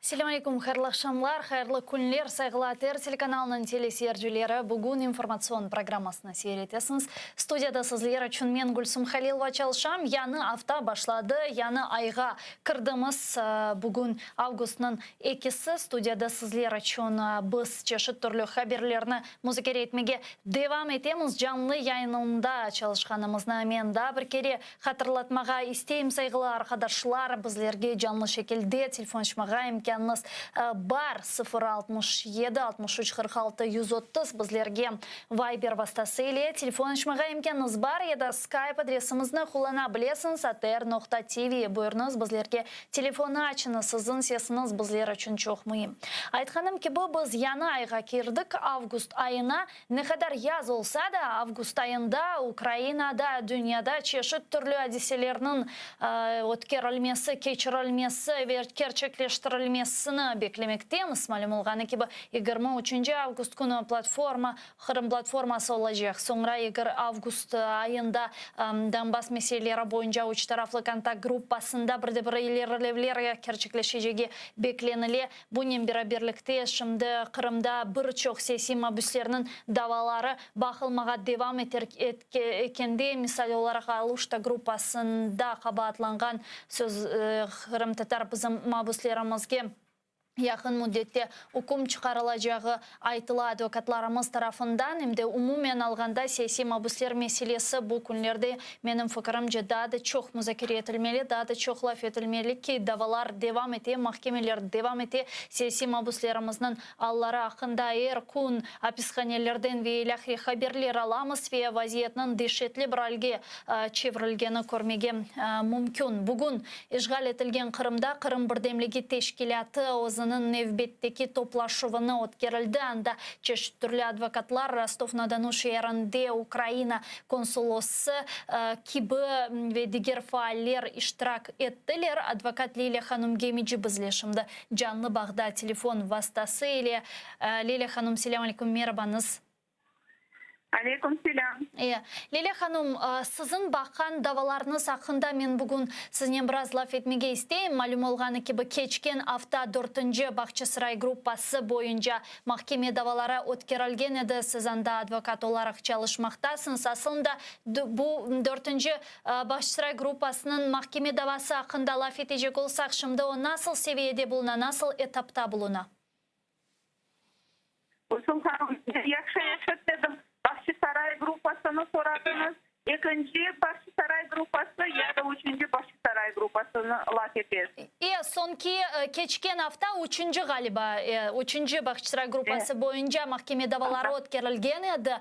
Selâm aleyküm, hayırlı aqşamlar, hayırlı künler, sayğılı ATR telekanalınıñ teleseyircileri. Bugün informatsion programmasını seyir etesiñiz. Studiyada sizler içün men, Gülsüm Halilova, çalışam. Yañı afta başladı, yañı ayğa kirdimiz. Bugün avgustnıñ ekisi. Studiyada sizler içün biz çeşit türlü haberlerni muzakere etmege devam etemiz. Canlı yayınında çalışqanımıznı men daa bir kere Hatırlatmağa isteyim, sayğılı arqadaşlar, bizlerge canlı şekilde telefon açmağa imkânıñız bar, 0 67 63 46 130, bizlerge Viber vastası ile telefon açmağa imkânıñız bar ya da Skype adresimizni qullana bilesiñiz, atr noqta tv, buyurıñız, bizlerge telefon açıñız, siziñ sesiñiz bizler içün çoq müim. Aytqanım kibi, biz yañı ayğa kirdik, avgust ayına. Ne qadar yaz olsa da, avgust ayında Ukrainada, dünyada çeşit türlü adiselerniñ ötkerilmesi, keçirilmesi ve kerçekleştirilmesini beklemektemiz. Malüm olğanı kibi, 23 avgust künü platforma, Qırım platforması olacaq. Soñra 2 avgust ayında Donbass meseleleri boyunca üç taraflı kontakt gruppasında bir de bir ilerilevler kerçekleşecegi beklenile. Bunen beraberlikte, şimdi Qırımda bir çoq siyasiy mabüslerniñ davaları baqılmağa devam ekende, misal olaraq, Aluşta gruppasında qabaatlanğan söz qırımtatar bizim mabüslerimizge yaqın müddette üküm çıqarılacağı aytıla advokatlarımız tarafından. Em de umumen alğanda siyasiy mabüsler meselesi bu künlerde, menim fikirimce, daa da çoq muzakere etilmeli, daa da çoq laf etilmeli ki, davalar devam ete, mahkemeler devam ete, siyasiy mabüslerimizniñ alları aqqında er kün apishanelerden ve ilâhre haberler alamız ve vaziyetniñ deşetli bir alge çevirilgeni körmege mümkün. Bugün işğal etilgen Qırımda Qırım birdemligi teşkilâtı özüniñ nevbetteki toplaşuvını ötkerildi, anda çeşit türlü advokatlar, Rostov-na-Donu şeerinde Ukraina konsulosı kibi ve diger faaller iştirak ettiler. Advokat Lilâ hanım Gemici bizle şimdi canlı bağda telefon vastası ile. Lilâ hanım, selâm aleyküm, merabañız. Aleyküm selâm. E, Lilâ hanım, siziñ baqqan davalarıñız aqqında men bugün siznen biraz laf etmege isteyim. Malüm olğanı kibi, keçken afta dörtünci Bağçasaray gruppası boyunca mahkeme davaları ötkerilgen edi. Siz anda advokat olaraq çalışmaqtasıñız. Aslında, bu dörtünci Bağçasaray gruppasınıñ mahkeme davası aqqında laf etecek olsaq, şimdi o nasıl seviyede buluna, nasıl etapta buluna? Gülsüm hanım, yahşı eşitmedim. Bahçisaray gruppasını soradıñız. Ekinci Bahçisaray gruppası ya da üçünci Bahçisaray gruppasını laf etesiz? E, soñki, keçken afta üçünci, ğaliba, üçünci Bahçisaray gruppası boyunca mahkeme davaları ötkerilgen edi.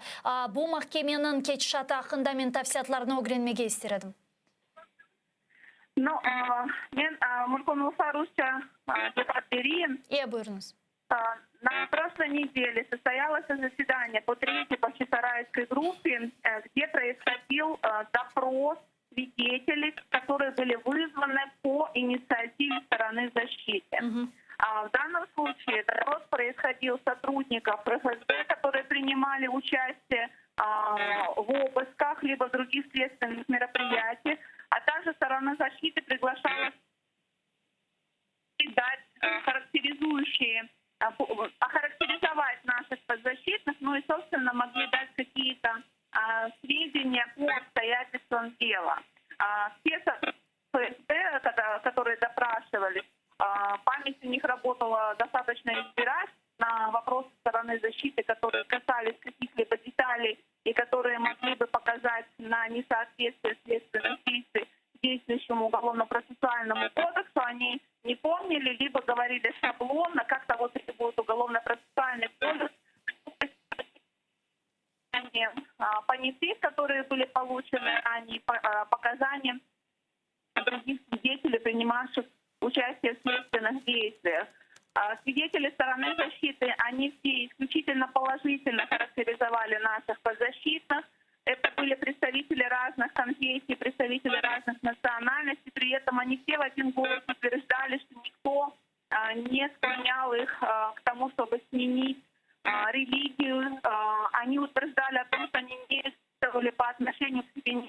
Bu mahkemeniñ ketişatı aqqında men tafsilâtlarnı ögrenmege ister edim. No, men mümkün olsa rusça cevap bereyim. E, buyurıñız. На прошлой неделе состоялось заседание по третьей Бахчисарайской группе, где происходил допрос свидетелей, которые были вызваны по инициативе стороны защиты. В данном случае допрос происходил сотрудников ФСБ, которые принимали участие в обысках либо в других следственных мероприятиях, а также сторона защиты приглашала дать характеризующие, охарактеризовать наших подзащитных, ну и, собственно, могли дать какие-то сведения по обстоятельствам дела. Все ФСБ, которые допрашивались, память у них работала достаточно избирательно на вопросы стороны защиты, которые касались каких-либо деталей и которые могли бы показать на несоответствие следственных действий действующему уголовно-процессуальному кодексу, они не помнили, либо говорили шаблонно, как того требует уголовно-процессуальный кодекс, понятых, которые были получены, а не показания других свидетелей, принимавших участие в следственных действиях. Свидетели стороны защиты, они все исключительно положительно характеризовали наших подзащитных. Это были представители разных конфессий, представители разных национальностей. При этом они все в один голос утверждали, что никто не склонял их к тому, чтобы сменить религию. Они утверждали о том, что они не действовали по отношению к себе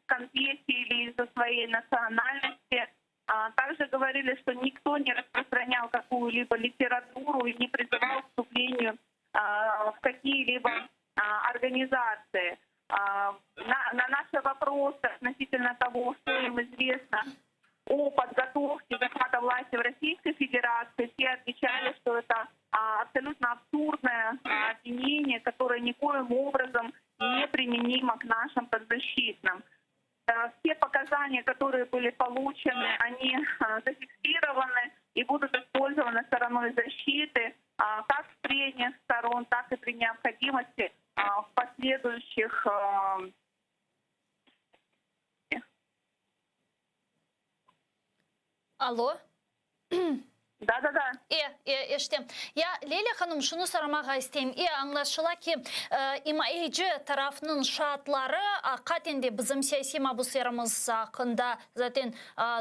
конфессии или из-за своей национальности. Также говорили, что никто не распространял какую-либо литературу и не призывал к вступлению в какие-либо организации. На наши вопросы относительно того, что им известно о подготовке захвата власти в Российской Федерации, все отвечали, что это абсолютно абсурдное обвинение, которое никоим образом не применимо к нашим подзащитным. Все показания, которые были получены, они зафиксированы и будут использованы стороной защиты как в прениях сторон, так и при необходимости в последующих. Allo. Da, da, da. E, e, eşitem. Ya, Leyla hanım, şunı soramağa isteyim. E, añlaşıla ki, imayeci tarafnıñ şaatları aqiqaten de bizim siyasiy mabuslerimiz aqqında zaten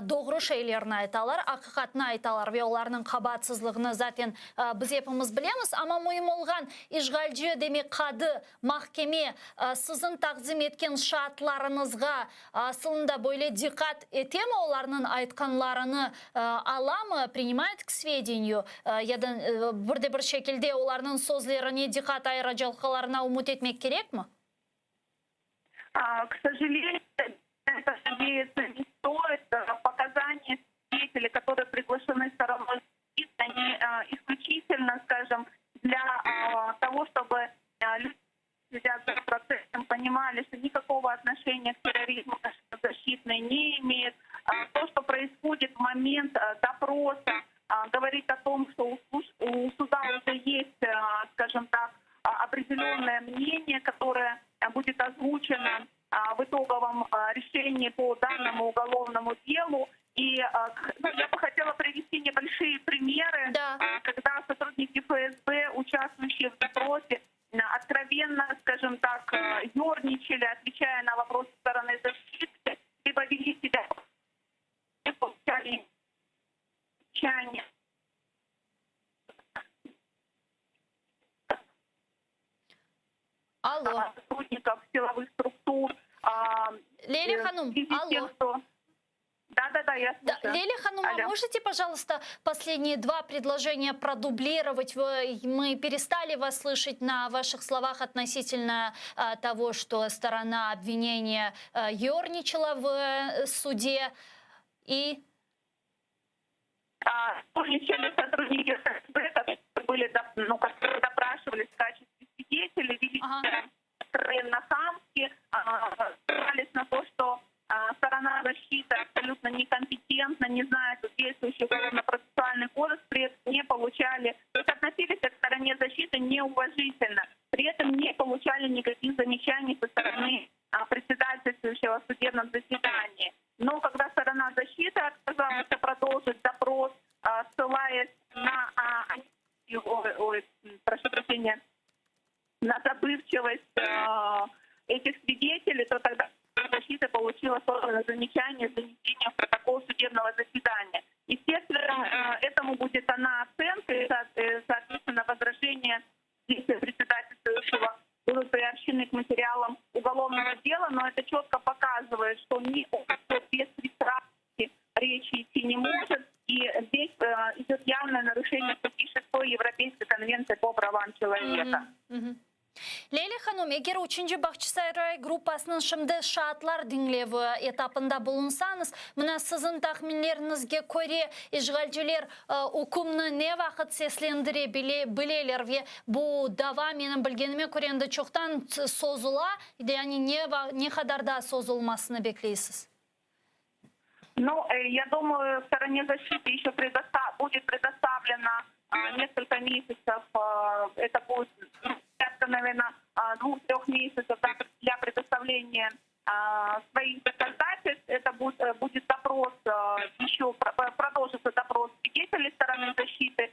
doğru şeylerni aytalar, aqiqatnı aytalar ve olarnıñ qabaatsızlığını zaten biz epimiz bilemiz. Amma müim olğan, işğalci, demek, qadı, mahkeme siziñ taqdim etken şaatlarıñızğa Asılında böyle diqqat etemi, olarnıñ aytqanlarını alamı, prinimayet k svedeniyu, ya da bir de bir şekilde olarnıñ sözlerine diqqat ayıracaqlarına ümüt etmek kerekmi? K sojaleniyu, na eto nadeyatsa ne stoit. Pokazaniya svideteley, kotorye priglaşeny storonoy защity, oni isklüçitelno, skajom, dlâ togo, çtoby lüdi следят за процессом, понимали, что никакого отношения к терроризму наши подзащитные не имеют. То, что происходит в момент допроса, говорит о том, что у суда уже есть, скажем так, определенное мнение, которое будет озвучено в итоговом решении по данному уголовному делу. И ну, я бы хотела привести небольшие примеры, да. когда сотрудники ФСБ, участвующие в допросе, откровенно, скажем так, ерничали, отвечая на вопросы стороны защиты, либо вели себя, получали замечания. Allo. Сотрудников силовых структур. Leyla hanım, allo. Да, да, да, я Да, Леля hanım, а можете, пожалуйста, последние два предложения продублировать? Мы перестали вас слышать на ваших словах относительно того, что сторона обвинения ерничала в суде. И Ерничали сотрудники ФСБ, которые были, ну, которые допрашивались в качестве свидетелей, вели себя откровенно хамски, ссылались на то, что сторона защиты абсолютно некомпетентна, не знает действующий уголовно-процессуальный кодекс, при этом не получали, то есть относились к стороне защиты неуважительно, при этом не получали никаких замечаний со стороны председательствующего в судебном заседании. Но когда сторона защиты отказалась продолжить допрос, ссылаясь на, ой, прошу прощения, на забывчивость этих свидетелей, то тогда защита получила собственное замечание с занесением в протокол судебного заседания. Естественно, этому будет дана оценка, и, соответственно, возражения председательствующего будут приобщены к материалам уголовного дела, но это четко показывает, что ни о какой беспристрастности речи идти не может, и здесь идет явное нарушение статьи 6 Европейской конвенции по правам человека. Mm-hmm. Leyla hanım, eger üçünci Bağçasaray gruppasınıñ şimdi şaatlar diñlevi etapında bulunsañız, mına siziñ tahminleriñizge köre, işğalciler ükümni ne vaqıt seslendire bileler ve bu dava, menim bilgenime köre, endi çoqtan sozula, yani ne, ne qadar daa sozulmasını bekleysiz? Ну, я думаю, стороне защиты еще предостав... будет предоставлено несколько месяцев. Это будет, ну, порядка, наверное, 2-3 месяцев для предоставления своих доказательств. Это будет, будет допрос, еще продолжится допрос свидетелей стороны защиты.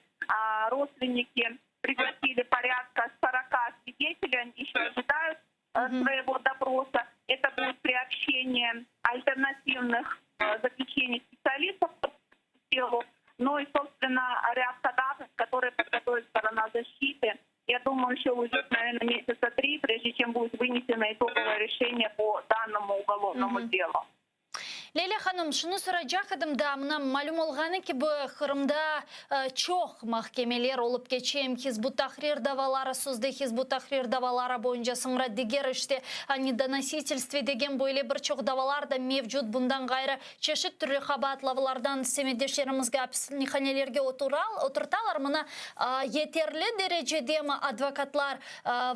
Родственники пригласили порядка 40 свидетелей, они еще ожидают своего допроса. Это будет приобщение альтернативных заключений специалистов по делу, ну и, собственно, ряд ходатайств, которые подготовит сторона защиты. Я думаю, еще уйдет, наверное, месяца три, прежде чем будет вынесено итоговое решение по данному уголовному делу. Leyla hanım, şunı soracaq edim da, mına malüm olğanı kibi, Qırımda çoq mahkemeler olıp keçe, em Hizb ut-Tahrir davaları, sözde Hizb ut-Tahrir davaları boyunca, soñra diger işte o nedonosительstve degen böyle bir çoq davalar da mevcut, bundan ğayrı çeşit türlü qabaatlavlardan semetdeşlerimizge apishanelerge oturtalar, mına yeterli derecedemi advokatlar,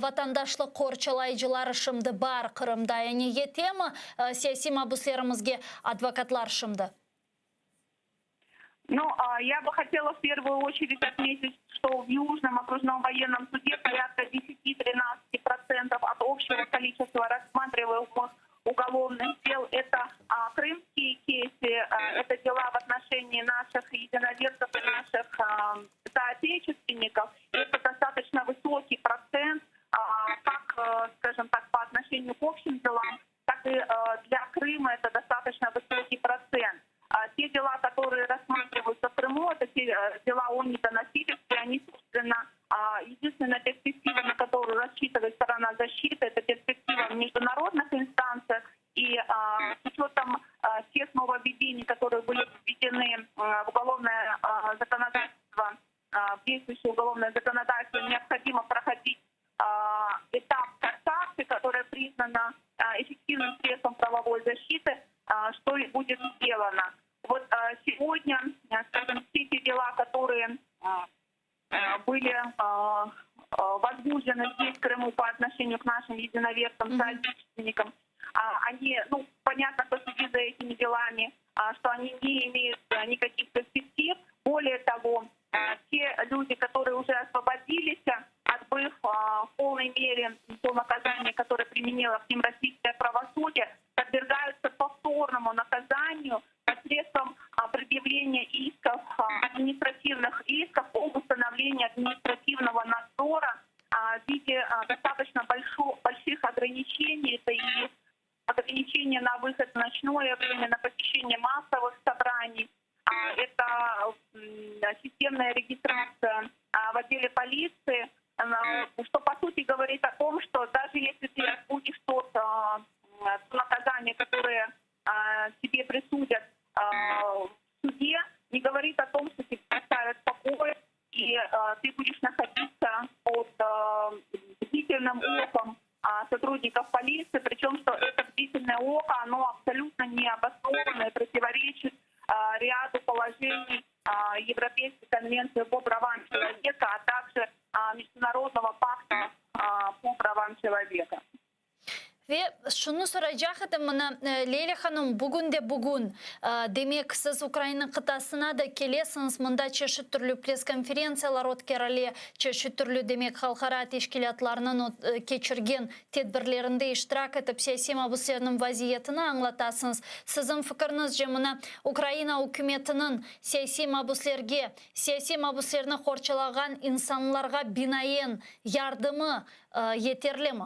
vatandaşlıq qorçalayıcıları şimdi bar Qırımda, yani yetemi Siyasiy mabüslerimizge advokatlar şimdi? Ну, я бы хотела в первую очередь отметить, что в Южном окружном военном суде порядка 10-13% от общего количества рассматриваемых уголовных дел это а, крымские кейсы, а, это дела в отношении наших единоверцев и наших а, соотечественников. Это достаточно высокий процент, а, как, э, скажем так, по отношению к общим делам, так и э, для Крыма это достаточно высокий процент. А те дела, которые рассматриваются в Крыму, это те э, дела о недоносительстве, они, собственно, а, единственная перспектива, на которую рассчитывает сторона защиты, это перспектива в международных инстанциях. И а, с учетом а, тех нововведений, которые были введены в уголовное законодательство, в действующее уголовное законодательство, необходимо проходить этап кассации, которая признана эффективным средством правовой защиты, что и будет сделано. Вот сегодня, скажем, все те дела, которые были возбуждены здесь, в Крыму, по отношению к нашим единоверцам, соотечественникам, они, ну, понятно, кто следит за этими делами, что они не имеют никаких перспектив. Более того, те люди, которые уже освободились, отбыв в полной мере то наказание, которое применило к ним российское правосудие, подвергаются повторному наказанию посредством предъявления исков, административных исков об установлении административного надзора в виде достаточно больших ограничений. Это и ограничения на выход в ночное время, на посещение массовых собраний, это системная регистрация в отделе полиции, что по сути говорит о том, что даже если ты отбудешь тот, то наказание, которое тебе присудят в суде, не говорит о том, что тебя оставят в покое, и ты будешь находиться под бдительным оком сотрудников полиции, причем что это бдительное око, оно абсолютно не обосновано и противоречит ряду положений Европейской конвенции по правам человека, а также Международного пакта по правам человека. Ve şunı soracaq edim, mına, Leyla hanım, bugün de bugün, demek, siz Ukraina qıtasına da kelesiñiz, mında çeşit türlü press-konferentsiyalar ötkerile, çeşit türlü, demek, halqara teşkilâtlarnıñ keçirgen tedbirlerinde iştirak etip, siyasiy mabüslerniñ vaziyetini añlatasıñız. Siziñ fikiriñizce, mına, Ukraina ükümetiniñ siyasiy mabüslerge, siyasiy mabüslerni qorçalağan insanlarğa binaen yardımı yeterlimi?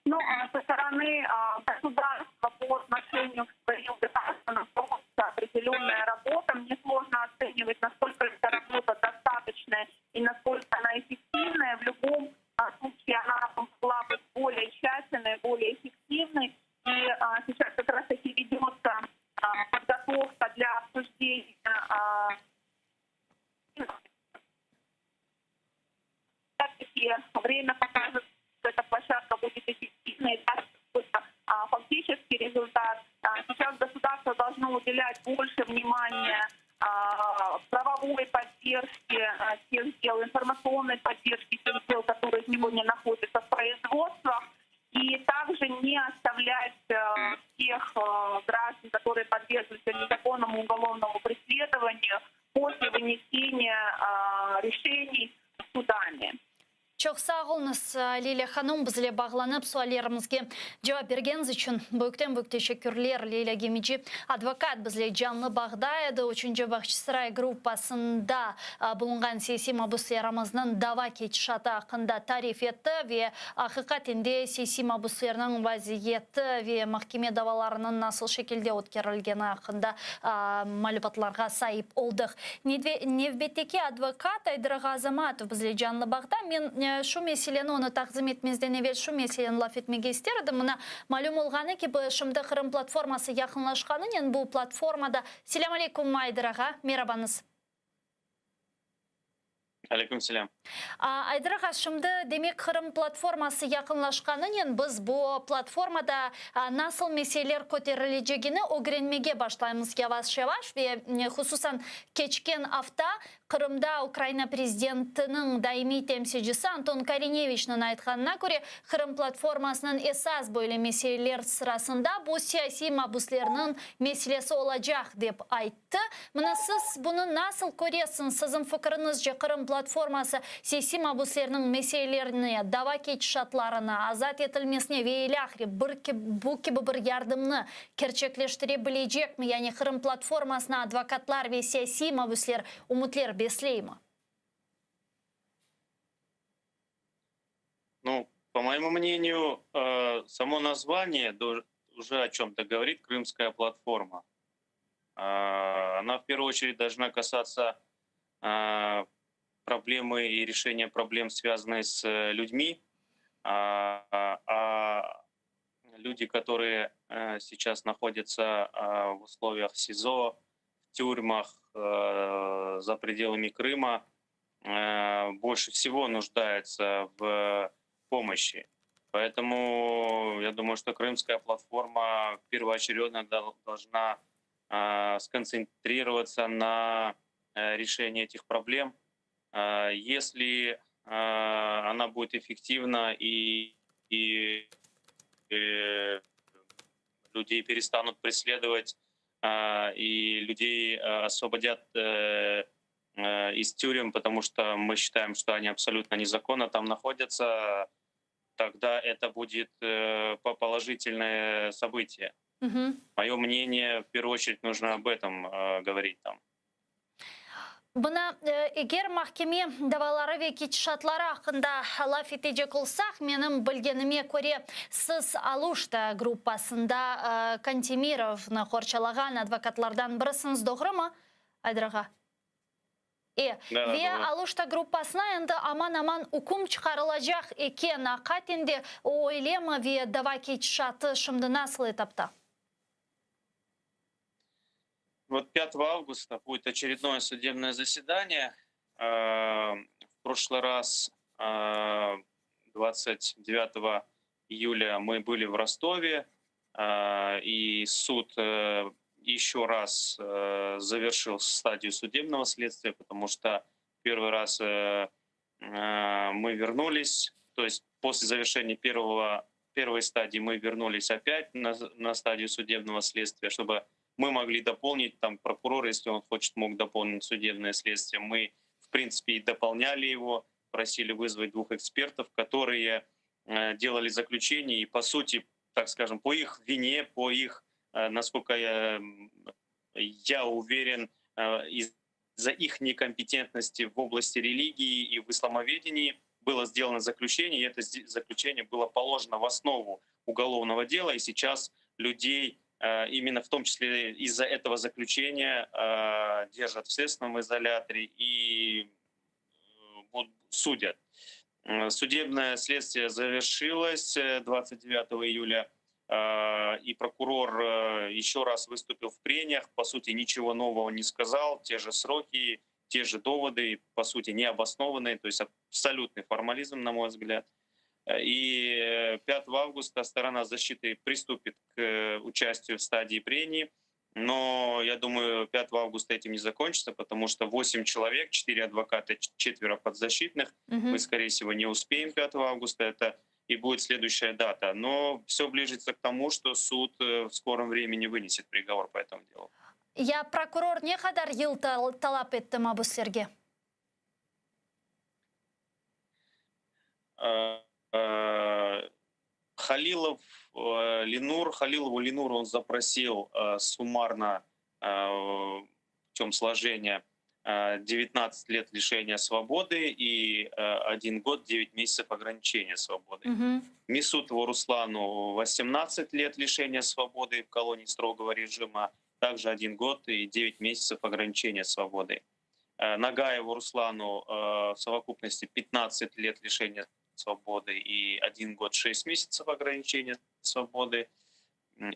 Ну, со стороны государства по отношению к своим гражданам проводится определенная работа. Мне сложно оценивать, насколько эта работа достаточная и насколько она эффективная. В любом случае она могла быть более тщательной, более эффективной. И сейчас как раз таки ведется подготовка для обсуждения Время покажет, что эта площадка будет эффективной, даст какой-то фактический результат. Сейчас государство должно уделять больше внимания правовой поддержке тех дел, информационной поддержке тех дел, которые сегодня находятся в производствах, и также не оставлять тех граждан, которые подверглись незаконному уголовному преследованию после вынесения решений судами. Çoq. Çoq sağ oluñız, Lilâ hanım, bizle bağlanıp, suallerimizge cevap bergeniñiz içün büyükten-büyük teşekkürler. Lilâ Gemeci, advokat, bizle canlı bağda edi. Üçünci Bağçasaray gruppasında bulunğan siyasiy mabüslerimizniñ dava ketişatı aqqında tarif etti ve aqiqaten de siyasiy mabüslerniñ vaziyeti ve mahkeme davalarınıñ nasıl şekilde ötkerilgeni aqqında malümatlarğa saip oldıq. Nevbetteki advokat Ayder ağa Azamatov bizle canlı bağda. Men şu meseleni, onı taqdim etmezden evel şu meseleni laf etmege ister edim. Mına, malüm olğanı kibi, şimdi Qırım platforması yaqınlaşqanınen bu platformada Selâm aleyküm, Ayder ağa, merabañız. Aleyküm selâm. Ayder ağa, şimdi, demek, Qırım platforması yaqınlaşqanınen biz bu platformada nasıl meseleler köterilecegini ögrenmege başlaymız yavaş-yavaş ve hususan keçken afta Qırımda Ukraina prezidentiniñ daimiy temsilcisi Anton Korineviçniñ aytqanına köre, Qırım platformasınıñ esas böyle meseleler sırasında bu siyasiy mabüslerniñ meselesi olacaq, dep ayttı. Mına siz bunı nasıl köresiñiz, siziñ fikriñizce Qırım platforması siyasiy mabüslerniñ meselelerine, dava ketişatlarına, azat etilmesine ve ilâhre bir bu kibi bir yardımnı kerçekleştire bilecekmi, yani Qırım platformasına advokatlar ve siyasiy mabüsler ümütler besleymi? Nu, po moyemu mneniyu, samo nazvaniye уже o çöm-to govorit, Krımskaya platforma. Ona v pervuyu oçeredь должна kasatsa problemı i reşeniya problem, svâzannıye s lyudmi, a lyudi, kotorıye seyças nahodyatsya v usloviyah SİZO, v tyurmah, za predelami Krıma, bolşe vsego nujdayutsa v pomoşçi. Poetomu ya dumayu, çto Krımskaya platforma pervooçeredno dolžna skontsentrirovatsa na reşeniyi etih problem. Esli ona budet effektivna i lyudey perestanut presledovat i lyudey osvobodât iz tyurem, potomu çto mı sçitaem, çto oni absolyutno nezakonno tam nahodyatsya, togda eto budet položitelnoye sobıtiye. Moyo mneniye, v pervuyu oçeredь nujno ob etom govorit tam. Buna, eger mahkeme davaları ve ketişatları aqqında laf etecek olsaq, menim bilgenime köre, siz Aluşta gruppasında Kantemirovnı qorçalağan advokatlardan birisiñiz, doğrumı, Ayder ağa? E, ve Aluşta gruppasına endi aman-aman üküm çıqarılacaq eken, aqaten de o öylemi ve dava ketişatı şimdi nasıl etapta? Vot pyatogo avgusta budet oçerednoye sudebnoye zasedaniye. V proşlıy raz 29 iyulâ mı bıli v Rostove, i sud eşö raz zaverşil stadiyu sudebnogo sledstviya, potomu çto pervıy raz mı vernulis, to est posle zaverşeniya pervogo, pervoy stadii mı vernulis opât na stadiyu sudebnogo sledstviya, çtobı mı mogli dopolnit, tam prokuror, esli on hoçet, mog dopolnit sudebnoye sledstviye, mı, v printsipe, i dopolnyali ego, prosili vızvat dvuh ekspertov, kotorıye delali zaklüçeniye i, po suti, tak skajem, po ih vine, po ih, naskolko ya uveren, iz-za ih nekompetentnosti v oblasti religii i v islamovedenii bylo sdelano zaklüçeniye, i eto zaklüçeniye bylo polojeno v osnovu ugolovnogo dela, i seyças lyudey imenno v tom çisle iz-za etogo zaklüçeniya derjat v sledstvennom izolâtore i sudyat. Sudebnoye sledstviye zaverşilos 29 iyulâ, i prokuror eşö raz vıstupil v preniyah, po suti niçego novogo ne skazal, te je sroki, te je dovody, po suti neobosnovannıye, to est absolyutnıy formalizm, na moy vzglâd. I pyatogo avgusta storona zaşçity pristupit k uçastiyu v stadii preniy, No ya dumayu, pyatogo avgusta etim ne zakonçitsâ, potomu çto vosem çelovek, çetıre advokata, çetvero podzaşçitnıh, mı, skoreye vsego, ne uspeyem pyatogo avgusta, eto i budet sleduyuşçaya data. No vsö blijitsâ k tomu, çto sud v skorom vremeni vıneset prigovor po etomu delu. Ya prokuror ne qadar yıl talap etti mabüslerge? Halilov Lenur, Halilovu Lenurу он запросил суммарно путем сложения 19 лет лишения свободы и 1 год 9 месяцев ограничения свободы. Угу. Месутову Руслану 18 лет лишения свободы в колонии строгого режима, также 1 год и 9 месяцев ограничения свободы. Нагаеву Руслану в совокупности 15 лет лишения свободы и 1 год 6 месяцев ограничения свободы.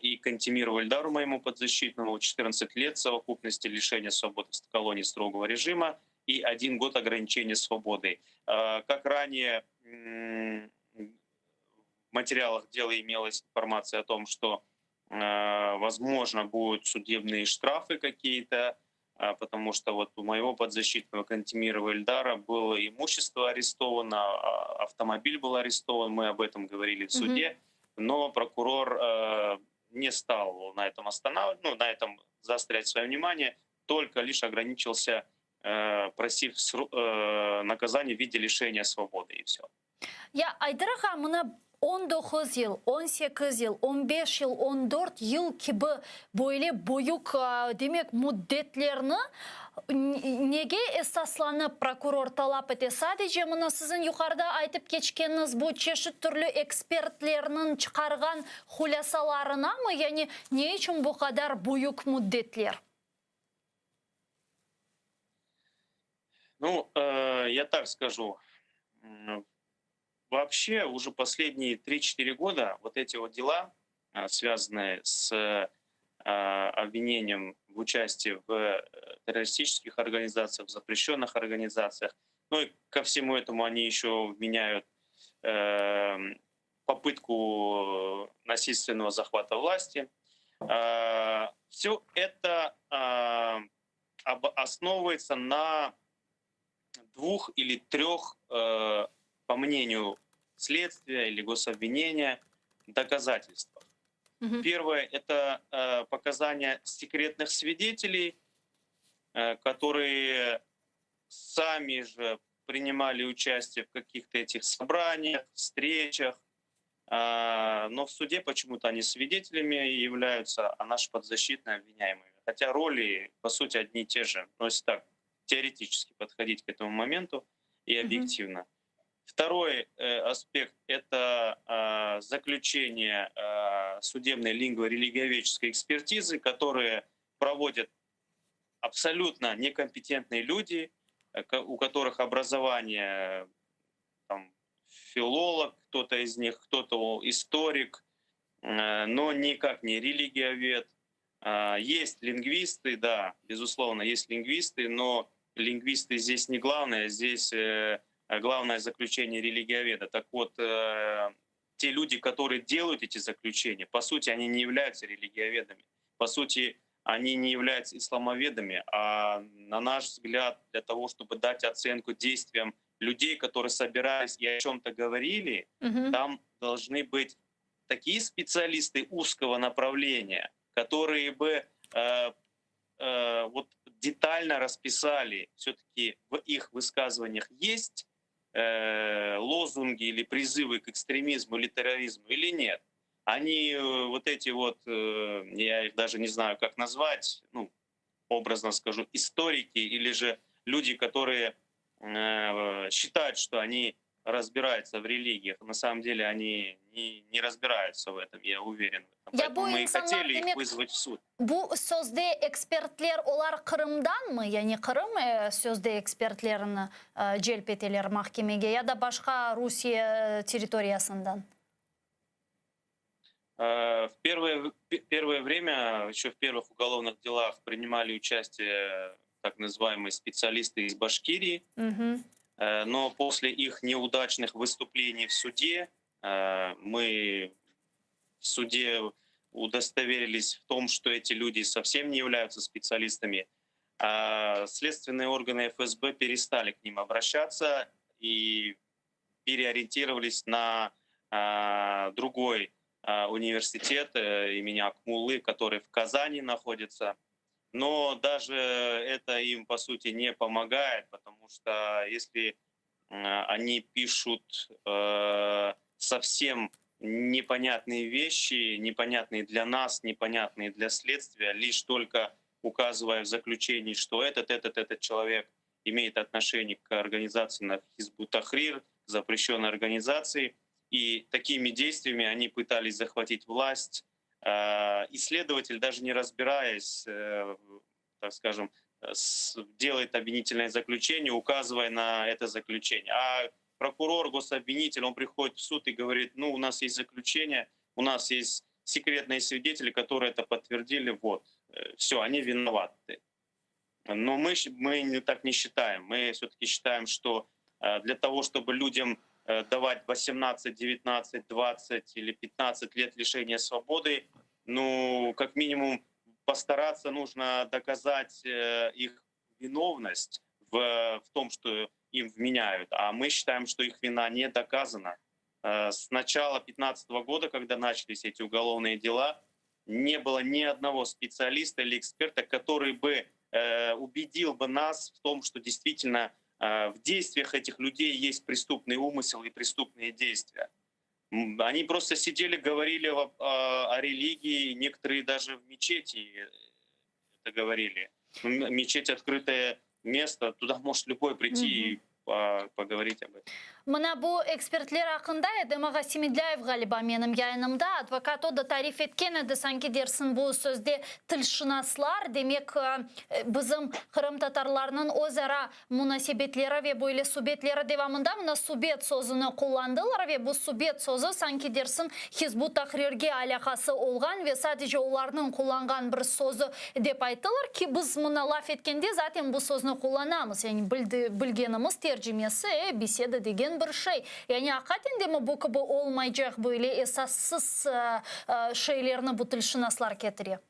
И Кантемирову Эльдару, моему подзащитному, 14 лет в совокупности лишения свободы в колонии строгого режима и 1 год ограничения свободы. Как ранее в материалах дела имелась информация о том, что, возможно, будут судебные штрафы какие-то, потому что вот у моего подзащитного Кантемирова Эльдара было имущество арестовано, автомобиль был арестован, мы об этом говорили в суде, но прокурор не стал на этом останавливать, ну, на этом заострять свое внимание, только лишь ограничился, просив наказание в виде лишения свободы, и все. Ya Ayder ağa, mına 19 yıl, 18 yıl, 15 yıl, 14 yıl kibi böyle büyük, demek, müddetlerni nege esaslanıp prokuror talap ete? Sadece mına siziñ yuqarıda aytıp keçkeniñiz bu çeşit türlü ekspertlerniñ çıqarğan hulâsalarına mı? Yani ne içün bu qadar büyük müddetler? Ну, я так скажу. Вообще уже последние 3-4 года вот эти вот дела, связанные с обвинением в участии в террористических организациях, в запрещенных организациях, ну и ко всему этому они еще вменяют попытку насильственного захвата власти. Все это основывается на двух или трех, по мнению следствия или гособвинения, доказательствах. Мгм. Первое — это показания секретных свидетелей, которые сами же принимали участие в каких-то этих собраниях, встречах, но в суде почему-то они свидетелями являются, а наши подзащитные обвиняемыми. Хотя роли, по сути, одни и те же, но если так теоретически подходить к этому моменту и Мгм. объективно. Второй аспект — это заключение судебной лингво-религиоведческой экспертизы, которые проводят абсолютно некомпетентные люди, у которых образование там, филолог, кто-то из них, кто-то историк, но никак не религиовед. Есть лингвисты, да, безусловно, есть лингвисты, но лингвисты здесь не главное, здесь главное заключение религиоведа. Так вот, те люди, которые делают эти заключения, по сути, они не являются религиоведами, по сути, они не являются исламоведами, а, на наш взгляд, для того, чтобы дать оценку действиям людей, которые собирались и о чем-то говорили, Мгм. там должны быть такие специалисты узкого направления, которые бы вот детально расписали, все-таки в их высказываниях есть лозунги или призывы к экстремизму или терроризму или нет. Они вот эти вот, я их даже не знаю, как назвать, ну, образно скажу, историки или же люди, которые считают, что они разбираются в религиях. На самом деле они не разбираются в этом, я уверен в этом. Ya Поэтому bu мы и insanlar хотели их demek вызвать в суд. Bu sözde ekspertler olar Qırımdan mı? Yani Qırım sözde ekspertlerini celp eteler mahkemege ya da başqa Rusiye territoriyasından? В первое время, еще в первых уголовных делах принимали участие так называемые специалисты из Башкирии, Мгм. Но после их неудачных выступлений в суде мы в суде удостоверились в том, что эти люди совсем не являются специалистами. А следственные органы ФСБ перестали к ним обращаться и переориентировались на другой университет имени Акмуллы, который в Казани находится. Но даже это им, по сути, не помогает, потому что если Они пишут совсем непонятные вещи, непонятные для нас, непонятные для следствия, лишь только указывая в заключении, что этот, этот, этот человек имеет отношение к организации на Хизбут Тахрир, запрещенной организации. И такими действиями они пытались захватить власть. И следователь, даже не разбираясь, так скажем, делает обвинительное заключение, указывая на это заключение. А прокурор, гособвинитель, он приходит в суд и говорит, ну, у нас есть заключение, у нас есть секретные свидетели, которые это подтвердили, вот, все, они виноваты. Но мы так не считаем. Мы все-таки считаем, что для того, чтобы людям давать 18, 19, 20 или 15 лет лишения свободы, ну, как минимум, постараться нужно доказать их виновность в том, что им вменяют. А мы считаем, что их вина не доказана. С начала 2015 года, когда начались эти уголовные дела, не было ни одного специалиста или эксперта, который бы убедил бы нас в том, что действительно в действиях этих людей есть преступный умысел и преступные действия. Они просто сидели, говорили о религии, некоторые даже в мечети это говорили. Мечеть — открытое место, туда может любой прийти и поговорить об этом. Mına bu ekspertler aqqında Edem ağa Semedlâyev ğaliba menim yayınımda advokat o da tarif etken edi sanki dersin bu sözde tilşınaslar demek bizim qırımtatarlarnıñ özara munasebetleri ve böyle subetleri devamında mına subet sözüni qullandılar ve bu subet sözü sanki dersin Hizb ut-Tahrirge alâqası olğan ve sadece olarnıñ qullanğan bir sözü dep ayttılar ki biz mına laf etkende zaten bu sözni qullanamız yani bilgenimiz tercimesi beseda degen bir şey. Yani aqiqaten de mi bu kibi olmaycaq böyle esassız şeylerni bu tilşınaslar ketire?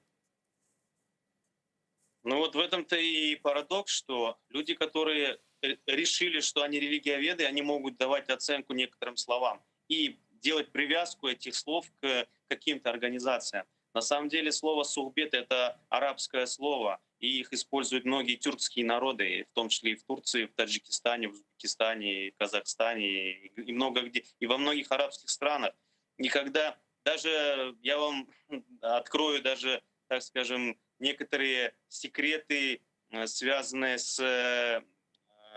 Ну вот в этом-то и парадокс, что люди, которые решили, что они религиоведы, они могут давать оценку некоторым словам и делать привязку этих слов к каким-то организациям. На самом деле слово «suhbet» — это арабское слово, и их используют многие тюркские народы, в том числе и в Турции, в Таджикистане, в Узбекистане, в Казахстане, и много где, и во многих арабских странах. И когда даже я вам открою даже, так скажем, некоторые секреты, связанные с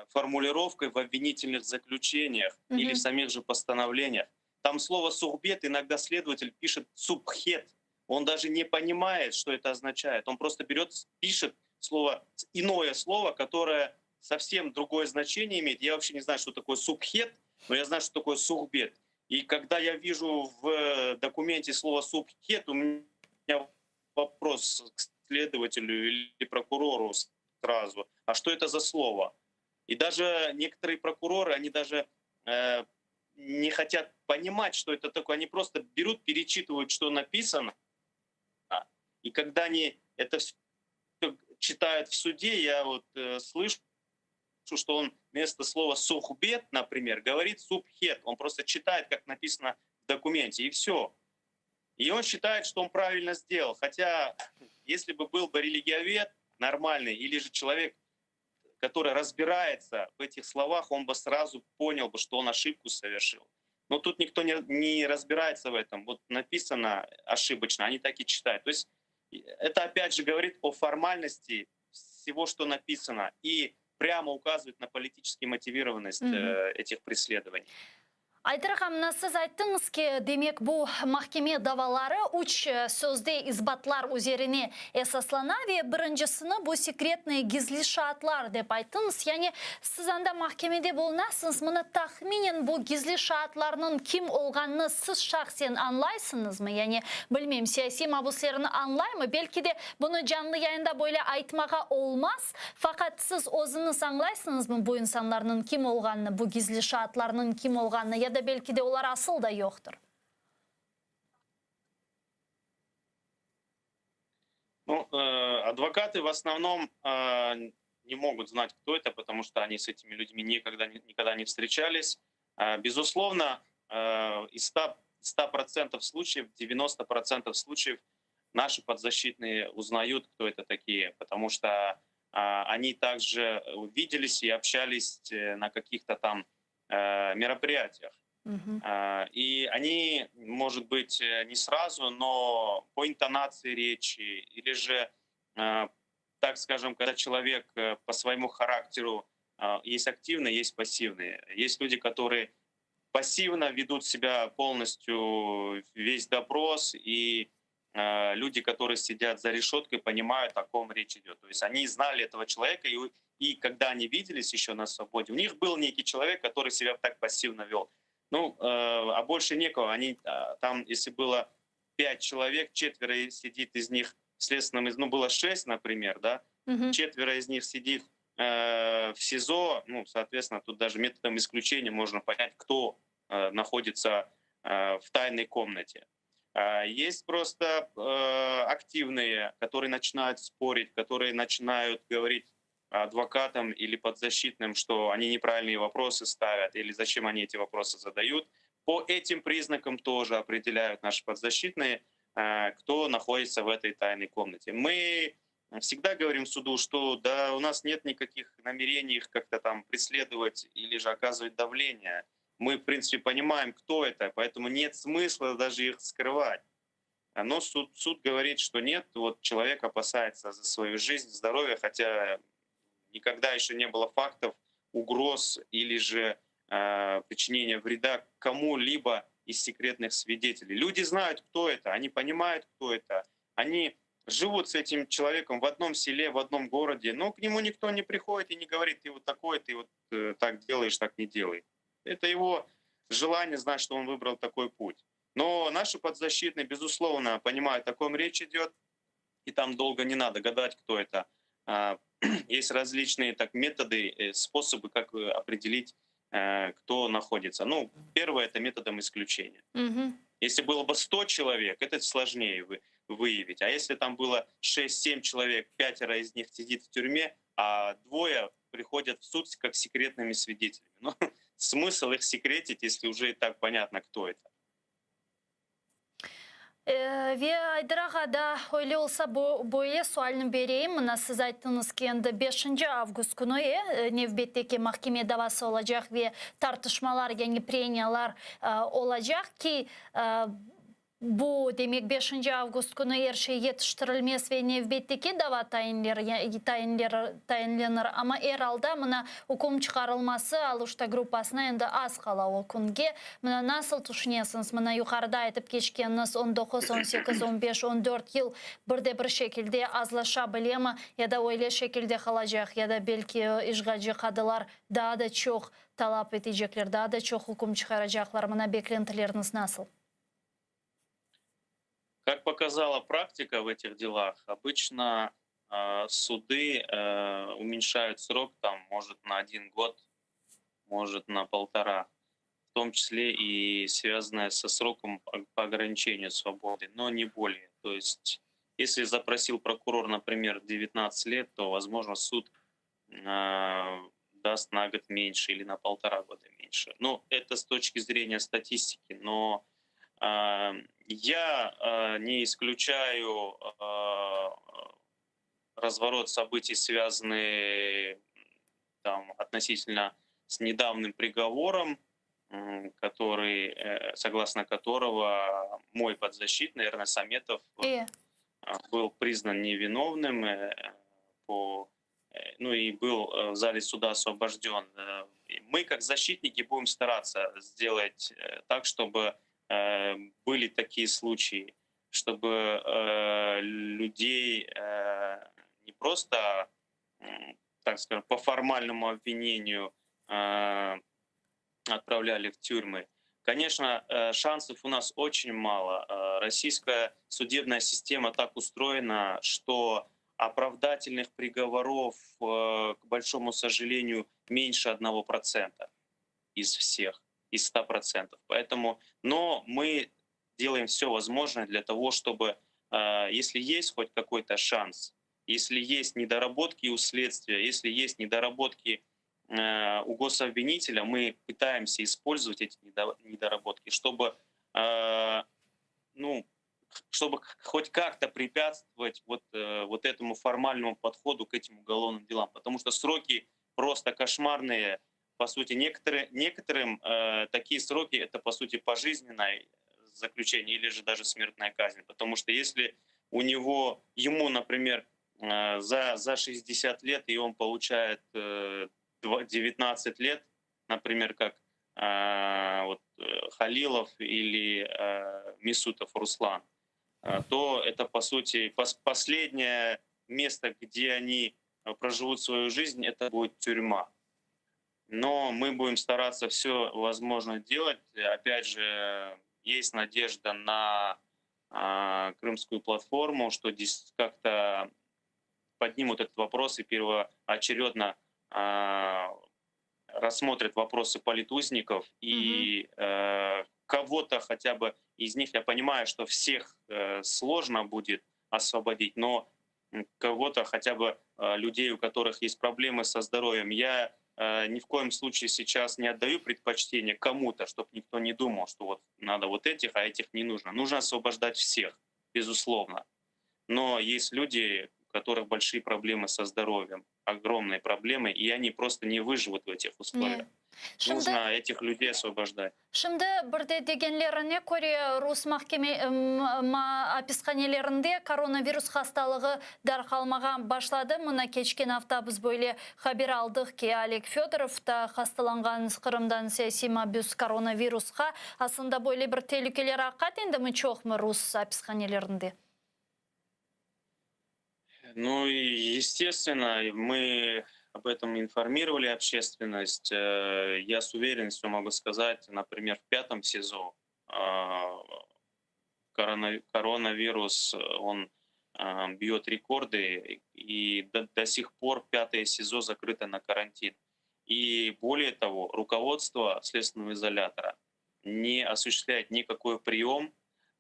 формулировкой в обвинительных заключениях или в самих же постановлениях. Там слово «suhbet» иногда следователь пишет «субхет». Он даже не понимает, что это означает. Он просто берет, пишет слово, иное слово, которое совсем другое значение имеет. Я вообще не знаю, что такое субхет, но я знаю, что такое suhbet. И когда я вижу в документе слово «субхет», у меня вопрос к следователю или прокурору сразу. А что это за слово? И даже некоторые прокуроры, они даже не хотят понимать, что это такое. Они просто берут, перечитывают, что написано. И когда они это все читают в суде, я вот слышу, что он вместо слова «suhbet», например, говорит «субхет». Он просто читает, как написано в документе, и все. И он считает, что он правильно сделал. Хотя, если бы был бы религиовед нормальный или же человек, который разбирается в этих словах, он бы сразу понял бы, что он ошибку совершил. Но тут никто не разбирается в этом. Вот написано ошибочно, они так и читают. То есть это опять же говорит о формальности всего, что написано, и прямо указывает на политически мотивированность этих преследований. Ayder ağa, mına siz ayttıñız ki, demek bu mahkeme davaları üç sözde isbatlar üzerine esaslana ve birincisini bu sekretный gizli şaatlar dep ayttıñız. Yani siz anda mahkemede bulunasıñız, mına tahminen bu gizli şaatlarnıñ kim olğanını siz şahsen añlaysıñızmı? Yani bilmeyim, siyasiy mabuslerni añlaymı? Belki de bunı canlı yayında böyle aytmağa olmaz, faqat siz özüñiz añlaysıñızmı bu insanlarnıñ kim olğanını, bu gizli şaatlarnıñ kim olğanını ya da belki de olar asıl da yoqtır? Ну, адвокаты в основном не могут знать, кто это, потому что они с этими людьми никогда не встречались. Безусловно, из 100% случаев, 90% случаев наши подзащитные узнают, кто это такие, потому что они также виделись и общались на каких-то там мероприятиях. И они, может быть, не сразу, но по интонации речи или же, так скажем, когда человек по своему характеру есть активные, есть пассивные. Есть люди, которые пассивно ведут себя полностью весь допрос, и люди, которые сидят за решеткой, понимают, о ком речь идет. То есть они знали этого человека, и когда они виделись еще на свободе, у них был некий человек, который себя так пассивно вел. Ну, а больше некого. Они там, если было пять человек, четверо сидит из них в следственном, ну, было шесть, например, да, четверо из них сидит в СИЗО, ну, соответственно, тут даже методом исключения можно понять, кто находится в тайной комнате. Есть просто активные, которые начинают спорить, которые начинают говорить адвокатам или подзащитным, что они неправильные вопросы ставят или зачем они эти вопросы задают. По этим признакам тоже определяют наши подзащитные, кто находится в этой тайной комнате. Мы всегда говорим суду, что да, у нас нет никаких намерений их как-то там преследовать или же оказывать давление. Мы, в принципе, понимаем, кто это, поэтому нет смысла даже их скрывать. Но суд говорит, что нет, вот человек опасается за свою жизнь, здоровье, хотя никогда еще не было фактов угроз или же причинения вреда кому-либо из секретных свидетелей. Люди знают, кто это, они понимают, кто это, они живут с этим человеком в одном селе, в одном городе, но к нему никто не приходит и не говорит, ты вот такой, ты вот так делаешь, так не делай. Это его желание знать, что он выбрал такой путь. Но наши подзащитные, безусловно, понимают, о ком речь идет, и там долго не надо гадать, кто это. Есть различные так, методы, способы, как определить, кто находится. Ну, первое — это методом исключения. Если было бы 100 человек, это сложнее выявить. А если там было 6-7 человек, пятеро из них сидит в тюрьме, а двое приходят в суд как секретными свидетелями. Ну, смысл их секретить, если уже и так понятно, кто это. Ve Ayder ağa da öyle olsa böyle sualni bereyim. Mına siz ayttıñız ki endi 5 avgust künü nevbetteki mahkeme davası olacaq ve tartışmalar, yani preniyalar olacaq ki bu demek 5 avgust künü er şey yetiştirilmez ve nevbetteki dava tayinlenir. Amma er alda mına üküm çıqarılması Aluşta gruppasına endi az qala o künge. Mına nasıl tüşünesiñiz? Mına yuqarıda aytıp keçkeniñiz 19, 18, 15, 14 yıl bir de bir şekilde azlaşa bilemi ya da öyle şekilde qalacaq ya da belki işğalci qadılar daa da çoq talap etecekler, daa da çoq üküm çıqaracaqlar. Mına beklentileriñiz nasıl? Как показала практика в этих делах, обычно суды уменьшают срок, там, может, на один год, может, на полтора, в том числе и связанное со сроком по ограничению свободы, но не более. То есть, если запросил прокурор, например, 19 лет, то, возможно, суд даст на год меньше или на полтора года меньше. Ну, это с точки зрения статистики, но я не исключаю разворот событий, связанный там, относительно с недавним приговором, который, согласно которого мой подзащитный Эрнест Аметов был признан невиновным ну и был в зале суда освобожден. Мы, как защитники, будем стараться сделать так, чтобы были такие случаи, чтобы людей не просто, так скажем, по формальному обвинению отправляли в тюрьмы. Конечно, шансов у нас очень мало. Российская судебная система так устроена, что оправдательных приговоров, к большому сожалению, меньше 1% из всех, из 100%. Поэтому, но мы делаем все возможное для того, чтобы, если есть хоть какой-то шанс, если есть недоработки у следствия, если есть недоработки у гособвинителя, мы пытаемся использовать эти недоработки, ну, чтобы хоть как-то препятствовать вот этому формальному подходу к этим уголовным делам. Потому что сроки просто кошмарные. по сути, некоторые, некоторым э, такие сроки это, по сути, пожизненное заключение или же даже смертная казнь. Потому что если у него, ему, например, э, за, за 60 лет, и он получает 19 лет, например, как вот, Халилов или Мисутов Руслан, то это, по сути, последнее место, где они проживут свою жизнь, это будет тюрьма. Но мы будем стараться все возможное делать. Опять же, есть надежда на а, крымскую платформу, что здесь как-то поднимут этот вопрос и первоочередно а, рассмотрят вопросы политузников и угу. э, кого-то хотя бы из них, я понимаю, что всех э, сложно будет освободить, но кого-то хотя бы э, людей, у которых есть проблемы со здоровьем. Я э, ни в коем случае сейчас не отдаю предпочтение кому-то, чтобы никто не думал, что вот надо вот этих, а этих не нужно. Нужно освобождать всех, безусловно. Но есть люди, у которых большие проблемы со здоровьем, огромные проблемы, и они просто не выживут в этих условиях. Şimdi, Нужно этих людей освобождать. Şimdi bir de degenlerine köre rus mahkeme apishanelerinde koronavirus hastalığı darqalmağa başladı. Mına keçken afta biz böyle haber aldıq ki, Oleg Fedorov da hastalanğan Qırımdan siyasiy mabüs koronavirusqa. Aslında böyle bir telükeler aqiqaten mi çoqmı rus apishanelerinde? Ну и, естественно, мы об этом информировали общественность. Э, я с уверенностью могу сказать, например, в пятом СИЗО а, коронавирус, он а, бьет рекорды, и до, до сих пор пятое СИЗО закрыто на карантин. И более того, руководство следственного изолятора не осуществляет никакой прием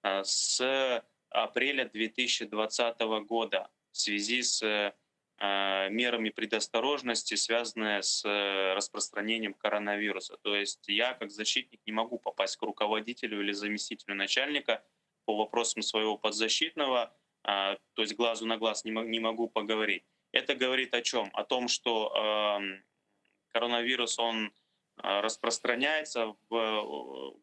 а, с апреля 2020 года в связи с э, мерами предосторожности, связанные с э, распространением коронавируса. То есть я как защитник не могу попасть к руководителю или заместителю начальника по вопросам своего подзащитного, а, то есть глазу на глаз не могу поговорить. Это говорит о чем? О том, что эм, коронавирус, он э, распространяется в,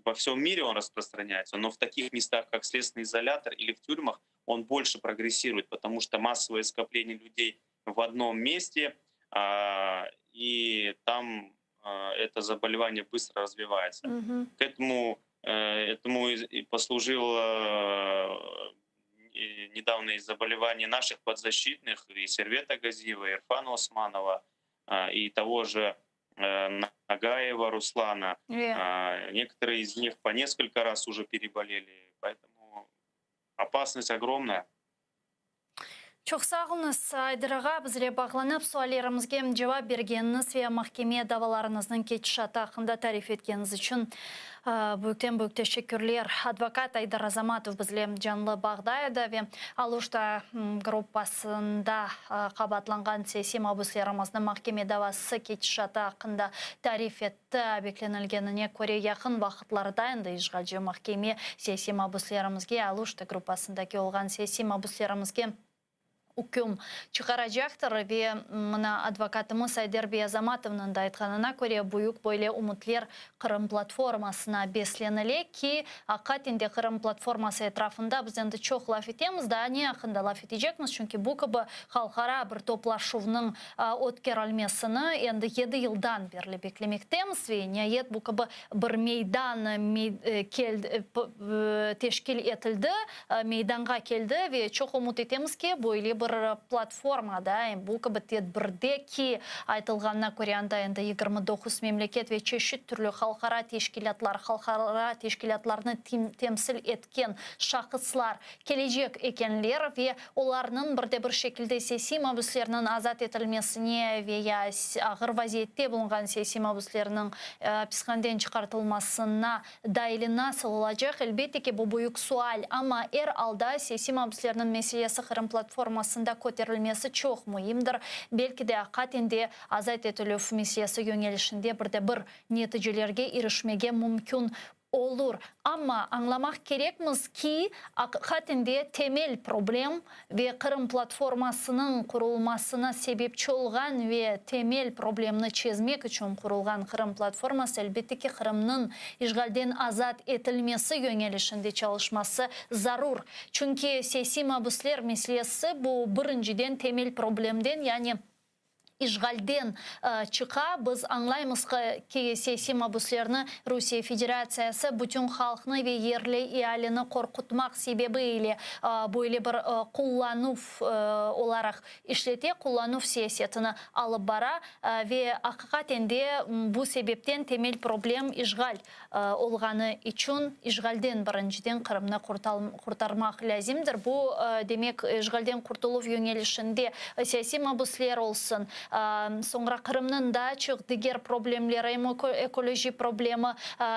во всем мире, он распространяется, но в таких местах, как следственный изолятор или в тюрьмах, он больше прогрессирует, потому что массовое скопление людей в одном месте, а, и там а, это заболевание быстро развивается. Мгм. К этому, э, этому и послужило э, недавнее заболевание наших подзащитных, и Сервета Газиева, и Ирфана Османова, а, и того же э, Нагаева Руслана. Э. А, Некоторые из них по несколько раз уже переболели, поэтому опасность огромная. Çoq sağ oluñız, Ayder ağa, bizge bağlanıp suallerimizge cevap bergeniñiz ve mahkeme davalarıñıznıñ ketişatı aqqında tarif etkeniñiz içün büyükten büyük teşekkürler. Advokat Ayder Azamatov bizle canlı bağda edi ve Aluşta gruppasında qabaatlanğan siyasiy mabüslerimizniñ mahkeme davası ketişatı aqqında tarif etti. Beklenilgenine köre yaqın vaqıtlarda endi işğalci mahkeme siyasiy mabüslerimizge Aluşta gruppasındaki olğan siyasiy mabüslerimizge üküm çıqaracaqtır ve mına advokatımız Ayder bey Azamatovnıñ da aytqanına köre büyük böyle ümütler Qırım platformasına beslenile ki, aqiqaten de Qırım platforması etrafında biz endi çoq laf etemiz, daa ne aqqında laf etecekmiz, çünki bu kibi halqara bir toplaşuvnıñ ötkerilmesini endi 7 yıldan berli beklemektemiz ve niayet bu kibi bir meydan teşkil etildi, meydanğa keldi ve çoq ümüt etemiz ki, böyle bir platformada, bu kibi tedbirde ki, aytılğanına köre anda endi 29 memleket ve çeşit türlü halqara teşkilâtlar, halqara teşkilâtlarnı temsil etken şahıslar kelecek ekenler ve olarnıñ bir de bir şekilde siyasiy mabüslerniñ azat etilmesine ve ya ağır vaziyette bulunğan siyasiy mabüslerniñ apishaneden çıqartılmasına daili nasıl olacaq, elbette ki, bu büyük sual, amma er alda siyasiy mabüslerniñ meselesi Qırım platformasında köterilmesi çoq müimdir, belki de aqiqaten de azat etilüv meselesi yöñelişinde bir de bir neticelerge irişmege mümkün. Olur. Amma añlamaq kerekmiz ki, aqiqaten de temel problem ve Qırım platformasınıñ qurulmasına sebepçi olğan ve temel problemni çezmek içün qurulğan Qırım platforması, elbette ki, Qırımnıñ işğalden azat etilmesi yöñelişinde çalışması zarur. Çünki siyasiy mabüsler meselesi bu birinciden temel problemden, yani işğalden çıqa. Biz añlaymız ki, siyasiy mabüslerni Rusiye Federatsiyası bütün halqnı ve yerli ealini qorqutmaq sebebi ile böyle bir qullanuv olaraq işlete, qullanuv siyasetini alıp bara ve aqiqaten de bu sebepten temel problem işğal olğanı içün işğalden birinciden Qırımnı qurtarmaq lâzimdir. Bu, demek, işğalden qurtuluv yöñelişinde siyasiy mabüsler olsun, soñra Qırımnıñ daa çoq diger problemleri, em ekoloji problemi,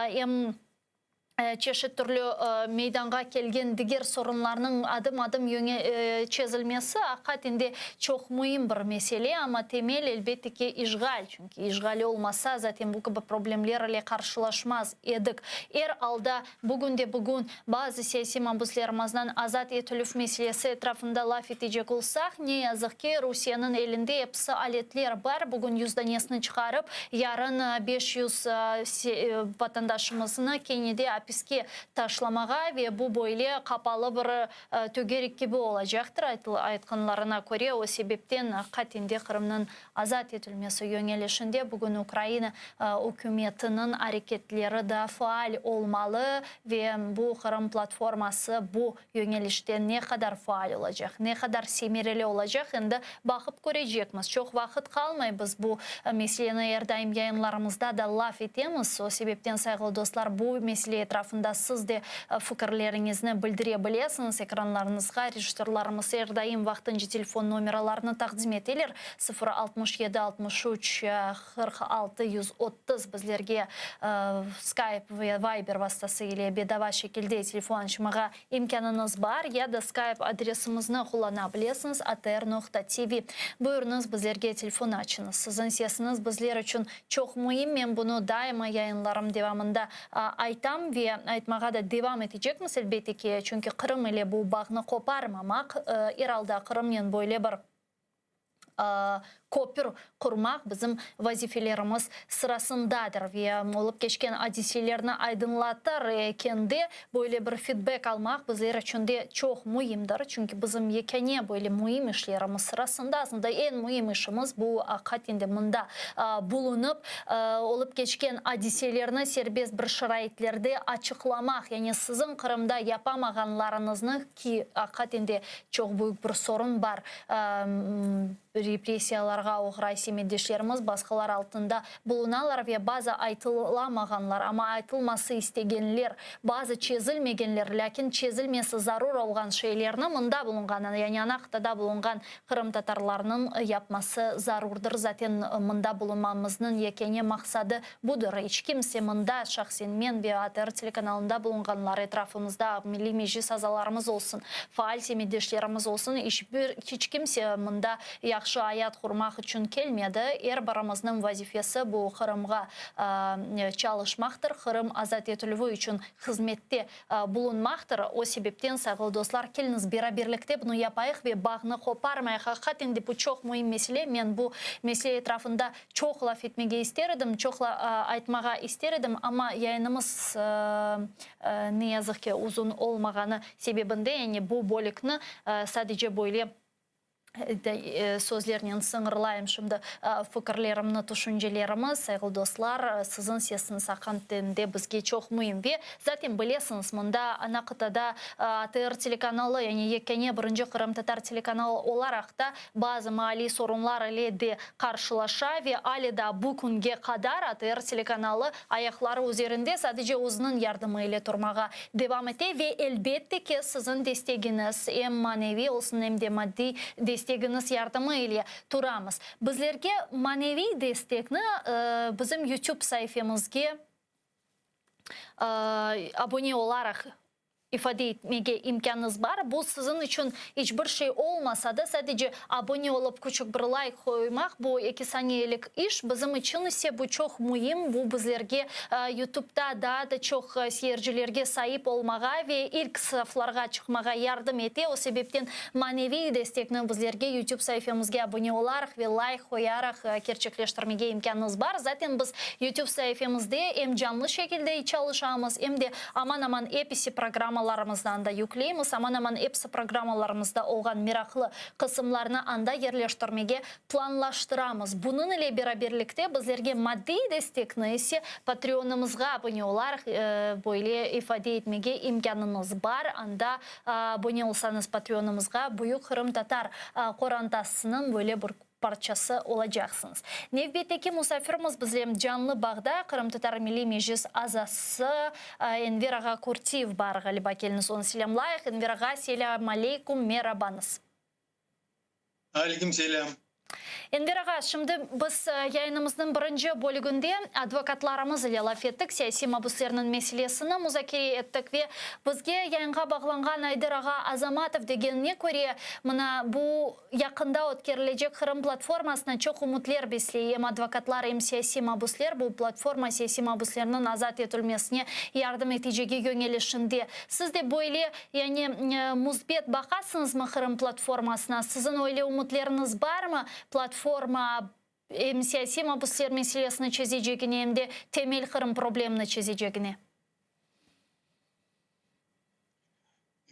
em çeşit türlü meydanğa kelgen diger sorunlarnıñ adım-adım çezilmesi aqiqaten de çoq müim bir mesele, amma temel, elbette ki, işğal. Çünki işğal olmasa, zaten bu kibi problemler ile qarşılaşmaz edik. Er alda, bugünde-bugün bazı siyasiy mabüslerimizniñ azat etilüv meselesi etrafında laf etecek olsaq, ne yazıq ki, Rusiyeniñ elinde episi aletler bar, bugün yüz danesini çıqarıp, yarın 500 vatandaşımıznı kene de apiske taşlamağa ve bu böyle qapalı bir tögerik kibi olacaqtır, aytqanlarına köre, o sebepten aqiqaten de Qırımnıñ azat etilmesi yöñelişinde bugün Ukraina ükümetiniñ areketleri da faal olmalı ve bu Qırım platforması bu yöñelişte ne qadar faal olacaq, ne qadar semereli olacaq, endi baqıp körecekmiz. Çoq vaqıt qalmay, biz bu meseleni er daim yayınlarımızda da laf etemiz. O sebepten, sayğılı dostlar, bu mesele etrafında siz de fikirleriñizni bildire bilesiñiz. Ekranlarıñızğa rejissörlarımız er daim vaqtınca telefon nomeralarını taqdim eteler, 0 67 63 46 130 bizlerge Skype ve Viber vastası ile bedava şekilde telefon açmağa imkânıñız bar ya da Skype adresimizni qullana bilesiñiz, atr noqta tv. Buyurıñız, bizlerge telefon açıñız. Siziñ sesiñiz bizler içün çoq müim, men bunı daima yayınlarım devamında aytam ve aytmağa da devam etecekmiz, elbette ki, çünki Qırım ile bu bağnı qoparmamaq, er alda Qırımnen böyle bir köpür qurmaq bizim vazifelerimiz sırasındadır ve olıp keçken adiselerni aydınlatır ekende böyle bir fidbek almaq bizler içün de çoq müimdir, çünki bizim yekâne böyle müim işlerimiz sırasında, aslında eñ müim işimiz bu aqiqaten de mında bulunıp, olıp keçken adiselerni serbest bir şaraitlerde açıqlamaq, yani siziñ Qırımda yapamağanlarıñıznı, ki aqiqaten de çoq büyük bir sorun bar, repressiyalarğa oğray semetdeşlerimiz basqılar altında bulunalar ve bazı aytılamağanlar, amma aytılması istegenler, bazı çezilmegenler, lâkin çezilmesi zarur olğan şeylerni mında bulunğan, yani ana qıtada bulunğan qırımtatarlarnıñ yapması zarurdır. Zaten mında bulunmamıznıñ yekâne maqsadı budır. İç kimse mında, şahsen men ve ATR telekanalında bulunğanlar, etrafımızda Milliy Meclis azalarımız olsun, faal semetdeşlerimiz olsun, iç bir, hiç kimse mında yahşı ayat qurmaq içün kelmedi. Er birimizniñ vazifesi bu Qırımğa çalışmaqtır, Qırım azat etilüvi içün hızmette bulunmaqtır. O sebepten, sayğılı dostlar, keliñiz beraberlikte bunı yapayıq ve bağnı qoparmayıq. Aqiqaten de bu çoq müim mesele. Men bu mesele etrafında çoq laf etmege ister edim, çoq aytmağa ister edim, amma yayınımız, ne yazıq ki, uzun olmağanı sebebinde, yani bu bölükni sadece böyle sözlernen sıñırlayım şimdi fikirlerimni, tüşüncelerimi. Sayğılı dostlar, siziñ sesiñiz aqiqaten de bizge çoq müim. Ve zaten bilesiñiz, mında ana qıtada ATR telekanalı, yani yekâne birinci qırımtatar telekanalı olaraq da bazı maaliy sorunlar ile de qarşılaşa ve ale daa bu künge qadar ATR telekanalı ayaqları üzerinde sadece özüniñ yardımı ile turmağa devam ete ve elbette ki, siziñ destegiñiz, em maneviy olsun, em de maddiy destegiñiz yardımı ile turamız. Bizlerge maneviy destekni bizim YouTube saifemizge abone olaraq. İfade etmege imkânıñız bar. Bu siziñ içün iç bir şey olmasa da, sadece abone olıp küçük bir layk qoymaq, bu eki saniyelik iş. Bizim içün ise bu çoq müim, bu bizlerge YouTubeda daa da çoq seyircilerge saip olmağa ve ilk saflarğa çıqmağa yardım ete. O sebepten maneviy destekni bizlerge YouTube saifemizge abone olaraq ve layk qoyaraq kerçekleştirmege imkânıñız bar. Zaten biz YouTube saifemizde em canlı şekilde çalışamız, em de Aman-aman episi programmalarımıznı anda yükleymiz, aman-aman episi programmalarımızda olğan meraqlı qısımlarnı anda yerleştirmege planlaştıramız. Bunıñ ile beraberlikte bizlerge maddiy destekni ise Patreonımızğa abone olaraq böyle ifade etmege imkânıñız bar. Anda abone olsañız Patreonımızğa büyük qırımtatar qorantasınıñ böyle bir parçası olacaqsıñız. Nevbetteki musafirimiz bizlem canlı bağda, Qırımtatar Milliy Meclis azası Enver ağa Kürtiyev bar, ğaliba, keliñiz onı selâmlayıq. Enver ağa, selâm aleykum, merabañız. Aleyküm selâm. Enver ağa, şimdi biz yayınımıznıñ birinci bölüginde advokatlarımız ile laf ettik, siyasiy mabüslerniñ meselesini muzakere ettik ve bizge yayınğa bağlanğan Ayder ağa Azamatov degenine köre, mına bu Yaqında ötkerilecek Qırım platformasına çoq ümütler besley em advokatlar, em siyasiy mabüsler. Bu platforma siyasiy mabüslerniñ azat etilmesine yardım etecegi yöñelişinde. Siz de böyle, yani, müsbet baqasıñızmı Qırım platformasına? Siziñ öyle ümütleriñiz barmı, platforma em siyasiy mabüsler meselesini çezecegine, em de temel Qırım problemini çezecegine?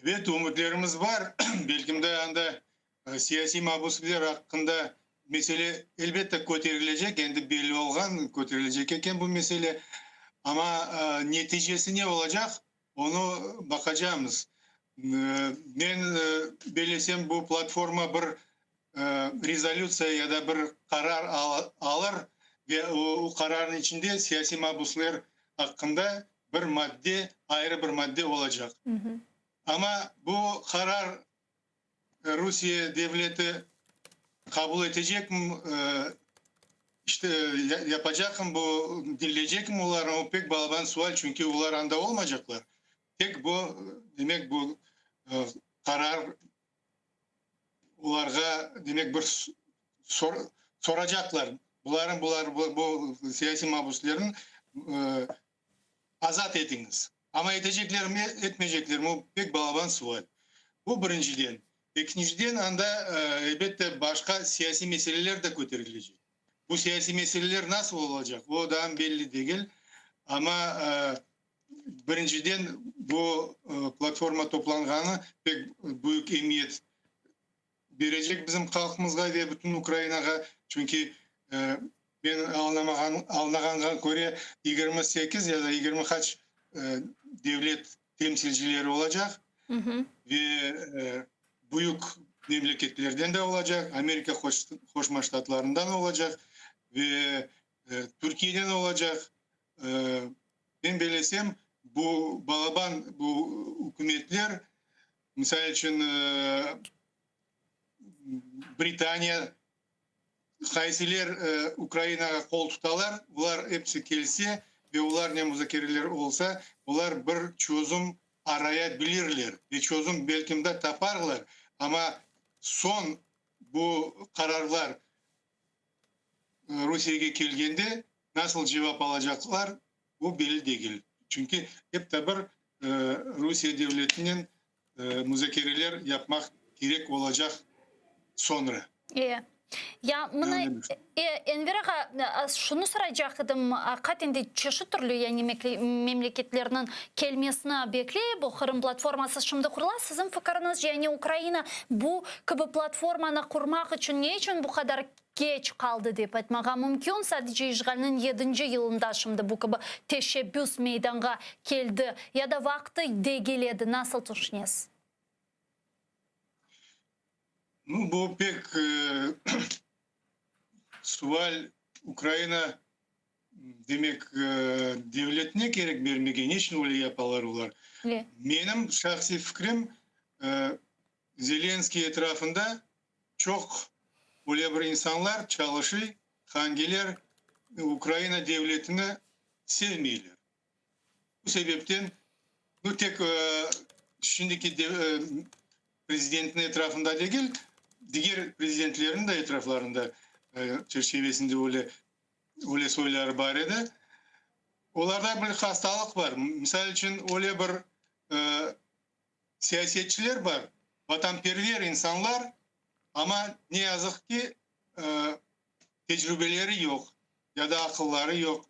Ebet, ümütlerimiz bar. Belkim de anda siyasiy mabusler aqqında mesele elbette köterilecek, endi belli olğan, köterilecek eken bu mesele. Amma neticesi ne olacaq, onı baqacamız. Men bellesem, bu platforma bir rezolütsiya ya da bir qarar alır ve o qararnıñ içinde siyasiy mabusler aqqında bir madde, ayrı bir madde olacaq. Amma bu qarar Rusiye devleti qabul etecekmi, işte, yapacaqmı bu, diñleycekmi olarnı, o pek balaban sual, çünki olar anda olmaycaqlar. Tek bu, demek, bu qarar olarğa, demek, bir soracaqlar, buların, bular, bu siyasiy mabüslerniñ azat etiñiz. Amma eteceklermi, etmeyceklermi, o pek balaban sual. Bu birinciden. Ekinciden, anda, elbette, başqa siyasiy meseleler de köterilecek. Bu siyasiy meseleler nasıl olacaq, o daa belli degil. Amma, birinciden, bu platforma toplanğanı pek büyük emiyet berecek bizim halqımızğa ve bütün Ukrainağa, çünki men añlağanğa köre, 28 ya da yigirmi qaç devlet temsilcileri olacaq ve büyük memleketlerden de olacaq, Amerika Qoşma Ştatlarından olacaq ve Türkiyeden olacaq. Men bellesem, bu balaban bu ükümetler, misal içün, Britaniya, qaysiler Ukrainağa qol tutalar, olar episi kelse ve olarnen muzakereler olsa, olar bir çözüm araya bilirler ve çözüm belkim de taparlar, amma soñ bu qararlar Rusiyege kelgende nasıl cevap alacaqlar, bu belli degil. Çünki ep de bir Rusiye devletinen muzakereler yapmaq kerek olacaq soñra. E. Ya mına, e, Enver ağa, şunı soraycaq edim, aqiqaten de çeşit türlü yani memleketlerniñ kelmesini bekley bu Qırım platforması şimdi qurula. Siziñ fikiriñizce, yani Ukraina bu kibi platformanı qurmaq içün ne içün bu qadar keç qaldı dep aytmağa mümkün? Sadece işğalniñ yedinci yılında şimdi bu kibi teşebbüs meydanğa keldi ya da vaqtı degil edi, nasıl tüşünesiz? Nu, bu pek sual. Ukraina, demek, devletine kerek bermege, ne içün öyle yapalar olar? Menim şahsiy fikrim, Zelenskiy etrafında çoq öyle bir insanlar çalışıy, hangiler Ukraina devletini sevmeyler. Bu sebepten, nu, tek. şimdiki prezidentniñ etrafında degil, diger prezidentlerniñ de etraflarında, çerçivesinde öyle, öyle soyları bar edi. Olarda bir hastalıq bar. Misal içün, öyle bir siyasetçiler bar, vatanperver insanlar, amma ne yazıq ki, tecrübeleri yoq ya da aqılları yoq.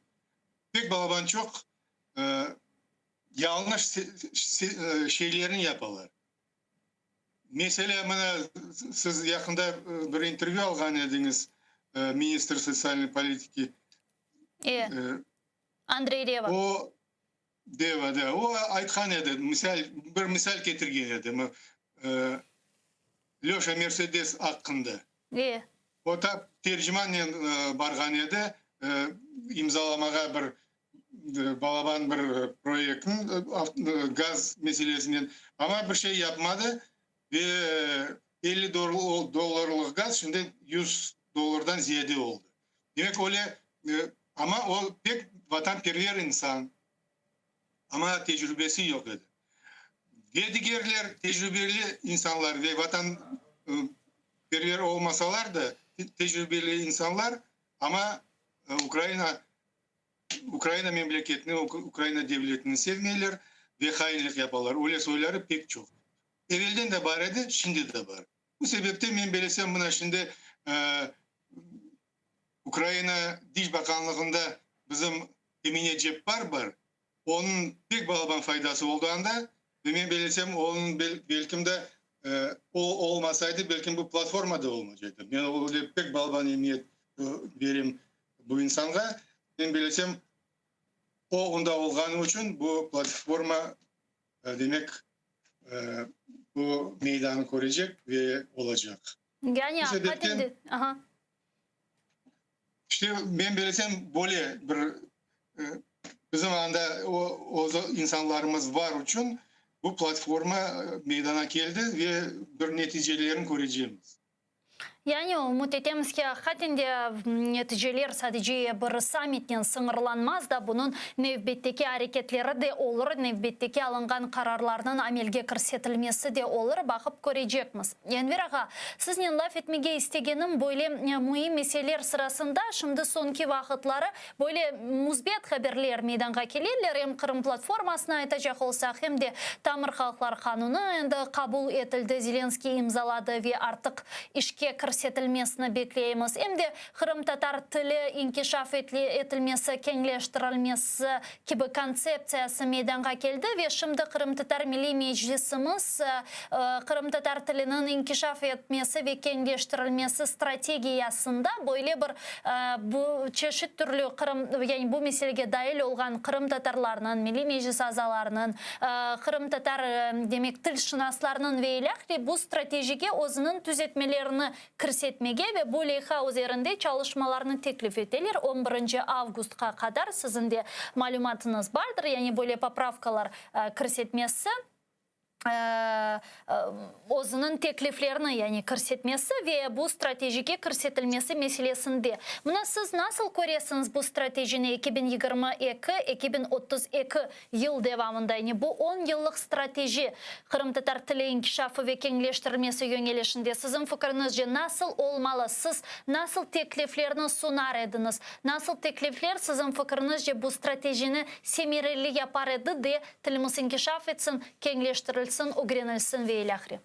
Pek balaban çoq yañlış şeylerni yapalar. Meselâ, mına, siz yaqında bir intervyü alğan ediñiz ministr sotsialnıy politiki. E, Andrey Reva. O, Deva, da. O aytqan edi, misal, bir misal ketirgen edi, Löşa Mersedes aqqında. E. O tap tercimannen barğan edi, imzalamağa bir balaban bir proyektni, gaz meselesinen, amma bir şey yapmadı ve 50 dollarlıq gaz şimdi 100 dollardan ziyade oldı. Demek, öyle, amma o pek vatanperver insan, amma tecrübesi yoq edi. Ve digerler, tecrübeli insanlar ve vatanperver olmasalar da, tecrübeli insanlar, amma Ukraina Ukraina memleketini, Ukraina devletini sevmeyler ve hainlik yapalar. Öyle soyları pek çoq. Evelden de bar edi, şimdi de bar. Bu sebepten men belesem, mına şimdi Ukraina Diş bakanlığında bizim Emine Ceppar bar, onıñ pek balaban faydası oldı anda ve men belesem, onıñ belkim de o olmasaydı, belkim bu platforma da olmaycaqtı. Men öyle pek balaban emiyet berem bu insanğa. Men belesem, o onda olğanı içün bu platforma, demek, bu meydanı körecek ve olacaq. Yani, Bu sebepten, aqiqaten, aha. İşte men belesem, böyle bir bizim anda o, o insanlarımız bar içün bu platforma meydana keldi ve bir neticelerini körecekmiz. Yani ümüt etemiz ki, aqiqaten de neticeler sadece bir sammitnen sıñırlanmaz da, bunıñ nevbetteki areketleri de olur, nevbetteki alınğan qararlarnıñ amelge kirsetilmesi de olur, baqıp körecekmiz. Enver ağa, siznen laf etmege istegenim böyle müim meseleler sırasında şimdi soñki vaqıtları böyle müsbet haberler meydanğa keleler, em Qırım platformasını aytacaq olsaq, em de Tamır halqlar qanunı endi qabul etildi, Zelenskıy imzaladı ve artıq işke kirsetilmesini bekleymiz, em de qırımtatar tili inkişaf etilmesi, keñleştirilmesi kibi kontseptsiyası meydanğa keldi ve şimdi Qırımtatar Milliy Meclisimiz qırımtatar tiliniñ inkişaf etmesi ve keñleştirilmesi strategiyasında böyle bir bu çeşit türlü Qırım, yani bu meselege dail olğan qırımtatarlarnıñ, Milliy Meclis azalarınıñ, qırımtatar, demek, tilşınaslarnıñ ve ilâhre bu stratejige özüniñ tüzetmelerini kirsetmege ve bu leyha üzerinde çalışmalarnı teklif eteler, on birinci avgustqa qadar siziñ de malümatıñız bardır, yani böyle popravkalar kirsetmesi, özüniñ tekliflerini, yani kirsetmesi ve bu stratejige kirsetilmesi meselesinde. Mına siz nasıl köresiñiz bu stratejini 2022, 2032 yıl devamında, yani bu on yıllıq strateji qırımtatar tili inkişafı ve keñleştirilmesi yöñelişinde siziñ fikriñizce nasıl olmalı, siz nasıl tekliflerni sunar ediñiz, nasıl teklifler siziñ fikriñizce bu stratejini semereli yapar edi de tilimiz inkişaf etsin, keñleştirilsin, ögrenilsin ve ilâhre?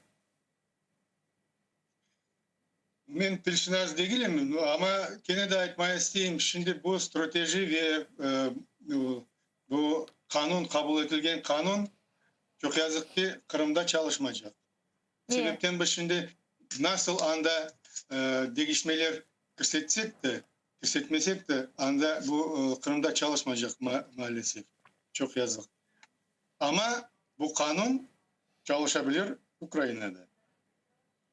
Men tilşınas degilim, amma kene de aytmağa isteyim, şimdi bu strateji ve bu qanun, qabul etilgen qanun, çoq yazıq ki, Qırımda çalışmaycaq. Sebepten biz şimdi nasıl anda deñişmeler kirsetsek de, kirsetmesek de, anda bu Qırımda çalışmaycaq maalesef. Çoq yazıq. Amma bu qanun çalışa bilir Ukrainada.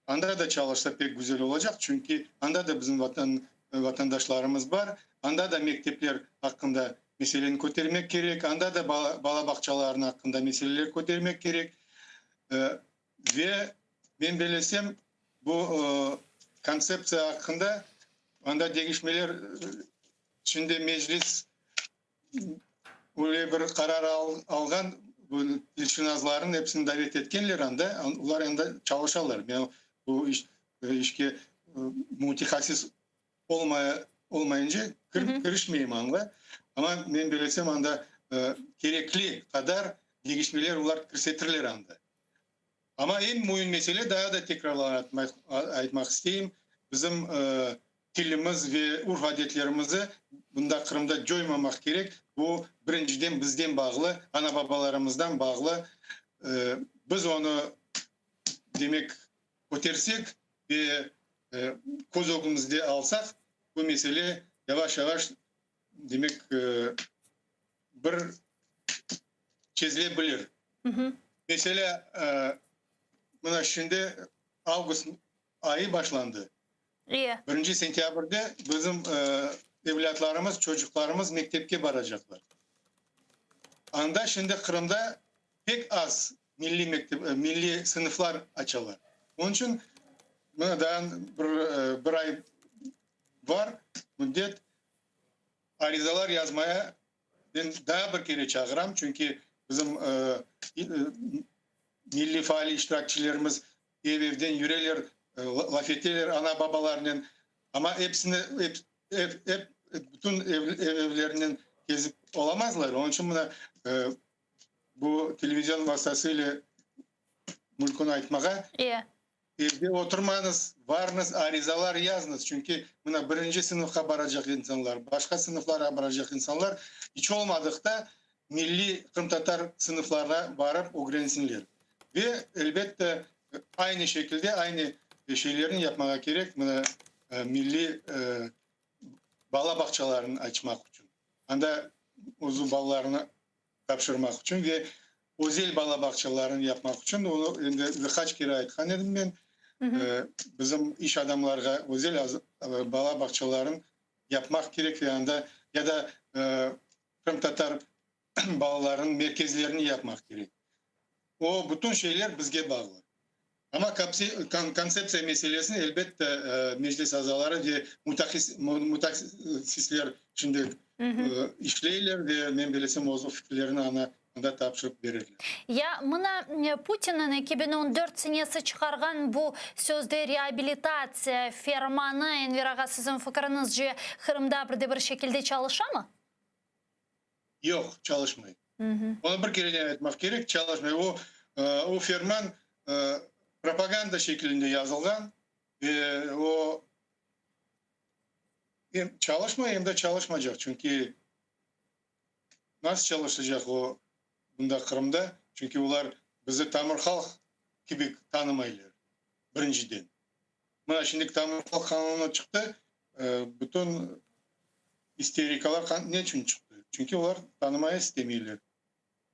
Anda da çalışsa pek güzel olacaq, çünki anda da bizim vatan vatandaşlarımız bar, anda da mektepler aqqında meseleni kötermek kerek, anda da bala bala bağçalarınıñ aqqında meseleler kötermek kerek. Ve men belesem, bu kontseptsiya aqqında anda deñişmeler şimdi Meclis öyle bir qarar alğan. Bu tilşınaslarnıñ episini davet etkenler anda, olar anda çalışalar. Men bu iş, işke mütehassıs olmaya, olmayınca kirişmeyim anda. Amma men bilesem, anda kerekli qadar deñişmeler olar kirsetirler anda. Amma eñ müim mesele, daa da tekrarlanıp aytmaq isteyim, bizim tilimiz ve urf-adetlerimizi bunda Qırımda coymamaq kerek. Bu, birinciden, bizden bağlı, ana-babalarımızdan bağlı. Biz onı, demek, kötersek ve köz ögümizde alsaq, bu mesele yavaş-yavaş, demek, bir çezile bilir. Meselâ, mına şimdi avgust ayı başlandı. Birinci sentâbrde bizim evlâtlarımız, çocuqlarımız mektepke baracaqlar. Anda şimdi Qırımda pek az milliy mektep, milliy sınıflar açalar. Onıñ içün mına daa bir, bir ay bar müddet, arizalar yazmaya men daa bir kere çağıram, çünki bizim milliy faal iştirakçilerimiz ev-evden yüreler, laf eteler ana-babalarnen, amma episini, ep, ep, ep, bütün ev-evlerinen kezip olamazlar. Onıñ içün mına bu televizion vastası ile mülkün aytmağa. Evde oturmañız, varıñız, arizalar yazıñız, çünki mına birinci sınıfqa baracaq insanlar, başqa sınıflarğa baracaq insanlar iç olmadıqta milliy qırımtatar sınıflarına barıp ögrensinler. Ve, elbette, aynı şekilde, aynı şeylerni yapmağa kerek mına milliy bala bağçalarını açmaq içün. Anda özü balalarını tapşırmaq içün ve özel bala bağçalarını yapmaq içün, onı endi bir qaç kere aytqan edim men, bizim iş adamlarğa özel bala bağçalarını yapmaq kerek ve anda ya da qırımtatar balalarınıñ merkezlerini yapmaq kerek. O bütün şeyler bizge bağlı. Amma kontseptsiya meselesini, elbette, Meclis azaları ve mütehassisler şimdi işleyler ve men bilesem, öz fikirlerini ana anda tapşırıp berirler. Ya mına Putinniñ 2014 senesi çıqarğan bu sözde reabilitatsiya fermanı, Enver ağa, siziñ fikiriñizce, Qırımda bir de bir şekilde çalışamı? Yoq, çalışmay. Onı bir kereden aytmaq kerek, çalışmay. O, o ferman propaganda şekilinde yazılğan ve o em çalışmay, em de çalışmaycaq. Çünki nasıl çalışacaq o bunda Qırımda? Çünki olar bizi tamır halq kibi tanımaylar, birinciden. Mına şimdiki tamır halq qanunı çıqtı, bütün isterikalar ne içün çıqtı? Çünki olar tanımaya istemeyler.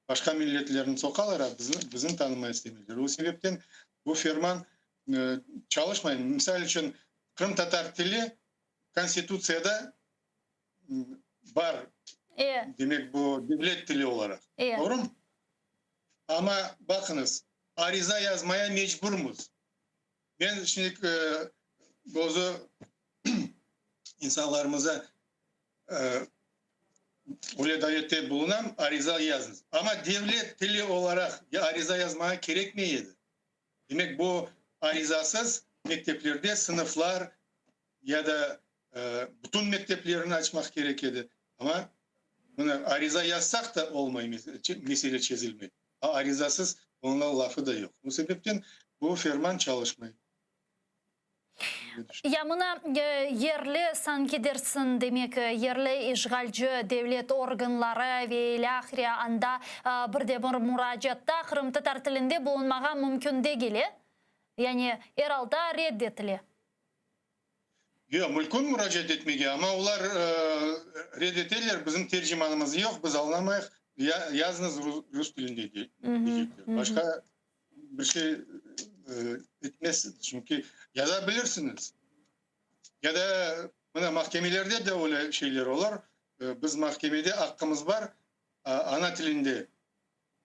Başqa milletlerni soqalar, a bizni, bizni tanımaya istemeyler. O sebepten bu ferman çalışmay. Misal içün, qırımtatar tili Konstitutsiyada bar, demek bu devlet tili olaraq. Doğrumı? Amma baqıñız, ariza yazmaya mecburmız. Men şimdi özü insanlarımıza öyle davette bulunam, ariza yazıñız. Amma devlet tili olaraq ariza yazmağa kerekmey edi. Demek, bu arizasız mekteplerde sınıflar ya da bütün mekteplerni açmaq kerek edi. Amma mına ariza yazsaq da olmay, mesele çezilmey. Arizasız onıñ lafı da yoq. Bu sebepten bu ferman çalışmay. Ya mına yerli, sanki dersiñ, demek, yerli işğalci devlet organları ve ilâhre anda bir de bir muracaatta qırımtatar tilinde bulunmağa mümkün degil, e? Yani, er alda red etile. Yoq, mülkün muracaat etmege, amma olar red eteler, bizim tercimanımız yoq, biz añlamayıq, yazıñız rus tilinde deycekler. Başqa bir şey etmezsiñiz, çünki yaza bilirsiñiz. Ya da mına mahkemelerde de öyle şeyler olur, biz mahkemede aqqımız bar ana tilinde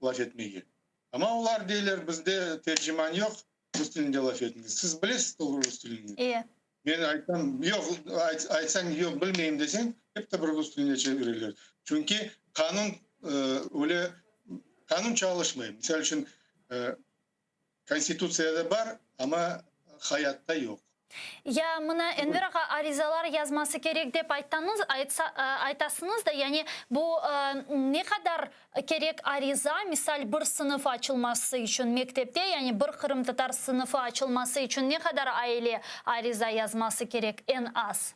laf etmege. Amma olar deyler, bizde terciman yoq, rus tilinde laf etiñiz. Siz bilesiz rus tilini? E. Men aytsam, yoq, aytsañ, yoq, bilmeyim deseñ, hep de bir rus tiline çevirirler. Çünki qanun öyle. Qanun çalışmay. Misal içün, Konstitutsiyada bar, amma hayatta yoq. Ya mına, Enver ağa, arizalar yazması kerek dep ayttanız, aytsa, aytasıñız da, yani bu ne qadar kerek ariza, misal, bir sınıf açılması içün mektepte, yani bir qırımtatar sınıfı açılması içün ne qadar aile ariza yazması kerek eñ az?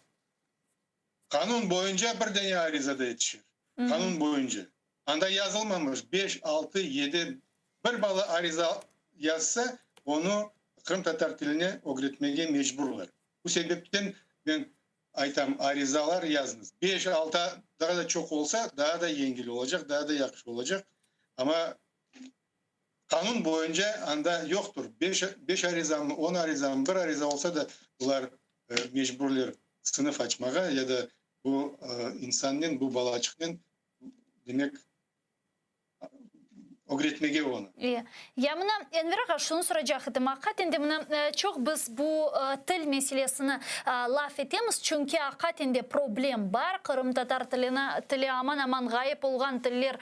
Qanun boyunca bir dane ariza da yetişir. Qanun boyunca. Anda yazılmamış, beş, altı, yedi, bir bala ariza yazsa, onı qırımtatar tiline ögretmege mecburlar. Bu sebepten men aytam, arizalar yazıñız. Beş, altı, daa da çoq olsa, daa da yengil olacaq, daa da yahşı olacaq. Amma qanun boyunca anda yoqtır. Beş, beş arizamı, on arizamı, bir ariza olsa da, bular mecburlar sınıf açmağa ya da bu insannen, bu balaçıqnen demek, ögretmege onı. E. Ya mına, Enver ağa, şunı soracaq edim, aqiqaten de mına çoq biz bu til meselesini laf etemiz, çünki aqiqaten de problem bar, qırımtatar tilini, tili aman-aman ğayıp olğan tiller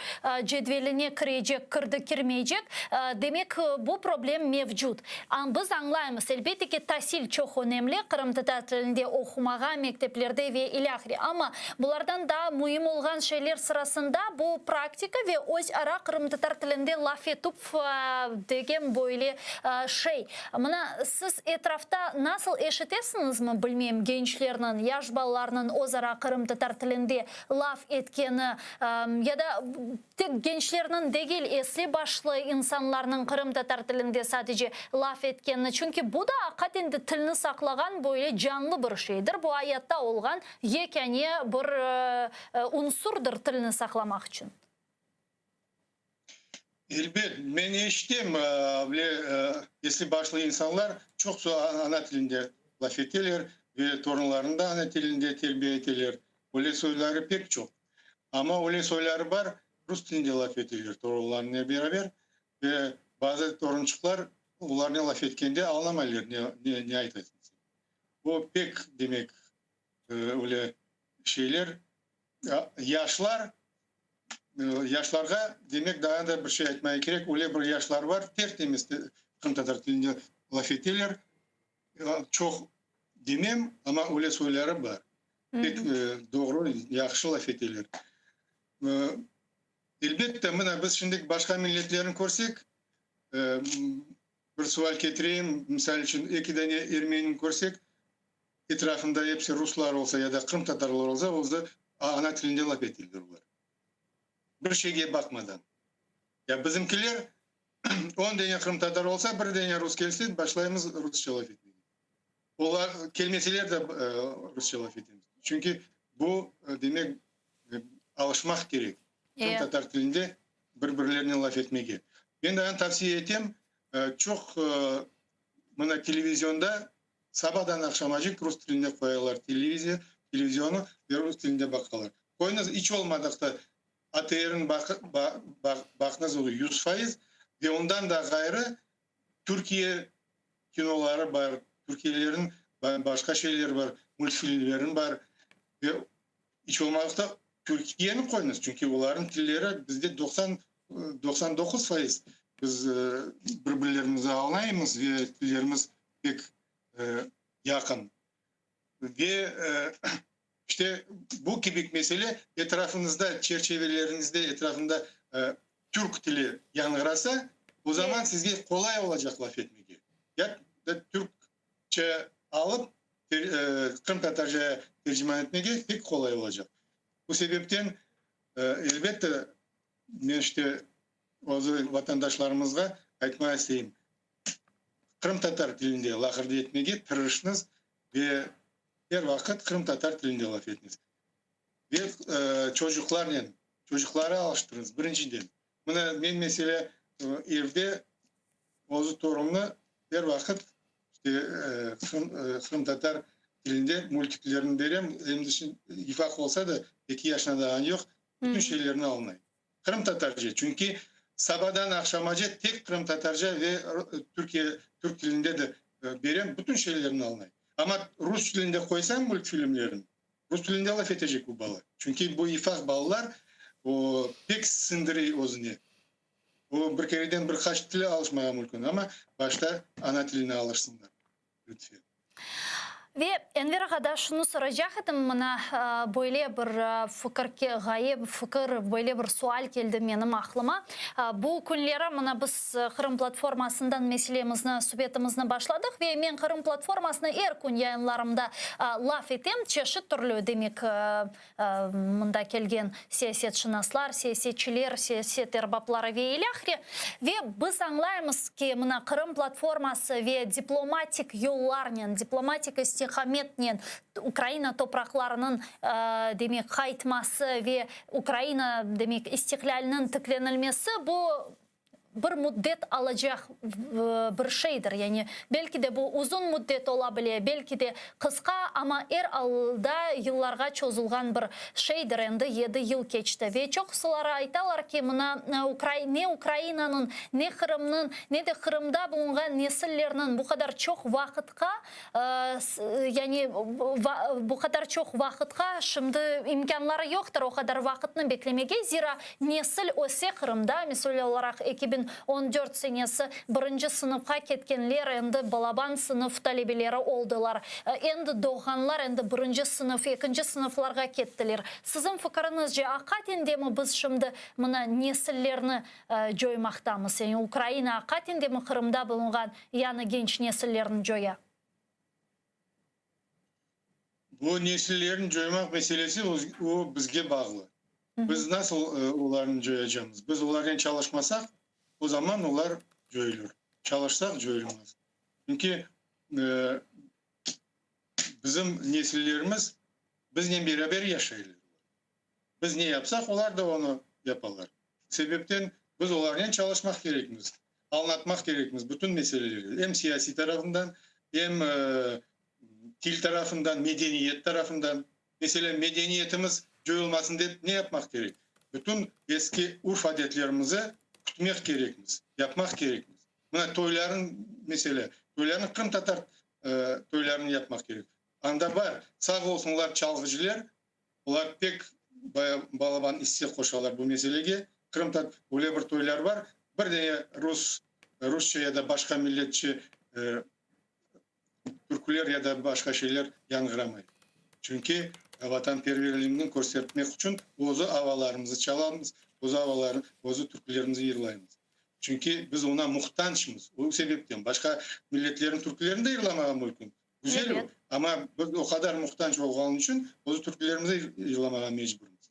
cedveline kirecek, kirdi, kirmeycek, demek, bu problem mevcut. Biz añlaymız, elbette ki, tasil çoq önemli, qırımtatar tilinde oqumağa, mekteplerde ve ilâhre, amma bulardan daa müim olğan şeyler sırasında bu praktika ve öz ara qırımtatar tilinde laf etüv degen böyle şey. Mına, siz etrafta nasıl eşitesiñizmi, bilmeyim, gençlerniñ, yaş balalarnıñ öz ara qırımtatar tilinde laf etkeni ya da Tek gençlerniñ degil, esli-başlı insanlarnıñ qırımtatar tilinde sadece laf etkenini, çünki bu da aqiqaten de tilni saqlağan böyle canlı bir şeydir, bu ayatta olğan yekâne bir unsurdır tilni saqlamaq içün. Elbet, men eşitem, böyle esli-başlı insanlar çoqsu ana tilinde laf eteler ve torunlarını da ana tilinde terbiye eteler. Öyle soyları pek çoq. Amma öyle soyları bar, rus tilinde laf eteler torunlarınen beraber ve bazı torunçıqlar olarnen laf etkende añlamaylar ne ne aytasıñ sen. O pek, demek, öyle şeyler. Yaşlar, yaşlarğa, demek, daa da bir şey aytmaya kerek, öyle bir yaşlar bar, ter-temiz qırımtatar tilinde laf eteler. Çoq demem, amma öyle soyları bar. Pek doğru, yahşı laf eteler. Elbette, mına biz şimdi başqa milletlerni körsek, bir sual ketireyim, misal içün, eki dane ermenini körsek, etrafında episi ruslar olsa ya da qırımtatarlar olsa, olsa ana tilinde laf eteler olar. Bir şeyge baqmadan. Ya bizimkiler on dane qırımtatar olsa, bir dane rus kelse, başlaymız rusça laf etmege. Olar kelmeseler de rusça laf etemiz. Çünki bu, demek, alışmaq kerek qırımtatar tilinde bir-birlerinen laf etmege. Men daa tavsiye etem, çoq mına televizionda sabadan aqşamacıq rus tilinde qoyalar televiziya, televizionı ve rus tilinde baqalar. Qoyuñız, iç olmadıq da ATRni baqıñız, o 100%, ve ondan da ğayrı Türkiye kinoları bar, türkiyelerin başqa şeyleri bar, multfilmlerin bar. Ve iç olmağıqta Türkiyeni qoyuñız, çünki olarnıñ tilleri bizde 90, 99% biz bir-birlerimizni añlaymız ve tillerimiz pek yaqın. Ve işte bu kibi mesele etrafıñızda, çerçeveleriñizde, etrafında türk tili yañğırasa, o zaman sizge qolay olacaq laf etmege. Ya da türkçe alıp qırımtatarcaya terciman etmege pek qolay olacaq. Bu sebepten, elbette, men işte özü vatandaşlarımızğa aytmağa isteyim, qırımtatar tilinde laqırdı etmege tırışıñız ve er vaqıt qırımtatar tilinde laf etiñiz. Ve çocuqlarnen, çocuqları alıştırıñız, birinciden. Mına men, meselâ, evde özü torunımnı er vaqıt işte qırımtatar tilinde multiklerini berem, endi şimdi ufaq olsa da, eki yaşına dağan yoq, bütün şeylerni añlay. Qırımtatarca, çünki sabadan aqşamace tek qırımtatarca ve Türkiye, türk tilinde de berem, bütün şeylerni añlay. Amma rus tilinde qoysam multfilmlerini, rus tilinde laf etecek bu bala. Çünki bu ifaq balalar o pek siñdire özüne. O bir kereden bir qaç tili alışmağa mümkün, amma başta ana tiline alışsınlar, lütfen. Ve Enver ağa da şunı soracaq edim, mına böyle bir fikir, ğaye, fikir, böyle bir sual keldi menim aqlıma. Bu künleri mına biz Qırım platformasından meselemizni, subetimizni başladıq ve men Qırım platformasını er kün yayınlarımda laf etem, çeşit türlü, demek, Mında kelgen siyasetşınaslar, siyasetçiler, siyaset erbapları ve ilâhre. Ve biz añlaymız ki, mına Qırım platforması ve diplomatik yollarnen, diplomatik istiqametnen Ukraina topraqlarınıñ, demek, qaytması ve Ukraina, demek, istiqlâliniñ tiklenilmesi, bu bir müddet alacaq bir şeydir. Yani belki de bu uzun müddet ola bile, belki de qısqa, amma er alda yıllarğa çozulğan bir şeydir. Endi yedi yıl keçti ve çoqusıları aytalar ki, mına ne Ukrainanıñ, ne Qırımnıñ, ne de Qırımda bulunğan nesillerniñ bu qadar çoq vaqıtqa Yani bu qadar çoq vaqıtqa şimdi imkânları yoqtır o qadar vaqıtnı beklemege, zira nesil öse Qırımda, misal olaraq, 2014 senesi birinci sınıfqa ketkenler endi balaban sınıf talebeleri oldılar, endi doğğanlar endi birinci sınıf, ekinci sınıflarğa kettiler. Siziñ fikiriñizce, aqaten demi biz şimdi mına nesillerni coymaqtamız? Yani Ukraina aqaten demi Qırımda bulunğan Yañı genç nesillerni coya. Bu nesillerni coymaq meselesi o bizge bağlı. Biz nasıl olarnı coyacamız? Biz olarnen çalışmasaq, o zaman olar coyulır. Çalışsaq, coyulmaz. Çünki bizim nesillerimiz biznen beraber yaşaylar. Biz ne yapsaq, olar da onı yapalar. Sebepten biz olarnen çalışmaq kerekmiz, añlatmaq kerekmiz bütün meselelerni, em siyasiy tarafından, em til tarafından, medeniyet tarafından. Meselâ, medeniyetimiz coyulmasın dep ne yapmaq kerek? Bütün eski urf-adetlerimizi kütmek kerekmiz, yapmaq kerekmiz. Mına toyların, meselâ, toylarnı qırımtatar toylarını yapmaq kerek. Anda bar, sağ olsunlar çalğıcıler, Olar pek balaban isse qoşalar bu meselege. Qırımtat öyle bir toylar bar, bir dene rus, rusça ya da başqa milletçe türküler ya da başqa şeyler yañğıramay. Çünki vatanperverligini köstertmek içün özü avalarımızı çalamız, özü avalar, özü türkülerimizi yırlaymız. Çünki biz oña muhtaçmız. O sebepten başqa milletlerniñ türkülerini de yırlamağa mümkün. Güzel o, amma biz o qadar muhtac olğan içün özü türkülerimizni yırlamağa mecburmız.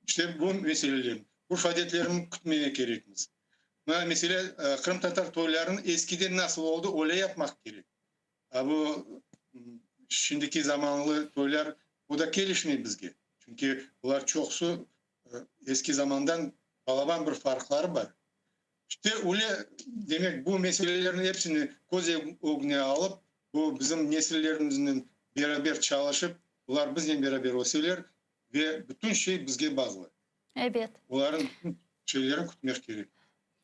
İşte bu meseleler, urf-adetlerni kütmege kerekmiz. Mına, mesele, qırımtatar toylarını eskiden nasıl oldı, öyle yapmaq kerek. A bu şimdiki zamanlı toylar, o da kelişmey bizge. Çünki olar çoqusı eski zamandan balaban bir farqları bar. İşte, öyle, demek, bu meselelerniñ episini köz ögüne alıp, bu bizim nesillerimiznen beraber çalışıp, olar biznen beraber öseler ve bütün şey bizge bağlı. Ebet. Olarnıñ bütün şeylerini kütmek kerek.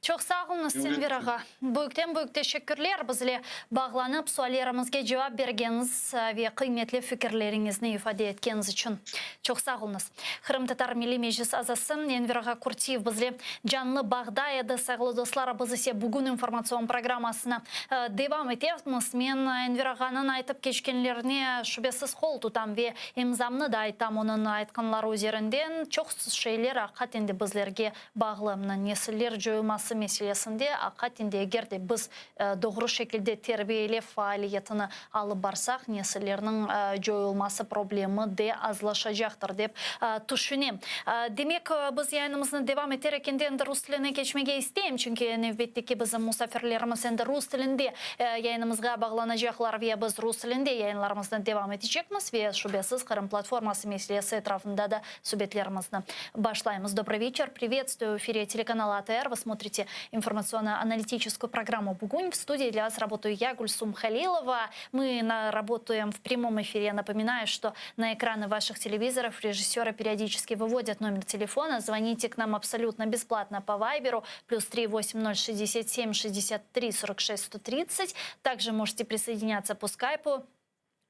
Çoq sağ oluñız, Enver ağa. Büyükten-büyük teşekkürler, bizle bağlanıp, suallerimizge cevap bergeniñiz ve qıymetli fikirleriñizni ifade etkeniñiz içün. Çoq sağ oluñız. Qırımtatar Milliy Meclis azası Enver ağa Kurtiyev bizle canlı bağda edi. Sayğılı dostlar, biz ise bugün informatsion programmasını devam etemiz. Men Enver ağanıñ aytıp keçkenlerine şübesiz qol tutam ve imzamnı da aytam onıñ aytqanları üzerinden. Çoq şeyler aqiqaten de bizlerge bağlı. Mına nesiller coyulması meselesinde aqiqaten de eger de biz doğru şekilde terbiyelev faaliyetini alıp barsaq, nesillerniñ coyulması problemi de azlaşacaqtır, dep tüşünem. Demek, biz yayınımıznı devam eterek endi endi rus tiline keçmege isteyim, çünki nevbetteki bizim musafirlerimiz endi rus tilinde yayınımızğa bağlanacaqlar ve biz rus tilinde yayınlarımıznı devam etecekmiz ve, şübesiz, Qırım platforması meselesi etrafında da subetlerimizni başlaymız. Dobrıy veçer, privetstvuyu v efire telekanala ATR, vı smotrite informatsionno-analitiçeskuyu programmu Bugün. V studii dlâ vas rabotayu ya, Gülsum Halilova. Мы работаем в прямом эфире. Я напоминаю, что на экраны ваших телевизоров режиссеры периодически выводят номер телефона. Звоните к нам абсолютно бесплатно по Вайберу плюс 3 8 0 67 63 46 130. Также можете присоединяться по скайпу.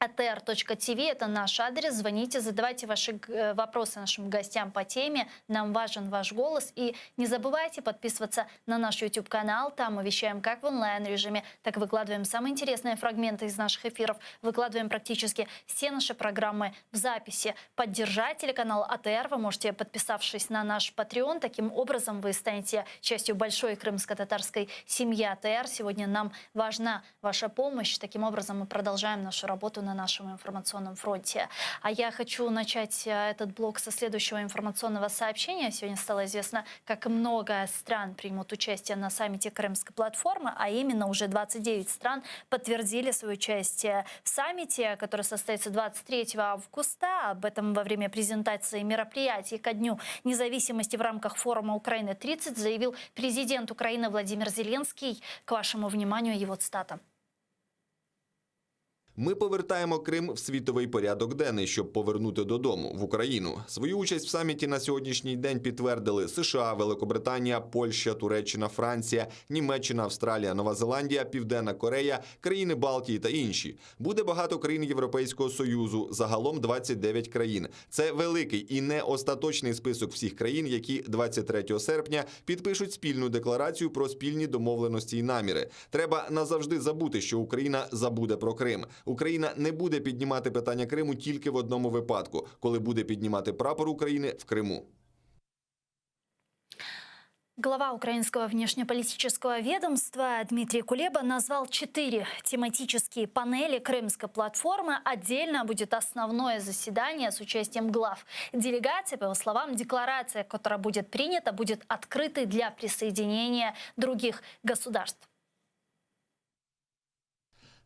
Atr.tv, это наш адрес. Звоните, задавайте ваши вопросы нашим гостям по теме. Нам важен ваш голос. И не забывайте подписываться на наш YouTube-канал. Там мы вещаем как в онлайн-режиме, так и выкладываем самые интересные фрагменты из наших эфиров. Выкладываем практически все наши программы в записи. Поддержать телеканал АТР вы можете, подписавшись на наш Patreon. Таким образом, вы станете частью большой крымско-татарской семьи АТР. Сегодня нам важна ваша помощь. Таким образом, мы продолжаем нашу работу на нашем информационном фронте. А я хочу начать этот блок со следующего информационного сообщения. Сегодня стало известно, как много стран примут участие на саммите Крымской платформы, а именно уже 29 стран подтвердили свое участие в саммите, который состоится 23 августа. Об этом во время презентации мероприятий ко Дню независимости в рамках форума Украины-30 заявил президент Украины Владимир Зеленский. К вашему вниманию его цитата. Ми повертаємо Крим в світовий порядок денний, щоб повернути додому в Україну. Свою участь в саміті на сьогоднішній день підтвердили США, Великобританія, Польща, Туреччина, Франція, Німеччина, Австралія, Нова Зеландія, Південна Корея, країни Балтії та інші. Буде багато країн Європейського союзу, загалом 29 країн. Це великий і не остаточний список всіх країн, які 23 серпня підпишуть спільну декларацію про спільні домовленості і наміри. Треба назавжди забути, що Україна забуде про Крим. Україна не буде піднімати питання Криму тільки в одному випадку, коли буде піднімати прапор України в Криму. Глава украинского внешнеполитического ведомства Дмитрий Кулеба назвал четыре тематические панели Крымской платформы. Отдельно будет основное заседание с участием глав делегации. По его словам, декларация, которая будет принята, будет открытой для присоединения других государств.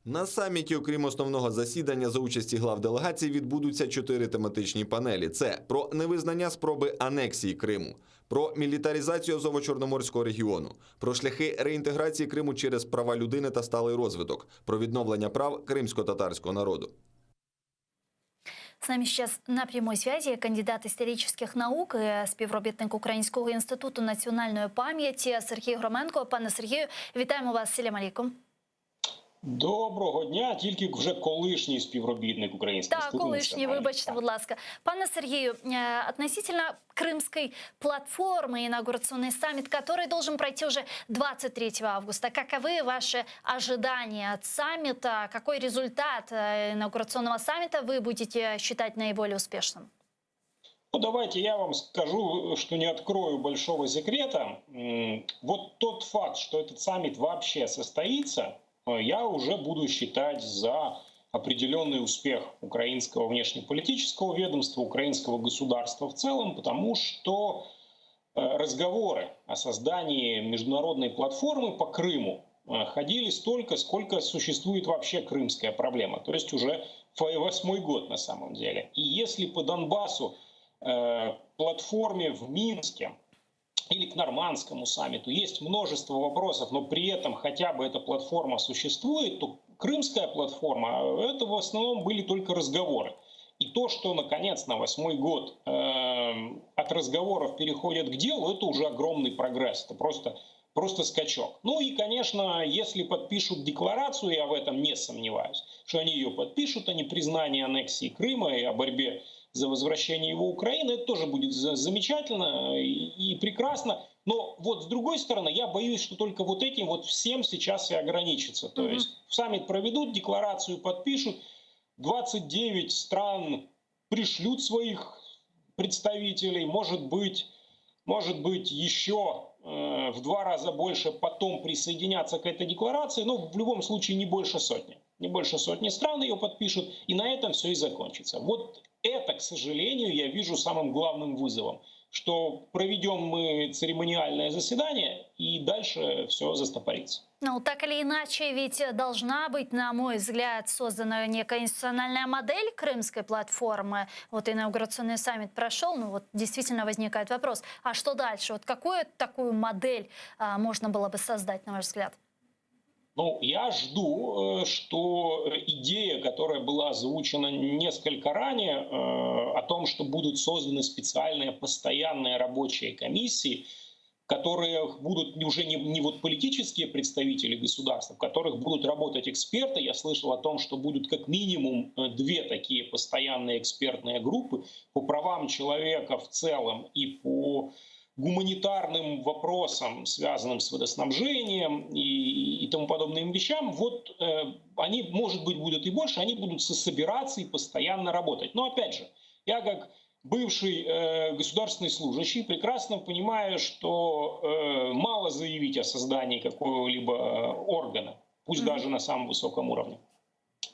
На саміті, окрім основного засідання за участі глав делегацій, відбудуться чотири тематичні панелі: це про невизнання спроби анексії Криму, про мілітаризацію Азово-Чорноморського регіону, про шляхи реінтеграції Криму через права людини та сталий розвиток, про відновлення прав кримсько-татарського народу. С нами сейчас на прямой связи кандидат исторических наук, і співробітник Українського інституту національної пам'яті Сергій Громенко. Пане Сергію, вітаємо вас. Селям алейкум. Доброго дня, тільки вже колишній співробітник Українського Так, інституту колишній, національної вибачте, пам'яті. будь ласка. Пане Сергію, относительно Крымской платформы, инаугурационный саммит, который должен пройти уже 23 августа. Каковы ваши ожидания от саммита? Какой результат инаугурационного саммита вы будете считать наиболее успешным? Ну, давайте я вам скажу, что не открою большого секрета. Вот тот факт, что этот саммит вообще состоится, я уже буду считать за определенный успех украинского внешнеполитического ведомства, украинского государства в целом, потому что разговоры о создании международной платформы по Крыму ходили столько, сколько существует вообще крымская проблема, то есть уже восьмой год на самом деле. И если по Донбассу платформе в Минске или к нормандскому саммиту есть множество вопросов, но при этом хотя бы эта платформа существует, то крымская платформа, это в основном были только разговоры. И то, что наконец на восьмой год от разговоров переходят к делу, это уже огромный прогресс. Это просто скачок. Ну и, конечно, если подпишут декларацию, я в этом не сомневаюсь, что они ее подпишут, о непризнании аннексии Крыма и о борьбе за возвращение его Украины, это тоже будет замечательно и прекрасно. Но вот с другой стороны, я боюсь, что только вот этим вот всем сейчас и ограничится. То есть саммит проведут, декларацию подпишут, 29 стран пришлют своих представителей, может быть еще в два раза больше потом присоединятся к этой декларации, но в любом случае не больше сотни. Не больше сотни стран ее подпишут, и на этом все и закончится. Вот это, к сожалению, я вижу самым главным вызовом, что проведем мы церемониальное заседание, и дальше все застопорится. Ну, так или иначе, ведь должна быть, на мой взгляд, создана некая институциональная модель крымской платформы. Вот инаугурационный саммит прошел, ну вот действительно возникает вопрос, а что дальше? Вот какую такую модель можно было бы создать, на ваш взгляд? Ну, я жду, что идея, которая была озвучена несколько ранее, о том, что будут созданы специальные постоянные рабочие комиссии. Которых будут уже не вот политические представители государства, в которых будут работать эксперты. Я слышал о том, что будут как минимум две такие постоянные экспертные группы по правам человека в целом и по гуманитарным вопросам, связанным с водоснабжением и тому подобным вещам. Вот они, может быть, будут и больше, они будут собираться и постоянно работать. Но опять же, я как бывший государственный служащий прекрасно понимаю, что мало заявить о создании какого-либо органа, пусть даже на самом высоком уровне.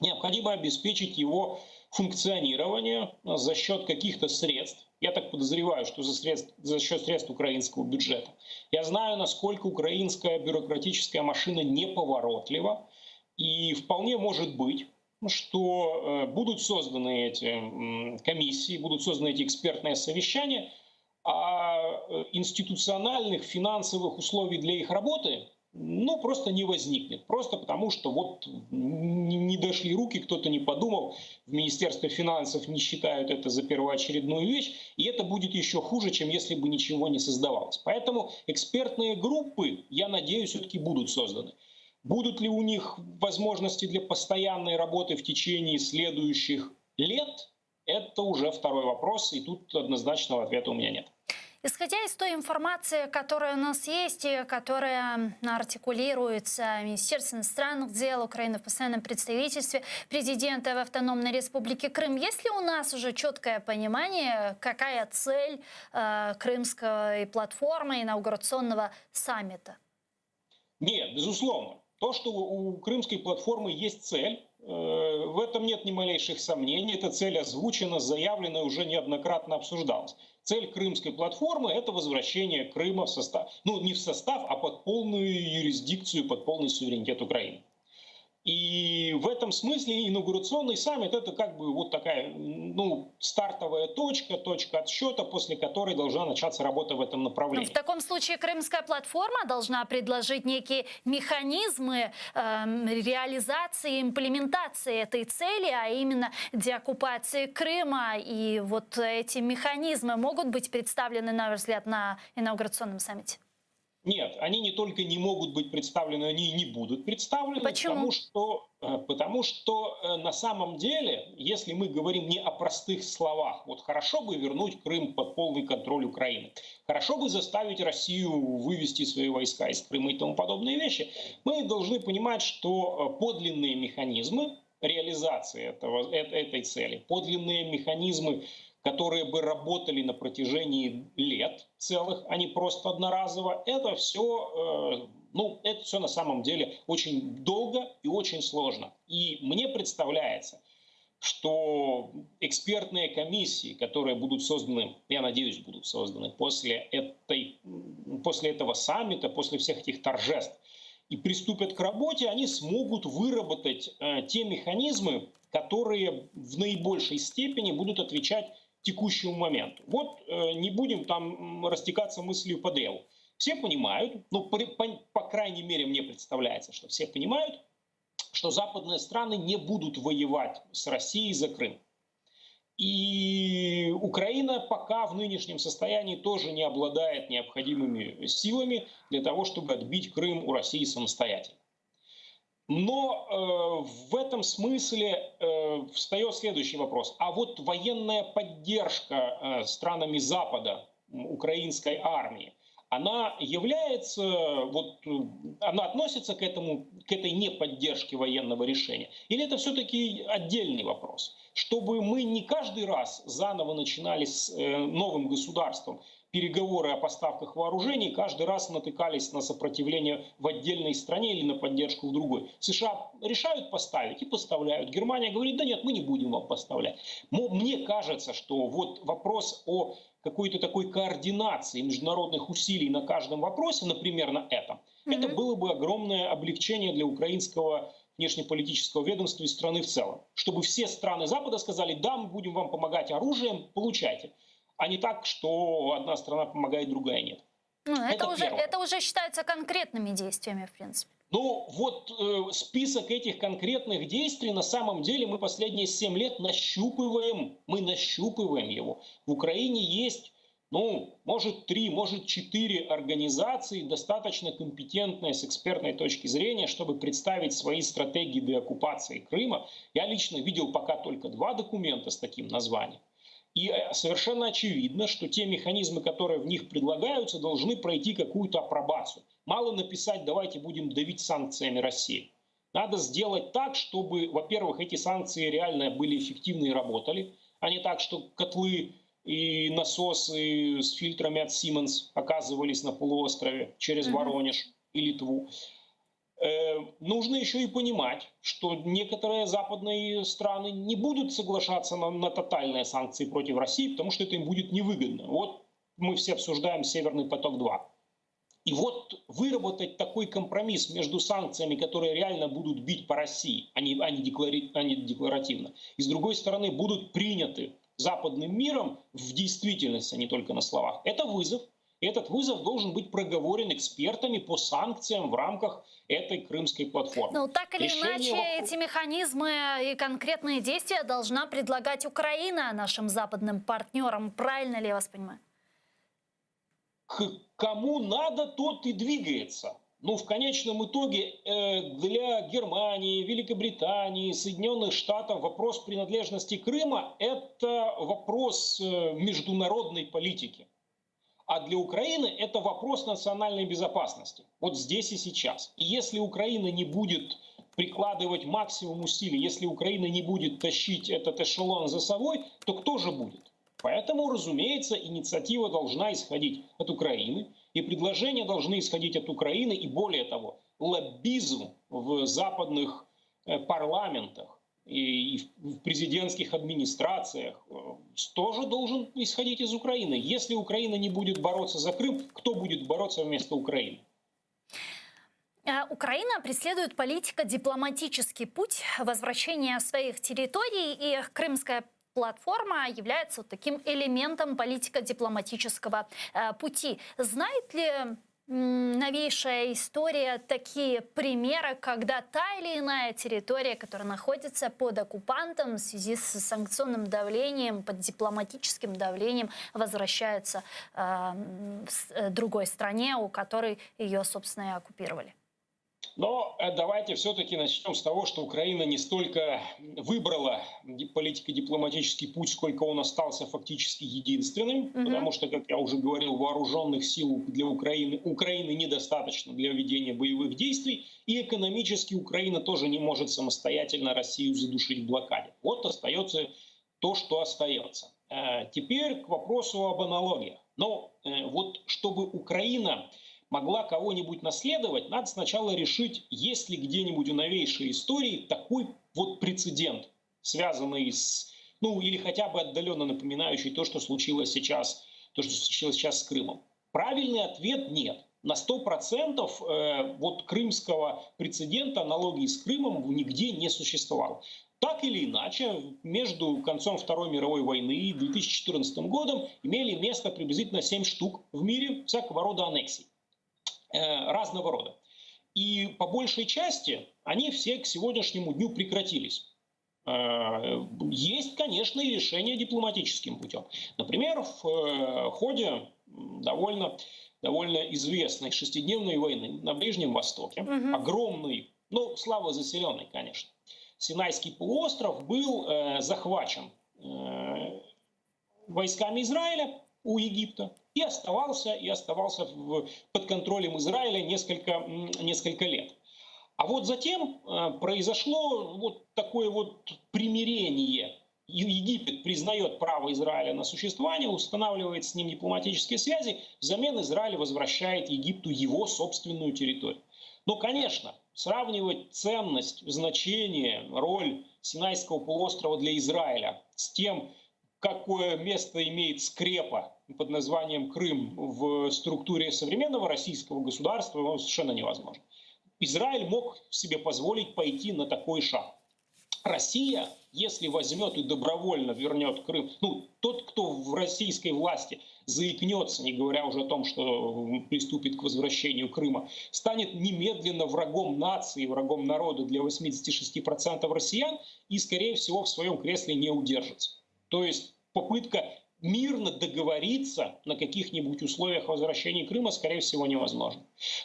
Необходимо обеспечить его функционирование за счет каких-то средств. Я так подозреваю, что за счет средств украинского бюджета. Я знаю, насколько украинская бюрократическая машина неповоротлива. И вполне может быть, что будут созданы эти комиссии, будут созданы эти экспертные совещания, а институциональных финансовых условий для их работы ну, просто не возникнет. Просто потому, что вот не дошли руки, кто-то не подумал, в Министерстве финансов не считают это за первоочередную вещь, и это будет еще хуже, чем если бы ничего не создавалось. Поэтому экспертные группы, я надеюсь, все-таки будут созданы. Будут ли у них возможности для постоянной работы в течение следующих лет, это уже второй вопрос, и тут однозначного ответа у меня нет. Исходя из той информации, которая у нас есть и которая артикулируется Министерством иностранных дел Украины в постоянном представительстве президента в Автономной Республике Крым, есть ли у нас уже четкое понимание, какая цель крымской платформы инаугурационного саммита? Нет, безусловно. То, что у крымской платформы есть цель, в этом нет ни малейших сомнений. Эта цель озвучена, заявлена и уже неоднократно обсуждалась. Цель крымской платформы – это возвращение Крыма в состав, ну не в состав, а под полную юрисдикцию, под полный суверенитет Украины. И в этом смысле инаугурационный саммит – это как бы вот такая, ну, стартовая точка, точка отсчета, после которой должна начаться работа в этом направлении. В таком случае Крымская платформа должна предложить некие механизмы реализации, имплементации этой цели, а именно деоккупации Крыма. И вот эти механизмы могут быть представлены, на ваш взгляд, на инаугурационном саммите? Нет, они не только не могут быть представлены, они и не будут представлены. Почему? Потому что на самом деле, если мы говорим не о простых словах, вот хорошо бы вернуть Крым под полный контроль Украины, хорошо бы заставить Россию вывести свои войска из Крыма и тому подобные вещи, мы должны понимать, что подлинные механизмы реализации этой цели, подлинные механизмы, которые бы работали на протяжении лет целых, а не просто одноразово, это все на самом деле очень долго и очень сложно. И мне представляется, что экспертные комиссии, которые будут созданы, я надеюсь, будут созданы после этого саммита, после всех этих торжеств, и приступят к работе, они смогут выработать те механизмы, которые в наибольшей степени будут отвечать текущему моменту. Не будем растекаться мыслью по древу. Все понимают, по крайней мере, мне представляется, что все понимают, что западные страны не будут воевать с Россией за Крым. И Украина пока в нынешнем состоянии тоже не обладает необходимыми силами для того, чтобы отбить Крым у России самостоятельно. Но в этом смысле встает следующий вопрос. А вот военная поддержка странами Запада украинской армии, она является, вот она относится к этому, к этой неподдержке военного решения? Или это все-таки отдельный вопрос? Чтобы мы не каждый раз заново начинали с новым государством переговоры о поставках вооружений, каждый раз натыкались на сопротивление в отдельной стране или на поддержку в другой. США решают поставить и поставляют. Германия говорит, да нет, мы не будем вам поставлять. Но мне кажется, что вопрос о какой-то такой координации международных усилий на каждом вопросе, например, на этом, это было бы огромное облегчение для украинского внешнеполитического ведомства и страны в целом. Чтобы все страны Запада сказали, да, мы будем вам помогать оружием, получайте. А не так, что одна страна помогает, другая нет. Это первое. Это уже считается конкретными действиями, в принципе. Список этих конкретных действий на самом деле мы последние 7 лет нащупываем. Мы нащупываем его. В Украине есть Ну, может, три, может, четыре организации достаточно компетентные с экспертной точки зрения, чтобы представить свои стратегии деоккупации Крыма. Я лично видел пока только два документа с таким названием. И совершенно очевидно, что те механизмы, которые в них предлагаются, должны пройти какую-то апробацию. Мало написать «давайте будем давить санкциями Россию». Надо сделать так, чтобы, во-первых, эти санкции реально были эффективны и работали, а не так, что котлы и насосы с фильтрами от Siemens оказывались на полуострове через Воронеж и Литву. Нужно еще и понимать, что некоторые западные страны не будут соглашаться на тотальные санкции против России, потому что это им будет невыгодно. Вот мы все обсуждаем «Северный поток-2». И вот выработать такой компромисс между санкциями, которые реально будут бить по России, а не декларативно, и с другой стороны будут приняты западным миром в действительности, а не только на словах, это вызов. И этот вызов должен быть проговорен экспертами по санкциям в рамках этой крымской платформы. Ну, так или Решение иначе, вопроса. эти механизмы и конкретные действия должна предлагать Украина нашим западным партнерам. Правильно ли я вас понимаю? К кому надо, тот и двигается. Ну, в конечном итоге для Германии, Великобритании, Соединенных Штатов вопрос принадлежности Крыма – это вопрос международной политики. А для Украины это вопрос национальной безопасности. Вот здесь и сейчас. И если Украина не будет прикладывать максимум усилий, если Украина не будет тащить этот эшелон за собой, то кто же будет? Поэтому, разумеется, инициатива должна исходить от Украины, и предложения должны исходить от Украины, и более того, лоббизм в западных парламентах и в президентских администрациях тоже должен исходить из Украины. Если Украина не будет бороться за Крым, кто будет бороться вместо Украины? Украина преследует политико-дипломатический путь возвращения своих территорий, и крымская платформа является вот таким элементом политико-дипломатического пути. Знает ли новейшая история такие примеры, когда та или иная территория, которая находится под оккупантом в связи с санкционным давлением, под дипломатическим давлением, возвращается в другой стране, у которой ее, собственно, и оккупировали? Но давайте все-таки начнем с того, что Украина не столько выбрала политико-дипломатический путь, сколько он остался фактически единственным, потому что, как я уже говорил, вооруженных сил для Украины недостаточно для ведения боевых действий, и экономически Украина тоже не может самостоятельно Россию задушить в блокаде. Вот остается то, что остается. Теперь к вопросу об аналогиях. Но чтобы Украина могла кого-нибудь наследовать, надо сначала решить, есть ли где-нибудь в новейшей истории такой прецедент, связанный с, ну или хотя бы отдаленно напоминающий то, что случилось сейчас, то, что случилось сейчас с Крымом. Правильный ответ – нет. На 100% крымского прецедента, аналогии с Крымом нигде не существовало. Так или иначе, между концом Второй мировой войны и 2014 годом имели место приблизительно 7 штук в мире всякого рода аннексий. Разного рода. И по большей части они все к сегодняшнему дню прекратились. Есть, конечно, и решения дипломатическим путем. Например, в ходе довольно известной шестидневной войны на Ближнем Востоке, огромный, слабо заселенный, конечно, Синайский полуостров был захвачен войсками Израиля у Египта и оставался под контролем Израиля несколько лет. А вот затем произошло такое примирение. Египет признает право Израиля на существование, устанавливает с ним дипломатические связи, взамен Израиль возвращает Египту его собственную территорию. Но, конечно, сравнивать ценность, значение, роль Синайского полуострова для Израиля с тем, какое место имеет скрепа под названием Крым в структуре современного российского государства, совершенно невозможно. Израиль мог себе позволить пойти на такой шаг. Россия, если возьмет и добровольно вернет Крым, тот, кто в российской власти заикнется, не говоря уже о том, что приступит к возвращению Крыма, станет немедленно врагом нации, врагом народа для 86% россиян и, скорее всего, в своем кресле не удержится. То есть попытка мирно договориться на каких-нибудь условиях возвращения Крыма, скорее всего, невозможно.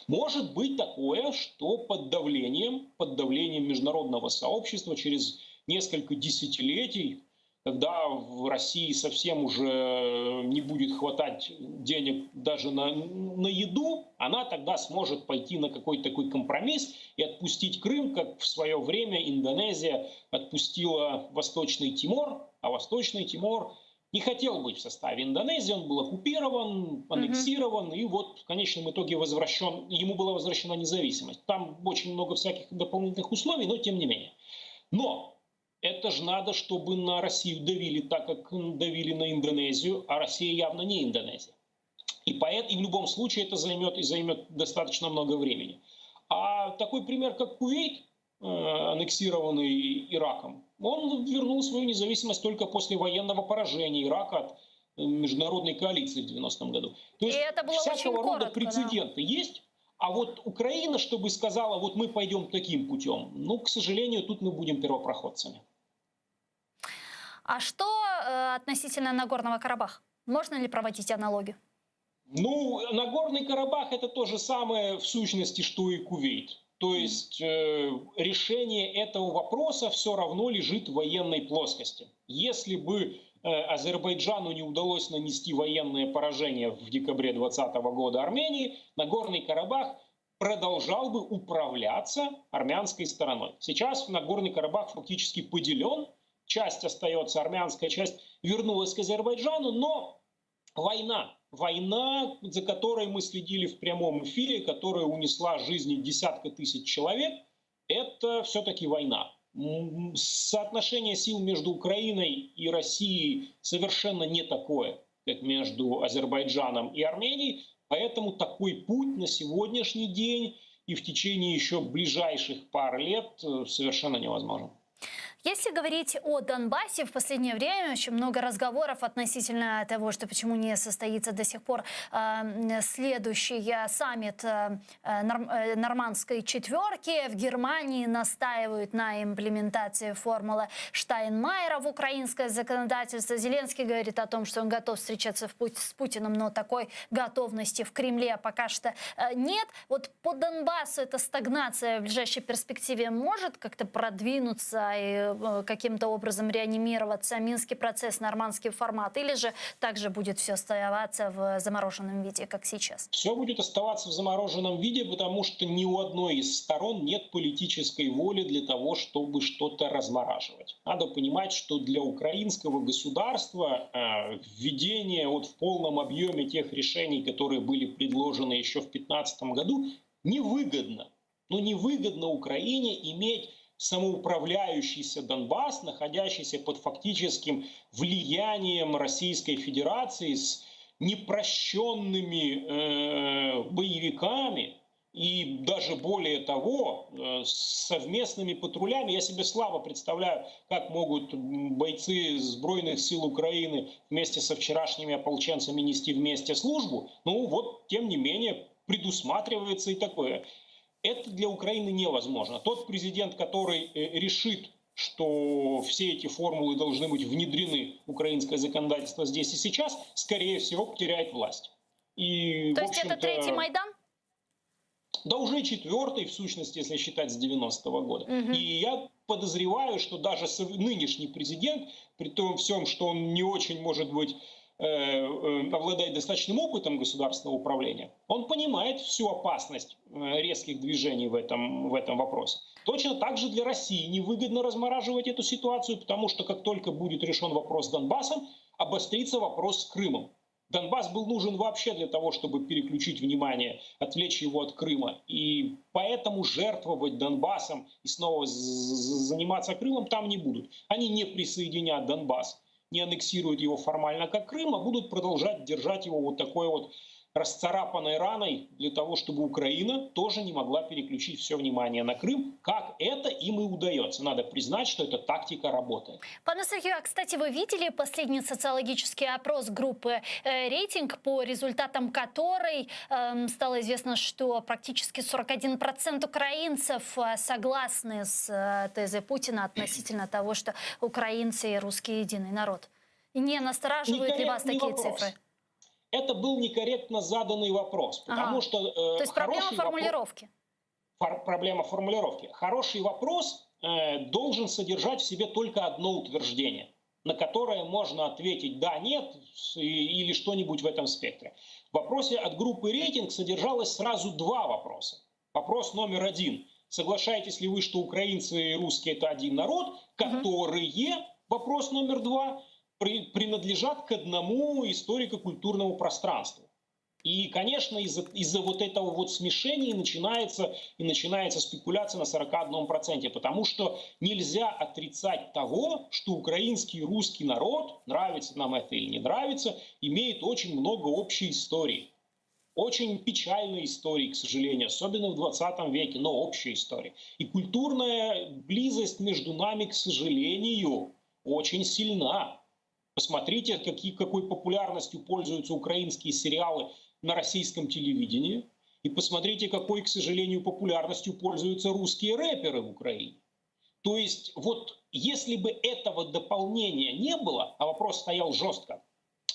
Может быть такое, что под давлением, под давлением международного сообщества через несколько десятилетий, когда в России совсем уже не будет хватать денег даже на, на еду, она тогда сможет пойти на какой-то такой компромисс и отпустить Крым, как в свое время Индонезия отпустила Восточный Тимор, а Восточный Тимор не хотел быть в составе Индонезии, он был оккупирован, аннексирован, и вот в конечном итоге возвращен, ему была возвращена независимость. Там очень много всяких дополнительных условий, но тем не менее. Но это же надо, чтобы на Россию давили так, как давили на Индонезию, а Россия явно не Индонезия. И, поэт, и в любом случае это займет и займет достаточно много времени. А такой пример, как Кувейт, э, аннексированный Ираком, он вернул свою независимость только после военного поражения Ирака от э, международной коалиции в 90-м году. То есть и это было всякого очень рода коротко, прецеденты да. есть. А вот Украина, чтобы сказала, вот мы пойдем таким путем, ну, к сожалению, тут мы будем первопроходцами. А что э, относительно Нагорного Карабаха? Можно ли проводить аналогию? Ну, Нагорный Карабах это то же самое в сущности, что и Кувейт. То есть э, решение этого вопроса все равно лежит в военной плоскости. Если бы э, Азербайджану не удалось нанести военное поражение в декабре 2020 года Армении, Нагорный Карабах продолжал бы управляться армянской стороной. Сейчас Нагорный Карабах фактически поделен, часть остается армянская, часть вернулась к Азербайджану, но война, война, за которой мы следили в прямом эфире, которая унесла жизни десятка тысяч человек, это все-таки война. Соотношение сил между Украиной и Россией совершенно не такое, как между Азербайджаном и Арменией. Поэтому такой путь на сегодняшний день и в течение еще ближайших пар лет э, совершенно невозможен. Если говорить о Донбассе, в последнее время очень много разговоров относительно того, что почему не состоится до сих пор э, следующий э, саммит э, э, нормандской четверки. В Германии настаивают на имплементации формулы Штайнмайера в украинское законодательство. Зеленский говорит о том, что он готов встречаться в путь с Путиным, но такой готовности в Кремле пока что э, нет. Вот по Донбассу эта стагнация в ближайшей перспективе может как-то продвинуться и Э, каким-то образом реанимироваться Минский процесс, нормандский формат, или же также будет все оставаться в замороженном виде, как сейчас? Все будет оставаться в замороженном виде, потому что ни у одной из сторон нет политической воли для того, чтобы что-то размораживать. Надо понимать, что для украинского государства э, введение вот в полном объеме тех решений, которые были предложены еще в 2015 году, невыгодно. Но невыгодно Украине иметь самоуправляющийся Донбасс, находящийся под фактическим влиянием Российской Федерации с непрощенными э, боевиками и даже более того, э, с совместными патрулями. Я себе слабо представляю, как могут бойцы Збройных сил Украины вместе со вчерашними ополченцами нести вместе службу. Ну вот, тем не менее, предусматривается и такое. Это для Украины невозможно. Тот президент, который э, решит, что все эти формулы должны быть внедрены в украинское законодательство здесь и сейчас, скорее всего, потеряет власть. И, То есть это третий Майдан? Да уже четвертый, в сущности, если считать с 90-го года. Мгм. И я подозреваю, что даже нынешний президент, при том всем, что он не очень, может быть, э, э, обладает достаточным опытом государственного управления, он понимает всю опасность э, резких движений в этом, в этом вопросе. Точно так же для России невыгодно размораживать эту ситуацию, потому что как только будет решен вопрос с Донбассом, обострится вопрос с Крымом. Донбасс был нужен вообще для того, чтобы переключить внимание, отвлечь его от Крыма. И поэтому жертвовать Донбассом и снова заниматься Крымом там не будут. Они не присоединят Донбасс, не аннексируют его формально как Крым, а будут продолжать держать его вот такой вот расцарапанной раной для того, чтобы Украина тоже не могла переключить все внимание на Крым, как это им и удается. Надо признать, что эта тактика работает. Пане Сергію, а, кстати, вы видели последний социологический опрос группы э, «Рейтинг», по результатам которой эм, стало известно, что практически 41% украинцев э, согласны с э, тезой Путина относительно того, что украинцы и русские единый народ. Не настораживают ли вас Некорректный такие вопрос. цифры? Это был некорректно заданный вопрос, потому Ага. что э, То есть проблема хороший вопрос- формулировки. фор- проблема формулировки. Хороший вопрос э, должен содержать в себе только одно утверждение, на которое можно ответить да, нет с- и- или что-нибудь в этом спектре. В вопросе от группы рейтинг содержалось сразу два вопроса. Вопрос номер один. Соглашаетесь ли вы, что украинцы и русские это один народ, которые, вопрос номер два, при- принадлежат к одному историко-культурному пространству? И, конечно, из-за из вот этого вот смешения и начинается, и начинается спекуляция на 41%, потому что нельзя отрицать того, что украинский и русский народ, нравится нам это или не нравится, имеет очень много общей истории. Очень печальной истории, к сожалению, особенно в 20 веке, но общей истории. И культурная близость между нами, к сожалению, очень сильна. Посмотрите, какие, какой популярностью пользуются украинские сериалы на российском телевидении. И посмотрите, какой, к сожалению, популярностью пользуются русские рэперы в Украине. То есть вот если бы этого дополнения не было, а вопрос стоял жестко,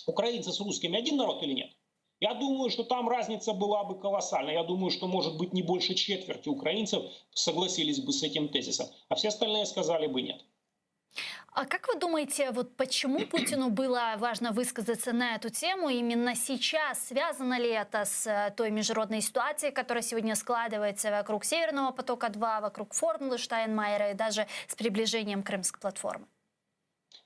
украинцы с русскими один народ или нет? Я думаю, что там разница была бы колоссальна. Я думаю, что, может быть, не больше четверти украинцев согласились бы с этим тезисом, а все остальные сказали бы нет. А как вы думаете, вот почему Путину было важно высказаться на эту тему именно сейчас? Связано ли это с э, той международной ситуацией, которая сегодня складывается вокруг Северного потока-2, вокруг формулы Штайнмайера и даже с приближением Крымской платформы?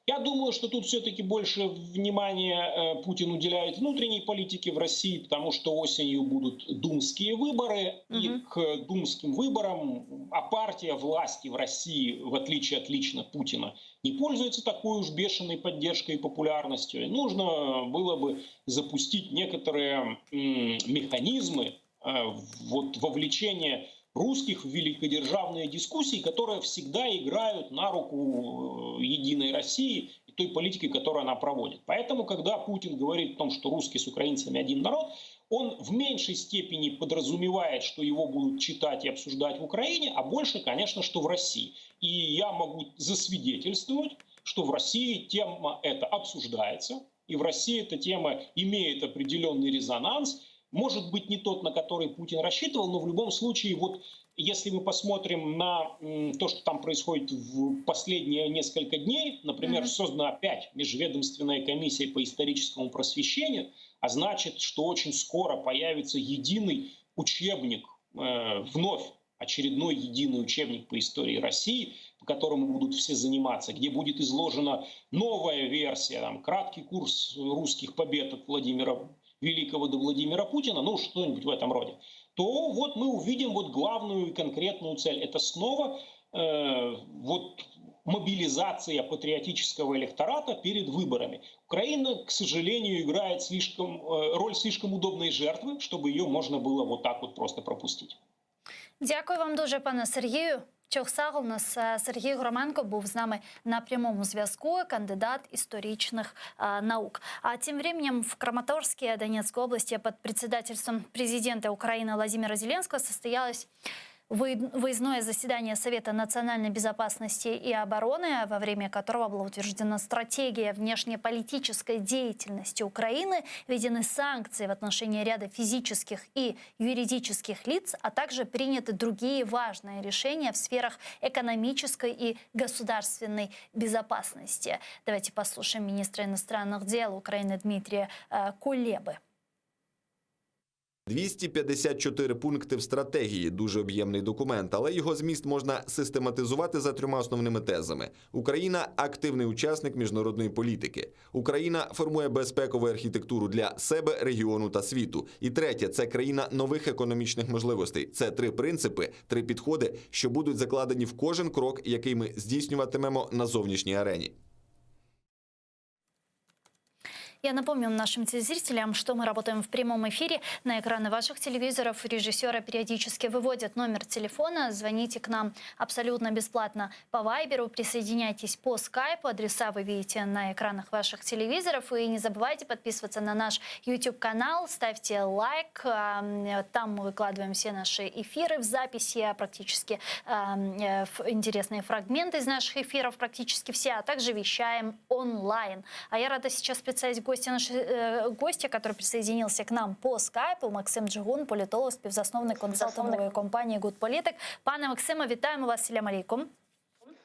Я думаю, что тут все-таки больше внимания э, Путин уделяет внутренней политике в России, потому что осенью будут думские выборы, угу. и к думским выборам, а партия власти в России, в отличие от лично Путина, не пользуется такой уж бешеной поддержкой и популярностью. И нужно было бы запустить некоторые механизмы э, вот, вовлечения русских в великодержавные дискуссии, которые всегда играют на руку э, Единой России и той политики, которую она проводит. Поэтому, когда Путин говорит о том, что русские с украинцами один народ, он в меньшей степени подразумевает, что его будут читать и обсуждать в Украине, а больше, конечно, что в России. И я могу засвидетельствовать, что в России тема эта обсуждается, и в России эта тема имеет определенный резонанс – может быть, не тот, на который Путин рассчитывал, но в любом случае, вот если мы посмотрим на то, что там происходит в последние несколько дней, например, mm-hmm. создана опять межведомственная комиссия по историческому просвещению, а значит, что очень скоро появится единый учебник, э, вновь очередной единый учебник по истории России, по которому будут все заниматься, где будет изложена новая версия, там, краткий курс русских побед от Владимира Великого до Владимира Путина, ну что-нибудь в этом роде, то вот мы увидим вот главную и конкретную цель. Это снова э, вот мобилизация патриотического электората перед выборами. Украина, к сожалению, играет слишком, э, роль слишком удобной жертвы, чтобы ее можно было вот так вот просто пропустить. Дякую вам дуже, пане Сергію. Çoq sağ oluñız. Сергій Громенко був з нами на прямому зв'язку, кандидат историчных э, наук. А тем временем в Краматорске Донецкой области под председательством президента Украины Владимира Зеленского состоялось выездное заседание Совета национальной безопасности и обороны, во время которого была утверждена стратегия внешнеполитической деятельности Украины, введены санкции в отношении ряда физических и юридических лиц, а также приняты другие важные решения в сферах экономической и государственной безопасности. Давайте послушаем министра иностранных дел Украины Дмитрия э, Кулебы. 254 пункти в стратегії дуже об'ємний документ, але його зміст можна систематизувати за трьома основними тезами: Україна активний учасник міжнародної політики. Україна формує безпекову архітектуру для себе, регіону та світу. І третє це країна нових економічних можливостей. Це три принципи, три підходи, що будуть закладені в кожен крок, який ми здійснюватимемо на зовнішній арені. Я напомню нашим телезрителям, что мы работаем в прямом эфире. На экраны ваших телевизоров режиссеры периодически выводят номер телефона. Звоните к нам абсолютно бесплатно по Вайберу, присоединяйтесь по скайпу. Адреса вы видите на экранах ваших телевизоров. И не забывайте подписываться на наш YouTube-канал, ставьте лайк. Там мы выкладываем все наши эфиры в записи, практически интересные фрагменты из наших эфиров, практически все, а также вещаем онлайн. А я рада сейчас представить гостя, наш, гостя, который присоединился к нам по скайпу, Максим Джигун, політолог, співзасновник консалтингової компанії Good Politic. Пане Максиме, вітаємо вас. Селям алейкум.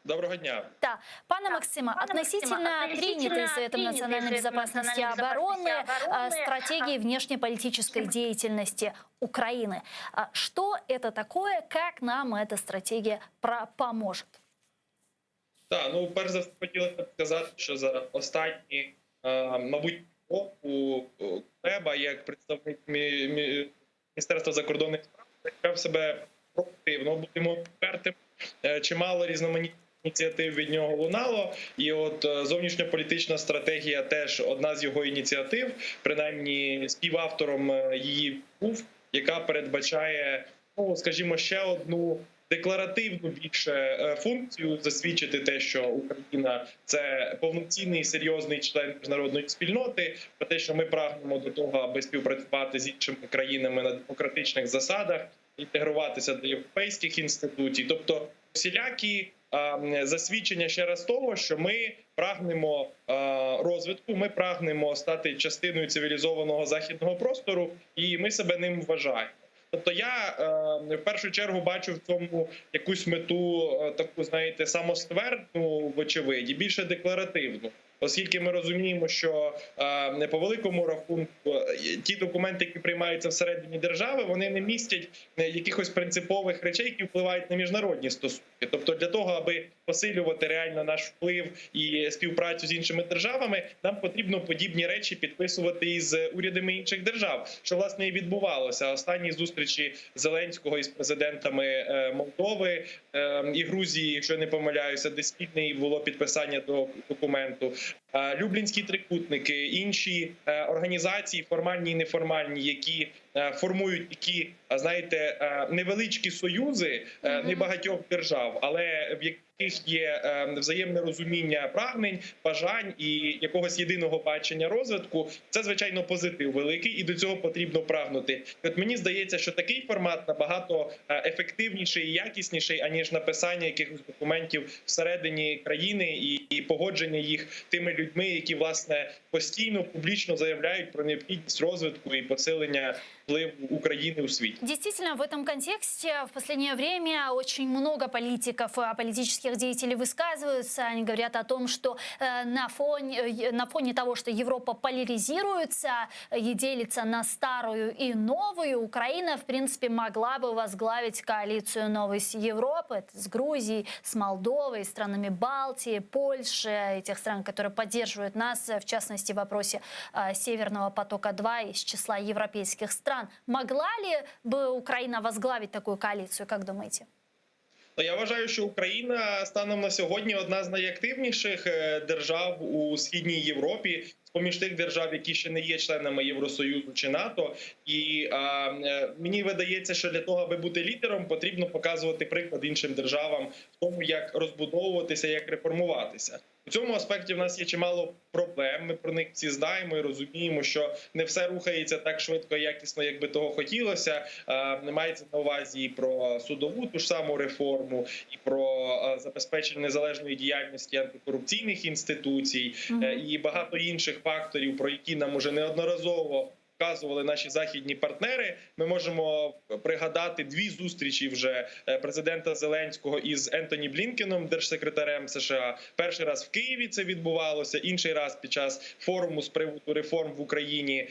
Доброго дня. Да. Пане Максиме, относительно принятой Советом национальной безопасности и обороны стратегии внешнеполитической деятельности Украины. Что это такое, как нам эта стратегия поможет? Так, ну перш за все хотілося б сказати, що за останні, мабуть, року Кулеба, як представник Міністерства закордонних справ, проявляв себе проактивно, будемо відвертими. Чимало різноманітних ініціатив від нього лунало, і от зовнішньополітична стратегія теж одна з його ініціатив, принаймні співавтором її був, яка передбачає, ну скажімо, ще одну декларативну більше функцію засвідчити те, що Україна це повноцінний серйозний член міжнародної спільноти, про те, що ми прагнемо до того, аби співпрацювати з іншими країнами на демократичних засадах, інтегруватися до європейських інституцій, тобто всілякі засвідчення ще раз того, що ми прагнемо розвитку, ми прагнемо стати частиною цивілізованого західного простору, і ми себе ним вважаємо. Тобто я в першу чергу бачу в цьому якусь мету, таку, знаєте, самоствердну, вочевидь, і більше декларативну. Оскільки ми розуміємо, що не по великому рахунку ті документи, які приймаються всередині держави, вони не містять якихось принципових речей, які впливають на міжнародні стосунки. Тобто, для того, аби посилювати реально наш вплив і співпрацю з іншими державами, нам потрібно подібні речі підписувати із урядами інших держав, що власне і відбувалося. Останні зустрічі Зеленського із президентами Молдови і Грузії, якщо я не помиляюся, де спільне було підписання до документу. Люблінські трикутники, інші організації, формальні і неформальні, які формують такі, знаєте, невеличкі союзи небагатьох держав, але в яких є взаємне розуміння прагнень, бажань і якогось єдиного бачення розвитку, це звичайно позитив великий, і до цього потрібно прагнути. І от мені здається, що такий формат набагато ефективніший і якісніший, аніж написання якихось документів всередині країни і погодження їх тими людьми, які власне постійно публічно заявляють про необхідність розвитку і посилення впливу України у світі. Действительно, в этом контексте в последнее время очень много политиков, политических деятелей высказываются. Они говорят о том, что на фоне того, что Европа поляризируется и делится на старую и новую, Украина, в принципе, могла бы возглавить коалицию новой Европы Это с Грузией, с Молдовой, странами Балтии, Польши, и тех стран, которые поддерживают нас, в частности, в вопросе Северного потока-2 из числа европейских стран. Могла ли бы Украина возглавить такую коалицию, как думаете? Ну, я вважаю, що Україна станом на сьогодні одна з найактивніших держав у східній Європі, з поміж тих держав, які ще не є членами Євросоюзу чи НАТО. І мені видається, що для того, аби бути лідером, потрібно показувати приклад іншим державам в тому, як розбудовуватися, як реформуватися. У цьому аспекті в нас є чимало проблем. Ми про них всі знаємо і розуміємо, що не все рухається так швидко і якісно, як би того хотілося. Не мається на увазі і про судову ту ж саму реформу, і про забезпечення незалежної діяльності антикорупційних інституцій, і багато інших факторів, про які нам уже неодноразово вказували наші західні партнери. Ми можемо пригадати дві зустрічі вже президента Зеленського із Ентоні Блінкеном, держсекретарем США. Перший раз в Києві це відбувалося, інший раз під час форуму з приводу реформ в Україні,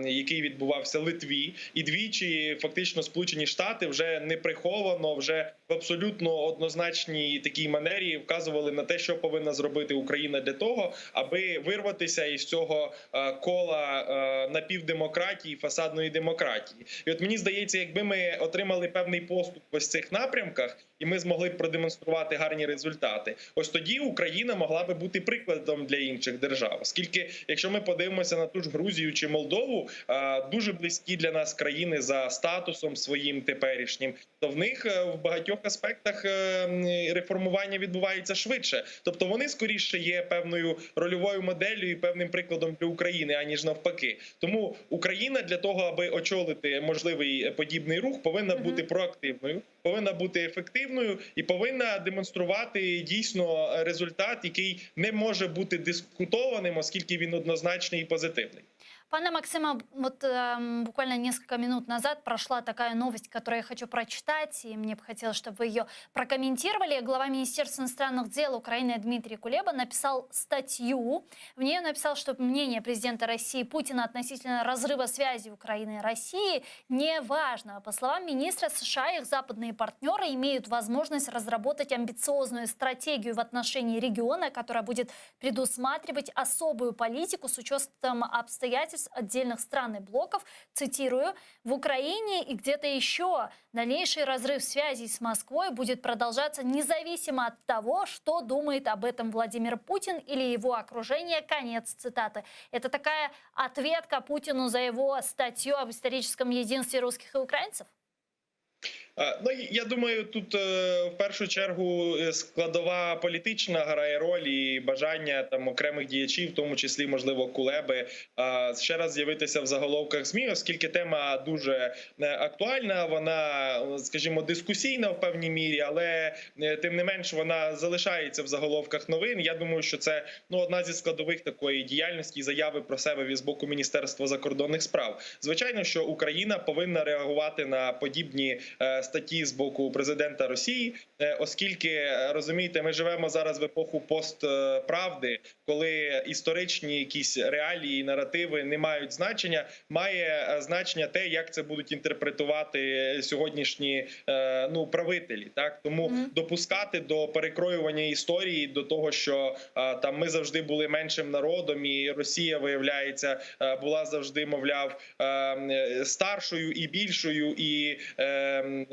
який відбувався в Литві, і двічі фактично Сполучені Штати вже не приховано, вже в абсолютно однозначній такій манері вказували на те, що повинна зробити Україна для того, аби вирватися із цього кола напівдемократії, фасадної демократії. І от мені здається, якби ми отримали певний поступ в ось цих напрямках. і ми змогли б продемонструвати гарні результати. Ось тоді Україна могла би бути прикладом для інших держав, оскільки, якщо ми подивимося на ту ж Грузію чи Молдову, е, дуже близькі для нас країни за статусом своїм теперішнім, то в них е, в багатьох аспектах е, м, реформування відбувається швидше. Тобто вони скоріше є певною рольовою моделлю і певним прикладом для України, аніж навпаки. Тому Україна для того, аби очолити можливий е, подібний рух, повинна Мгм. бути проактивною, повинна бути ефективною і повинна демонструвати дійсно результат, який не може бути дискутованим, оскільки він однозначний і позитивний. Пане Максиме, вот эм, буквально несколько минут назад прошла такая новость, которую я хочу прочитать, и мне бы хотелось, чтобы вы ее прокомментировали. Глава Министерства иностранных дел Украины Дмитрий Кулеба написал статью. В ней он написал, что мнение президента России Путина относительно разрыва связи Украины и России не важно. По словам министра, США и их западные партнеры имеют возможность разработать амбициозную стратегию в отношении региона, которая будет предусматривать особую политику с учетом обстоятельств отдельных стран и блоков, цитирую, «в Украине и где-то еще дальнейший разрыв связей с Москвой будет продолжаться независимо от того, что думает об этом Владимир Путин или его окружение». Конец цитаты. Это такая ответка Путину за его статью об историческом единстве русских и украинцев? Е, Ну я думаю, тут е, в першу чергу е, складова політична грає роль і бажання там окремих діячів, в тому числі можливо Кулеби, е, ще раз з'явитися в заголовках ЗМІ, оскільки тема дуже е, актуальна, вона, е, скажімо, дискусійна в певній мірі, але е, тим не менш вона залишається в заголовках новин. Я думаю, що це ну одна зі складових такої діяльності і заяви про себе з боку Міністерства закордонних справ. Звичайно, що Україна повинна реагувати на подібні е, статті з боку президента Росії, е, оскільки е, розумієте, ми живемо зараз в епоху постправди, коли історичні якісь реалії, наративи не мають значення. Має е, значення те, як це будуть інтерпретувати сьогоднішні е, ну правителі. Так тому Мгм. допускати до перекроювання історії, до того, що е, там ми завжди були меншим народом, і Росія виявляється е, була завжди, мовляв, е, м, старшою і більшою, і, е, м,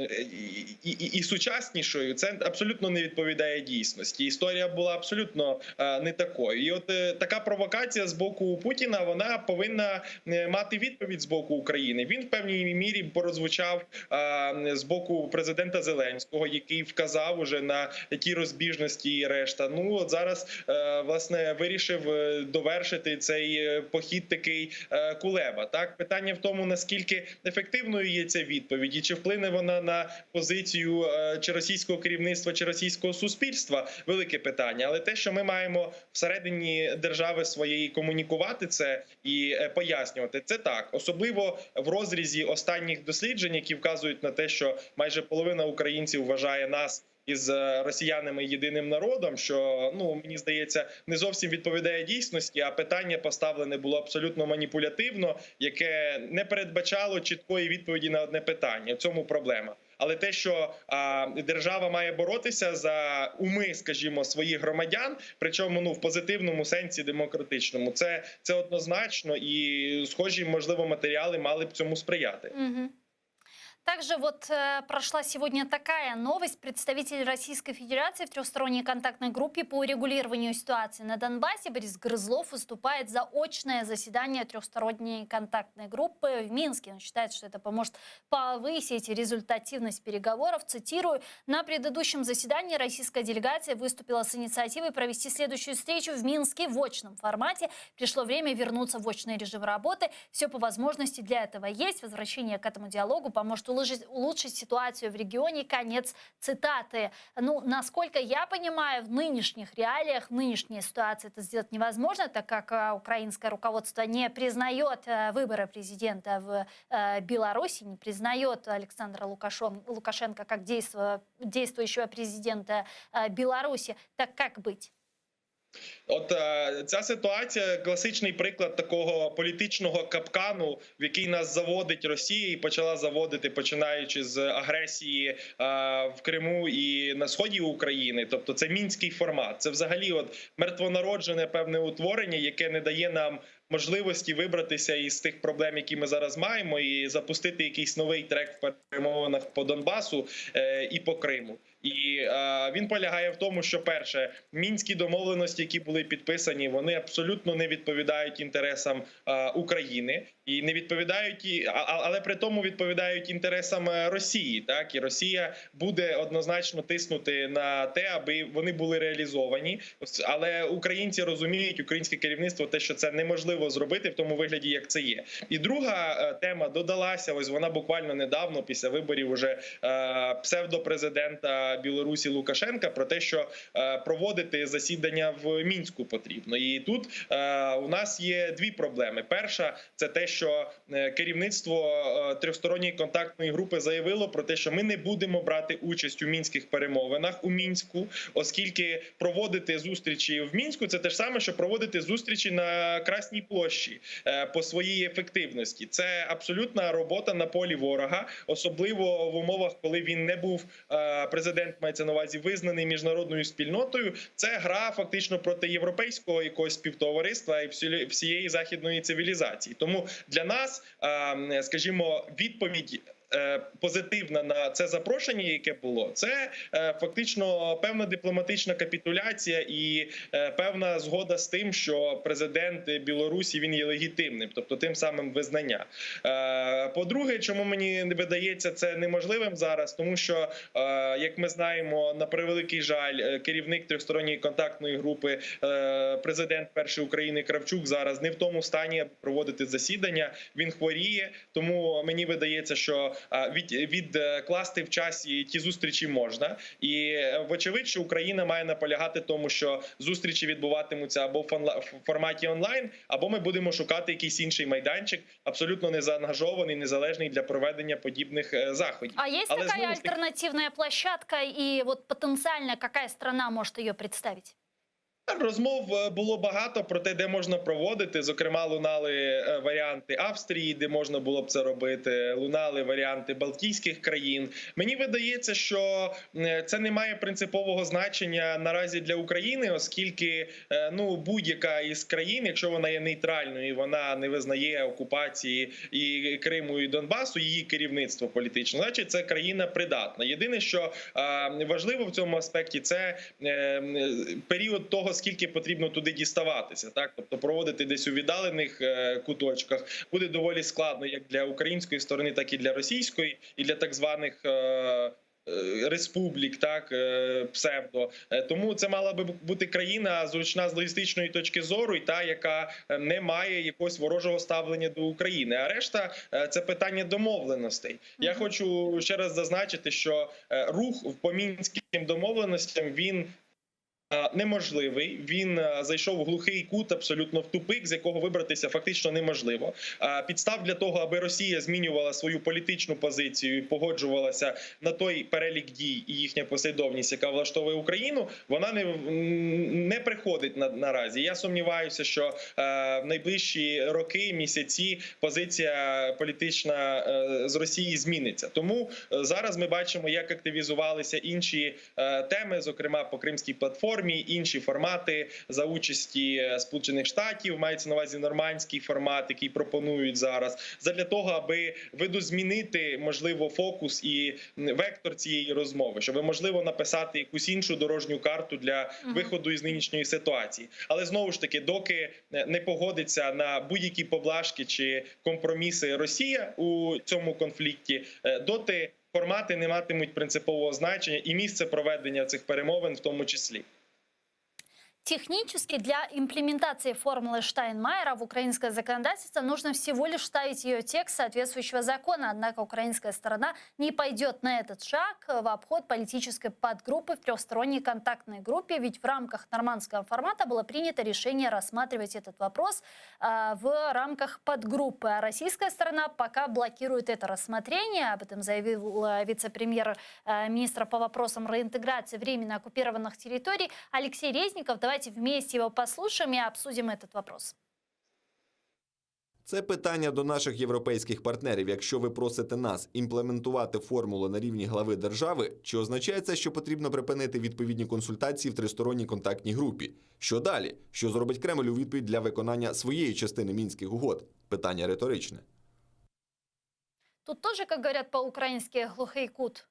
і, і, і сучаснішою. Це абсолютно не відповідає дійсності. Історія була абсолютно е, не такою. І от е, така провокація з боку Путіна вона повинна е, мати відповідь з боку України. Він в певній мірі прозвучав е, з боку президента Зеленського, який вказав уже на ті розбіжності і решта. Ну от зараз е, власне вирішив е, довершити цей е, похід такий е, Кулеба. Так питання в тому, наскільки ефективною є ця відповідь, і чи вплине вона на позицію е, чи російського керівництва, чи російського суспільства, велике питання. Але те, що ми маємо всередині держави своєї комунікувати це і е, пояснювати, це так, особливо в розрізі останніх досліджень, які вказують на те, що майже половина українців вважає нас. Із е, росіянами єдиним народом, що ну мені здається, не зовсім відповідає дійсності. А питання поставлене було абсолютно маніпулятивно, яке не передбачало чіткої відповіді на одне питання. В цьому проблема. Але те, що а, держава має боротися за уми, скажімо, своїх громадян, причому ну в позитивному сенсі демократичному, це, це однозначно, і схожі, можливо, матеріали мали б цьому сприяти. Мгм. Также вот э, прошла сегодня такая новость. Представитель Российской Федерации в трехсторонней контактной группе по урегулированию ситуации на Донбассе Борис Грызлов выступает за очное заседание трехсторонней контактной группы в Минске. Он считает, что это поможет повысить результативность переговоров. Цитирую, на предыдущем заседании российская делегация выступила с инициативой провести следующую встречу в Минске в очном формате. Пришло время вернуться в очный режим работы. Все по возможности для этого есть. Возвращение к этому диалогу поможет улучшить, улучшить ситуацию в регионе. Конец цитаты. Ну, насколько я понимаю, в нынешних реалиях, в нынешней ситуации это сделать невозможно, так как э, украинское руководство не признает э, выборы президента в э, Беларуси, не признает Александра Лукашон, Лукашенко как действуя- действующего президента э, Беларуси. Так как быть? От е, ця ситуація класичний приклад такого політичного капкану, в який нас заводить Росія і почала заводити, починаючи з агресії е, в Криму і на сході України. Тобто, це мінський формат. Це взагалі от мертвонароджене певне утворення, яке не дає нам можливості вибратися із тих проблем, які ми зараз маємо, і запустити якийсь новий трек в перемовинах по Донбасу е, і по Криму. І е, він полягає в тому, що перше, мінські домовленості, які були підписані, вони абсолютно не відповідають інтересам е, України і не відповідають, і- а- а- але при тому відповідають інтересам е, Росії. Так і Росія буде однозначно тиснути на те, аби вони були реалізовані. Ось, Але українці розуміють, українське керівництво, те, що це неможливо зробити в тому вигляді, як це є. І друга е, тема додалася. Ось вона буквально недавно, після виборів, уже е, псевдопрезидента Білорусі Лукашенка про те, що е, проводити засідання в мінську потрібно. І тут е, у нас є дві проблеми. Перша це те, що е, керівництво е, трьохсторонньої контактної групи заявило про те, що ми не будемо брати участь у мінських перемовинах у мінську, оскільки проводити зустрічі в мінську це те ж саме, що проводити зустрічі на Красній площі е, по своїй ефективності. Це абсолютна робота на полі ворога, особливо в умовах, коли він не був е, президент, мається на увазі визнаний міжнародною спільнотою. Це гра фактично проти європейського якогось співтовариства і всі- всієї західної цивілізації. Тому для нас, е, скажімо, відповідь. е, Позитивна на це запрошення, яке було, це е, фактично певна дипломатична капітуляція і е, певна згода з тим, що президент Білорусі він є легітимним, тобто тим самим визнання. Е, По-друге, чому мені не видається це неможливим зараз, тому що, е, як ми знаємо, на превеликий жаль, е, керівник трьохсторонньої контактної групи, е, президент першої України Кравчук зараз не в тому стані, аби проводити засідання. Він хворіє, тому мені видається, що е, від, відкласти в часі ті зустрічі можна. І е, вочевидь, що Україна має наполягати тому, що зустрічі відбуватимуться або в онла- в форматі онлайн, або ми будемо шукати якийсь інший майданчик, абсолютно незаангажований, незалежний для проведення подібних е, заходів. А есть Але такая знову ж таки- альтернативная площадка и вот потенциально какая страна может ее представить? Розмов е, було багато про те, де можна проводити. Зокрема, лунали е, варіанти Австрії, де можна було б це робити. Лунали варіанти Балтійських країн. Мені видається, що е, це не має принципового значення наразі для України, оскільки е, ну будь-яка із країн, якщо вона є нейтральною, і вона не визнає окупації і Криму, і Донбасу, її керівництво політичне, значить це країна придатна. Єдине, що е, важливо в цьому аспекті, це е, м, період того, скільки потрібно туди діставатися, так тобто проводити десь у віддалених е, куточках буде доволі складно, як для української сторони, так і для російської, і для так званих. е, е, Республік, так е, псевдо, Е, тому це мала би бути країна зручна з логістичної точки зору, і та, яка е, не має якогось ворожого ставлення до України. А решта е, це питання домовленостей. Я Мгм. хочу ще раз зазначити, що е, рух по мінським домовленостям він. е, Неможливий, він е, зайшов в глухий кут, абсолютно в тупик, з якого вибратися фактично неможливо. Е, Підстав для того, аби Росія змінювала свою політичну позицію і погоджувалася на той перелік дій і їхня послідовність, яка влаштовує Україну, вона не, не приходить на, наразі. Я сумніваюся, що е, в найближчі роки, місяці позиція політична е, з Росії зміниться. Тому е, зараз ми бачимо, як активізувалися інші е, теми, зокрема по кримській платформі, інші формати за участі е, Сполучених Штатів, мається на увазі нормандський формат, який пропонують зараз, задля того, аби видозмінити можливо фокус і м, вектор цієї розмови, щоб можливо написати якусь іншу дорожню карту для Мгм. виходу із нинішньої ситуації. Але знову ж таки, доки е, не погодиться на будь-які поблажки чи компроміси Росія у цьому конфлікті, е, доти формати не матимуть принципового значення і місце проведення цих перемовин в тому числі. Технически для имплементации формулы Штайнмайера в украинское законодательство нужно всего лишь вставить ее текст соответствующего закона. Однако украинская сторона не пойдет на этот шаг в обход политической подгруппы в трехсторонней контактной группе, ведь в рамках нормандского формата было принято решение рассматривать этот вопрос а, в рамках подгруппы. А российская сторона пока блокирует это рассмотрение. Об этом заявил э, вице-премьер э, министра по вопросам реинтеграции временно оккупированных территорий Алексей Резников. Давайте вместе его послушаем и обсудим этот вопрос. Це питання до наших європейських партнерів. Якщо ви просите нас імплементувати формулу на рівні глави держави, чи означає це, що потрібно припинити відповідні консультації в тристоронній контактній групі? Що далі? Що зробить Кремль у відповідь для виконання своєї частини мінських угод? Питання риторичне. Тут тоже, как говорят по-украински, глухий кут.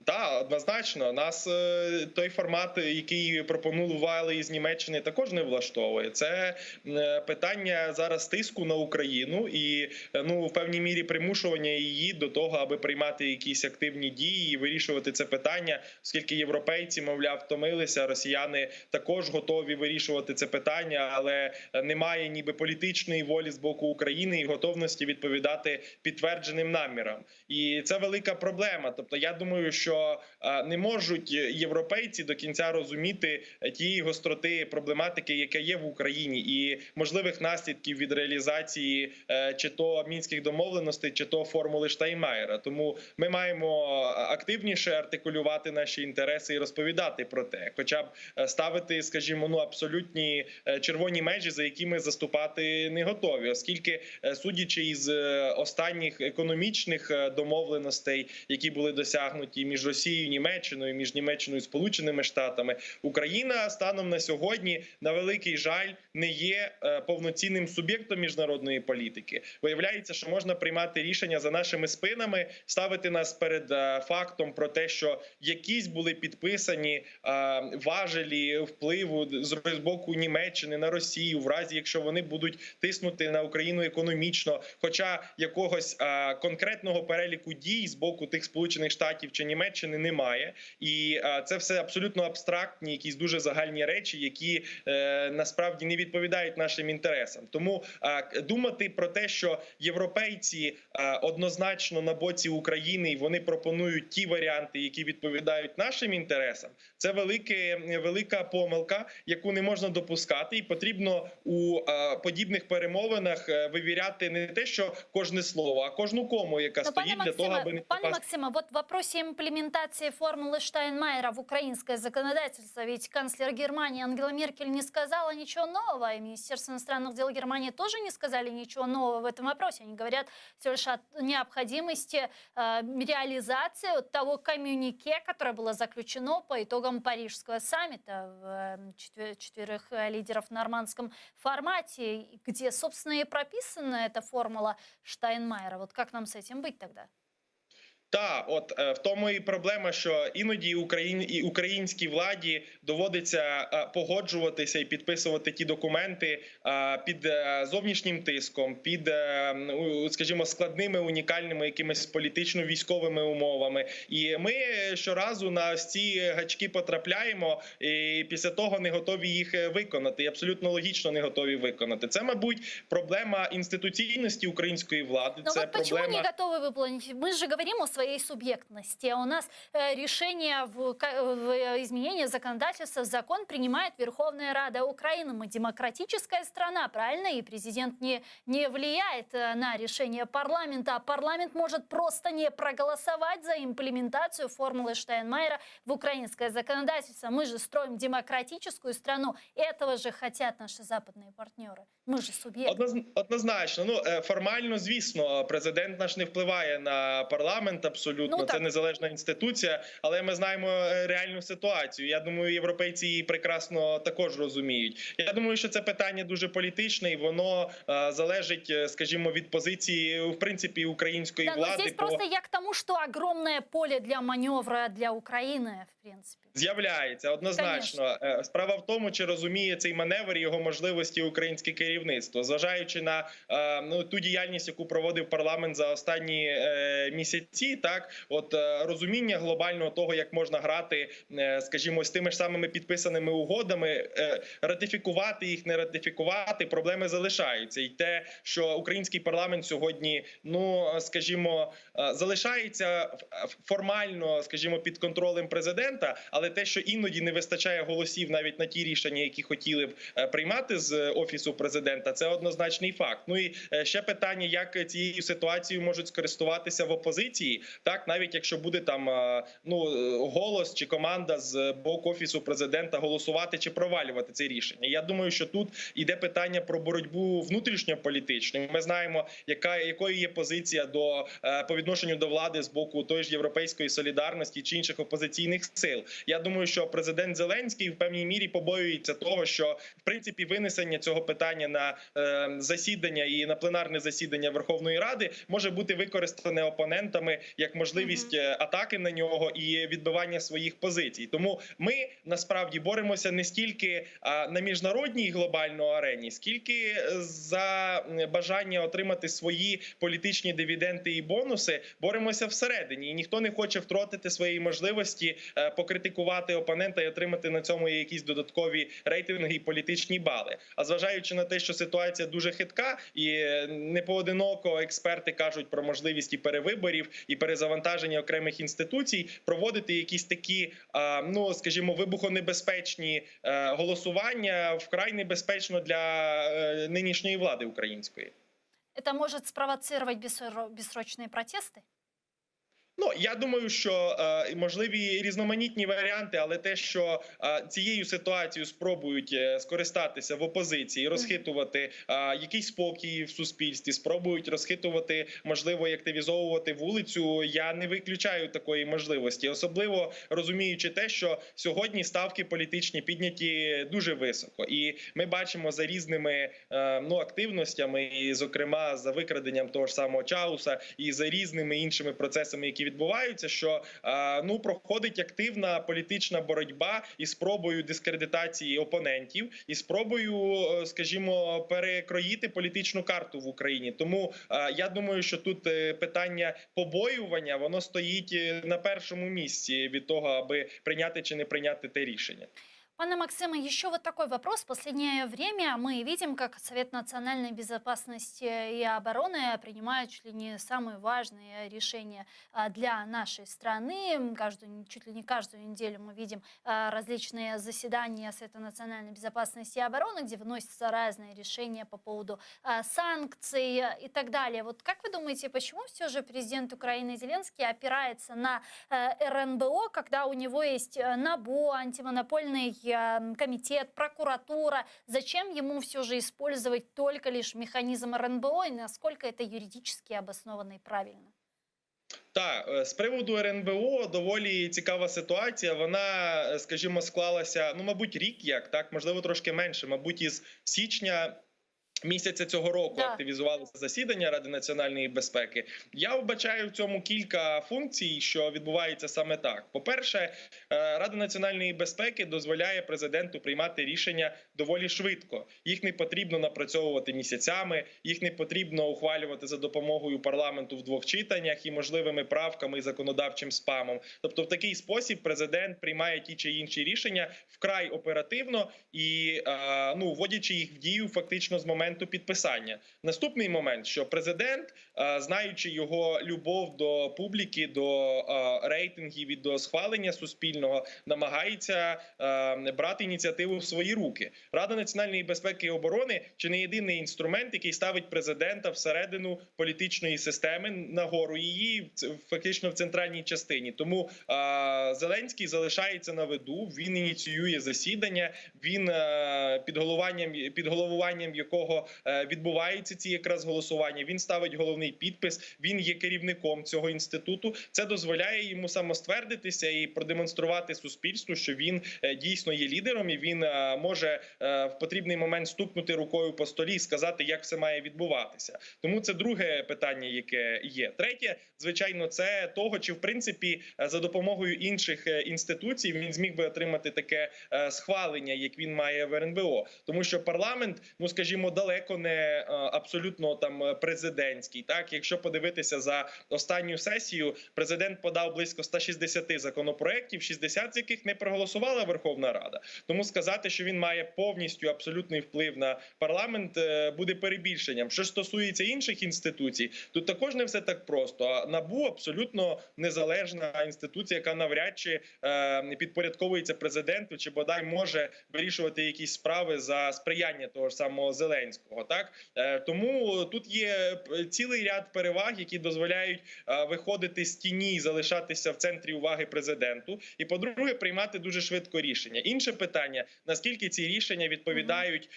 Так, однозначно, нас е, той формат, який пропонували із Німеччини, також не влаштовує. Це е, питання зараз тиску на Україну і е, ну в певній мірі примушування її до того, аби приймати якісь активні дії і вирішувати це питання, оскільки європейці, мовляв, втомилися, росіяни також готові вирішувати це питання, але немає ніби політичної волі з боку України і готовності відповідати підтвердженим намірам. І це велика проблема. Тобто, я думаю, що е, не можуть європейці до кінця розуміти тієї гостроти проблематики, яка є в Україні, і можливих наслідків від реалізації е, чи то мінських домовленостей, чи то формули Штайнмаєра. Тому ми маємо активніше артикулювати наші інтереси і розповідати про те, хоча б е, ставити, скажімо, ну абсолютні е, червоні межі, за які ми заступати не готові, оскільки, е, судячи із е, останніх економічних е, домовленостей, які були досягнуті між Росією, Німеччиною, між Німеччиною і Сполученими Штатами, Україна станом на сьогодні, на великий жаль, не є е, повноцінним суб'єктом міжнародної політики. Виявляється, що можна приймати рішення за нашими спинами, ставити нас перед е, фактом про те, що якісь були підписані е, важелі впливу з з боку Німеччини на Росію, в разі якщо вони будуть тиснути на Україну економічно, хоча якогось е, конкретного переліку дій з боку тих Сполучених Штатів чи Німеччини немає, і е, це все абсолютно абстрактні, якісь дуже загальні речі, які е, насправді не відповідають нашим інтересам. Тому е, к- думати про те, що європейці е, однозначно на боці України і вони пропонують ті варіанти, які відповідають нашим інтересам, це велике, велика помилка, яку не можна допускати, і потрібно у е, подібних перемовинах е, вивіряти не те, що кожне слово, а кожну кому, яка Но, пане стоїть для того, Максиме, аби не пане попасти. Максиме, вот в вопросе имплементации формулы Штайнмайера в украинское законодательство, ведь канцлер Германии Ангела Меркель не сказала ничего нового, и Министерство иностранных дел Германии тоже не сказали ничего нового в этом вопросе. Они говорят всего лишь о необходимости э, реализации вот того коммюнике, которое было заключено по итогам Парижского саммита в, э, четверых э, лидеров в нормандском формате, где, собственно, и прописана эта формула Штайнмайера. Вот как нам с этим быть тогда? Та, от е, в тому і проблема, що іноді Україн, і українській владі доводиться е, погоджуватися і підписувати ті документи е, під е, зовнішнім тиском, під, е, м, скажімо, складними унікальними якимись політично-військовими умовами. І ми щоразу на ось ці гачки потрапляємо, і після того не готові їх е, виконати. І абсолютно логічно не готові виконати. Це, мабуть, проблема інституційності української влади. Но Це вот почему проблема не готовы выполнить? Мы же говорим о своей субъектности. А у нас э, решение в, ка- в изменении законодательства в закон принимает Верховная Рада Украины. Мы демократическая страна, правильно? И президент не, не влияет э, на решение парламента. А парламент может просто не проголосовать за имплементацию формулы Штайнмайера в украинское законодательство. Мы же строим демократическую страну. Этого же хотят наши западные партнеры. Мы же субъект. Одноз- Однозначно, ну е, формально, звісно, президент наш не впливає на парламент абсолютно. Ну, Це так. незалежна інституція, але ми знаємо е, реальну ситуацію. Я думаю, європейці її прекрасно також розуміють. Я думаю, що це питання дуже політичне, і воно е, залежить, е, скажімо, від позиції в принципі української Да, но влади. здесь по- просто я к тому, что огромное поле для маневра для Украины, в принципе. З'являється однозначно. Е, Справа в тому, чи розуміє цей маневр і його можливості українське керівництво, зважаючи на е, ну ту діяльність, яку проводив парламент за останні е, місяці, так от е, розуміння глобального того, як можна грати, е, скажімо, з тими ж самими підписаними угодами, е, ратифікувати їх, не ратифікувати, проблеми залишаються, і те, що український парламент сьогодні, ну скажімо, е, залишається ф- формально, скажімо, під контролем президента, але те, що іноді не вистачає голосів навіть на ті рішення, які хотіли б е, приймати з офісу президента, це однозначний факт. Ну і е, ще питання, як цією ситуацією можуть скористуватися в опозиції, так навіть якщо буде там е, ну е, голос чи команда з боку офісу президента голосувати чи провалювати це рішення. Я думаю, що тут іде питання про боротьбу внутрішньополітичну. Ми знаємо, яка якою є позиція до е, по відношенню до влади з боку тої ж європейської солідарності чи інших опозиційних сил. Я думаю, що президент Зеленський в певній мірі побоюється того, що в принципі винесення цього питання на е, засідання і на пленарне засідання Верховної Ради може бути використане опонентами. як можливість атаки на нього і відбивання своїх позицій. Тому ми насправді боремося не стільки на міжнародній глобальній арені, скільки за бажання отримати свої політичні дивіденди і бонуси, боремося всередині, і ніхто не хоче втратити своєї можливості покритикувати опонента і отримати на цьому якісь додаткові рейтинги і політичні бали. А зважаючи на те, що ситуація дуже хитка, і не поодиноко експерти кажуть про можливість і перевиборів, і перезавантаження окремих інституцій, проводити якісь такі, ну скажімо, вибухонебезпечні голосування вкрай небезпечно для нинішньої влади української. Это может спровоцировать бессрочные протесты? Ну я думаю, що можливі різноманітні варіанти, але те, що цією ситуацією спробують скористатися в опозиції, розхитувати якийсь спокій в суспільстві, спробують розхитувати, можливо, і активізовувати вулицю. Я не виключаю такої можливості, особливо розуміючи те, що сьогодні ставки політичні підняті дуже високо, і ми бачимо за різними ну активностями, і зокрема за викраденням того ж самого Чауса, і за різними іншими процесами, які відбуваються, що ну проходить активна політична боротьба і спробою дискредитації опонентів, і спробою, скажімо, перекроїти політичну карту в Україні. Тому я думаю, що тут питання побоювання воно стоїть на першому місці від того, аби прийняти чи не прийняти те рішення. Пане Максиме, еще вот такой вопрос. В последнее время мы видим, как Совет национальной безопасности и обороны принимает чуть ли не самые важные решения для нашей страны. Каждую, чуть ли не каждую неделю мы видим различные заседания Совета национальной безопасности и обороны, где выносятся разные решения по поводу санкций и так далее. Вот как вы думаете, почему все же президент Украины Зеленский опирается на РНБО, когда у него есть НАБУ, антимонопольный комитет, прокуратура? Зачем ему все же использовать только лишь механизм РНБО и насколько это юридически обоснованно и правильно? Так, з приводу РНБО доволі цікава ситуація. Вона, скажімо, склалася, ну, мабуть, рік як, так, можливо, трошки менше, мабуть, із січня. Місяця цього року активізувалося засідання Ради національної безпеки. Я вбачаю в цьому кілька функцій, що відбувається саме так. По-перше, Рада національної безпеки дозволяє президенту приймати рішення доволі швидко. Їх не потрібно напрацьовувати місяцями, їх не потрібно ухвалювати за допомогою парламенту в двох читаннях і можливими правками і законодавчим спамом. Тобто, в такий спосіб президент приймає ті чи інші рішення вкрай оперативно і ну, вводячи їх в дію фактично з моменту підписання. Наступний момент, що президент, знаючи його любов до публіки, до рейтингів і до схвалення суспільного, намагається брати ініціативу в свої руки. Рада національної безпеки і оборони чи не єдиний інструмент, який ставить президента всередину політичної системи, нагору її, фактично в центральній частині. Тому Зеленський залишається на виду, він ініціює засідання, він під головуванням, під головуванням якого відбуваються ці якраз голосування. Він ставить головний підпис, він є керівником цього інституту. Це дозволяє йому самоствердитися і продемонструвати суспільству, що він дійсно є лідером, і він може в потрібний момент стукнути рукою по столі і сказати, як все має відбуватися. Тому це друге питання, яке є. Третє, звичайно, це того, чи в принципі за допомогою інших інституцій він зміг би отримати таке схвалення, як він має в РНБО, тому що парламент, ну скажімо, далеко не абсолютно там президентський. Так, якщо подивитися за останню сесію, президент подав близько 160 законопроєктів, 60 з яких не проголосувала Верховна Рада. Тому сказати, що він має повністю абсолютний вплив на парламент, буде перебільшенням. Що ж стосується інших інституцій, тут також не все так просто. А НАБУ абсолютно незалежна інституція, яка навряд чи підпорядковується президенту, чи бодай може вирішувати якісь справи за сприяння того ж самого Зеленського. Так тому тут є цілий ряд переваг, які дозволяють виходити з тіні і залишатися в центрі уваги президенту. І по-друге, приймати дуже швидко рішення. Інше питання: наскільки ці рішення відповідають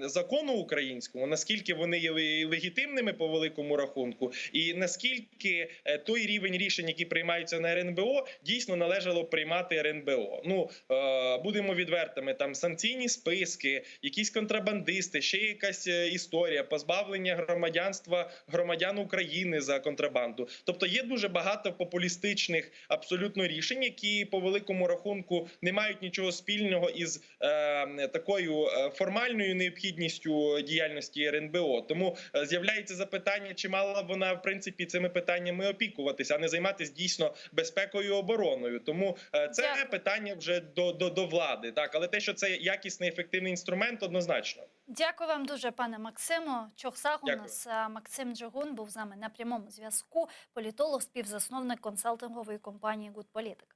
закону українському, наскільки вони є легітимними по великому рахунку, і наскільки той рівень рішень, які приймаються на РНБО, дійсно належало б приймати РНБО. Ну будемо відвертими, там санкційні списки, якісь контрабандисти, ще якась. якась е, історія, позбавлення громадянства громадян України за контрабанду. Тобто є дуже багато популістичних абсолютно рішень, які по великому рахунку не мають нічого спільного із е, такою е, формальною необхідністю діяльності РНБО. Тому е, з'являється запитання, чи мала б вона в принципі цими питаннями опікуватися, а не займатися дійсно безпекою і обороною. Тому е, це Дякую. питання вже до, до, до влади. Так, але те, що це якісний ефективний інструмент, однозначно. Дякую вам дуже, пане Максиму. Çoq sağ у Дякую. нас е, Максим Джигун був з нами на прямому зв'язку, політолог, співзасновник консалтингової компанії Good Politic.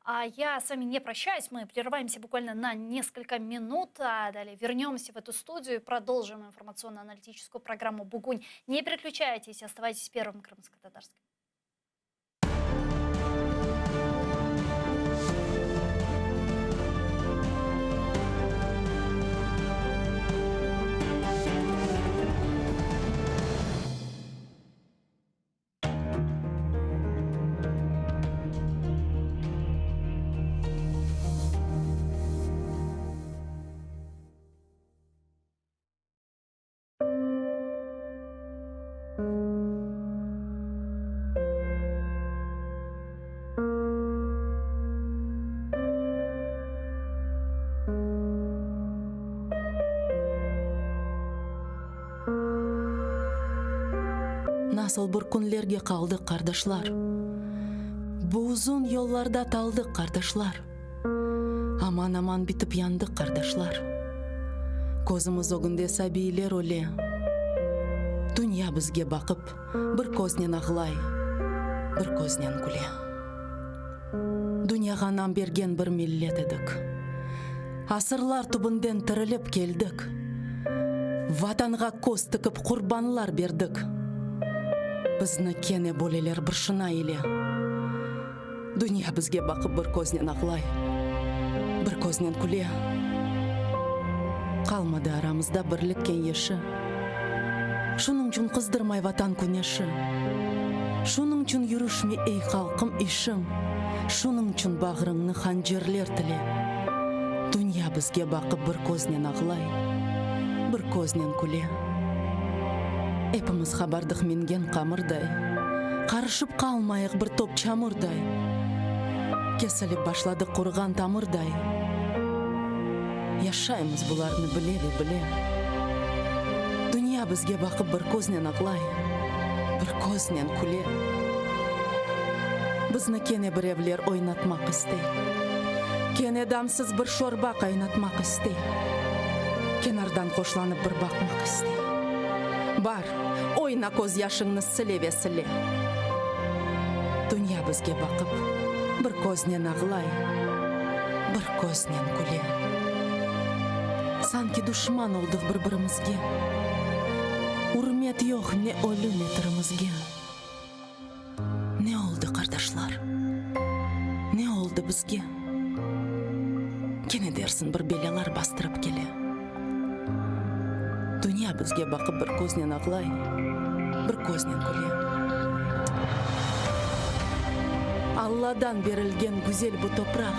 А я с вами не прощаюсь, мы прерываемся буквально на несколько минут, а далее вернемся в эту студию и продолжим информационно-аналитическую программу «Бугунь». Не переключайтесь, оставайтесь первым крымско-татарским. Nasıl bir künlerge qaldıq, qardaşlar? Bu uzun yollarda taldıq, qardaşlar. Aman-aman bitip yandıq, qardaşlar. Közümiz ögünde sabiyler öle. Dünya bizge baqıp, bir köznen ağlay, bir köznen küle. Dünyağa nam bergen bir millet edik. Asırlar tübünden tirilip keldik. Vatanğa köz tikip qurbanlar berdik. Bizni kene böleler bir şına ile. Dünya bizge baqıp bir köznen ağlay, bir köznen küle. Qalmadı aramızda birlik keñeşi. Şunıñçün qızdırmay Vatan küneşi. Şunıñçün yürüşmey, ey halqım, işiñ. Şunıñçün bağrıñnı hancerler tile. Dünya bizge baqıp bir köznen ağlay, bir köznen küle. Epimiz qabardıq mingen qamırday, Qarışıp qalmayıq bir top çamurday. Kesilip başladıq quruğan tamırday. Yaşaymız bularnı bile ve bile. Dünya bizge baqıp bir köznen ağlay, bir köznen küle. Bizni kene birevler oynatmaq istey. Kene damsız bir şorba qaynatmaq istey. Kenardan hoşlanıp bir baqmaq istey. Bar, oyna közyaşıñnı sile ve sile. Dünya bizge baqıp, bir köznen ağlay, bir köznen küle. Sanki duşman oldıq bir-birimizge. Ürmet yoq ne ölü, ne tirimizge. Ne oldı, qardaşlar? Ne oldı bizge? Kene dersiñ bir belâlar bastırıp kele. Dünya bizge baqıp bir köznen ağlay, bir köznen küle. Alladan berilgen güzel bu topraq,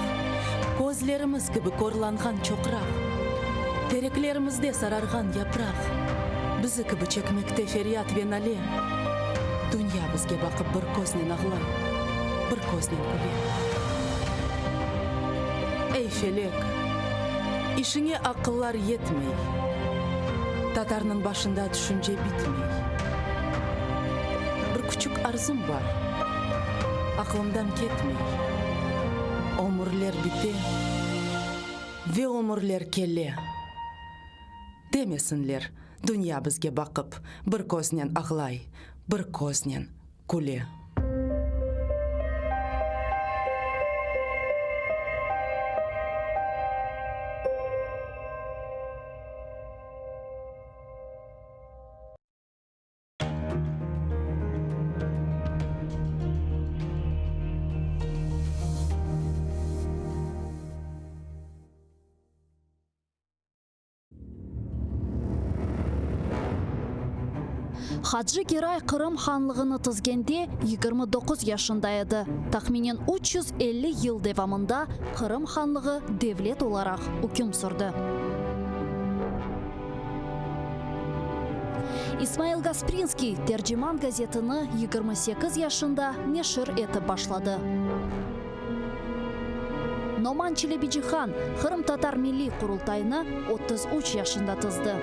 Közlerimiz kibi körlanğan çoqraq, Tereklerimizde sararğan yapraq, Bizi kibi çekmekte feryat ve nale. Dünya bizge baqıp bir köznen ağlay, bir köznen küle. Ey, felek, işiñe aqıllar yetmey, Tatarnıñ başında tüşünce bitmey. Bir küçük arzum bar, aqlımdan ketmey, Ömürler bite ve ömürler kele. Demesinler, dünya bizge baqıp, bir köznen ağlay, bir köznen küle. Hacı Geray Qırım hanlığını tizgende 29 yaşında edi. Tahminen 350 yıl devamında Qırım hanlığı devlet olaraq üküm sürdi. İsmail Gasprinskiy Terciman gazetini 28 yaşında neşir etip başladı. Noman Çelebicihan Qırımtatar Milliy Qurultayını 33 yaşında tizdi.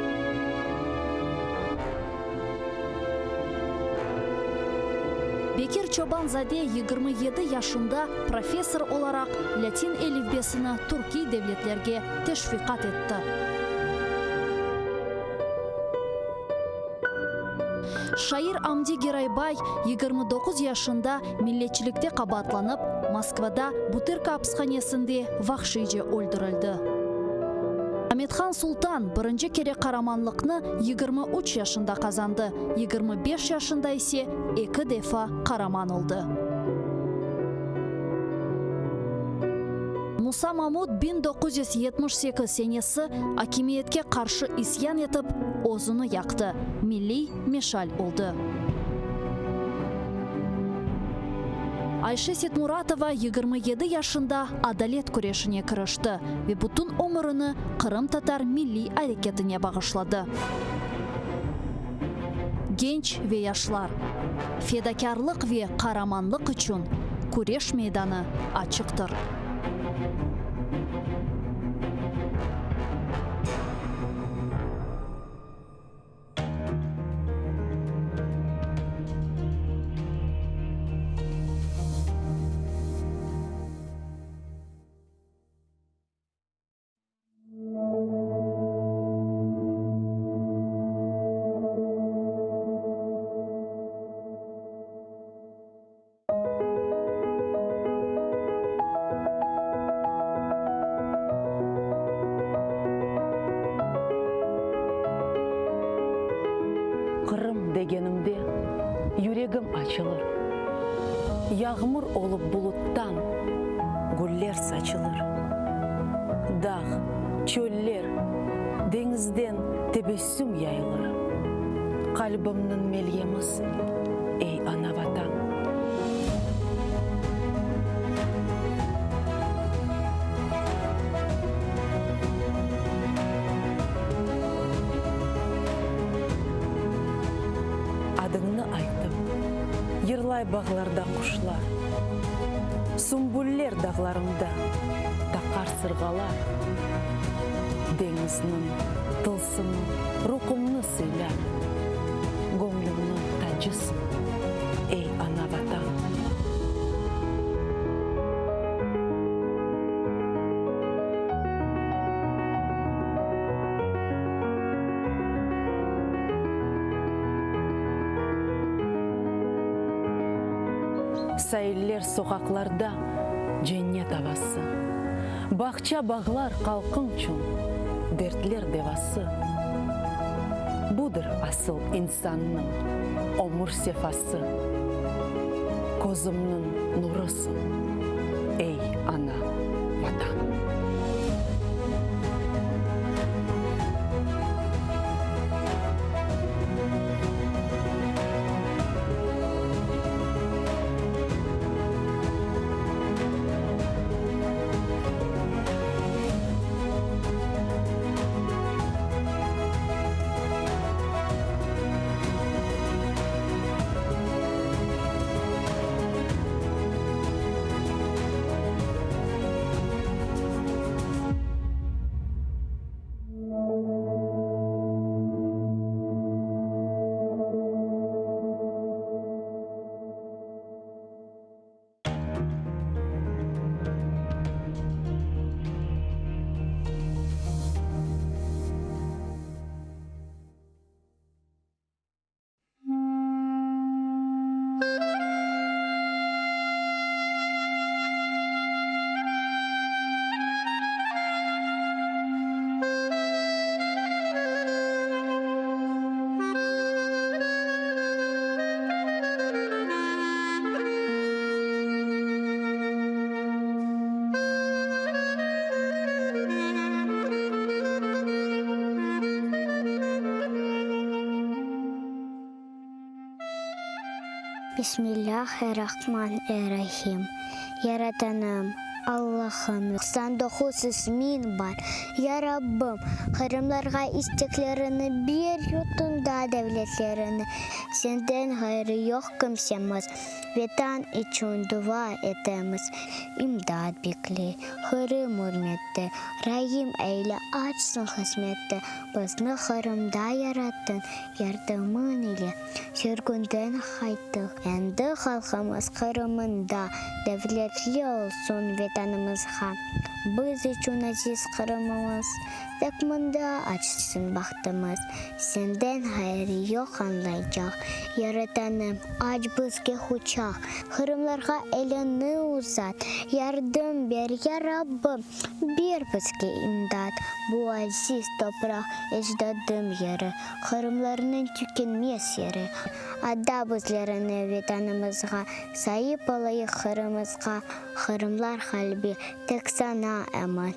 Bekir Çoban-zade 27 yaşında professor olaraq lâtin elifbesini türkiy devletlerge teşviqat etti. Şair Amdi Geraybay 29 yaşında milletçilikte qabaatlanıp, Moskvada Butırka apishanesinde vahşiyce öldürildi. Amethan Sultan birinci kere qaramanlıqnı 23 yaşında qazandı, 25 yaşında ise eki defa qaraman oldı. Musa Mamut 1978 senesi akimiyetke qarşı isyan etip, özüni yaqtı, milliy meşal oldı. Ayşe Setmuratova 27 yaşında adalet küreşine kirişti ve bütün ömürini qırımtatar milliy areketine bağışladı. Genç ve yaşlar, fedakârlıq ve qaramanlıq içün küreş meydanı açıqtır. Qırım degenimde yüregim açılır, Yağmur olıp buluttan güller saçılır. Dağ, çöller, deñizden tebessüm yayılır. Qalbimniñ melyemisiñ, ey ana-Vatan. Adıñnı aytıp, yırlay bağlarda quşlar, Sümbüller dağlarımda taqar sırğalar. Deñizniñ tılsımı ruhumnı sıylar, Göñlümniñ tacısıñ, ey ana-Vatan. Sailler, soqaqlarda cennet avası, Bağça-bağlar halqıñçün dertler devası. Budır asıl insannıñ ömür sefası, Közümniñ nurısıñ, ey, ana, Vatan. Bismillâh-er-Rahman-er-Rahim. Yaratanım! Allahım, 99 ismiñ bar, Ya Rabbım, qırımlarğa isteklerini ber, yurtunda devletlerini, Senden ğayrı yoq kimsemiz, Vetan içün dua etemiz, İmdat bekley Qırım ürmette, Raim eyle açsın qısmette, Bizni Qırımda yarattıñ, Yardımıñ ile sürgünden qayttıq, Endi halqımız Qırımında Devletli olsun Vetanımızğa. Biz içün aziz Qırımımız, Tek mında açsın bahtımız. Senden ğayrı yoq añlaycaq, Yaratanım, aç bizge quçaq, Qırımlarğa eliñni uzat, Yardım ber, ya Rabbim, ber bizge imdat. Bu aziz topraq ecdadım yeri, Qırımlarnıñ tükenmez yeri. Ada bizlerni Vetanımızğa, Saip olayıq Qırımızğa, Qırımlar qalbi tek saña emin.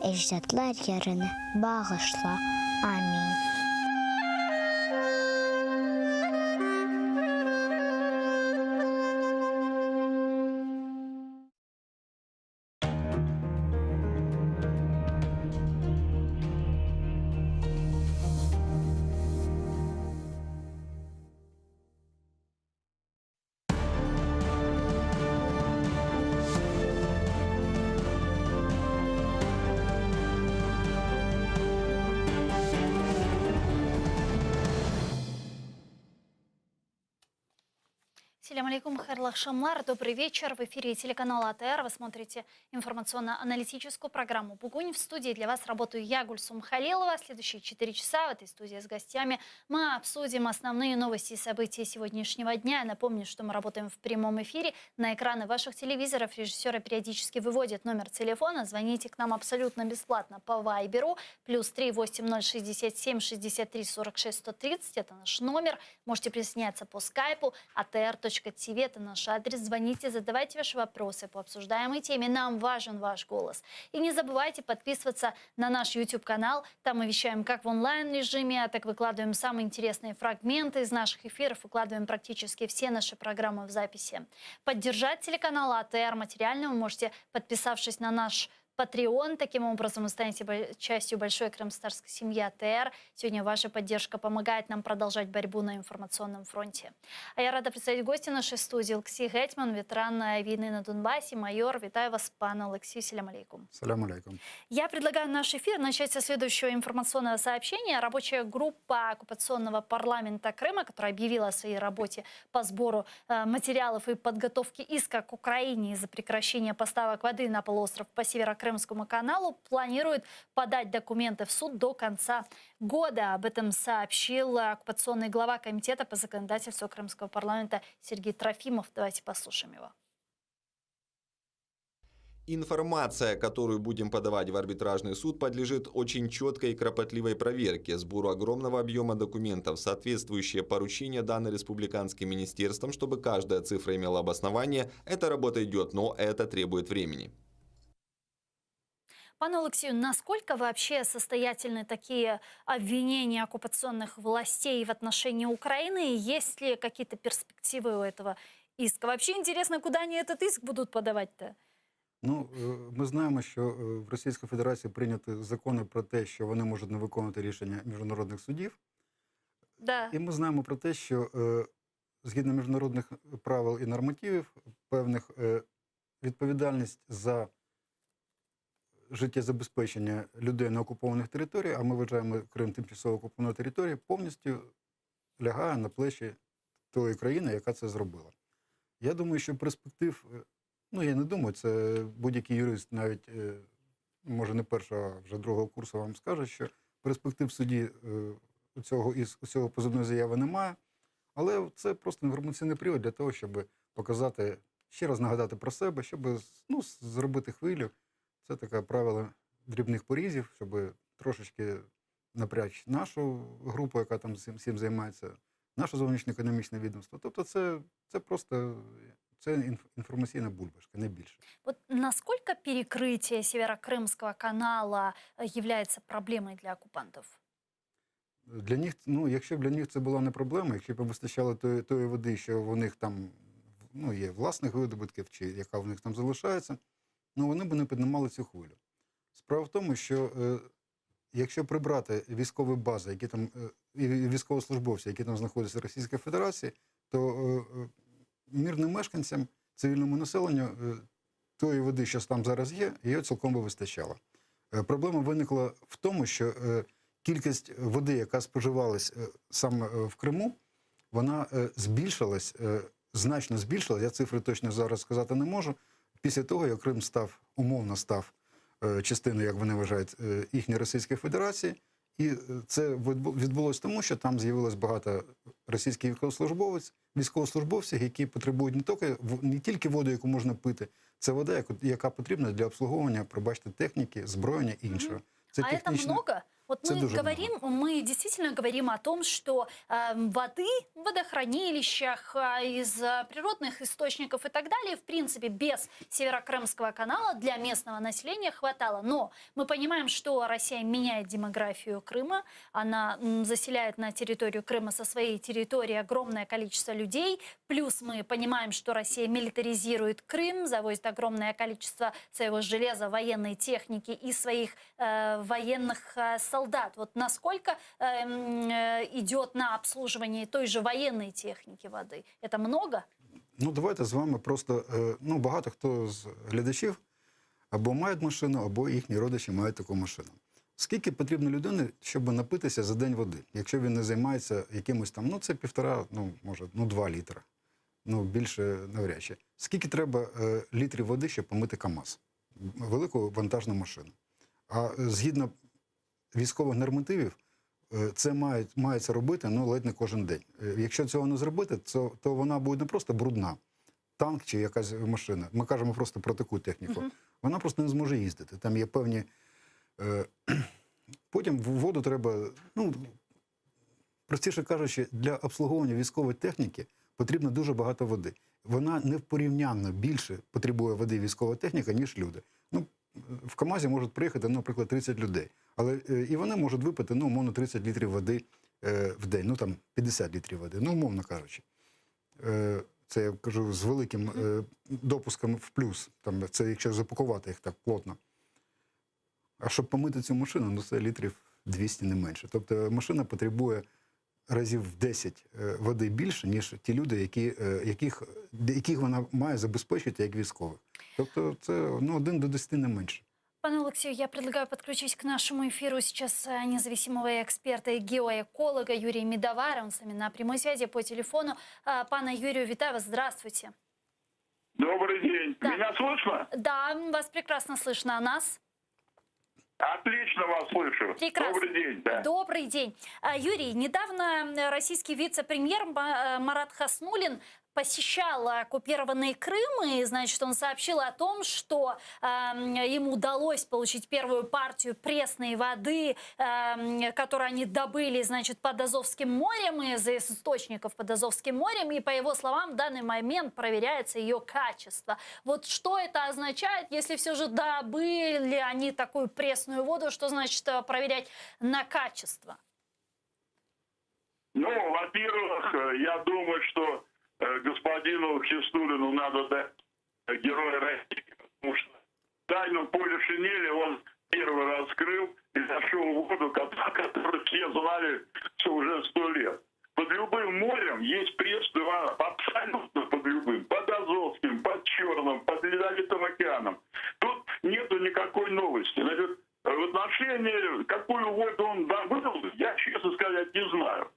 Ecdatlar yerini bağışla. Amin. Selâm aleykum, hayırlı aqşamlar, dobrый вечер. В эфире телеканал АТР. Вы смотрите информационно-аналитическую программу «Бугунь». В студии для вас работаю я, Гульсум Халилова. Следующие 4 часа в этой студии с гостями мы обсудим основные новости и события сегодняшнего дня. Напомню, что мы работаем в прямом эфире. На экраны ваших телевизоров режиссеры периодически выводят номер телефона. Звоните к нам абсолютно бесплатно по Вайберу. Плюс 3 8067 63 46 130. Это наш номер. Можете присоединяться по скайпу atr.tv. Это наш адрес. Звоните, задавайте ваши вопросы по обсуждаемой теме. Нам важен ваш голос. И не забывайте подписываться на наш YouTube-канал. Там мы вещаем как в онлайн-режиме, а так выкладываем самые интересные фрагменты из наших эфиров, выкладываем практически все наши программы в записи. Поддержать телеканал АТР материально вы можете, подписавшись на наш Patreon. Таким образом, вы станете частью большой крымстарской семьи АТР. Сегодня ваша поддержка помогает нам продолжать борьбу на информационном фронте. А я рада представить гостя нашей студии Алексей Гетман, ветеран войны на Донбассе, майор. Вітаю вас, пане Олексію. Селям алейкум. Салям алейкум. Я предлагаю наш эфир начать со следующего информационного сообщения. Рабочая группа оккупационного парламента Крыма, которая объявила о своей работе по сбору э, материалов и подготовке иска к Украине из-за прекращения поставок воды на полуостров по Северокрымскому каналу, планирует подать документы в суд до конца года. Об этом сообщил оккупационный глава комитета по законодательству Крымского парламента Сергей Трофимов. Давайте послушаем его. Информация, которую будем подавать в арбитражный суд, подлежит очень четкой и кропотливой проверке, сбору огромного объема документов, соответствующие поручения даны республиканским министерствам, чтобы каждая цифра имела обоснование. Эта работа идет, но это требует времени. Пане Алексею, насколько вообще состоятельны такие обвинения оккупационных властей в отношении Украины? И есть ли какие-то перспективы у этого иска? Вообще интересно, куда они этот иск будут подавать-то? Ну, е, ми знаємо, що е, в Російській Федерації прийняті закони про те, що вони можуть не виконувати рішення міжнародних судів. Да. І ми знаємо про те, що е, згідно міжнародних правил і нормативів, певних відповідальність за життєзабезпечення людей на окупованих територіях, а ми вважаємо Крим тимчасово окупованою територією, повністю лягає на плечі тої країни, яка це зробила. Я думаю, що перспектив, е, ну я не думаю, це будь-який юрист, навіть е, може не першого, а вже другого курсу вам скаже, що перспектив в суді е, у цього, із, у цього позовної заяви немає. Але це просто інформаційний привід для того, щоб показати, ще раз нагадати про себе, щоб ну, зробити хвилю. Це таке правило дрібних порізів, щоб трошечки напрячь нашу групу, яка там цим всім займається, наше зовнішньоекономічне відомство. Тобто це, це просто це інф- інформаційна бульбашка, не більше. Вот насколько перекрытие Северокрымского канала э, является проблемой для оккупантов? Для них, ну, якщо б для них це була не проблема, якщо б їм вистачало тої, тої води, що у них там ну, є власних видобутків, чи яка в них там залишається, ну вони б не піднімали цю хвилю. Справа в тому, що е, якщо прибрати військові бази, які там е, і військовослужбовці, які там знаходяться в Російській Федерації, то е, е, мирним мешканцям, цивільному населенню е, тої води, що там зараз є, її цілком би вистачало. Е, Проблема виникла в тому, що е, кількість води, яка споживалась е, саме е, в Криму, вона е, збільшилась, е, значно збільшилась. Я цифри точно зараз сказати не можу. Після того, як Крим став, умовно став е, частиною, як вони вважають, е, їхньої Російської Федерації. І е, це відбу- відбулось тому, що там з'явилось багато російських військовослужбовець, військовослужбовців, які потребують не тільки, в- не тільки воду, яку можна пити, це вода, яку- яка потрібна для обслуговування, пробачте, техніки, зброєння і іншого. Це а это много? Вот Це мы дуже говорим, мы действительно говорим о том, что э, воды в водохранилищах, э, из э, природных источников и так далее, в принципе, без Северокрымского канала для местного населения хватало. Но мы понимаем, что Россия меняет демографию Крыма, она м, заселяет на территорию Крыма со своей территории огромное количество людей, плюс мы понимаем, что Россия милитаризирует Крым, завозит огромное количество своего железа, военной техники и своих э, военных э, солдат. Вот насколько э, м, э, идет на обслуживание той же военной техники воды? Это много? Ну, давайте з вами просто. е, Ну, багато хто з глядачів або мають машину, або їхні родичі мають таку машину. Скільки потрібно людини, щоб напитися за день води, якщо він не займається якимось там, ну це півтора, ну може, ну два літра, ну більше навряд чи. Скільки треба е, літрів води, щоб помити КАМАЗ, велику вантажну машину? А е, згідно військових нормативів, е, це мають, мається робити ну, ледь не кожен день. Е, Якщо цього не зробити, то, то вона буде не просто брудна, танк чи якась машина. Ми кажемо просто про таку техніку. Вона просто не зможе їздити. Там є певні. Е, потім в воду треба, ну, простіше кажучи, для обслуговування військової техніки потрібно дуже багато води. Вона невпорівнянно більше потребує води військова техніка, ніж люди. Ну, в КАМАЗі можуть приїхати, ну, наприклад, 30 людей. Але е, і вони можуть випити, ну, умовно, 30 літрів води е, в день, ну там 50 літрів води, ну, умовно кажучи. Е, Це я кажу з великим е, допуском в плюс. Там, це якщо запакувати їх так плотно. А щоб помити цю машину, ну це літрів 200 не менше. Тобто машина потребує разів в 10 е, води більше, ніж ті люди, які, е, яких, яких вона має забезпечити як військових. Тобто це ну, 1 до 10 не менше. Пане Олексію, я предлагаю подключить к нашему эфиру сейчас э, независимого эксперта и геоэколога Юрия Медовара. Он с нами на прямой связи по телефону. А, Пане Юрию, вітаю вас. Здравствуйте. Добрый день. Да. Меня слышно? Да, вас прекрасно слышно. А нас? Отлично вас слышу. Прекрасно. Добрый день. Да. Добрый день. А, Юрий, недавно э, российский вице-премьер Ма- э, Марат Хуснуллин посещал оккупированный Крым, и, значит, он сообщил о том, что эм, ему удалось получить первую партию пресной воды, эм, которую они добыли, значит, под Азовским морем, из источников под Азовским морем, и, по его словам, в данный момент проверяется ее качество. Вот что это означает, если все же добыли они такую пресную воду, что значит э, проверять на качество? Ну, во-первых, э, я думаю, что э, господину Хуснуллину надо дать э, Героя России, потому что тайну Полишинеля он первый раскрыл и нашел воду, которую все знали что уже сто лет. Под любым морем есть пресная вода, абсолютно под любым, под Азовским, под Черным, под Ледовитым океаном. Тут нету никакой новости. Значит, в отношении, какую воду он добыл, я, честно сказать, не знаю.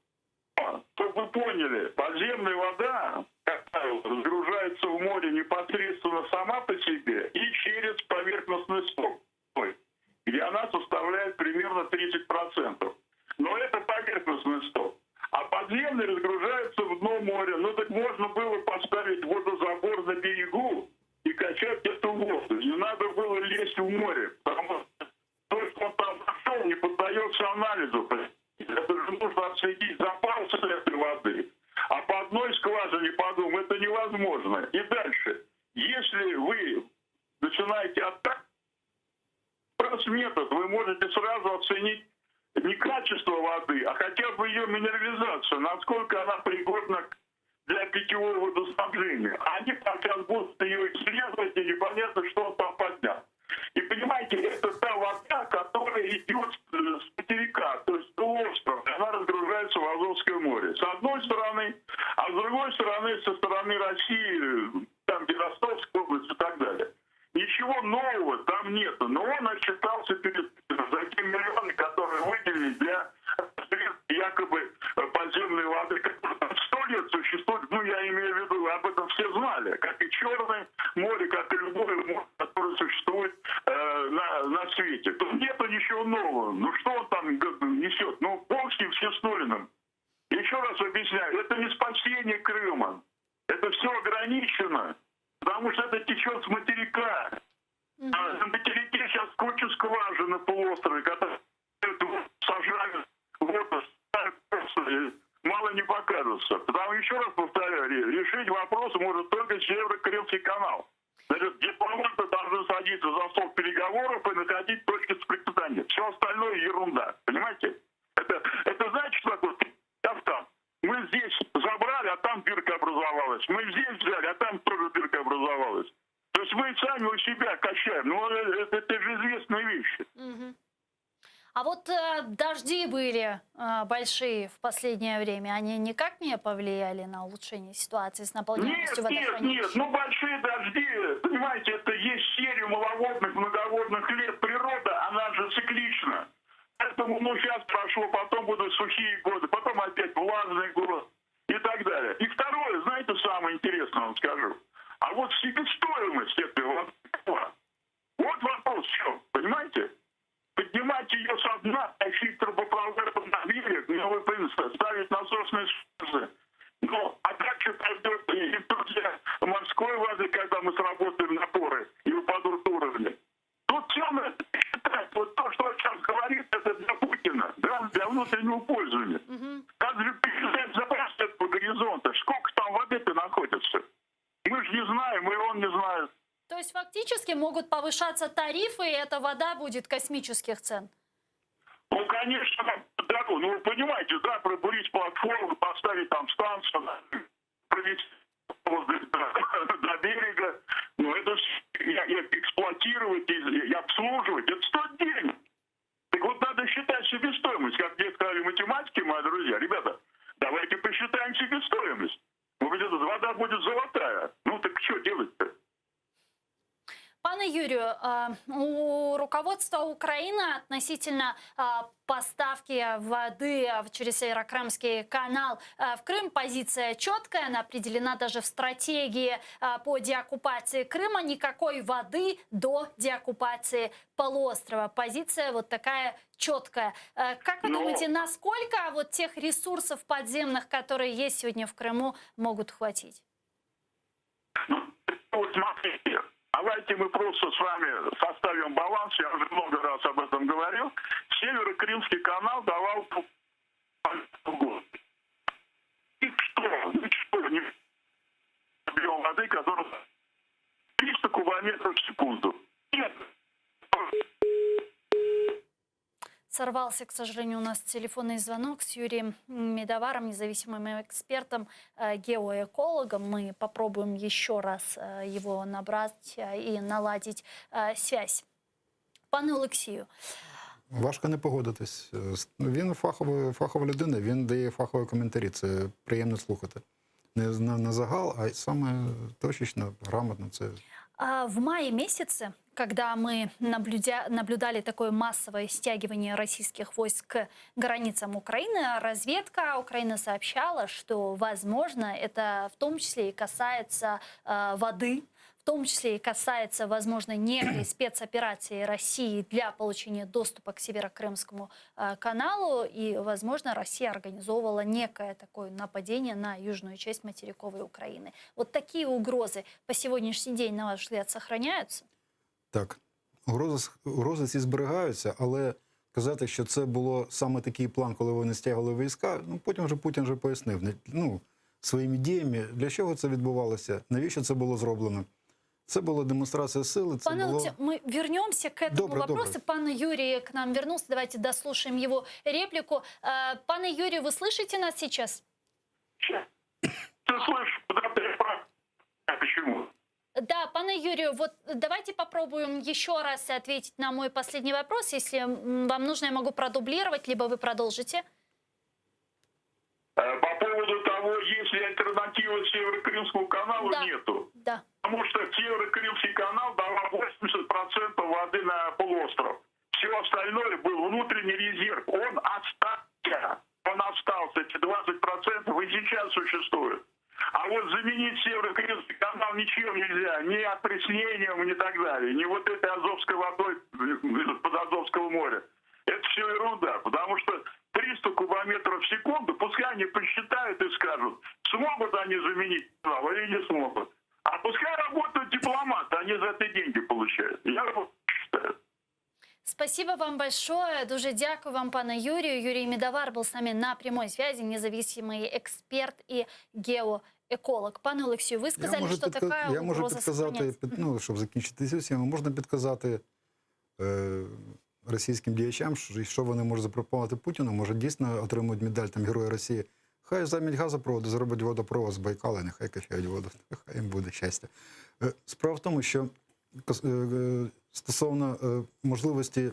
Чтобы вы поняли, подземная вода, как правило, разгружается в море непосредственно сама по себе и через поверхностный слой, где она составляет примерно 30%. Но это поверхностный сток. А подземный разгружается в дно моря. Ну так можно было поставить водозабор на берегу и качать эту воду. Не надо было лезть в море, потому что то, что он там нашел, не поддается анализу. Это же нужно отследить запасы этой воды. А по одной скважине по это невозможно. И дальше. Если вы начинаете оттак, метод, вы можете сразу оценить не качество воды, а хотя бы ее минерализацию, насколько она пригодна для питьевого водоснабжения. Они пока будут ее исследовать, и непонятно, что он там поднял. вливается в Азовское море. С одной стороны, а с другой стороны, со стороны России, там где Ростовская область и так далее. Ничего нового там нету, но он отчитался перед за те миллионы, которые выделили для якобы подземной воды, которая сто лет существует, ну я имею в виду, об этом все знали, как и Черное море, как и любое море, которое существует э, на, на свете. Тут нету ничего нового. Ну что он там несет? Ну бог с ним, все с Нулиным. Еще раз объясняю, это не спасение Крыма. Это все ограничено, потому что это течет с материка. А на материке сейчас куча скважин на полуострове, которые сажают воду, мало не покажется. Потому еще раз повторяю, решить вопрос может только Северо-Крымский канал. Значит, дипломаты должны садиться за стол переговоров и находить точки соприкосновения. Все остальное ерунда. Понимаете? Это, это знаете, что такое? Там. Мы здесь забрали, а там дырка образовалась. Мы здесь взяли, а там тоже дырка образовалась. То есть мы сами у себя качаем. Ну, это, это же известные вещи. Угу. А вот э, дожди были э, большие в последнее время. Они никак не повлияли на улучшение ситуации с наполняемостью нет, нет, нет, ну большие дожди, понимаете, это есть серия маловодных, многоводных лет. Природа, она же циклична. Поэтому, ну, сейчас прошло, потом будут сухие годы, потом опять влажный год и так далее. И второе, знаете, самое интересное вам скажу. А вот себестоимость этой воды, вот вопрос в чем, понимаете? Поднимать ее со дна, тащить трубопровод на берег, ну, вы понимаете, ставить насосные станции. Ну, а дальше пойдет и друзья морской воды, когда мы сработаем напоры и упадут уровни. Тут все надо считать. Вот то, что он сейчас говорит, это для Путина, да, для внутреннего пользования. Угу. Как же посчитать запас этого горизонта? Сколько там воды-то находится? Мы же не знаем, и он не знает. То есть фактически могут повышаться тарифы, и эта вода будет космических цен? Ну, конечно, да, ну, вы понимаете, да, пробурить платформу, поставить там станцию, провести до берега, ну, это эксплуатировать и, и обслуживать, это стоит денег. Так вот, надо считать себестоимость, как мне сказали математики, мои друзья, ребята, давайте посчитаем себестоимость. Может быть, эта вода будет золотая. Ну, так что делать-то? Пане Юрію, у руководства Украины относительно поставки воды через Северокрымский канал в Крым позиция четкая, она определена даже в стратегии по деоккупации Крыма. Никакой воды до деоккупации полуострова. Позиция вот такая четкая. Как вы Но... думаете, насколько вот тех ресурсов подземных, которые есть сегодня в Крыму, могут хватить? Ну, вот смотрите, давайте мы просто с вами составим баланс, я уже много раз об этом говорил. Северо-Крымский канал давал в год. И что? Ничего не объем воды, который 300 кубометров в секунду. Нет. Сорвался, к сожалению, у нас телефонный звонок с Юрием Медоваром, независимым экспертом, э, геоэкологом. Мы попробуем еще раз э, его набрать э, и наладить связь. Пане Олексію. Важко не погодитись. Він фахова, фахова людина, він дає фахові коментарі. Це приємно слухати. Не на, на загал, а саме точечно, грамотно. Це В мае месяце, когда мы наблюдя, наблюдали такое массовое стягивание российских войск к границам Украины, разведка Украины сообщала, что, возможно, это в том числе и касается э, воды, в том числе и касается, возможно, некой спецоперации России для получения доступа к Северокрымскому э, каналу. И, возможно, Россия организовывала некое такое нападение на южную часть материковой Украины. Вот такие угрозы по сегодняшний день, на ваш взгляд, сохраняются? Так, угрози, угрози ці зберігаються, але казати, що це було саме такий план, коли вони стягували війська, ну потім вже Путін вже пояснив ну, своїми діями, для чого це відбувалося, навіщо це було зроблено. Це була демонстрація сили. Це Пане було... Олексію, мы вернемся к этому Добре, вопросу. добре. Пан Юрий к нам вернулся. Давайте дослушаем его реплику. Э, Пане Юрий, вы слышите нас сейчас? Ты слышишь, куда ты прав? Почему? Да, пане Юрию, вот давайте попробуем еще раз ответить на мой последний вопрос. Если м, вам нужно, я могу продублировать, либо вы продолжите. Альтернативы Северо-Крымскому каналу Да. нету. Да. Потому что Северо-Крымский канал давал 80% воды на полуостров. Все остальное был внутренний резерв. Он остался. Он остался. Эти 20% и сейчас существуют. А вот заменить Северо-Крымский канал ничем нельзя. Ни опреснением, ни так далее. Ни вот этой Азовской водой из-под Азовского моря. Это все ерунда, потому что 300 кубометров в секунду, пускай они посчитают и скажут, смогут они заменить канал или не смогут. А пускай работают дипломаты, они за это деньги получают. Я вот считаю. Спасибо вам большое. Дуже дякую вам, пане Юрию. Юрий Медовар был с нами на прямой связи, независимый эксперт и геоэколог. Пане Олексію, вы сказали, я можу, что підка- такая я можу угроза підказати, сохраняется. під, ну, щоб закінчити цю тему, можна підказати е, російським діячам, що, що вони можуть запропонувати Путіну, може дійсно отримують медаль там Героя Росії. Хай замість газопроводу зроблять водопровод з Байкала, нехай качають воду, хай їм буде щастя. Е, Справа в тому, що кос- е, е, стосовно е, можливості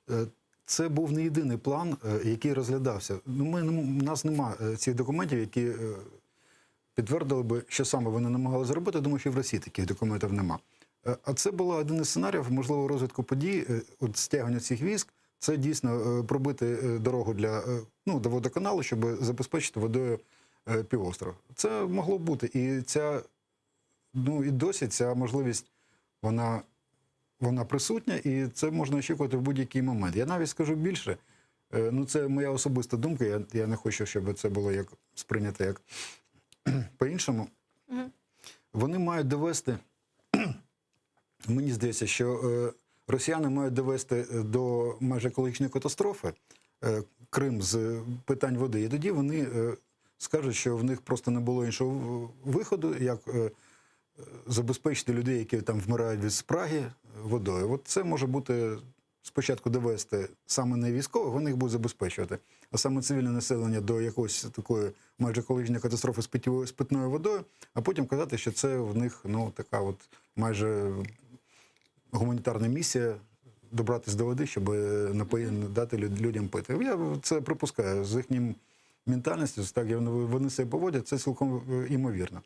Е, Це був не єдиний план, е, який розглядався. Ну, ми, не м- у нас нема е, цих документів, які е, підтвердили би, що саме вони намагалися зробити. Думаю, що і в Росії таких документів нема. Е, А це був один із сценаріїв можливого розвитку подій, е, от стягнення цих військ. Це дійсно е, пробити е, дорогу для е, ну, до водоканалу, щоб забезпечити водою е, півостров. Це могло бути. І ця, ну і досі ця можливість, вона вона присутня, і це можна очікувати в будь-який момент. Я навіть скажу більше. е, Ну, це моя особиста думка. Я, я не хочу, щоб це було як сприйнято як по-іншому. Мгм. Вони мають довести, мені здається, що е, росіяни мають довести е, до майже екологічної катастрофи е, Крим з питань води. І тоді вони е, скажуть, що в них просто не було іншого в- виходу, як е, забезпечити людей, які там вмирають від спраги, водою. От це може бути спочатку довести саме не військових, вони їх будуть забезпечувати, а саме цивільне населення до якоїсь такої майже екологічної катастрофи з питьовою- з питною водою, а потім казати, що це в них ну, така от майже гуманітарна місія добратися до води, щоб напої... дати люд- людям пити. Я це припускаю з їхнім ментальністю, так як вони- вони себе поводять, це цілком е, імовірно.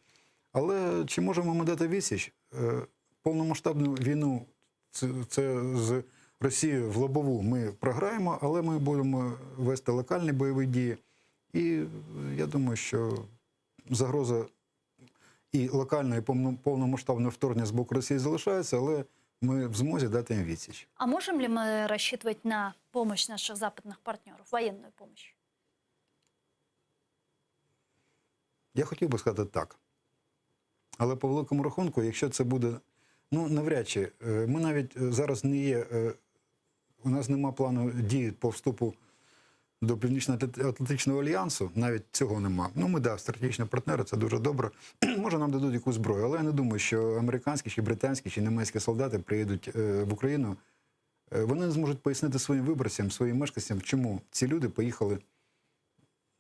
Але чи можемо ми дати відсіч? Е, Повномасштабну війну це, це з Росією в лобову ми програємо, але ми будемо вести локальні бойові дії. І е, я думаю, що загроза і локального, і повно- повномасштабного вторгнення з боку Росії залишається, але ми в змозі дати їм відсіч. А можем ли мы рассчитывать на помощь наших западных партнеров, военную помощь? Я хотів би сказати так. Але по великому рахунку, якщо це буде, ну навряд чи, е, ми навіть е, зараз не є, е, у нас нема плану дій по вступу до Північно-Атлантичного альянсу, навіть цього нема. Ну, ми, да, стратегічні партнери, це дуже добре. Може, нам дадуть якусь зброю, але я не думаю, що американські, чи британські, чи німецькі солдати приїдуть е, в Україну. Е, Вони не зможуть пояснити своїм виборцям, своїм мешканцям, чому ці люди поїхали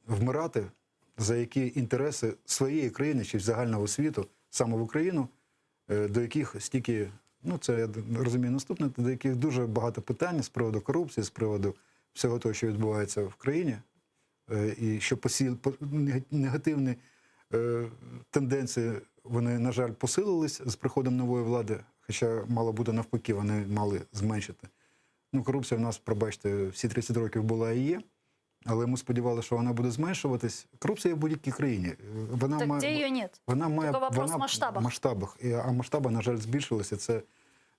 вмирати, за які інтереси своєї країни чи загального світу, саме в Україну, е, до яких стільки, ну це я розумію наступне, до яких дуже багато питань з приводу корупції, з приводу всього того, що відбувається в країні, е, і що посіл, по- нега- негативні е, тенденції, вони, на жаль, посилились з приходом нової влади, хоча мало бути навпаки, вони мали зменшити. Ну, корупція в нас, пробачте, всі 30 років була і є. Але ми сподівалися, що вона буде зменшуватись. Корупція є в будь-якій країні. Вона Так має, где ее нет? вона має Тільки вопрос вона в масштабах. масштабах. І, а масштаби, на жаль, збільшилися. Це,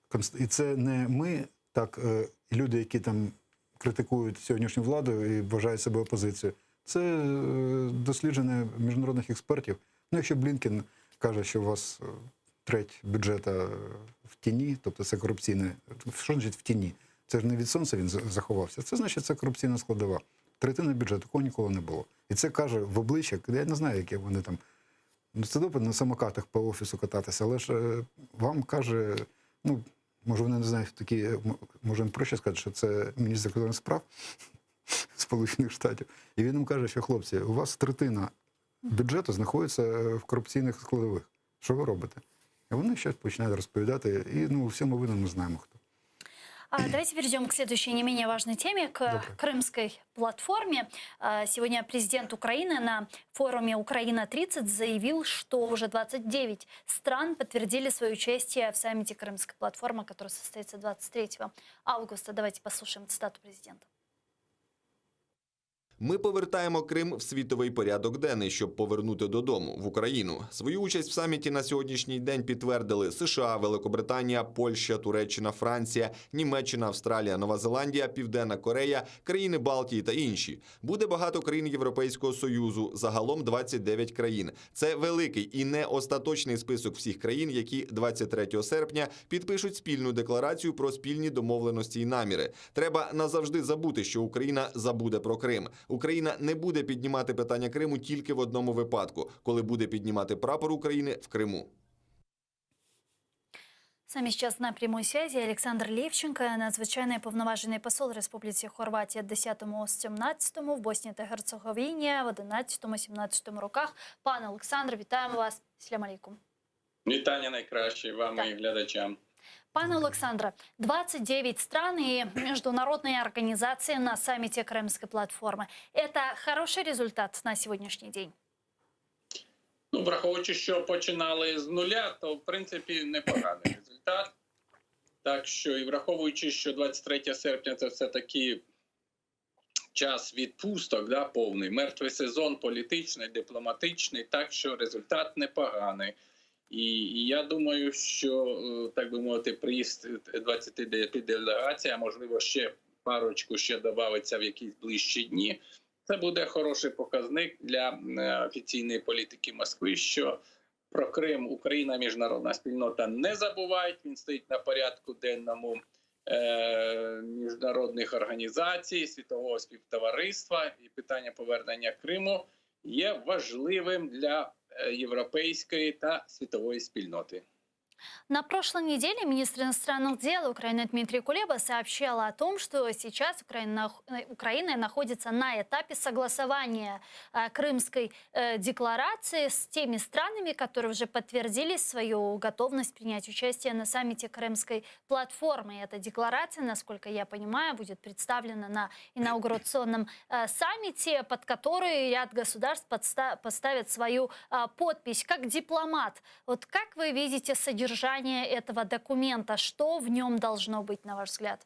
конст- і це не ми, так, е, люди, які там критикують сьогоднішню владу і вважають себе опозицією. Це е, дослідження міжнародних експертів. Ну, якщо Блінкен каже, що у вас е, треть бюджету е, в тіні, тобто це корупційне. Що значить в тіні? Це ж не від сонця він за- заховався. Це значить, це корупційна складова. Третина бюджету такого ніколи не було. І це каже в обличчя, я не знаю, яке вони там. Ну, це добре на самокатах по офісу кататися, але ж е, вам каже, ну, може, вони не знають хто такі, е, м- може їм проще сказати, що це міністр закордонних справ Сполучених Штатів. І він їм каже, що хлопці, у вас третина бюджету знаходиться е, в корупційних складових. Що ви робите? І вони щось починають розповідати, і ну, у всьому винен ми знаємо хто. Давайте перейдем к следующей не менее важной теме, к Добре. крымской платформе. Сегодня президент Украины на форуме «Украина-30» заявил, что уже 29 стран подтвердили свое участие в саммите Крымской платформы, который состоится 23 августа. Давайте послушаем цитату президента. Ми повертаємо Крим в світовий порядок денний, щоб повернути додому в Україну. Свою участь в саміті на сьогоднішній день підтвердили США, Великобританія, Польща, Туреччина, Франція, Німеччина, Австралія, Нова Зеландія, Південна Корея, країни Балтії та інші. Буде багато країн Європейського союзу, загалом 29 країн. Це великий і не остаточний список всіх країн, які 23 серпня підпишуть спільну декларацію про спільні домовленості і наміри. Треба назавжди забути, що Україна забуде про Крим. Україна не буде піднімати питання Криму тільки в одному випадку, коли буде піднімати прапор України в Криму. С нами сейчас на прямой связи Александр Левченко, надзвичайний повноважений посол Республіці Хорватія в 10-17, в Боснії та Герцеговині в 11-17 роках. Пане Олександре, вітаємо вас. Селям алейкум. Вітання найкраще вам Так. і глядачам. Пане Олександре, 29 стран и международные организации на саммите Крымской платформы. Это хороший результат на сегодняшний день? Ну, враховуючи, що починали з нуля, то в принципі непоганий результат. Так що, і враховуючи, що 23 серпня це все таки час відпусток, да, повний мертвий сезон, політичний, дипломатичний, так що результат непоганий. І, і я думаю, що е, так би мовити, приїзд 29 делегацій, а можливо ще парочку ще додається в якісь ближчі дні. Це буде хороший показник для е, офіційної політики Москви, що про Крим Україна, міжнародна спільнота не забувають. Він стоїть на порядку денному е, міжнародних організацій, світового співтовариства, і питання повернення Криму є важливим для е, європейської та світової спільноти. На прошлой неделе министр иностранных дел Украины Дмитрий Кулеба сообщал о том, что сейчас Украина, э, Украина находится на этапе согласования э, Крымской э, декларации с теми странами, которые уже подтвердили свою готовность принять участие на саммите Крымской платформы. И эта декларация, насколько я понимаю, будет представлена на инаугурационном э, саммите, под который ряд государств подста- поставят свою э, подпись. Как дипломат, вот как вы видите содержание этого документа? Что в нем должно быть, на ваш взгляд?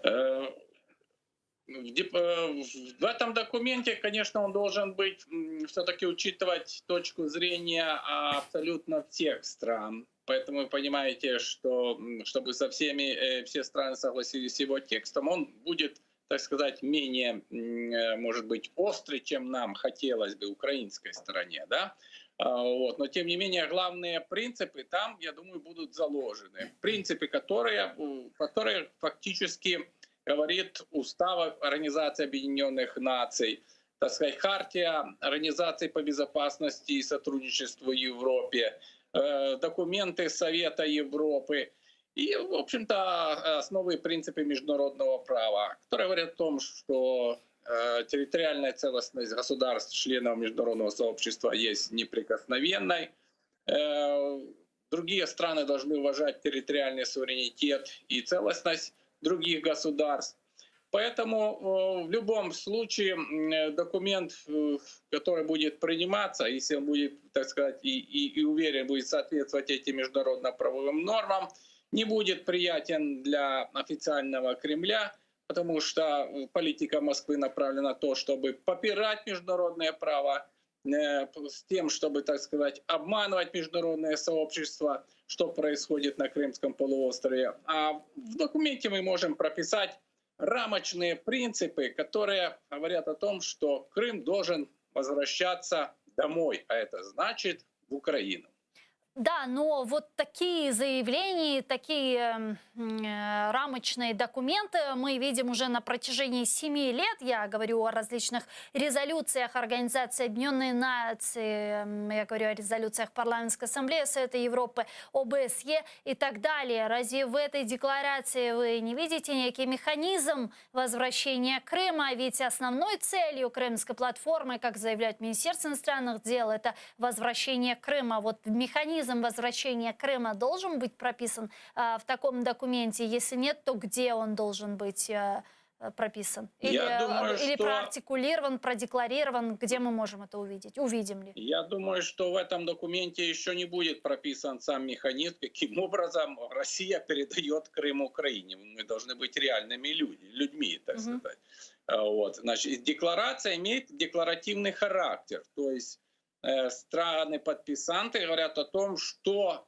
Э, В дип- э, в этом документе, конечно, он должен быть все-таки учитывать точку зрения абсолютно всех стран. Поэтому вы понимаете, что м, чтобы со всеми э, все страны согласились с его текстом, он будет, так сказать, менее, м, э, может быть, острый, чем нам хотелось бы украинской стороне, да? А, Вот. Но тем не менее главные принципы там, я думаю, будут заложены. Принципы, которые, м, которые фактически говорит Устав Организации Объединенных Наций, так сказать, Хартия Организации по безопасности и сотрудничеству в Европе, э, документы Совета Европы и, в общем-то, основы и принципы международного права, которые говорят о том, что э, территориальная целостность государств, членов международного сообщества есть неприкосновенной. Э, Другие страны должны уважать территориальный суверенитет и целостность других государств. Поэтому э, в любом случае м, э, документ, э, который будет приниматься, если он будет, так сказать, и, и, и уверен, будет соответствовать этим международно-правовым нормам, не будет приятен для официального Кремля, потому что э, политика Москвы направлена на то, чтобы попирать международное право, э, с тем, чтобы, так сказать, обманывать международное сообщество, что происходит на Крымском полуострове. А в документе мы можем прописать рамочные принципы, которые говорят о том, что Крым должен возвращаться домой, а это значит в Украину. Да, но вот такие заявления, такие м, э, рамочные документы мы видим уже на протяжении семи лет. Я говорю о различных резолюциях Организации Объединенных Наций, м, я говорю о резолюциях Парламентской Ассамблеи Совета Европы, ОБСЕ и так далее. Разве в этой декларации вы не видите некий механизм возвращения Крыма? Ведь основной целью Крымской платформы, как заявляет Министерство иностранных дел, это возвращение Крыма. Вот механизм. Механизм возвращения Крыма должен быть прописан в таком документе? Если нет, то где он должен быть прописан? Или, Я думаю, или что... проартикулирован, продекларирован? Где мы можем это увидеть? Увидим ли? Я думаю, что в этом документе еще не будет прописан сам механизм, каким образом Россия передает Крым Украине. Мы должны быть реальными люди, людьми, так Мгм. сказать. Вот. Значит, декларация имеет декларативный характер. То есть страны-подписанты говорят о том, что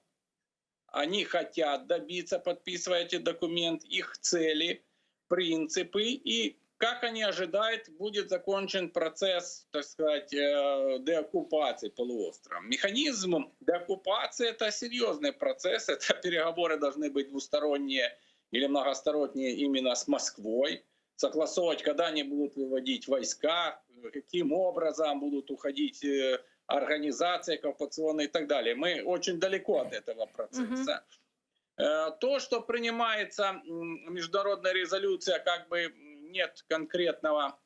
они хотят добиться, подписывая эти документы, их цели, принципы и как они ожидают, будет закончен процесс, так сказать, деоккупации полуострова. Механизм деоккупации — это серьезный процесс, это переговоры должны быть двусторонние или многосторонние именно с Москвой, согласовывать, когда они будут выводить войска, каким образом будут уходить организации оккупационные и так далее. Мы очень далеко от этого процесса. То, что принимается международная резолюция, как бы нет конкретного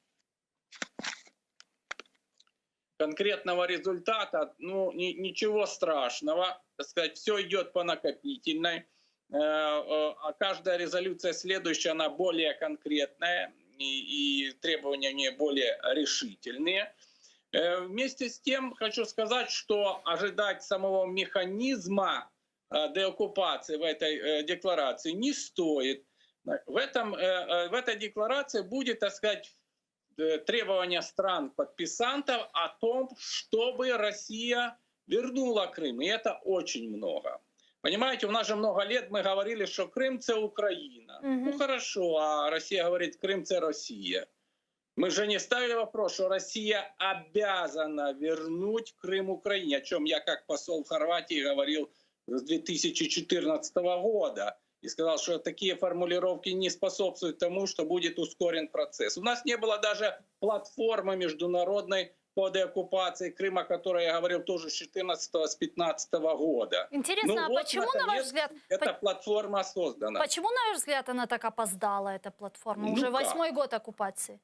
результата, ничего страшного, так сказать, все идет по накопительной. А каждая резолюция следующая, она более конкретная и требования в ней более решительные. Вместе с тем хочу сказать, что ожидать самого механизма деоккупации в этой декларации не стоит. В этой декларации будет, так сказать, требование стран-подписантов о том, чтобы Россия вернула Крым. И это очень много. Понимаете, у нас же много лет мы говорили, что Крым — это Украина. Мгм. Ну хорошо, а Россия говорит, Крым — это Россия. Мы же не ставили вопрос, что Россия обязана вернуть Крым Украине, о чем я как посол в Хорватии говорил с 2014 года. И сказал, что такие формулировки не способствуют тому, что будет ускорен процесс. У нас не было даже платформы международной по деоккупации Крыма, о которой я говорил тоже с 14-го, с 15-го года. Интересно, а почему, на ваш Наконец, взгляд, эта по- платформа создана? Почему, на ваш взгляд, она так опоздала, эта платформа? Ну Уже как? 8-й год оккупации.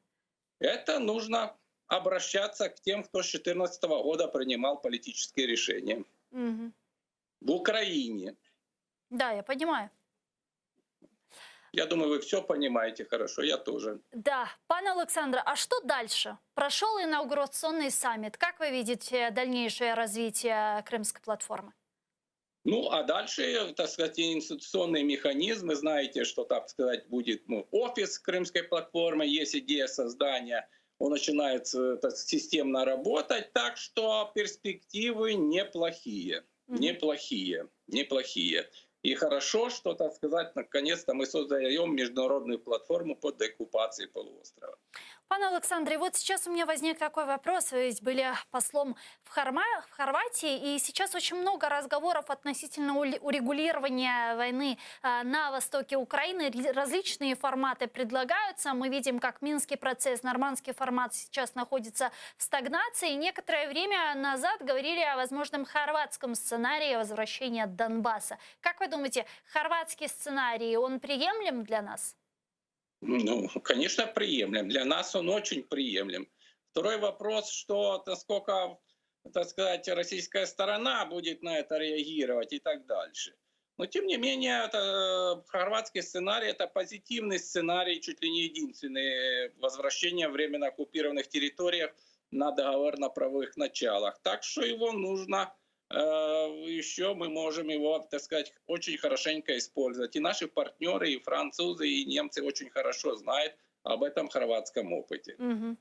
Это нужно обращаться к тем, кто с 14-го года принимал политические решения. Мгм. В Украине. Да, я понимаю. Я думаю, вы все понимаете хорошо, я тоже. Да. Пане Александре, а что дальше? Прошел инаугурационный саммит. Как вы видите дальнейшее развитие Крымской платформы? А дальше, так сказать, институционные механизмы. Знаете, что, так сказать, будет, офис Крымской платформы, есть идея создания, он начинает системно работать, так что перспективы неплохие, Мгм. неплохие, неплохие. И хорошо, что, так сказать, наконец-то мы создаем международную платформу по деоккупации полуострова. Пане Александре, вот сейчас у меня возник такой вопрос. Вы ведь были послом в Хорватии, и сейчас очень много разговоров относительно урегулирования войны на востоке Украины. Различные форматы предлагаются. Мы видим, как Минский процесс, нормандский формат сейчас находится в стагнации. Некоторое время назад говорили о возможном хорватском сценарии возвращения Донбасса. Как вы думаете, хорватский сценарий, он приемлем для нас? Конечно, приемлем. Для нас он очень приемлем. Второй вопрос, что насколько, так сказать, российская сторона будет на это реагировать и так дальше. Но, тем не менее, это хорватский сценарий, это позитивный сценарий, чуть ли не единственный, возвращение временно оккупированных территориях на договорно-правовых началах. Так что его нужно, еще мы можем его, так сказать, очень хорошенько использовать. И наши партнеры, и французы, и немцы очень хорошо знают об этом хорватском опыте. Мгм.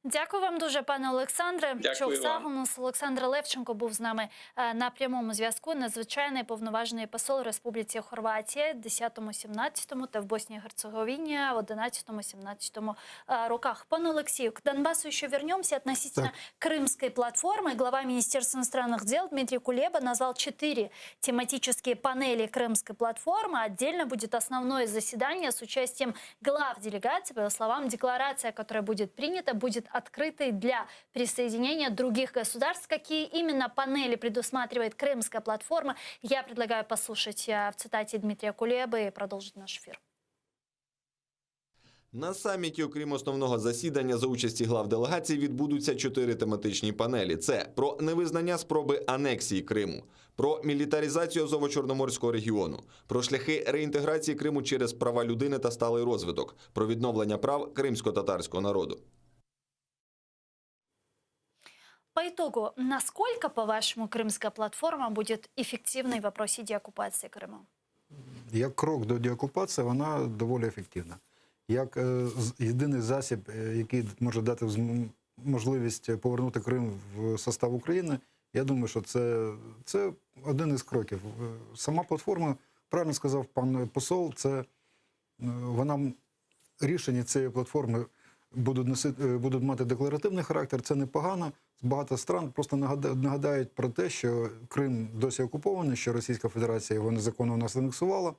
Дякую вам дуже, пане Олександре. Дякую Чох вам. Сагунус. Олександр Левченко був з нами на прямому зв'язку. Надзвичайний повноважений посол Республіці Хорватія в 10-17 та в Боснії і Герцеговині в 11-17 роках. Пане Олексію, к Донбассу еще вернемся. Относительно Так. Крымской платформы глава Министерства иностранных дел Дмитрий Кулеба назвал 4 тематические панели Крымской платформы. Отдельно будет основное заседание с участием глав делегации. По его словам, декларация, которая будет принята, будет открытой для присоединения других государств. Какие именно панели предусматривает Крымская платформа, я предлагаю послушать в цитате Дмитрия Кулебы и продолжить наш эфир. На саміті, окрім основного засідання за участі глав делегацій, відбудуться чотири тематичні панелі: це про невизнання спроби анексії Криму, про мілітаризацію Азово-Чорноморського регіону, про шляхи реінтеграції Криму через права людини та сталий розвиток, про відновлення прав кримсько-татарського народу. По итогу, насколько, по-вашему, Крымская платформа будет эффективной в вопросе деоккупации Крыма? Як крок до деокупації, вона доволі ефективна. Як е, з- єдиний засіб, е, який може дати зм- можливість повернути Крим в состав України, я думаю, що це, це один із кроків. Е, Сама платформа, правильно сказав пан посол, це е, вона м- рішення цієї платформи будуть носити, е, будуть мати декларативний характер. Це непогано. Багато стран просто нагада- нагадають про те, що Крим досі окупований, що Російська Федерація його незаконно у нас анексувала,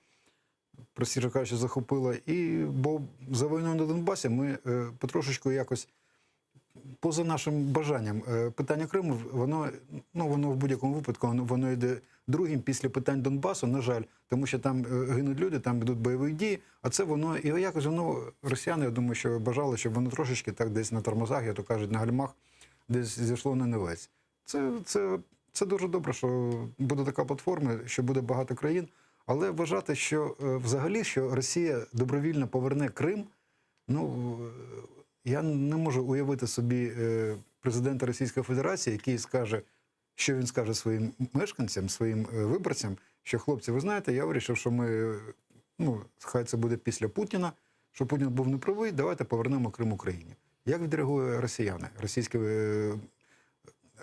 простіше кажучи, захопила. І бо за війною на Донбасі ми е, потрошечку якось поза нашим бажанням. е, Питання Криму, воно, ну, воно в будь-якому випадку воно, воно йде другим після питань Донбасу, на жаль, тому що там е, гинуть люди, там йдуть бойові дії, а це воно, і якось воно, росіяни, я думаю, що бажали, щоб воно трошечки так десь на тормозах, як то кажуть, на гальмах, десь зійшло на нівець. Це, це, це дуже добре, що буде така платформа, що буде багато країн. Але вважати, що е, взагалі, що Росія добровільно поверне Крим, ну е, я не можу уявити собі е, президента Російської Федерації, який скаже, що він скаже своїм мешканцям, своїм е, виборцям, що хлопці, ви знаєте, я вирішив, що ми, е, ну, хай це буде після Путіна, що Путін був неправий, давайте повернемо Крим Україні. Як відреагує росіяни, російський, е,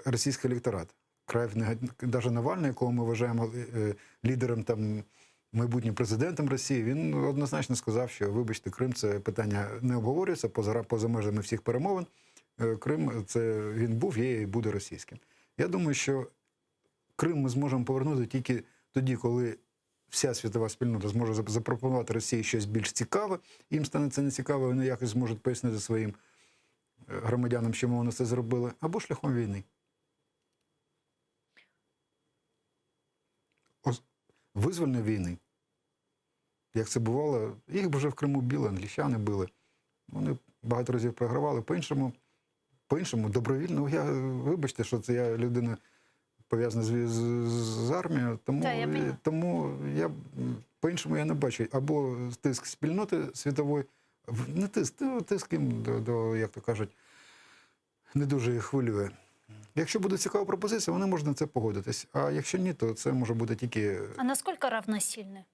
російський електорат? Край навіть Навальний, якого ми вважаємо е, лідером там майбутнім президентом Росії, він однозначно сказав, що вибачте, Крим це питання не обговорюється поза, поза межами всіх перемовин. Е, Крим це він був, є і буде російським. Я думаю, що Крим ми зможемо повернути тільки тоді, коли вся світова спільнота зможе зап- запропонувати Росії щось більш цікаве. Їм стане це не цікаво, вони якось зможуть пояснити своїм е, громадянам, чому вони це зробили, або шляхом війни. Ос- Визвольної війни. Як це бувало, їх вже в Криму били, англічани били. Вони багато разів програвали. По-іншому, по-іншому добровільно. Я, вибачте, що це я людина пов'язана з, з, з армією, тому, Та, я поняла. тому я м, по-іншому я не бачу. Або тиск спільноти світової, в- не тиск, ну, тиск їм до, до, як то кажуть, не дуже їх хвилює. Якщо буде цікава пропозиція, вони можуть на це погодитись. А якщо ні, то це може бути тільки А насколько равносильны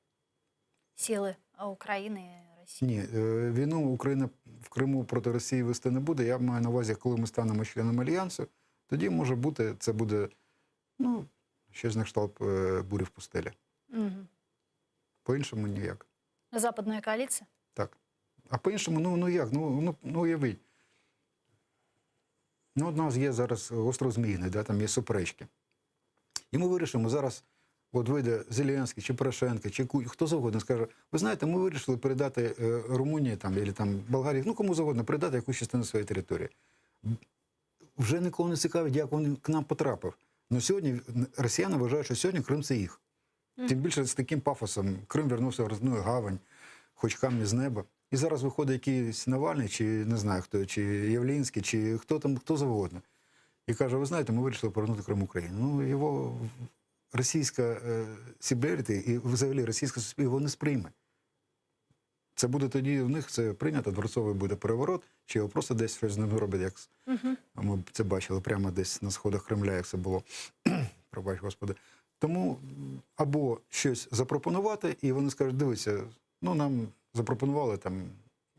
силы Украины и России? Ні, е, війну Україна в Криму проти Росії вести не буде. Я маю на увазі, коли ми станемо членом альянсу, тоді може бути, це буде ну, щось на кшталт е, бурі в пустелі. Мгм. По-іншому ніяк. Западная коалиция? Так. А по-іншому, ну, ну як? Ну, ну, ну уявіть. Ну, у нас є зараз остров Зміїний, да, там є суперечки. І ми вирішимо зараз, от вийде Зеленський, чи Порошенко, чи Ку- хто завгодно скаже, ви знаєте, ми вирішили передати е, Румунії там, або там Болгарії, ну кому завгодно, передати якусь частину своєї території. Вже нікого не цікавить, як він к нам потрапив. Но сьогодні росіяни вважають, що сьогодні Крим це їх. Тим більше з таким пафосом Крим вернувся в родную гавань, хоч камни з неба. І зараз виходить якийсь Навальний, чи не знаю хто, чи Явлінський, чи хто там, хто завгодно. І каже: ви знаєте, ми вирішили повернути Крим Україну. Ну, його російська е, селебріті і взагалі російське суспільство його не сприйме. Це буде тоді в них це прийнято, дворцовий буде переворот, чи його просто десь щось з ним роблять, як Мгм. а Ми б це бачили прямо десь на сходах Кремля, як це було. Пробач, Господи. Тому м, або щось запропонувати, і вони скажуть, дивися, ну нам запропонували там,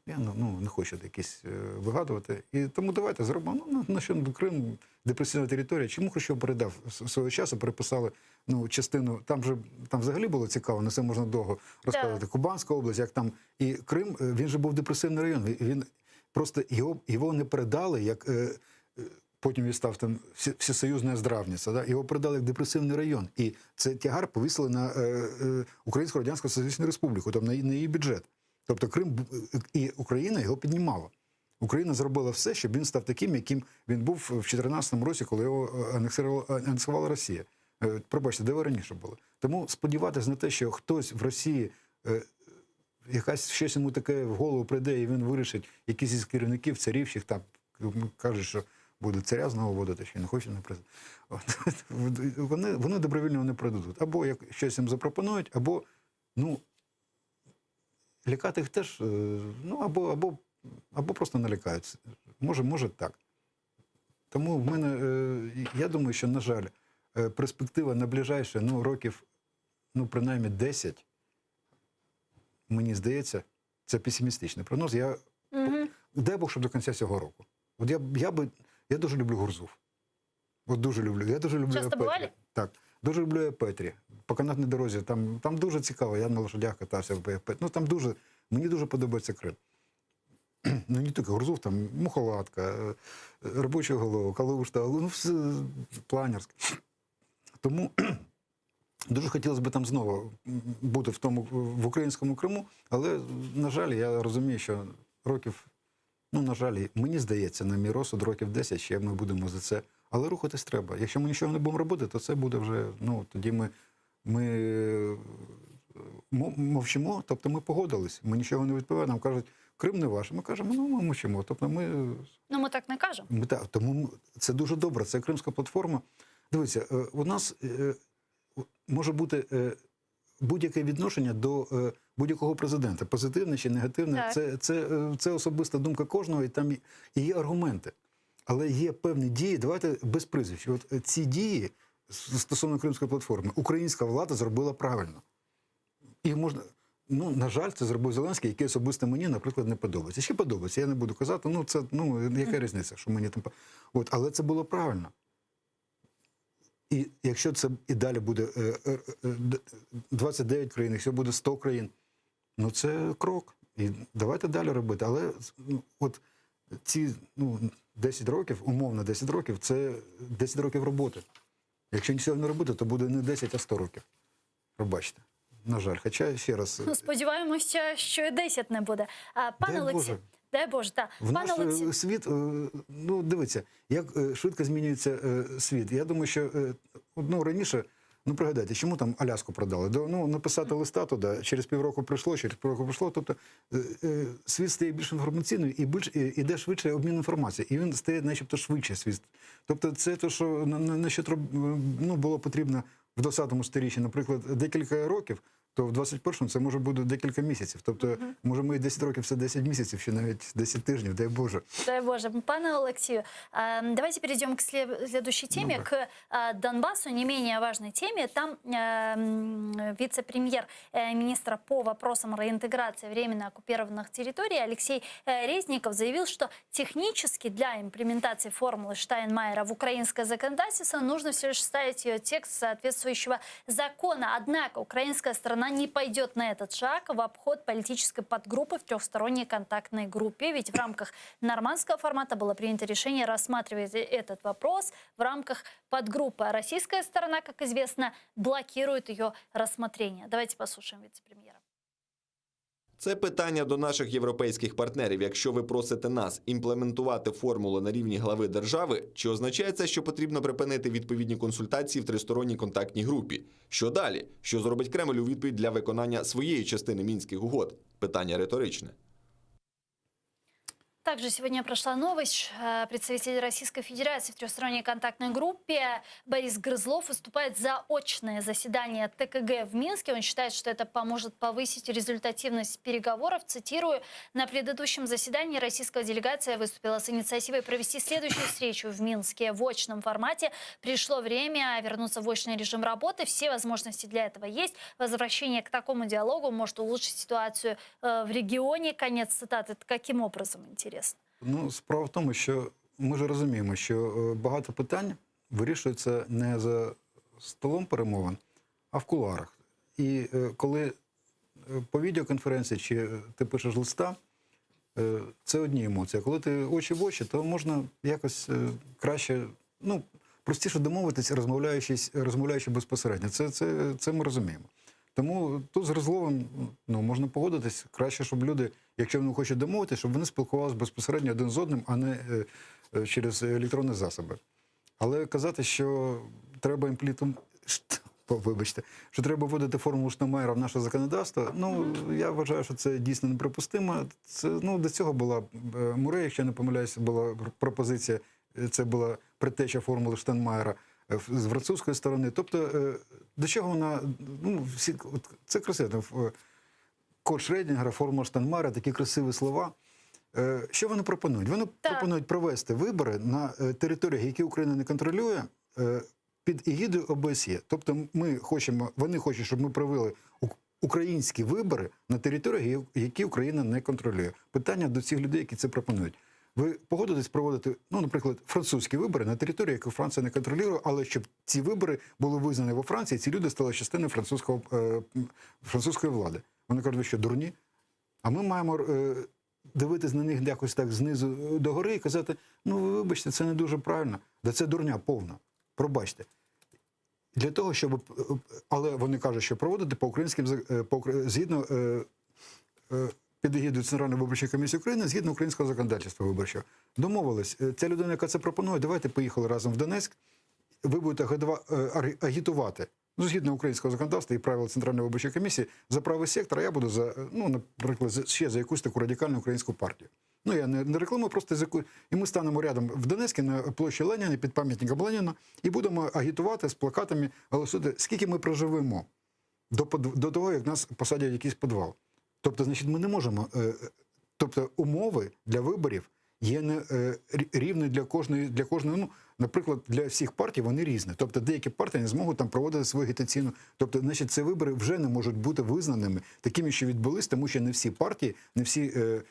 я ну, ну, не хочу якісь е, вигадувати. І тому давайте зробимо. Ну, на, на що Крим, депресивна територія. Чому Хрущов передав с- свого часу, переписали ну, частину, там же там взагалі було цікаво, на це можна довго розказати. Кубанська область, як там і Крим, е, він же був депресивний район. Він- Він просто його, його не передали як. е, е, Потім він став там всі- всесоюзна здравниця. Да? Його передали як депресивний район. І це тягар повісили на е, е, Українську Радянську Соціалістичну Республіку, тобто на, її- на її бюджет. Тобто Крим бу- е, і Україна його піднімала. Україна зробила все, щоб він став таким, яким він був в 2014 році, коли його е, анексувала, анексувала Росія. Е, Пробачте, де ви раніше були? Тому сподіватися на те, що хтось в Росії е, якась щось йому таке в голову прийде, і він вирішить, якийсь із керівників, царів, всіх там кажуть, що буде царя знову вводити, що не хоче на президент. От, Вони, вони добровільно не прийдуть. Або як щось їм запропонують, або ну, лякати їх теж, е, ну, або, або, або просто налякаються. Може, може так. Тому в мене, е, я думаю, що, на жаль, е, перспектива на ближайше, ну, років, ну, принаймні 10, мені здається, це песимістичний прогноз. Я, Угу. дай Бог, щоб до кінця цього року. От я, б- я би, я дуже люблю Гурзуф. От дуже люблю. Я дуже люблю Часто Петрі. бували? Так. Дуже люблю Ай-Петрі. По канатній дорозі. Там, там дуже цікаво. Я на лошадях катався в Петрі. Ну там дуже, мені дуже подобається Крим. Ну, не тільки Гурзуф, там Мухалатка, е, Рибача Голова, Калушта, ну, все, Планерськ. Тому дуже хотілося б там знову бути в тому в українському Криму, але, на жаль, я розумію, що років, ну, на жаль, мені здається, на мій розсуд років 10 ще ми будемо за це. Але рухатись треба. Якщо ми нічого не будемо робити, то це буде вже, ну, тоді ми, ми е, мовчимо, тобто ми погодились, ми нічого не відповідаємо. Нам кажуть, Крим не ваш. Ми кажемо, ну ми мовчимо. Тобто ми Ну, ми так не кажемо. ми, так, тому це дуже добре. Це кримська платформа. Дивіться, е, у нас е, може бути е, будь-яке відношення до будь-якого президента, позитивне чи негативне. Так. Це, це, це особиста думка кожного, і там і є аргументи. Але є певні дії, давайте без прізвищ. От ці дії стосовно кримської платформи українська влада зробила правильно. І можна, ну, на жаль, це зробив Зеленський, який особисто мені, наприклад, не подобається. Ще подобається, я не буду казати, ну це ну, яка різниця, що мені там. От, але це було правильно. І якщо це і далі буде е, е, е, 29 країн, якщо буде 100 країн, ну це крок. І давайте далі робити. Але ну, от ці ну, 10 років, умовно 10 років, це 10 років роботи. Якщо нічого не робити, то буде не 10, а 100 років. Пробачте. На жаль, хоча ще раз. Ну, сподіваємося, що і 10 не буде. А, пане Дай Олексій, Боже. дай Боже, так. В Пане наш е, Олексій, світ, е, ну дивіться, як е, швидко змінюється світ. Я думаю, що ну, раніше, ну пригадайте, чому там Аляску продали? До, ну, написати листа туди, через півроку прийшло, через півроку прийшло. Тобто світ стає більш інформаційним і більш іде швидше обмін інформацією. І він стає начебто швидше світ. Тобто це те, що на, на, на що ну, було потрібно в 20-му сторіччі, наприклад, декілька років, то в 21-му це може бути декілька місяців. Тобто, може, ми і 10 років це 10 місяців, чи навіть 10 тижнів, дай Боже. Дай Боже. Пане Олексію, э, давайте перейдем к следующей теме, Добре. к э, Донбассу, не менее важной теме. Там э, вице-премьер э, министра по вопросам реинтеграции временно оккупированных территорий Алексей э, Резников заявил, что технически для имплементации формулы Штайнмайера в украинское законодательство нужно всего лишь вставить ее текст соответствующего закона. Однако украинская сторона не пойдет на этот шаг в обход политической подгруппы в трехсторонней контактной группе. Ведь в рамках нормандского формата было принято решение рассматривать этот вопрос в рамках подгруппы. А российская сторона, как известно, блокирует ее рассмотрение. Давайте послушаем вице-премьера. Це питання до наших європейських партнерів. Якщо ви просите нас імплементувати формулу на рівні глави держави, чи означає це, що потрібно припинити відповідні консультації в тристоронній контактній групі? Що далі? Що зробить Кремль у відповідь для виконання своєї частини мінських угод? Питання риторичне. Также сегодня прошла новость. Э, Представитель Российской Федерации в трехсторонней контактной группе Борис Грызлов выступает за очное заседание ТКГ в Минске. Он считает, что это поможет повысить результативность переговоров. Цитирую, на предыдущем заседании российская делегация выступила с инициативой провести следующую встречу в Минске в очном формате. Пришло время вернуться в очный режим работы. Все возможности для этого есть. Возвращение к такому диалогу может улучшить ситуацию э, в регионе. Конец цитаты. Это каким образом, интересно? Ну, справа в тому, що ми ж розуміємо, що е, багато питань вирішується не за столом перемовин, а в кулуарах. І е, коли е, по відеоконференції чи ти пишеш листа, це одні емоції. А коли ти очі в очі, то можна якось краще, ну, простіше домовитись, розмовляючись, розмовляючи безпосередньо. Це, це, це ми розуміємо. Тому тут з Гризловим ну, можна погодитись. Краще, щоб люди, якщо вони хочуть домовитись, щоб вони спілкувалися безпосередньо один з одним, а не е, е, через електронні засоби. Але казати, що треба імплітум... Вибачте, що треба вводити формулу Штайнмайєра в наше законодавство. Ну я вважаю, що це дійсно неприпустимо. Це ну до цього була е, Мурей, якщо я не помиляюся, була пропозиція. е, Це була предтеча формули Штайнмайєра е, з французької сторони. Тобто, е, до чого вона ну всі от це красиво. Е, Код Шредінгера, формула Штайнмайєра, такі красиві слова. Е, Що вони пропонують? Вони Так. пропонують провести вибори на е, територіях, які Україна не контролює, е, під егідою ОБСЄ. Тобто ми хочемо, вони хочуть, щоб ми провели ук- українські вибори на територіях, які Україна не контролює. Питання до цих людей, які це пропонують. Ви погодитесь проводити, ну, наприклад, французькі вибори на території, яку Франція не контролює, але щоб ці вибори були визнані во Франції, ці люди стали частиною французького, е, м, французької влади. Вони кажуть, ви що дурні? А ми маємо е, дивитись на них якось так знизу е, догори і казати: ну, ви вибачте, це не дуже правильно. Да це дурня повна. Пробачте. Для того, щоб. е, Але вони кажуть, що проводити по українським за- е, по, укра- згідно е, е, під егідою Центральної виборчої комісії України, згідно українського законодавства виборчого. Домовились, Е, ця людина, яка це пропонує, давайте поїхали разом в Донецьк. Ви будете агітува- е, аргі- агітувати. Ну, згідно українського законодавства і правил Центральної виборчої комісії, за правий сектор, а я буду за, е, ну, наприклад, за- ще за якусь таку радикальну українську партію. Ну, я не, не рекламую, просто за яку. І ми станемо рядом в Донецьку на площі Леніна, під пам'ятником Леніна, і будемо агітувати з плакатами, голосувати, скільки ми проживемо до, под- до того, як нас посадять в якийсь підвал. Тобто, значить, ми не можемо. е, е, Тобто, умови для виборів є не е, рі- рівні для кожної, для кожної, ну, наприклад, для всіх партій вони різні. Тобто деякі партії не зможуть там проводити свою агітаційну. Тобто, значить, ці вибори вже не можуть бути визнаними такими, що відбулись, тому що не всі партії, не всі. е,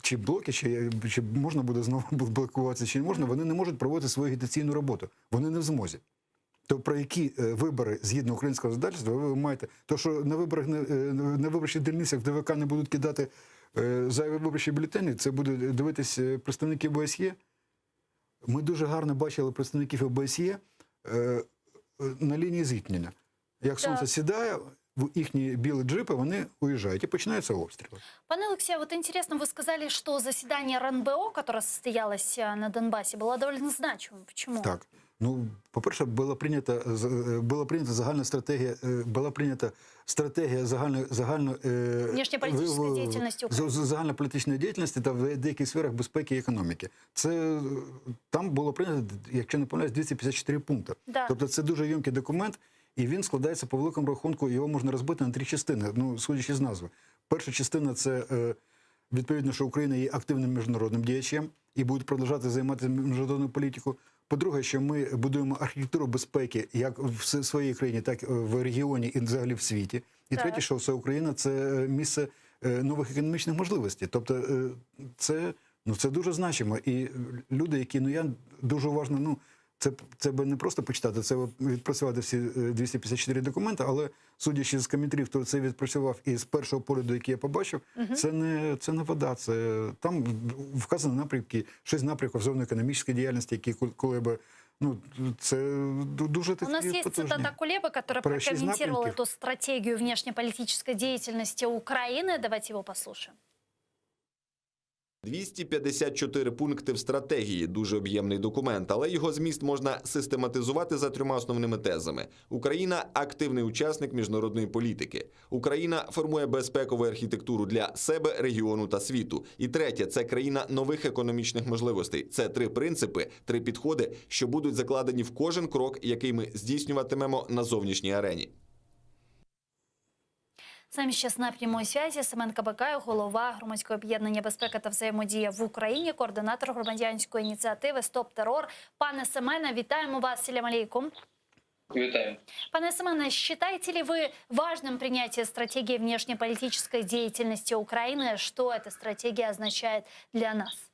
Чи блоки, чи, чи можна буде знову блокуватися, чи не можна, вони не можуть проводити свою агітаційну роботу. Вони не в змозі. То про які е, вибори згідно українського законодавства ви маєте? То, що на виборах не- е, на виборчих дільницях в ДВК не будуть кидати е, зайві виборчі бюлетені, це буде дивитись е, представники ОБСЄ. Ми дуже гарно бачили представників ОБСЄ е, е, на лінії зіткнення. Як сонце Так. сідає, в їхні білі джипи вони уїжджають і починаються обстріли. Пане Алексей, вот интересно, вы сказали, что заседание РНБО, которое состоялось э, на Донбассе, было довольно значимым. Почему? Так. Ну, по-перше, була прийнята з- е, була прийнята загальна стратегія, е, була прийнята стратегія загальної загально е, Внешнеполитической в- в- деятельности з- України. з- загальнополітичної діяльності та в деяких сферах безпеки і економіки. Це е, там було прийнято, якщо не помиляюсь, 254 пункти. Да. Тобто це дуже ємкий документ, і він складається по великому рахунку, його можна розбити на три частини, ну, судячи з назви. Перша частина це е, відповідно, що Україна є активним міжнародним діячем і буде продовжувати займатися міжнародною політикою. По-друге, що ми будуємо архітектуру безпеки як в с- своїй країні, так і в регіоні і взагалі в світі. І Так. третє, що все Україна це е, місце е, нових економічних можливостей. Тобто, е, це, ну, це дуже значимо. І люди, які ну я дуже уважно, ну це, це би не просто почитати, це відпрацювати всі е, 254 документи, але судячи з коментарів, хто це відпрацював і з першого погляду, який я побачив, це не це не вода. Це там вказані напрямки, шість напрямків зовнішньоекономічної діяльності, які коли би ну це ду- дуже У такі нас есть потужні. цитата Кулебы, которая Про шесть прокомментировала напрямков. эту стратегию внешнеполитической деятельности Украины. Давайте его послушаем. 254 пункти в стратегії дуже об'ємний документ, але його зміст можна систематизувати за трьома основними тезами: Україна активний учасник міжнародної політики. Україна формує безпекову архітектуру для себе, регіону та світу. І третє це країна нових економічних можливостей. Це три принципи, три підходи, що будуть закладені в кожен крок, який ми здійснюватимемо на зовнішній арені. С нами сейчас на прямой связи Семен Кабакай, голова громадського об'єднання безпека та взаємодія в Україні, координатор громадянської ініціативи Стоп терор. Пане Семене, вітаємо вас. Селям алейкум. Вітаю. Пане Семене, считаете ли вы важным принятие стратегии внешнеполитической деятельности Украины? Что эта стратегия означает для нас?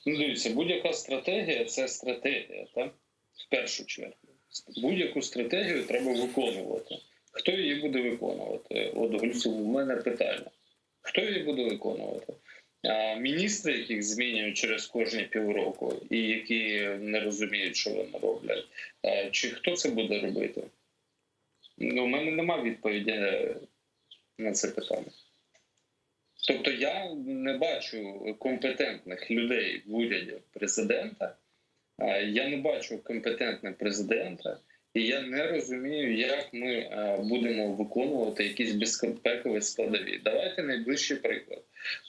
Ну, дивіться, будь-яка стратегія це стратегія, так? В першу чергу. Будь-яку стратегію треба виконувати. Хто її буде виконувати? От Гульцю, у мене питання. Хто її буде виконувати? А, міністри, яких змінюють через кожні півроку, і які не розуміють, що вони роблять. А, чи хто це буде робити? Ну, у мене нема відповіді е, на це питання. Тобто я не бачу компетентних людей в уряді президента, Е, я не бачу компетентного президента. І я не розумію, як ми е, будемо виконувати якісь безпекові складові. Давайте найближчий приклад.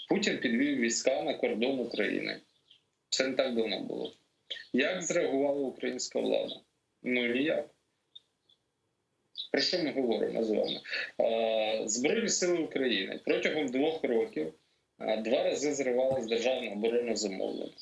Путін підвів війська на кордон України. Це не так давно було. Як зреагувала українська влада? Ну ніяк. Про що ми говоримо з вами? Е, Збройні сили України протягом двох років е, два рази зривали з державного оборонного замовлення.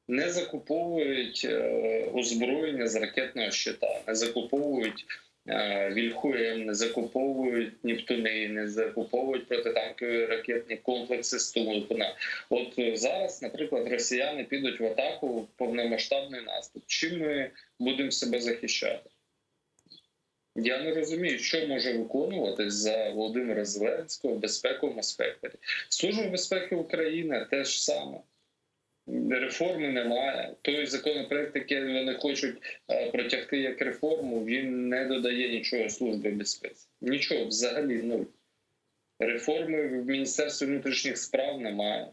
Не закуповують е, озброєння з ракетного щита, не закуповують е, Вільху М, не закуповують Нептуни, не закуповують протитанкові ракетні комплекси Стугна. От е, зараз, наприклад, росіяни підуть в атаку в повномасштабний наступ. Чим ми будемо себе захищати? Я не розумію, що може виконуватись за Володимира Зеленського в безпековому спектрі. Служба безпеки України теж саме. Реформи немає. Той законопроект, який вони хочуть е, протягти як реформу, він не додає нічого службі безпеки. Нічого, взагалі нуль. Реформи в Міністерстві внутрішніх справ немає.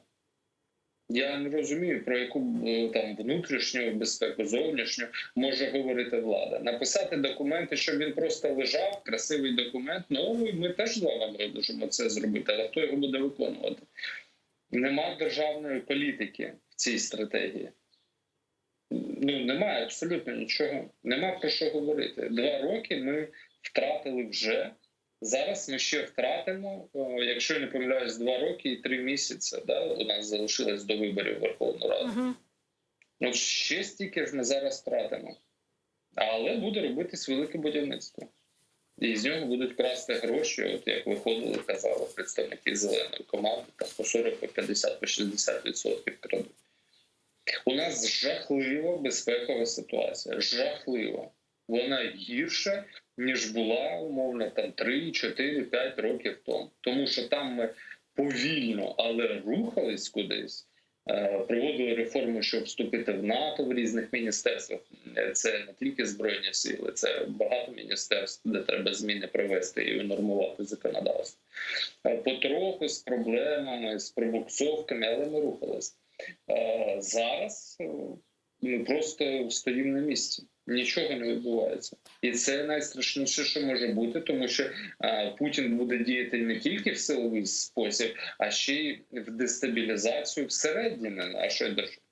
Я не розумію, про яку е, там внутрішню безпеку, зовнішню може говорити влада. Написати документи, щоб він просто лежав, красивий документ. Ну ми теж з вами можемо це зробити, але хто його буде виконувати? Нема державної політики в цій стратегії. Ну немає абсолютно нічого. Нема про що говорити. Два роки ми втратили вже. Зараз ми ще втратимо, якщо я не помиляюсь, два роки і три місяці. Да, у нас залишилось до виборів Верховну Раду. Угу. Ну, ще стільки ж ми зараз втратимо. Але буде робитись велике будівництво. І з нього будуть красти гроші, от як виходили, казали представники зеленої команди, там по 40, по 50, по 60 відсотків крадуть. У нас жахлива безпекова ситуація. Жахлива. Вона гірша, ніж була, умовно, там 3, 4, 5 років тому. Тому що там ми повільно, але рухались кудись. Е, Проводили реформу, щоб вступити в НАТО в різних міністерствах. Е, Це не тільки збройні сили, це багато міністерств, де треба зміни провести і унормувати законодавство. Е, Потроху з проблемами, з пробуксовками, але ми рухались. Зараз ми просто стоїмо на місці. Нічого не відбувається, і це найстрашніше, що може бути, тому що Путін буде діяти не тільки в силовий спосіб, а ще й в дестабілізацію всередині нашої держави.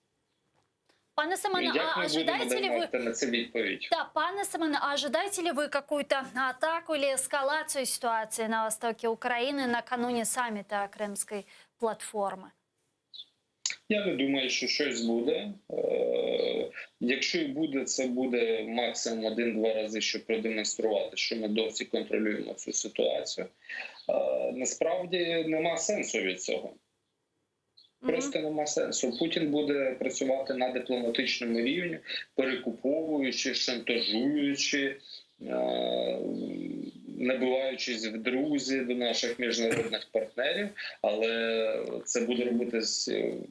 Пане Семене, Як а ми будемо ожидаете ли вы давати на це відповідь? Да, пане Семене, а ожидаете ли вы какую-то атаку или эскалацию ситуации на востоке Украины накануне саммита Крымской платформы? Я не думаю, що щось буде. Е, Якщо і буде, це буде максимум один-два рази, щоб продемонструвати, що ми досі контролюємо цю ситуацію. Е, Насправді нема сенсу від цього. Просто нема сенсу. Путін буде працювати на дипломатичному рівні, перекуповуючи, шантажуючи, е, набиваючись в друзі до наших міжнародних партнерів, але це буде робити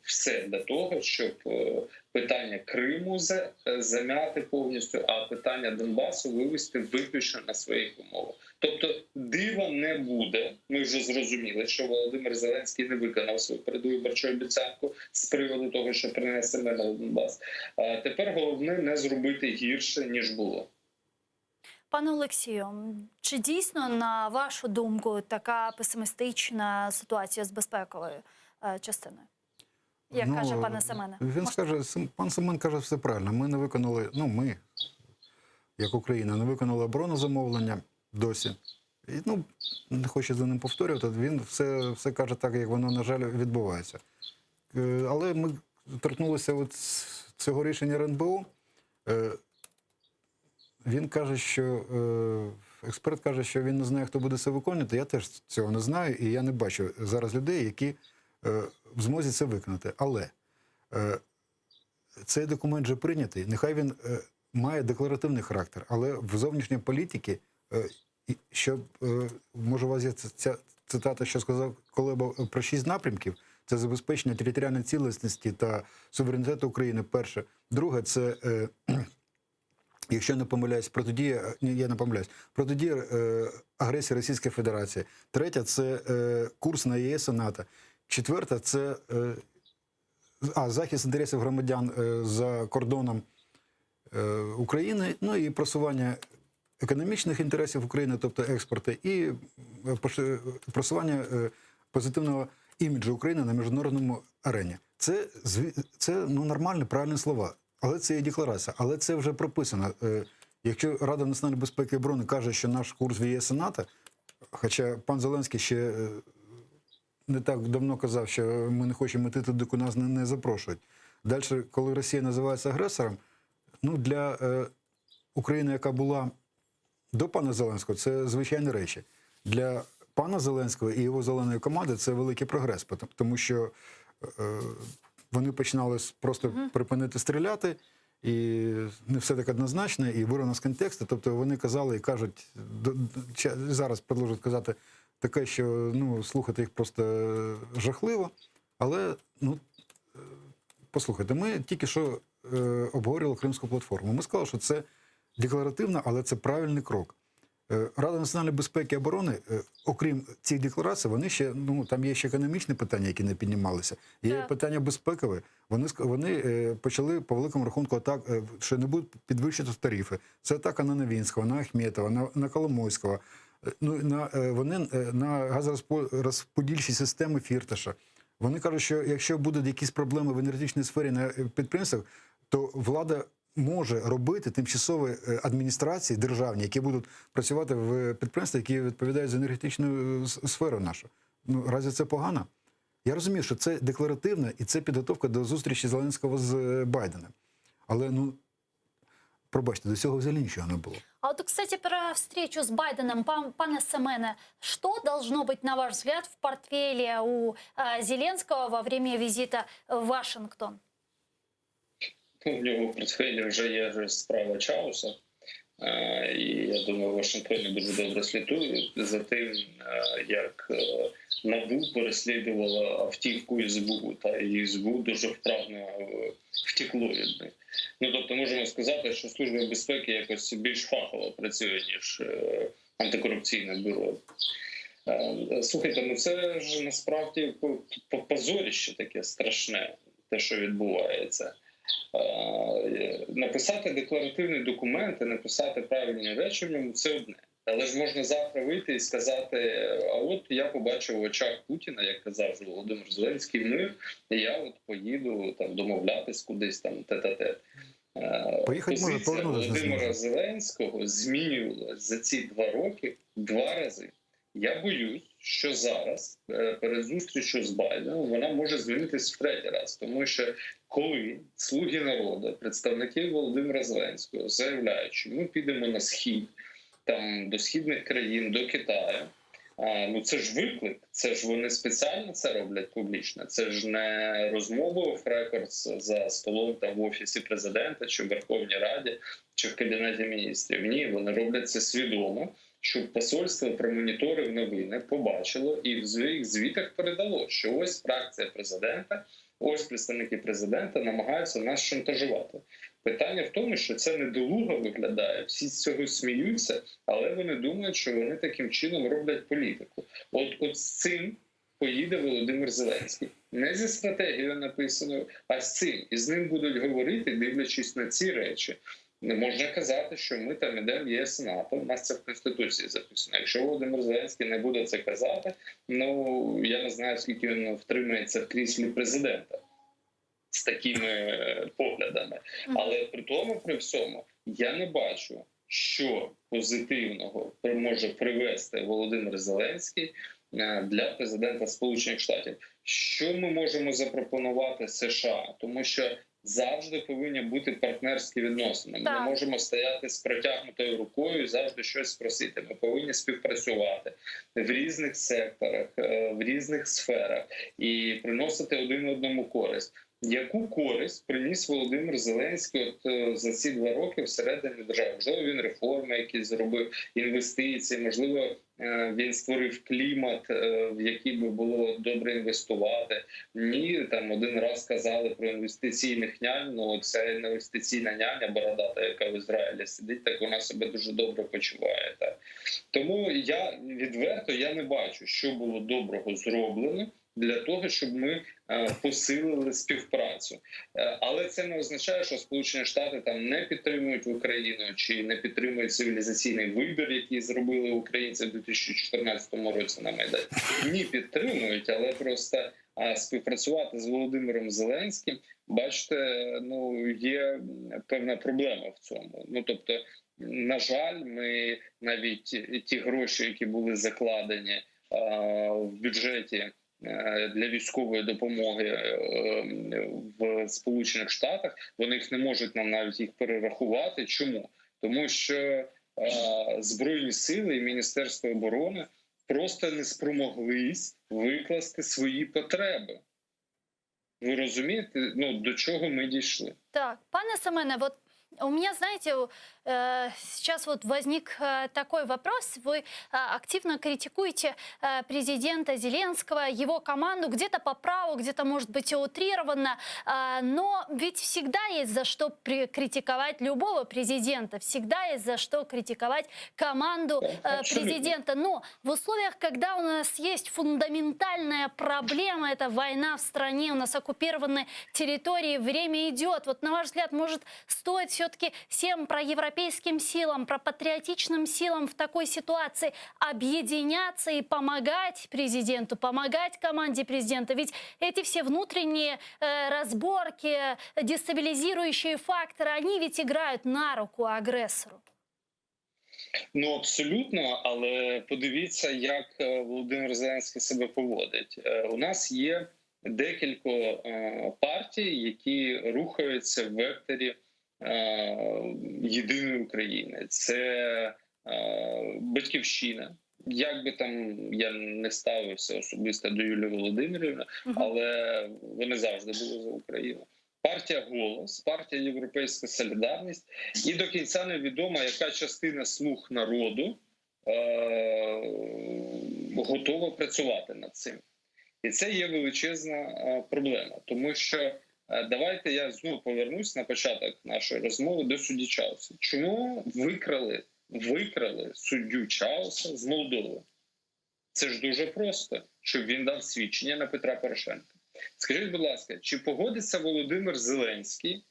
все для того, щоб е, питання Криму зам'яти повністю, а питання Донбасу вивести виключно на своїх умовах. Тобто дива не буде. Ми вже зрозуміли, що Володимир Зеленський не виконав свою передвиборчу обіцянку з приводу того, що принесе мир на Донбас. А тепер головне не зробити гірше ніж було. Пане Олексію, чи дійсно, на вашу думку, така песимістична ситуація з безпековою е, частиною? Як Ну, каже пане Семене? Він скаже, пан Семен каже все правильно. Ми не виконали, ну ми, як Україна, не виконали оборону замовлення досі. І, ну, не хочу за ним повторювати. Він все, все каже так, як воно, на жаль, відбувається. Е, Але ми торкнулися от цього рішення РНБО. Він каже, що е, експерт каже, що він не знає, хто буде це виконувати. Я теж цього не знаю, і я не бачу зараз людей, які е, в змозі це виконати. Але е, цей документ вже прийнятий. Нехай він має декларативний характер, але в зовнішній політиці, що може у вас є ця цитата, що сказав Колеба про шість напрямків. Це забезпечення територіальної цілісності та суверенітету України. Перше, друге, це якщо не помиляюсь, протидія, ні, я не помиляюсь, протидія е, агресії Російської Федерації. Третє це е, курс на ЄС і НАТО. Четверте це е, а, захист інтересів громадян е, за кордоном. України, ну і просування економічних інтересів України, тобто експорту, і просування позитивного іміджу України на міжнародному арені. Це, це ну, нормальні, правильні слова, але це є декларація, але це вже прописано. Якщо Рада національної безпеки і оборони каже, що наш курс в ЄС і НАТО, хоча пан Зеленський ще не так давно казав, що ми не хочемо йти туди, куди нас не, не запрошують. Далі, коли Росія називається агресором, ну для України, яка була до пана Зеленського, це звичайні речі. Для пана Зеленського і його зеленої команди це великий прогрес, тому що вони починали просто припинити стріляти, і не все так однозначно, і вирвано з контексту. Тобто вони казали і кажуть, зараз продовжують казати таке, що ну, слухати їх просто жахливо. Але ну, послухайте, ми тільки що обговорювали Кримську платформу. Ми сказали, що це декларативно, але це правильний крок. Рада національної безпеки і оборони, окрім цих декларацій, вони ще ну там є ще економічні питання, які не піднімалися. Є Так. питання безпекове. Вони вони почали по великому рахунку атак, що не будуть підвищувати тарифи. Це атака на Новінського, на Ахметова, на, на Коломойського. Ну, на, вони на газорозподільчі системи Фірташа. Вони кажуть, що якщо будуть якісь проблеми в енергетичній сфері на підприємствах, то влада може робити тимчасові адміністрації державні, які будуть працювати в підприємствах, які відповідають за енергетичну сферу нашу. Ну, разве це погано? Я розумію, що це декларативно і це підготовка до зустрічі Зеленського з Байденом. Але, ну, пробачте, до цього взагалі нічого не було. А вот, кстати, про встречу с Байденом, пан, пане Семене, что должно быть, на ваш взгляд, в портфеле у Зеленского во время визита в Вашингтон? Ну, в нього в портфелі вже є вже справа Чауса. І я думаю, в Вашингтоні дуже добре слідкують за тим, як НАБУ переслідувала автівку СБУ, та і СБУ дуже вправно втекло від них. Ну тобто, можемо сказати, що Служба безпеки якось більш фахово працює, ніж антикорупційне бюро. Слухайте, ну це ж насправді позорище таке страшне, те, що відбувається. Написати декларативний документ і написати правильні речі в ньому – це одне. Але ж можна завтра вийти і сказати, а от я побачив в очах Путіна, як казав вже Володимир Зеленський, мир, і я от поїду там домовлятись кудись там тет-а-тет. Поїхати може, Позиція повернутися не Володимира зможе. Зеленського змінювалась за ці 2 роки 2 рази. Я боюсь, що зараз, перед зустріччю з Байденом, вона може змінитись в 3-й раз. Тому що коли «Слуги народу», представники Володимира Зеленського заявляють, що ми підемо на Схід, там, до східних країн, до Китаю, ну це ж виклик, це ж вони спеціально це роблять публічно, це ж не розмова off records за столом там в Офісі Президента, чи в Верховній Раді, чи в Кабінеті Міністрів. Ні, вони роблять це свідомо, щоб посольство промоніторив новини, побачило і в своїх звітах передало, що ось фракція президента, ось представники президента намагаються нас шантажувати. Питання в тому, що це недолуго виглядає, всі з цього сміються, але вони думають, що вони таким чином роблять політику. От з цим поїде Володимир Зеленський. Не зі стратегією написаною, а з цим. І з ним будуть говорити, дивлячись на ці речі. Не можна казати, що ми там ідемо в ЄС, НАТО, у нас це в Конституції записано. Якщо Володимир Зеленський не буде це казати, ну, я не знаю, скільки він втримається в кріслі президента з такими поглядами. Але при тому, при всьому, я не бачу, що позитивного може привести Володимир Зеленський для президента Сполучених Штатів. Що ми можемо запропонувати США? Тому що завжди повинні бути партнерські відносини. Ми не можемо стояти з протягнутою рукою і завжди щось просити. Ми повинні співпрацювати в різних секторах, в різних сферах і приносити один одному користь. Яку користь приніс Володимир Зеленський от за ці 2 роки всередині держави? Можливо, він реформи якісь зробив, інвестиції, можливо, він створив клімат, в який би було добре інвестувати. Ні, там один раз казали про інвестиційних нянь, ну ця інвестиційна няня бородата, яка в Ізраїлі сидить, так вона себе дуже добре почуває. Так. Тому я відверто не бачу, що було доброго зроблено для того, щоб ми Посилили співпрацю, але це не означає, що Сполучені Штати там не підтримують Україну чи не підтримують цивілізаційний вибір, який зробили українці в 2014 році на Майдані. Ні, підтримують, але просто співпрацювати з Володимиром Зеленським, бачите, ну є певна проблема в цьому. Ну тобто, на жаль, ми навіть ті гроші, які були закладені в бюджеті для військової допомоги в Сполучених Штатах, вони їх не можуть нам навіть їх перерахувати. Чому? Тому що Збройні сили і Міністерство оборони просто не спромоглись викласти свої потреби. Ви розумієте, ну до чого ми дійшли? Так, пане Семене, вот у меня, знаете, сейчас вот возник такой вопрос. Вы активно критикуете президента Зеленского, его команду, где-то по праву, где-то, может быть, и утрированно, но ведь всегда есть за что критиковать любого президента, всегда есть за что критиковать команду президента. Но в условиях, когда у нас есть фундаментальная проблема, это война в стране, у нас оккупированы территории, время идет. Вот на ваш взгляд, может, стоит все-таки всем проевропейским силам, пропатриотичным силам в такой ситуации объединяться и помогать президенту, помогать команде президента? Ведь эти все внутренние разборки, дестабилизирующие факторы, они ведь играют на руку агрессору. Ну абсолютно, але подивіться, як Володимир Зеленський себе поводить. У нас є декілька партій, які рухаються в векторі єдиної України. Це Батьківщина. Як би там я не ставився особисто до Юлії Володимирівни, але вони завжди були за Україну. Партія «Голос», партія «Європейська солідарність», і до кінця невідомо, яка частина слуг народу готова працювати над цим. І це є величезна проблема, тому що давайте я знову повернусь на початок нашої розмови до судді Чауса. Чому викрали суддю Чауса з Молдови? Це ж дуже просто, щоб він дав свідчення на Петра Порошенка. Скажіть, будь ласка, чи погодиться Володимир Зеленський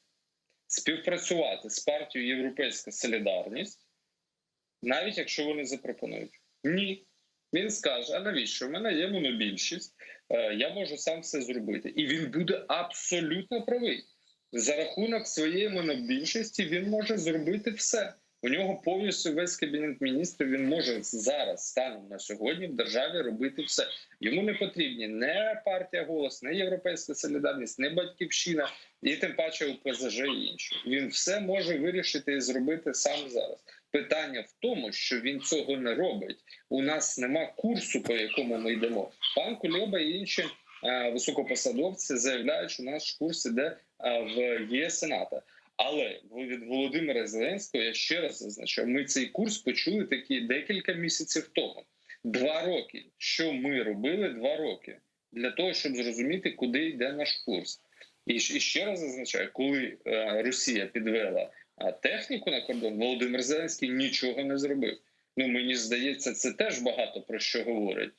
співпрацювати з партією «Європейська солідарність», навіть якщо вони запропонують? Ні. Він скаже, а навіщо? У мене є монобільшість, я можу сам все зробити. І він буде абсолютно правий. За рахунок своєї монобільшості він може зробити все. У нього повністю весь кабінет міністрів, він може зараз, станом на сьогодні, в державі робити все. Йому не потрібні не партія «Голос», не «Європейська солідарність», не «Батьківщина», і тим паче ОПЗЖ і інші. Він все може вирішити і зробити сам зараз. Питання в тому, що він цього не робить. У нас нема курсу, по якому ми йдемо. Пан Кулеба і інші високопосадовці заявляють, що наш курс іде в ЄС і НАТО. Але від Володимира Зеленського, я ще раз зазначаю, ми цей курс почули таки декілька місяців тому. 2 роки. Що ми робили 2 роки? Для того, щоб зрозуміти, куди йде наш курс. І ще раз зазначаю, коли Росія підвела техніку на кордон, Володимир Зеленський нічого не зробив. Ну, мені здається, це теж багато про що говорить.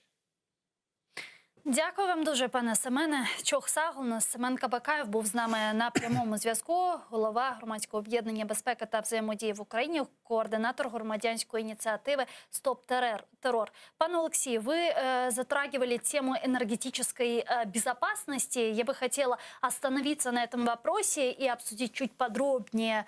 Дякую вам дуже, пане Семене. Çoq sağ oluñız. Семен Кабакаєв був з нами на прямому зв'язку, голова громадського об'єднання «Безпека та взаємодія в Україні», координатор громадянської ініціативи «Стоп террор». Пане Олексію, ви затрагивали тему энергетической безопасности. Я бы хотела остановиться на этом вопросе и обсудить чуть подробнее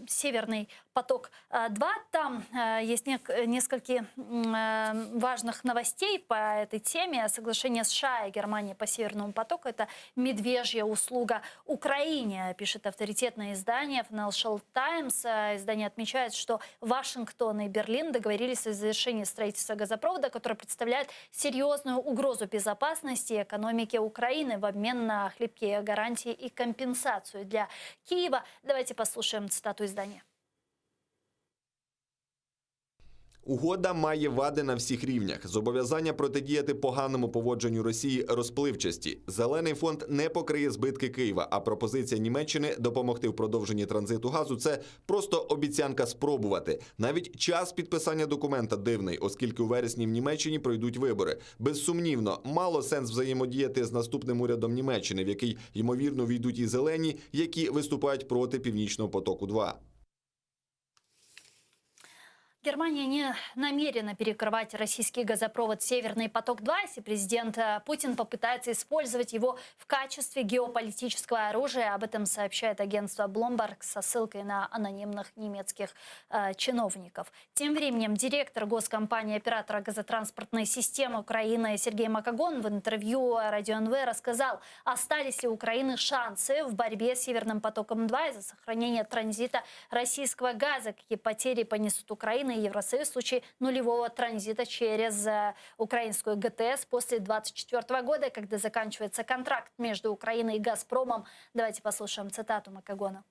«Северный поток-2». Там есть несколько важных новостей по этой теме. Соглашение США и Германии по «Северному потоку» — это медвежья услуга Украине, пишет авторитетное издание Financial Times. Издание отмечает, что Вашингтон и Берлин договорились о завершении строительства газопровода, который представляет серьезную угрозу безопасности и экономике Украины в обмен на хлипкие гарантии и компенсацию для Киева. Давайте послушаем цитату издания. Угода має вади на всіх рівнях. Зобов'язання протидіяти поганому поводженню Росії розпливчасті. Зелений фонд не покриє збитки Києва. А пропозиція Німеччини допомогти в продовженні транзиту газу це просто обіцянка спробувати. Навіть час підписання документа дивний, оскільки у вересні в Німеччині пройдуть вибори. Безсумнівно, мало сенс взаємодіяти з наступним урядом Німеччини, в який ймовірно війдуть і зелені, які виступають проти північного потоку. 2 Германия не намерена перекрывать российский газопровод «Северный поток-2», если президент э, Путин попытается использовать его в качестве геополитического оружия. Об этом сообщает агентство Bloomberg со ссылкой на анонимных немецких э, чиновников. Тем временем директор госкомпании оператора газотранспортной системы Украины Сергей Макогон в интервью Радио НВ рассказал, остались ли у Украины шансы в борьбе с «Северным потоком-2» из-за сохранения транзита российского газа, какие потери понесут Украина и Евросоюз в случае нулевого транзита через э, украинскую ГТС после 2024 года, когда заканчивается контракт между Украиной и «Газпромом». Давайте послушаем цитату Макогона.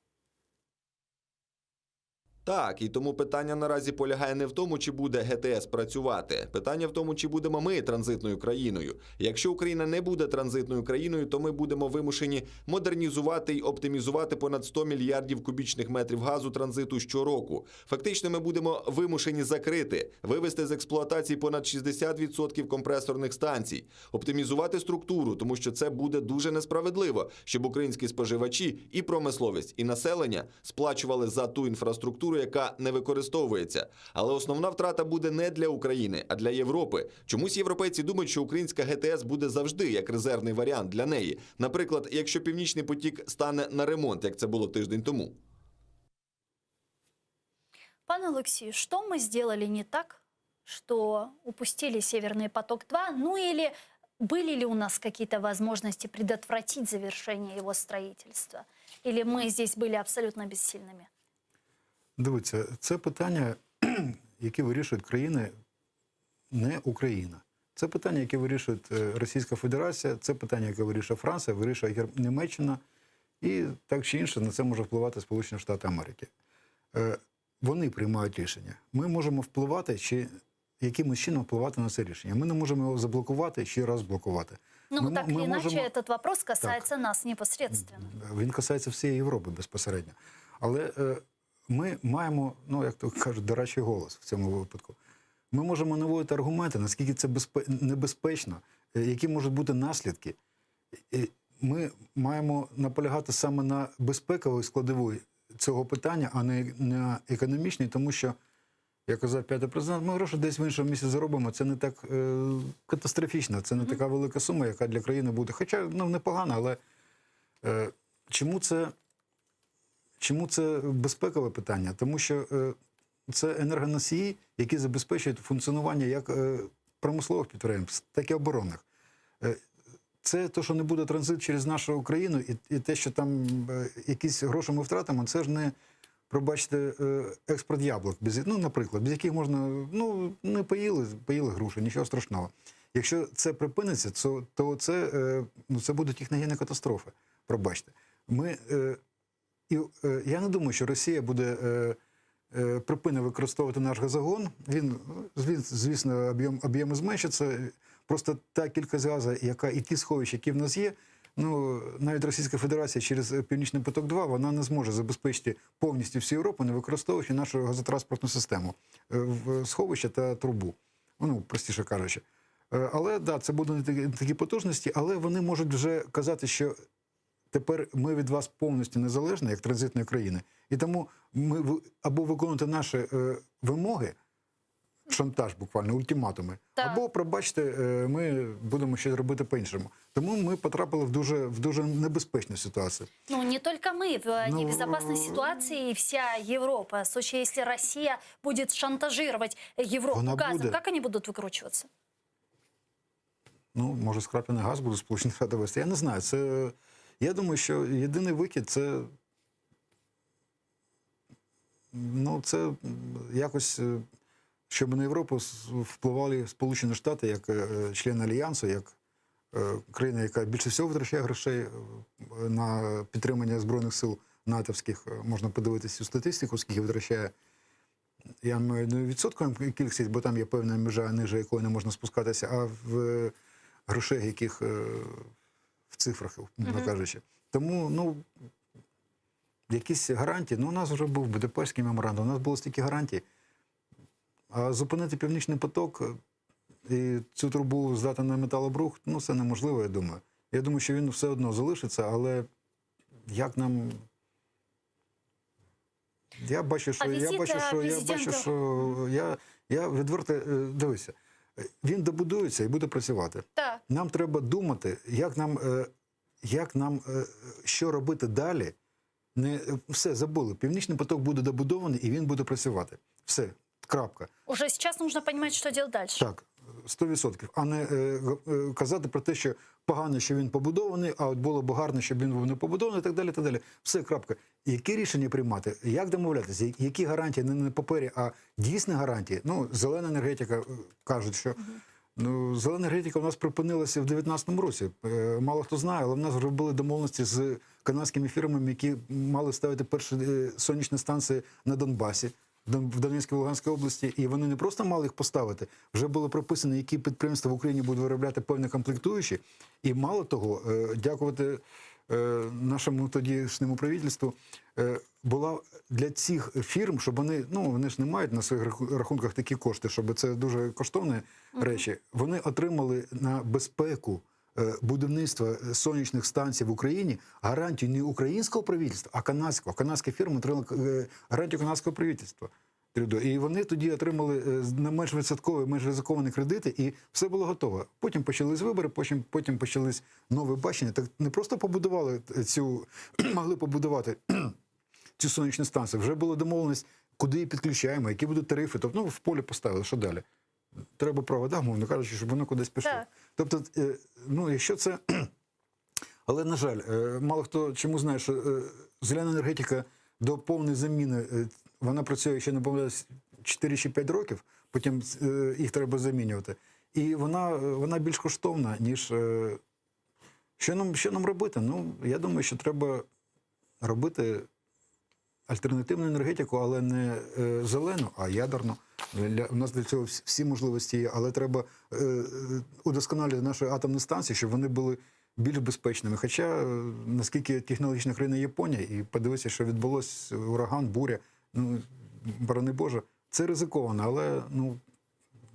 Так, і тому питання наразі полягає не в тому, чи буде ГТС працювати. Питання в тому, чи будемо ми транзитною країною. Якщо Україна не буде транзитною країною, то ми будемо вимушені модернізувати й оптимізувати понад 100 мільярдів кубічних метрів газу транзиту щороку. Фактично, ми будемо вимушені закрити, вивести з експлуатації понад 60% компресорних станцій, оптимізувати структуру, тому що це буде дуже несправедливо, щоб українські споживачі і промисловість, і населення сплачували за ту інфраструктуру, яка не використовується. Але основна втрата буде не для України, а для Європи. Чомусь європейці думають, що українська ГТС буде завжди як резервний варіант для неї. Наприклад, якщо північний потік стане на ремонт, як це було тиждень тому. Пане Алексей, что мы сделали не так, что упустили «Северный поток-2»? Ну или были ли у нас какие-то возможности предотвратить завершение его строительства? Или мы здесь были абсолютно бессильными? Дивіться, це питання, яке вирішують країни, не Україна. Це питання, яке вирішує е, Російська Федерація, це питання, яке вирішує Франція, вирішує Гер- Німеччина, і так чи інше на це може впливати Сполучені Штати Америки. Е, Вони приймають рішення. Ми можемо впливати чи якимось чином впливати на це рішення. Ми не можемо його заблокувати чи розблокувати. Ну, Ми так ми или иначе, можемо- этот вопрос касается нас непосредственно. Він касається всієї Європи безпосередньо. Але е, ми маємо, ну як то кажуть, дорадчий голос в цьому випадку. Ми можемо наводити аргументи, наскільки це безпе- небезпечно, е, які можуть бути наслідки. Е, Ми маємо наполягати саме на безпековій складовій цього питання, а не на економічній, тому що, як казав п'ятий президент, ми гроші десь в іншому місці заробимо. Це не так е, катастрофічно, це не така велика сума, яка для країни буде. Хоча ну, непогана, але е, чому це, чому це безпекове питання? Тому що е, це енергоносії, які забезпечують функціонування як е, промислових підприємств, так і оборонних. Е, це те, що не буде транзит через нашу Україну, і, і те, що там е, якісь гроші ми втратимо, це ж не, пробачте, е, експорт яблук, без, ну, наприклад, без яких можна, ну, не поїли, поїли груші, нічого страшного. Якщо це припиниться, то, то це, е, ну, це буде техногенна катастрофа, пробачте. Ми, е, і, е, я не думаю, що Росія буде е, е, припине використовувати наш газогон. Він, звіс- звісно, об'єм, об'єми зменшаться. Просто та кількість газу, яка і ті сховища, які в нас є, ну навіть Російська Федерація через Північний поток 2 вона не зможе забезпечити повністю всю Європу, не використовуючи нашу газотранспортну систему, е, в сховища та трубу. Ну, простіше кажучи. Е, Але да, це будуть не такі, такі потужності, але вони можуть вже казати, що тепер ми від вас повністю незалежні, як транзитної країни, і тому ми в- або виконуєте наші е, вимоги, шантаж буквально, ультиматуми, Так. або, пробачте, е, ми будемо щось робити по-іншому. Тому ми потрапили в дуже, в дуже небезпечну ситуацію. Ну, не только мы в э, Ну, небезопасной ситуации, и вся Европа. В случае, если Россия будет шантажировать Европу Она газом, будет. как они будут выкручиваться? Ну, може, скраплений газ буде Сполучені Штати вести. Я не знаю. Це, я думаю, що єдиний вихід це. Ну, це м, якось, е, щоб на Європу с- впливали Сполучені Штати як е, член Альянсу, як е, країна, яка більше всього витрачає грошей е, на підтримання Збройних сил натовських. Е, Можна подивитися цю статистику, скільки витрачає. Я маю не в відсотковій кількості, бо там є певна межа, ниже якої не можна спускатися, а в е, грошей, яких е, в цифрах, умовно кажучи. Тому, ну, якісь гарантії. Ну, у нас вже був Будапештський меморандум, у нас було стільки гарантій. А зупинити Північний поток е, і цю трубу здати на металобрухт, ну, це неможливо, я думаю. Я думаю, що він все одно залишиться, але як нам. Я бачу, що А я візит, бачу, е, що я бачу, президента- що я, я відверто е, дивися, е, він добудується і буде працювати. Так. Нам треба думати, як нам, е, як нам е, що робити далі. Не все забули. Північний поток буде добудований і він буде працювати. Все, крапка. Уже сейчас нужно понимать, что делать дальше. Так, 100%. А не е, е, казати про те, що погано, що він побудований, а от було б гарно, щоб він був не побудований, і так далі. так далі. Все, крапка. Які рішення приймати? Як домовлятися? Які гарантії не на папері, а дійсні гарантії? Ну, зелена енергетика е, кажуть, що. Ну, зелена енергетика у нас припинилася в 2019 році. Е, Мало хто знає, але в нас вже були домовленості з канадськими фірмами, які мали ставити перші е, сонячні станції на Донбасі, в Дон- в Донецькій Луганській області. І вони не просто мали їх поставити, вже було прописано, які підприємства в Україні будуть виробляти певні комплектуючі. І мало того, е, дякувати е, нашому тодішньому правительству, е, була для цих фірм, щоб вони, ну вони ж не мають на своїх раху- рахунках такі кошти, щоб це дуже коштовні речі. Вони отримали на безпеку е, будівництва сонячних станцій в Україні гарантію не українського правительства, а канадського. Канадські фірми отримали е, гарантію канадського правительства. Трюдо. І вони тоді отримали е, на менш відсоткові, менш ризиковані кредити, і все було готово. Потім почались вибори, потім, потім почались нове бачення. Так не просто побудували цю, могли побудувати цю сонячну станцію. Вже була домовленість, куди її підключаємо, які будуть тарифи. Тобто, ну, в полі поставили, що далі? Треба провода, мовно кажучи, щоб воно кудись пішло. Так. Тобто, е, ну, якщо це. Але, на жаль, е, мало хто чому знає, що е, зелена енергетика до повної заміни е, вона працює ще не помиляюсь, 4 чи 5 років, потім е, їх треба замінювати. І вона, е, вона більш коштовна, ніж. е, Що нам, що нам робити? Ну, я думаю, що треба робити альтернативну енергетику, але не е, зелену, а ядерну. Для, у нас для цього всі- всі можливості є, але треба е, е, удосконалювати наші атомні станції, щоб вони були більш безпечними. Хоча, е, наскільки технологічна країна Японія, і подивися, що відбулось ураган, буря, ну, борони Боже, це ризиковано, але ну,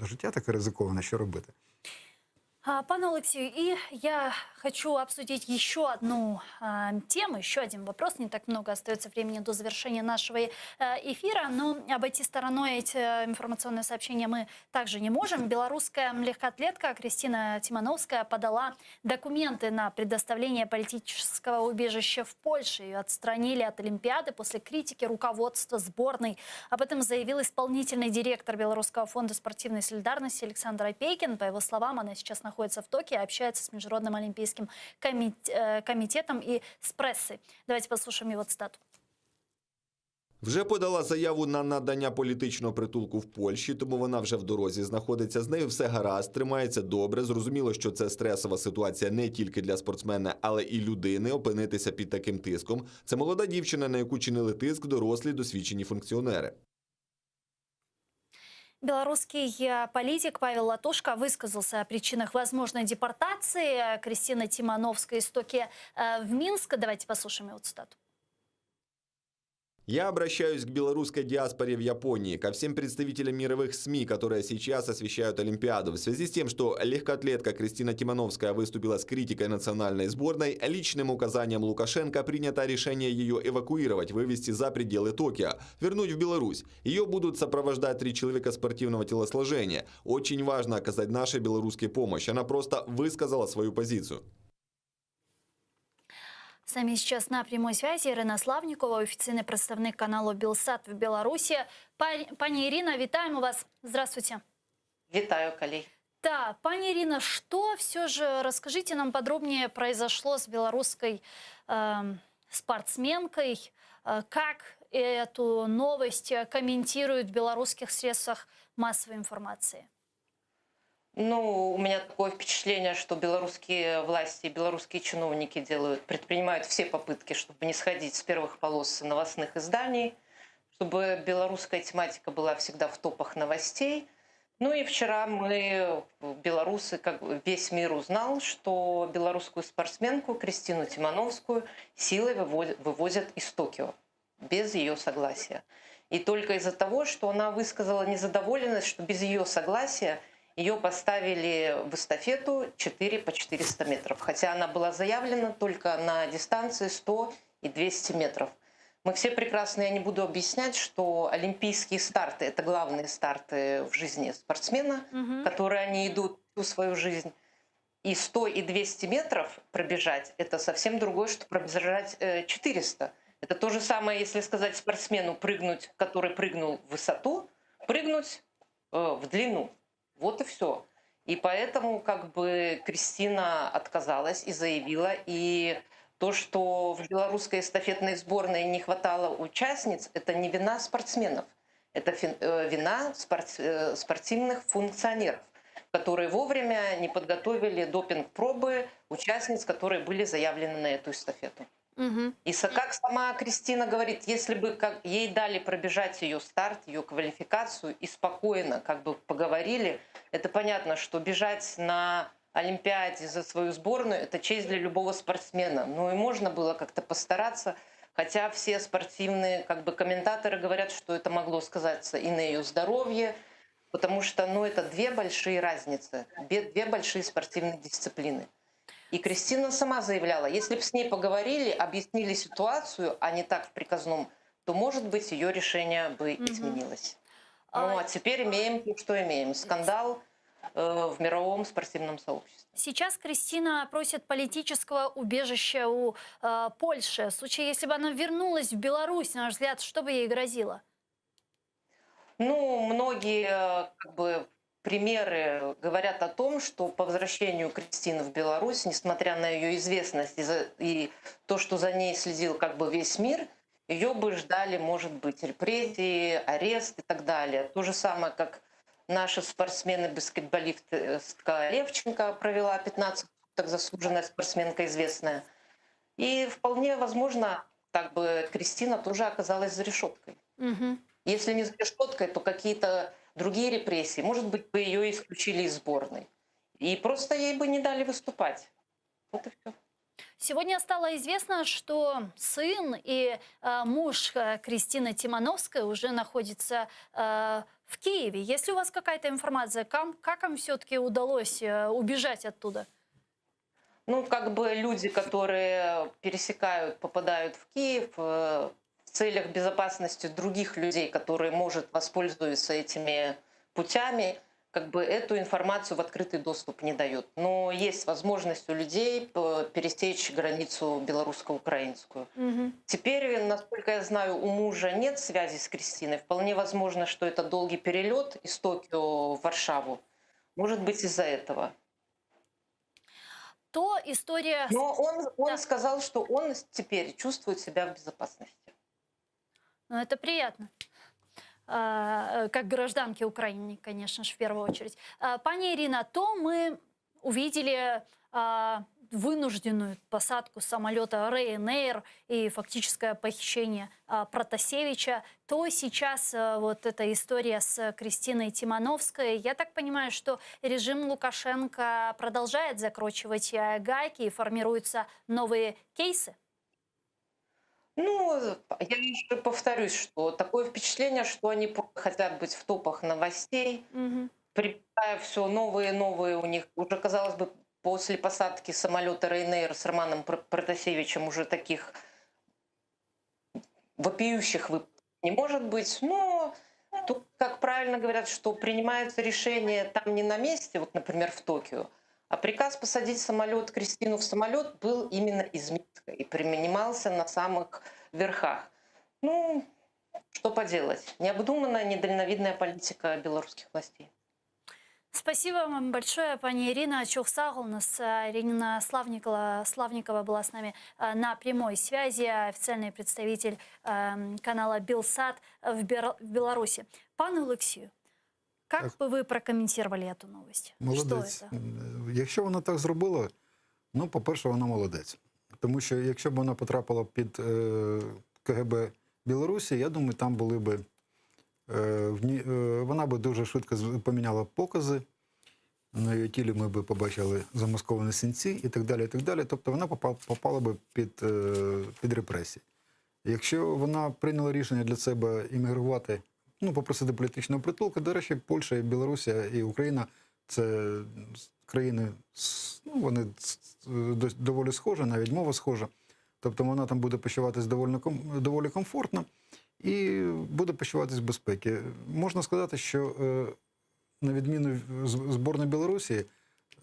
життя таке ризиковане, що робити? А, Пане Алексею, и я хочу обсудить еще одну а, тему, еще один вопрос. Не так много остается времени до завершения нашего э, эфира, но обойти стороной эти информационные сообщения мы также не можем. Белорусская легкоатлетка Кристина Тимановская подала документы на предоставление политического убежища в Польше. Ее отстранили от Олимпиады после критики руководства сборной. Об этом заявил исполнительный директор Белорусского фонда спортивной солидарности Александр Опейкин. По его словам, она сейчас находится в Токио и общается с Международным олимпийским э, комитетом и с прессой. Давайте послушаем его цитату. Вже подала заяву на надання політичного притулку в Польщі, тому вона вже в дорозі знаходиться. З нею все гаразд, тримається добре. Зрозуміло, що це стресова ситуація не тільки для спортсмена, але і людини опинитися під таким тиском. Це молода дівчина, на яку чинили тиск дорослі досвідчені функціонери. Белорусский э, политик Павел Латушко высказался о причинах возможной депортации Кристины Тимановской из Токио э, в Минск. Давайте послушаем его цитату. Я обращаюсь к белорусской диаспоре в Японии, ко всем представителям мировых СМИ, которые сейчас освещают Олимпиаду. В связи с тем, что легкоатлетка Кристина Тимановская выступила с критикой национальной сборной, личным указанием Лукашенко принято решение ее эвакуировать, вывести за пределы Токио, вернуть в Беларусь. Ее будут сопровождать три человека спортивного телосложения. Очень важно оказать нашей белорусской помощь. Она просто высказала свою позицию. С нами сейчас на прямой связи Ірина Славнікова, офіційний представник каналу Белсат в Беларуси. Пані, пані Ирина, вітаємо вас. Здравствуйте. Вітаю, колеги. Да, пані Ирина, что все же, расскажите нам подробнее, произошло с белорусской э, спортсменкой, э, как эту новость комментируют в белорусских средствах массовой информации? Ну, у меня такое впечатление, что белорусские власти и белорусские чиновники делают, предпринимают все попытки, чтобы не сходить с первых полос новостных изданий. чтобы белорусская тематика была всегда в топах новостей. Ну и вчера мы, белорусы, как весь мир узнал, что белорусскую спортсменку Кристину Тимановскую силой вывозят из Токио без ее согласия. И только из-за того, что она высказала незадоволенность, что без ее согласия ее поставили в эстафету 4 по 400 метров. Хотя она была заявлена только на дистанции 100 и 200 метров. Мы все прекрасно, я не буду объяснять, что олимпийские старты – это главные старты в жизни спортсмена, угу. которые они идут всю свою жизнь. И 100 и 200 метров пробежать – это совсем другое, что пробежать 400. Э, это то же самое, если сказать спортсмену прыгнуть, который прыгнул в высоту, прыгнуть э, в длину. Вот и все. И поэтому как бы Кристина отказалась и заявила, и то, что в белорусской эстафетной сборной не хватало участниц, это не вина спортсменов, это э, вина э, спортивных функционеров, которые вовремя не подготовили допинг-пробы участниц, которые были заявлены на эту эстафету. Угу. И как сама Кристина говорит, если бы как ей дали пробежать ее старт, ее квалификацию и спокойно как бы поговорили, это понятно, что бежать на Олимпиаде за свою сборную – это честь для любого спортсмена. Ну и можно было как-то постараться, хотя все спортивные как бы, комментаторы говорят, что это могло сказаться и на ее здоровье, потому что ну, это две большие разницы, две большие спортивные дисциплины. И Кристина сама заявляла, если бы с ней поговорили, объяснили ситуацию, а не так в приказном, то, может быть, ее решение бы угу. изменилось. Ну а теперь имеем то, что имеем. Скандал Э, в мировом спортивном сообществе. Сейчас Кристина просит политического убежища у э, Польши. В случае, если бы она вернулась в Беларусь, на ваш взгляд, что бы ей грозило? Ну, многие э, как бы, примеры говорят о том, что по возвращению Кристины в Беларусь, несмотря на ее известность и, за, и то, что за ней следил как бы весь мир, ее бы ждали, может быть, репрессии, арест и так далее. То же самое, как Наша спортсмены-баскетболистка Левченко провела 15 так заслуженная спортсменка известная. И вполне возможно, так бы Кристина тоже оказалась за решеткой. Угу. Если не за решеткой, то какие-то другие репрессии. Может быть, бы ее исключили из сборной. И просто ей бы не дали выступать. Вот и все. Сегодня стало известно, что сын и э, муж э, Кристины Тимановской уже находятся э, в Киеве. Есть ли у вас какая-то информация, как, как им все-таки удалось э, убежать оттуда? Ну, как бы люди, которые пересекают, попадают в Киев, э, в целях безопасности других людей, которые, может, воспользуются этими путями, как бы эту информацию в открытый доступ не дают. Но есть возможность у людей пересечь границу белорусско-украинскую. Угу. Теперь, насколько я знаю, у мужа нет связи с Кристиной. Вполне возможно, что это долгий перелет из Токио в Варшаву. Может быть, из-за этого. То история... Но он, он да. сказал, что он теперь чувствует себя в безопасности. Ну, это приятно. А, как гражданки Украины, конечно же, в первую очередь. А, пани Ирина, то мы увидели а, вынужденную посадку самолета Ryanair и фактическое похищение Протасевича, то сейчас вот эта история с Кристиной Тимановской. Я так понимаю, что режим Лукашенко продолжает закручивать гайки и формируются новые кейсы? Ну, я еще повторюсь, что такое впечатление, что они хотят быть в топах новостей, угу. прибирая все новые и новые у них. Уже, казалось бы, после посадки самолета Ryanair с Романом Протасевичем уже таких вопиющих выпадов не может быть. Но тут, как правильно говорят, что принимаются решения там не на месте, вот, например, в Токио, а приказ посадить самолет, Кристину в самолет был именно из Минска и принимался на самых верхах. Ну, что поделать? Необдуманная, недальновидная политика белорусских властей. Спасибо вам большое, пани Ирина. Çoq sağ oluñız. Ирина Славникова, Славникова была с нами э, на прямой связи, официальный представитель э, канала Белсат в Беларуси. Пане Олексію, как так. бы вы прокомментировали эту новость? Молодець. Что это? Якщо вона так зробила, ну, по-перше, вона молодець. Тому що якщо б вона потрапила під е, КГБ. Білорусі, я думаю, там були би е, в ній- е, вона би дуже швидко з- поміняла покази. На її тілі ми би побачили замасковані синці і так далі. І так далі. Тобто вона попала, попала би під, е, під репресії. Якщо вона прийняла рішення для себе іммігрувати, ну, попросити політичного притулку, до речі, Польща, і Білорусія і Україна це країни, с- ну, вони с- дос- доволі схожі, навіть мова схожа. Тобто вона там буде почуватись доволі, ком- доволі комфортно і буде почуватись в безпеці. Можна сказати, що е, на відміну в- з- збірної Білорусі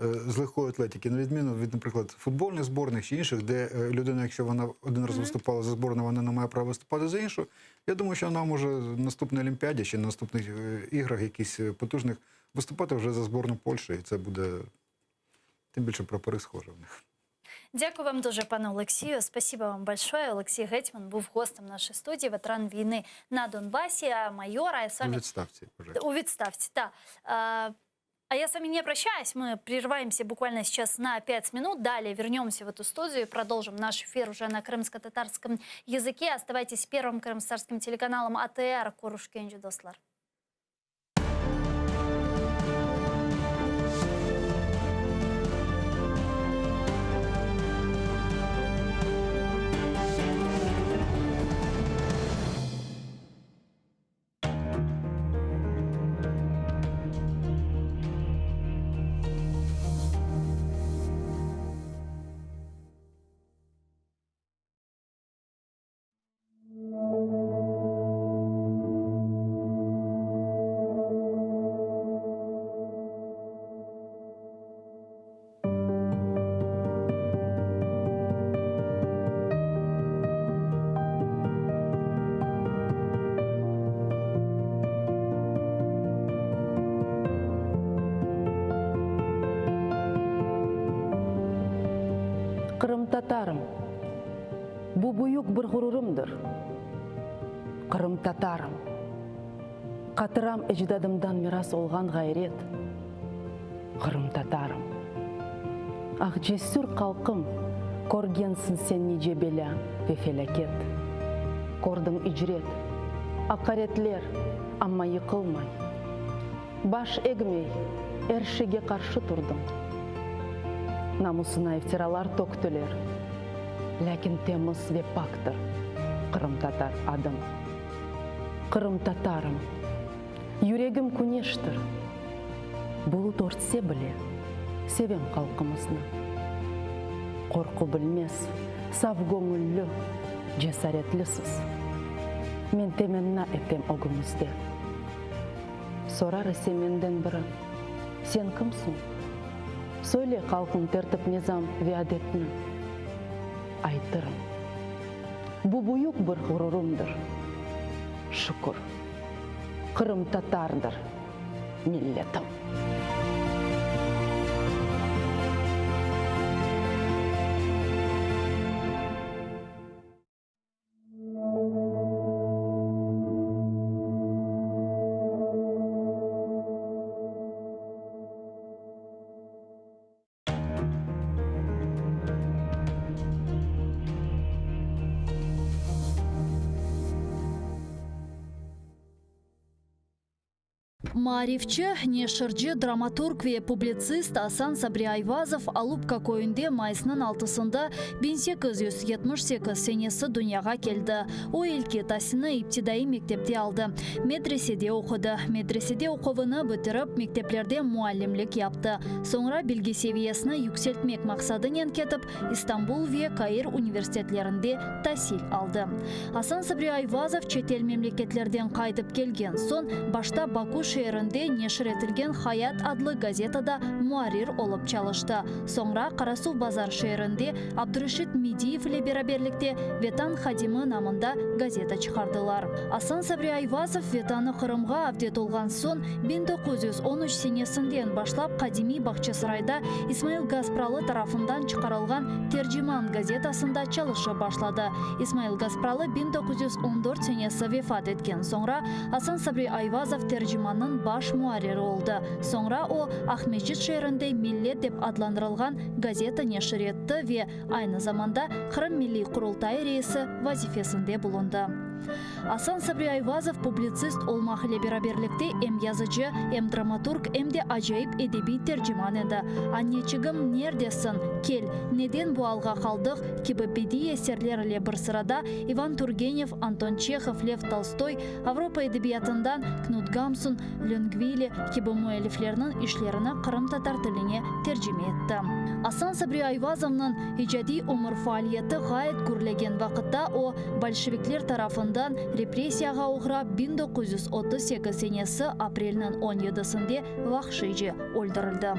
е, з легкої атлетики, на відміну від, наприклад, футбольних збірних чи інших, де е, людина, якщо вона один раз виступала за збірну, вона не має права виступати за іншу. Я думаю, що вона може в наступній Олімпіаді чи на наступних е, іграх якісь е, потужних виступати вже за збірну Польщі, і це буде тим більше прапори схожі в них. Дякую вам дуже, пане Олексію. Спасибо вам большое. Олексій Гетьман був гостем нашої студії, ветеран війни на Донбасі, а майор. А я з У вами відставці вже. У відставці, да. А, а я с вами не прощаюсь. Мы прерываемся буквально сейчас на 5 минут. Далее вернемся в эту студию и продолжим наш эфир уже на крымско-татарском языке. Оставайтесь с первым крымско-татарским телеканалом АТР. Körüşkence, dostlar. Qırımtatarım. Bu büyük bir ğururımdır. Qırımtatarım. Hatıram ecdadımdan miras olğan ğayret. Qırımtatarım. Ah, cesür halqım, körgensiñ sen nice belâ ve felâket. Kördiñ icret, aqaretler, amma yıqılmay. Baş egmey, er şeyge qarşı turdıñ. Namusına iftiralar töktüler, lâkin temiz ve paktır qırımtatar adıñ. Qırımtatarım, yüregim küneştir, bulut örtse bile, sevem halqımıznı. Qorqu bilmez, saf göñülli, cesaretlisiz. Men temenna etem ögüñizde. Sorar ise menden biri, Sen kimsiñ? Söyle halqıñ tertip-nizam ve adetni. Aytırım. Bu büyük bir ğururımdır. Şükür, qırımtatardır milletim. Maarifçi, neşirci, dramaturg ve publitsist Asan Sabri Ayvazov Alupka köyünde mayısnıñ altısında 1878 senesi dünyağa keldi. O, ilki tasilni iptidaiy mektepte aldı, medresede oqudı. Medresede oquvını bitirip, mekteplerde muallimlik yaptı. Soñra bilgi seviyesini yükseltmek maqsadınen ketip, İstanbul ve Kair universitetlerinde tasil aldı. Asan Sabri Ayvazov çetel memleketlerden qaytıp kelgen soñ, başta Baku şeerinde neşir etilgen Hayat adlı gazetada muarrir olıp çalıştı. Soñra Qarasuvbazar şeerinde Abdureşit Mediyev ile beraberlikte Vetan hadimi namında gazeta çıqardılar. Asan Sabri Ayvazov Vetanı Qırımğa avdet olğan soñ, 1913 senesinden başlap qadimiy Bağçasarayda İsmail Gaspralı tarafından çıqarılğan Terciman gazetasında çalışıp başladı. İsmail Gaspralı 1914 senesi vefat etken soñra, Asan Sabri Ayvazov Tercimannıñ baş muarriri oldı. Soñra o, Aqmescit şeerinde Millet dep adlandırılğan gazeta neşir etti ve aynı zamanda Qırım Milliy Qurultayı reisi vazifesinde bulundı. Asan Sabri Ayvazov publitsist olmaq ile beraberlikte em yazıcı, em dramaturg, em de acayip edebiy terciman edi. Anneçigim, nerdesiñ? Kel, Neden bu alğa qaldıq? kibi bediiy eserler ile bir sırada İvan Turgenev, Anton Çehov, Lev Tolstoy, Avropa edebiyatından Knut Gamsun, Löngvili kibi müelliflerniñ işlerini qırımtatar tiline tercime etti. Asan Sabri Ayvazovnıñ icadiy ömür faaliyeti ğayet gürlegen vaqıtta o, bolşevikler tarafından repressiyağa oğrap 1938 senesi aprelniñ on yedisinde vahşiyce öldürildi.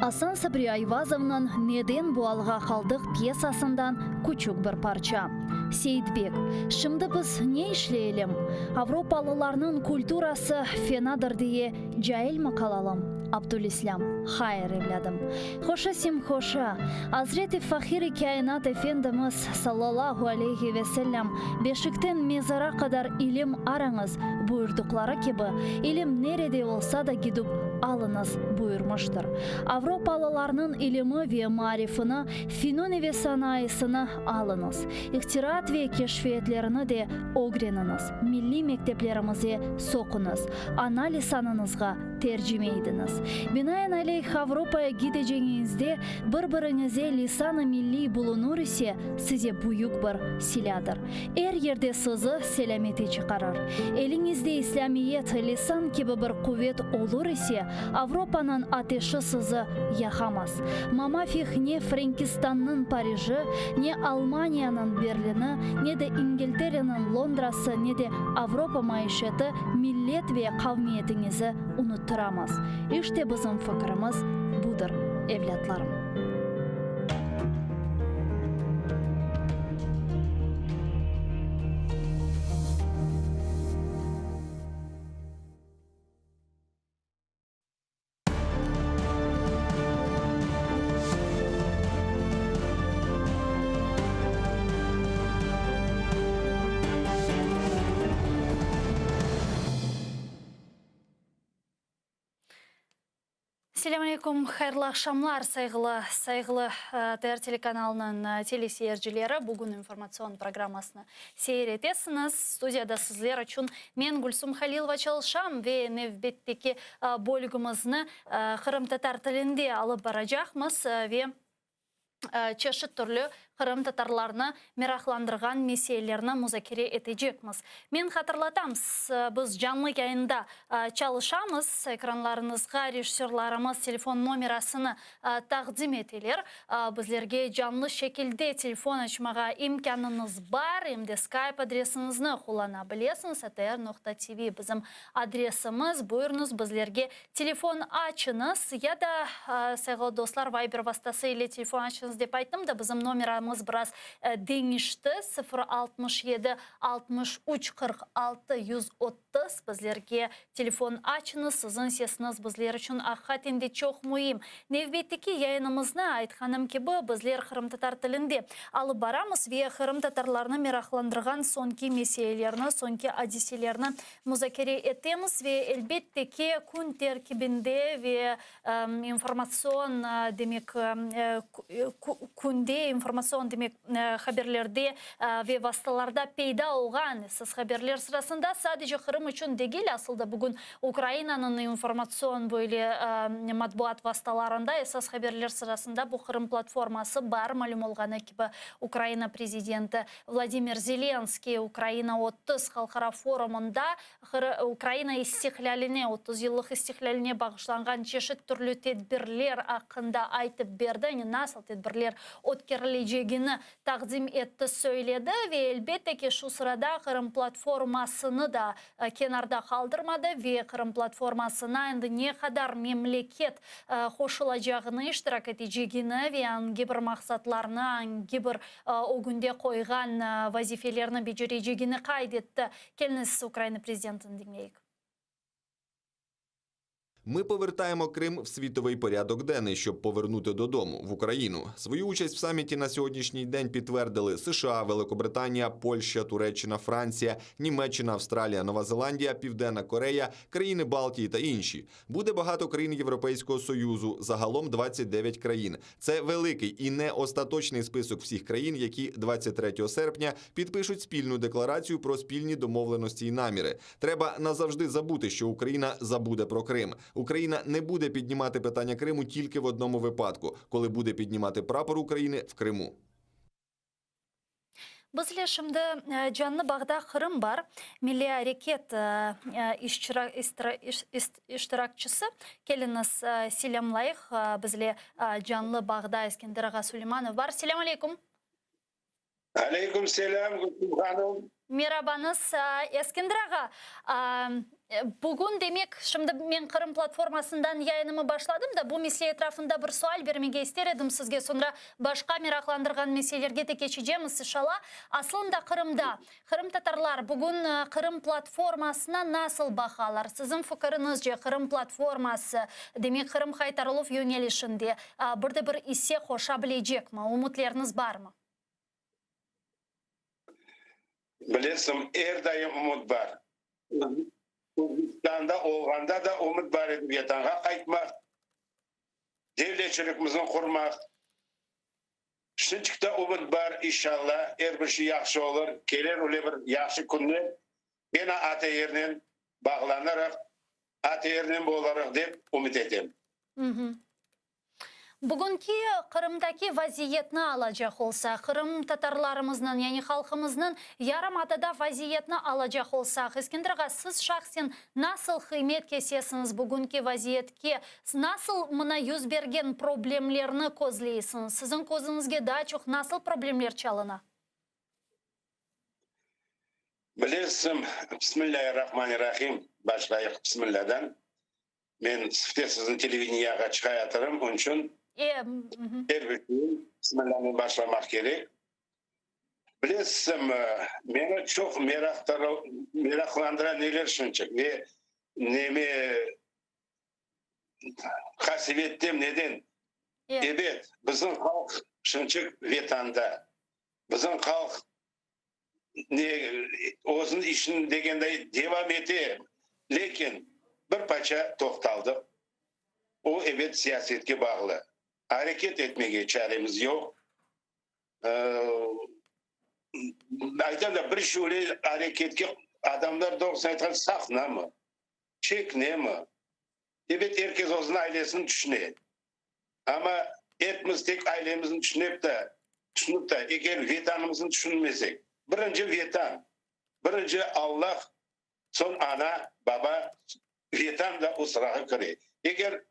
Asan Sabri Ayvazovnıñ Neden bu alğa qaldıq pyesasından küçük bir parça. Seyitbek, Şimdi biz ne işleyelim? Avropalılarnıñ kulturası fenadır diye cailmi qalalım? Abdülislâm, Hayır, evlâdım. Hoşa sem hoşa. Azret-i Fahir-i Kâinat Efendimiz, sallallahu aleyhi ve sellem, Beşikten mezara qadar ilim arañız, buyurdıqları kibi, ilim nerede olsa da gidip alıñız, buyurmıştır. Avropalılarnıñ ilimi ve maarifini, finuni ve sanayısını alıñız. İhtiraat ve keşfiyetlerini de ögreniñiz, milliy mekteplerimize soquñız, ana lisanıñızğa tercime idiñiz. Binaenaleyh, Avropaya gidecegiñizde bir-biriñize lisan-ı milliy bulunur ise, size büyük bir silâdır. Er yerde sizi selâmete çıqarır. Eliñizde İslâmiyet, lisan kibi bir quvet olur ise, Avropanıñ ateşi sizi yaqamaz. Mamafih ne Frenkistannıñ Pariji, ne Almaniyanıñ Berlini, ne de İngiltereniñ Londrası, ne de Avropa maişeti millet ve qavmiyetiñizi unuttıramaz. İşte bizim fikirimiz budır, evlâtlarım. Selâm aleyküm, hayırlı aqşamlar, sayğılı, sayğılı ATR telekanalınıñ teleseyircileri. Bugün informatsion programmasını seyir etesiñiz. Studiyada sizler içün men, Gülsum Halilova, çalışam ve nevbetteki bölügimizni qırımtatar tilinde alıp baracaqmız ve çeşit türlü qırımtatarlarnı meraqlandırğan meselelerni muzakere etecekmiz. Men hatırlatam, biz canlı yayında çalışamız, ekranlarıñızğa rejissörlarımız telefon nomerasını taqdim eteler. Bizlerge canlı şekilde telefon açmağa imkânıñız bar, em de Skype adresiñizni qullana bilesiñiz, atr noqta tv bizim adresimiz. Buyurıñız, bizlerge Telefon açıñız ya da, sayğılı dostlar, Viber vastası ile telefon açıñız dep ayttım da, bizim nomeramız biraz deñişti, 0 67 63 46 130. Bizlerge telefon açıñız, siziñ sesiñiz bizler içün aqiqaten de çoq müim. Nevbetteki yayınımıznı, aytqanım kibi, bizler qırımtatar tilinde alıp baramız ve qırımtatarlarnı meraqlandırğan soñki meselelerni, soñki adiselerni muzakere etemiz ve, elbette ki, kün terkibinde ve informatsion, demek, künde informatsion, demek, haberlerde ve vastalarda peyda olğan esas haberler sırasında sadece Qırım içün degil, asıl da bugün Ukrainanıñ informatsion böyle matbuat vastalarında esas haberler sırasında bu Qırım platforması bar, malüm olğanı kibi, Ukraina prezidenti Vladimir Zelenskiy Ukraina 30 halqara forumında Ukraina istiqlâline, 30 yıllıq istiqlâline bağışlanğan çeşit türlü tedbirler aqqında aytıp berdi, yani nasıl tedbirler ötkerilecegini taqdim etti, söyledi ve elbette ki, şu sırada Qırım platformasını da kenarda qaldırmadı ve Qırım platformasına endi ne qadar memleket qoşulacağını, iştirak etecegini ve angi bir maqsatlarnı, angi bir ögünde qoyğan vazifelerni becerecegini qayd etti. Keliñiz, Ukraina prezidentini diñleyik. Ми повертаємо Крим в світовий порядок денний, щоб повернути додому в Україну. Свою участь в саміті на сьогоднішній день підтвердили США, Великобританія, Польща, Туреччина, Франція, Німеччина, Австралія, Нова Зеландія, Південна Корея, країни Балтії та інші. Буде багато країн Європейського союзу, загалом 29 країн. Це великий і не остаточний список всіх країн, які 23 серпня підпишуть спільну декларацію про спільні домовленості і наміри. Треба назавжди забути, що Україна забуде про Крим. Україна не буде піднімати питання Криму тільки в одному випадку, коли буде піднімати прапор України в Криму. Bizle şimdi canlı bağda Qırım bar. Milliy areket iştirakçisi. Keliñiz, selâmlayıq. Bizle canlı bağda Eskender ağa Suleymanov bar. Selâm aleyküm. Aleyküm selâm, Gülsüm hanım. Merabañız, Eskender ağa. Bugün, demek, şimdi men Qırım platformasından yayınımı başladım da, bu mesele etrafında bir sual bermege ister edim sizge, soñra başqa meraqlandırğan meselelerge de keçecemiz, inşalla. Aslında Qırımda qırımtatarlar bugün Qırım platformasına nasıl baqalar? Siziñ fikiriñizce, Qırım platforması, demek, Qırım qaytarıluv yönelişinde bir de bir isse qoşa bilecekmi? Ümütleriñiz barmı? Bilesiñ, er daim ümüt bar. Özbekistanda olğanda da ümüt bar edi Vetanğa qaytmaq, devletçilikimizni qurmaq. Şimdiki de ümüt bar, inşalla, er bir şey yahşı olur, keler öyle bir yahşı künler, kene ATRnen bağlanırıq, ATRnen bolarıq dep ümüt etem. Bugünki Qırımdaki vaziyetni alacaq olsaq, qırımtatarlarımıznıñ, yani halqımıznıñ yarımadada vaziyetni alacaq olsaq, Eskender ağa, siz şahsen nasıl qıymet kesesiñiz bugünki vaziyetke, nasıl mına yüz bergen problemlerni közleysiñiz, siziñ közüñizge daa çoq nasıl problemler çalına? Bilesiñ, Bismillâirrahmanirrahim, başlayıq Bismillâdan. Men sifte siziñ televideniyağa çıqayatırım, onıñ içün er bir şeyi bismillânen başlamaq kerek. Bilesizmi, meni çoq meraqlandıra neler şunçıq ve neme qasevettem neden? Ebet, bizim halq şunçıq Vetanda, bizim halq ne özüniñ işini degenday devam ete, lâkin bir parça toqtaldıq. O, ebet, siyasetke bağlı. Areket etmege çaremiz yoq. Aytam da, bir şöyle areketke adamlar, doğrusını aytqanda, sahnamı, çeknemi? Ebet, er kes özüniñ ailesini tüşüne. Amma epimiz tek ailemizni tüşünep de, tüşünip de, eger Vetanımıznı tüşünmesek, birinci Vetan, birinci Allah, soñ ana, baba, Vetan da o sırağa kire. Eger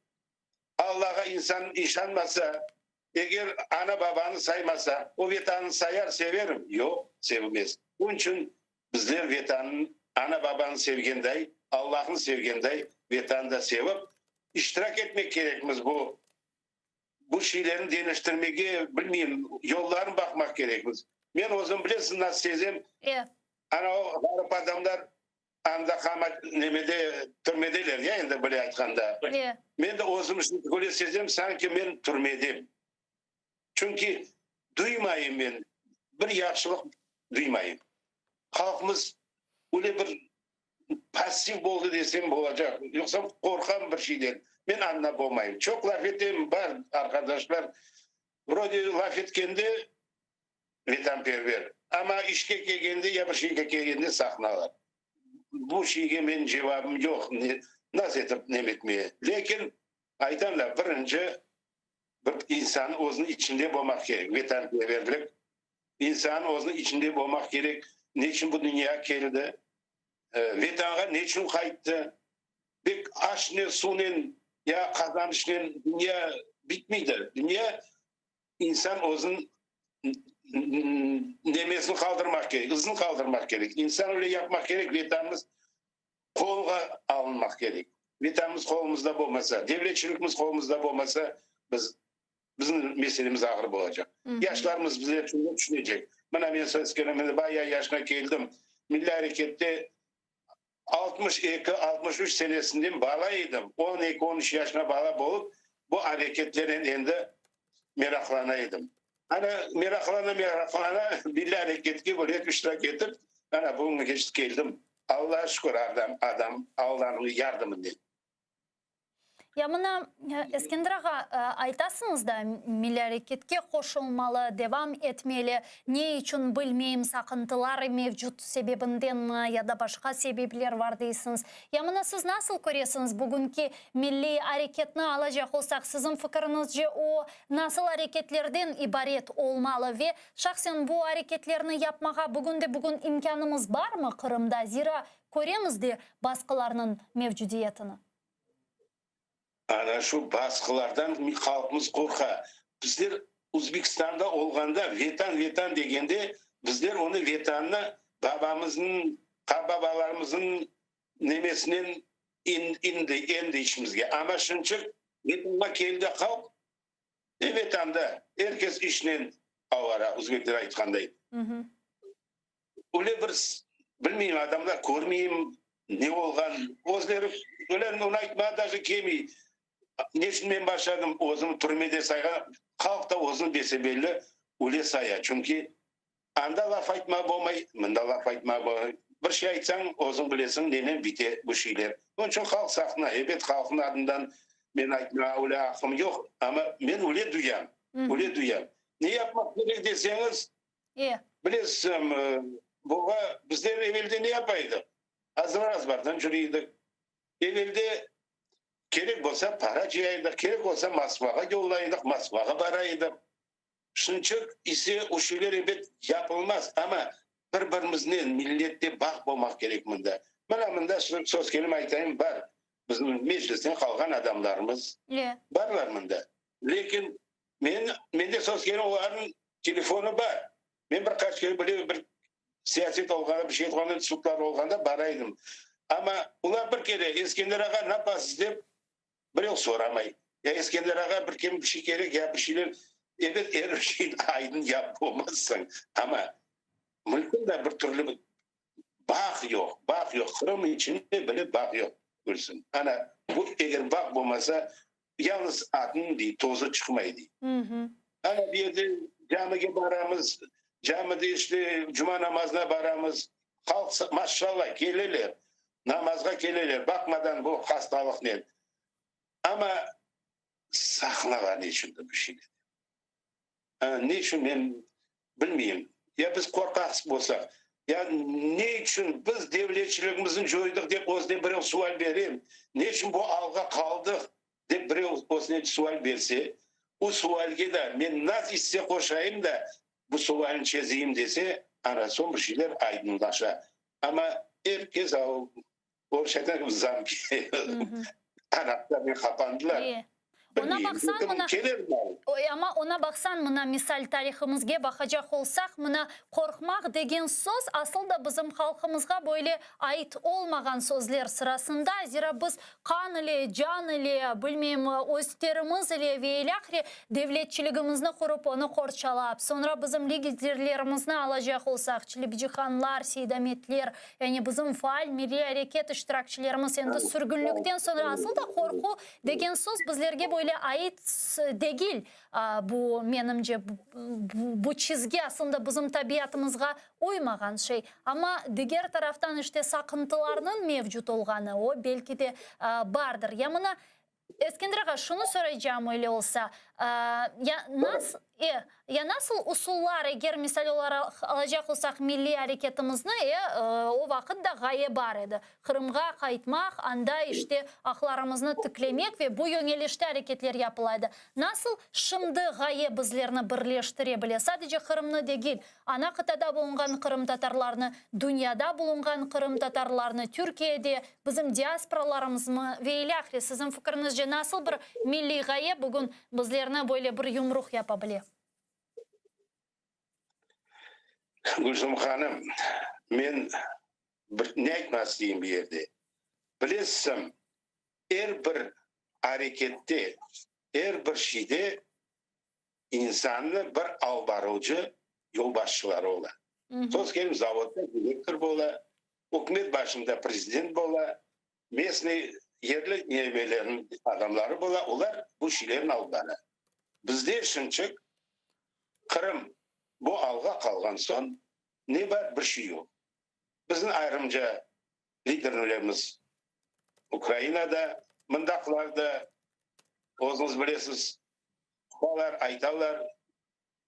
Allağa insan işanmasa, eger ana-babanı saymasa, o Vetanını sayar, severmi? Yoq, sevmez. Onıñ içün bizler Vetannı, ana-babanı sevgenday, Allahnı sevgenday, Vetanı da sevip, İştirak etmek kerekmiz bu bu şeylerni deñiştirmege, bilmeyim, yollarını baqmaq kerekmiz. Men özüm bilesiñ nasıl sezem, ana o ğarip adamlar anda qama nemede türmedeler ya endi böyle aytqanda. Men de özüm öyle sezem, sanki men türmedem. Çünki duymayım men, bir yahşılıq duymayım. Halqımız öyle bir Passiv boldı desem bolacaq, yoqsa qorqam bir şeyden. Men añlap olmayım. Çoq laf etem, bar arqadaşlar, vrode laf etkende vetanperver, amma işke kelgende ya bir şeyge kelgende saqınalar. Bu şeyge menim cevabım yoq, nasıl etip nem etmeye. Lâkin aytam da, birinci bir insannıñ özüniñ içinde bolmaq kerek vetanperverlik. İnsan özüniñ içinde bolmaq kerek, ne içün bu dünyağa keldi, Vetanğa ne içün qayttı. Pek aşnen, suvnen ya qazanışnen dünya bitmeydir. Dünya insan özüniñ nemesini qaldırmaq kerek, izini qaldırmaq kerek. İnsan öyle yapmaq kerek, Vetanımız qolğa alınmaq kerek. Vetanımız qolumızda bolmasa, devletçiligimiz qolumızda bolmasa, biz Bizim meselemiz ağır bolacaq. Yaşlarımız bizler içün ne tüşünecek? Mına men söz kelimi, bayağı yaşına keldim. Milliy arekette. 62, 63 senesinden bala edim, on eki, on üç yaşına bala bolıp, bu areketlernen endi meraqlana edim. Ana, meraqlana, meraqlana, milliy areketke böyle iştirak etip, ana, bugüngeç keldim. Allağa şükür, adam, adam, Allanıñ yardımınen. Ya mına, Eskender ağa, aytasıñız da, milliy areketke qoşulmalı, devam etmeli, ne içün bilmeyim, saqıntılar mevcut sebebindenmi ya da başqa sebepler var deysiñiz. Ya mına siz nasıl köresiñiz, bugünki milliy areketni alacaq olsaq, siziñ fikiriñizce o nasıl areketlerden ibaret olmalı ve şahsen bu areketlerni yapmağa bugünde-bugün imkânımız barmı Qırımda, zira Köremiz de basqılarnıñ mevcudiyetini. Ana şu basqılardan halqımız qorqa. Bizler Uzbekistanda olğanda Vetan, Vetan degende, bizler onı Vetannı babamıznıñ, qartbabalarımıznıñ nemesinen indi, endi içimizge. Amma şimçik Vetanğa keldi halq, e Vetanda er kes işnen avara, uzbekler aytqanday. Öyle bir, bilmeyim, adamlar körmeyim, ne olğan, özleri öyle onı aytmağa daje kelmey. Ne içün men başladım, özüm türmede sayğan, halq da özüni bese-belli öyle saya. Çünki anda laf aytmağa bolmay, mında laf aytmağa bolmay. Bir şey aytsañ, özüñ bilesiñ, nenen bite bu şeyler. Onıñ içün halq saqına. Ebet, halqnıñ adından men aytmağa öyle aqım yoq, amma men öyle duyam, öyle duyam. Ne yapmaq kerek deseñiz, E. Bilesiz, buğa bizler evelde ne yapa edik? Azbar-azbardan cüre edik. Evelde kerek bolsa para cıya edik, kerek olsa Moskvağa yollay edik, Moskvağa bara edik. Şunçıq ise o şeyler ebet yapılmaz, amma bir-birimiznen millette bağ bolmaq kerek mında. Mına mında söz kelim aytayım, bar bizim Meclisten qalğan adamlarımız E. barlar mında. Lâkin men, mende söz kelim olarnıñ Telefonı bar. Men bir qaç kere böyle bir siyaset olğanda, bir şey olğanda, sudlar olğanda bara edim. Amma olar bir kere, Eskender ağa, napasız dep, birev soramay. Ya Eskender ağa, bir kim bir şey kerek, ya bir şeyler. Ebet, er bir şeyni aydın yapıp olmazsıñ. Amma mümkün da bir türlü bir bağ yoq, bağ yoq. Qırım içinde bile bağ yoq, Gülsüm. Ana, bu eger bağ bolmasa, Yalnız atnıñ, dey, tozu çıqmay, dey. Ana, bu yerde camige baramız, camide işte cuma namazına baramız, halq, maşşalla, keleler, namazğa keleler, baqmadan bu hastalıqnen. Amma saqlağan içündir bir şeyler. Ne içün men bilmeyim. Ya biz qorqaq bolsaq, ya ne içün biz devletçiligimizni coydıq dep özüne birev sual bere, ne içün bu alğa qaldıq dep birev özüne sual berse, o sualge da men naz isse qoşayım da bu sualni çezeyim dese, ana soñ bir şeyler aydınlaşa. Amma er kes orusça aytqan kibi zamki anahtarnen qapandılar. Ona baqsañ, mına, amma ona baqsañ, mına, misal, tarihımızge baqacaq olsaq, mına, qorqmaq degen söz asıl da bizim halqımızğa böyle ait olmağan sözler sırasında, zira biz qan ile, can ile, bilmeyim, öz terimiz ile ve ilâhre devletçiligimizni qurıp, onı qorçalap, soñra bizim liderlerimizni alacaq olsaq, Çelebicihanlar, Seydametler, yani bizim faal milliy areket iştirakçilerimiz endi sürgünlikten soñra asıl da qorqu Degen söz bizlerge böyle ait degil. Bu, menimce, bu çizgi aslında bizim tabiatımızğa uymağan şey. Amma diger taraftan, işte, saqıntılarnıñ mevcut olğanı, o, belki de, bardır. Ya mına, Eskender ağa, şunı soraycağım öyle olsa, ya nas, e, Ya nasıl usullar, eger misal olaraq alacaq olsaq milliy areketimizni, e, o vaqıt da ğaye bar edi, Qırımğa qaytmaq, anda, işte, aqlarımıznı tiklemek ve bu yöñelişte areketler yapıla edi. Nasıl şimdi ğaye bizlerni birleştire bile, sadece Qırımnı degil, ana qıtada bulunğan qırımtatarlarnı, dünyada bulunğan qırımtatarlarnı, Türkiyede bizim diasporalarımıznı ve ilâhre, siziñ fikriñizce nasıl bir milliy ğaye bugün Bizlerni böyle bir yumruq yapa bile. Gülsüm hanım, men bir ne aytmaq isteyim bu yerde. Bilesizmi, er bir arekette, er bir şeyde insannı bir alıp baruvcı yolbaşçıları ola. Söz kelimi, zavodda direktor bola. Ükümet başında prezident bola, mestnıy, yerli nemelerniñ adamları bola, olar bu şeylerni alıp bara. Bizde şimçik Qırım bu alğa qalğan soñ ne bar, bir şey yoq. Bizim ayrımca liderlerimiz Ukrainada, mındaqlar da, özüñiz bilesiz, çıqalar, aytalar,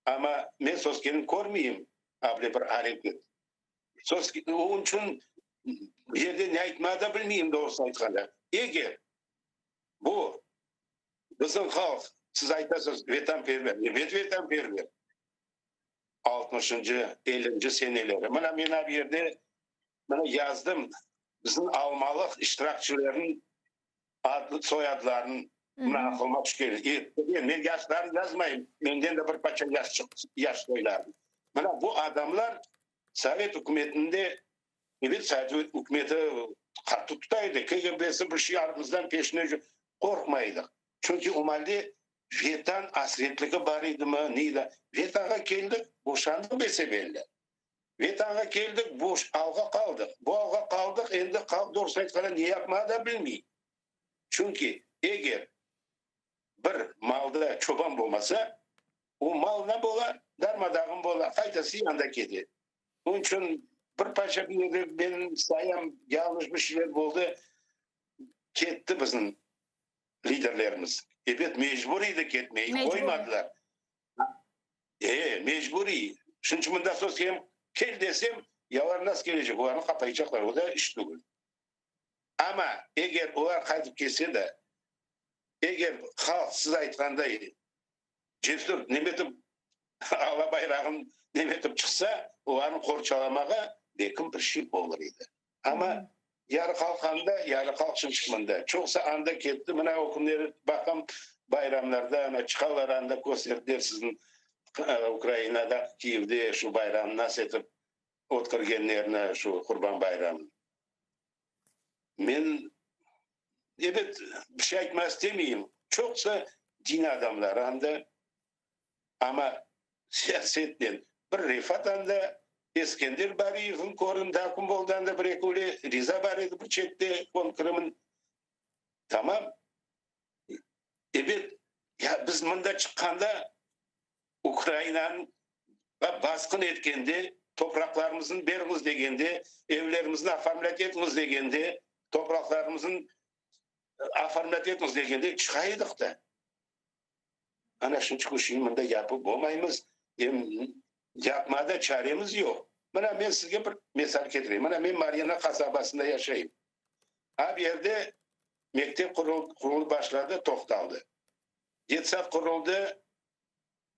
amma men söz kelimi körmeyim able bir areket. Söz, onıñ içün bu yerde ne aytmağa da bilmeyim, doğrusını aytqanda. Eger bu bizim halq, siz aytasız, vetanperver, ebet vetanperver, altmışıncı, ellinci seneleri, mına men a bu yerde mına yazdım, bizim Almalıq iştirakçileriniñ adlı, soyadlarını mına aqılıma tüşken. Men yaşlarını yazmayım, menden de bir parça yaş yaş soylarım. Mına bu adamlar Sovet ükümetinde, ebet, Sovet ükümeti qattı tuta edi, KGB-si bir şey artımızdan peşine qorqmay edik. Çünki o malde Vetan asretligi bar edimi, ne edi. Vetanğa keldik, boşandıq bese-belli. Vetanğa keldik, boş alğa qaldıq. Bu alğa qaldıq, endi halq doğrusını aytqanda ne yapmağa da bilmey. Çünki eger bir malda çoban bolmasa, o mal ne bola? Darma-dağın bola, qaytası yanda kete. Onıñ içün bir parça bir yerde men sayam, yañlış bir şeyler boldı, ketti bizim liderlerimiz. Ebet, mecbur edi ketmege, qoymadılar. E, mecburiy. Şunıñ içün mında söz kelem, kel desem, ya olar nasıl kelecek, olarnı qapaycaqlar, o da iş tügül. Amma eger olar qaytıp kelse de, eger halq siz aytqanday cesür, nemetip ala bayrağın nemetip çıqsa, olarnı qorçalamağa belkim bir şey olur edi. Amma yarı halq anda, yarı halq şimşik mında. Çoqusı anda ketti. Mına o künleri baqam, bayramlarda ana çıqalar anda kösterdiler siziñ Ukrainada, Kiyevde şu bayramnı nasıl etip ötkergenlerini, şu Qurban bayramını. Men, ebet, bir şey aytmaq istemeyim. Çoqusı din adamları anda. Amma siyasetnen bir Refat anda, Eskender Bariyevniñ kördim, daa kim boldı anda bir eki öyle, Riza bar edi bir çette, Fond Krımın. Tamam. Ebet, ya biz mında çıqqanda Ukrainanıñ basqın etkende, topraqlarımıznı beriñiz degende, evlerimizni oformlât etiñiz degende, topraqlarımıznı oformlât etiñiz degende çıqa edik da. Ana şunçıq işni mında yapıp olmaymız, em yapmağa da çaremiz yoq. Mına men sizge bir misal ketireyim. Mına men Maryina qasabasında yaşayım. A bu yerde mektep qurulıp başladı, toqtaldı. Detsad quruldı,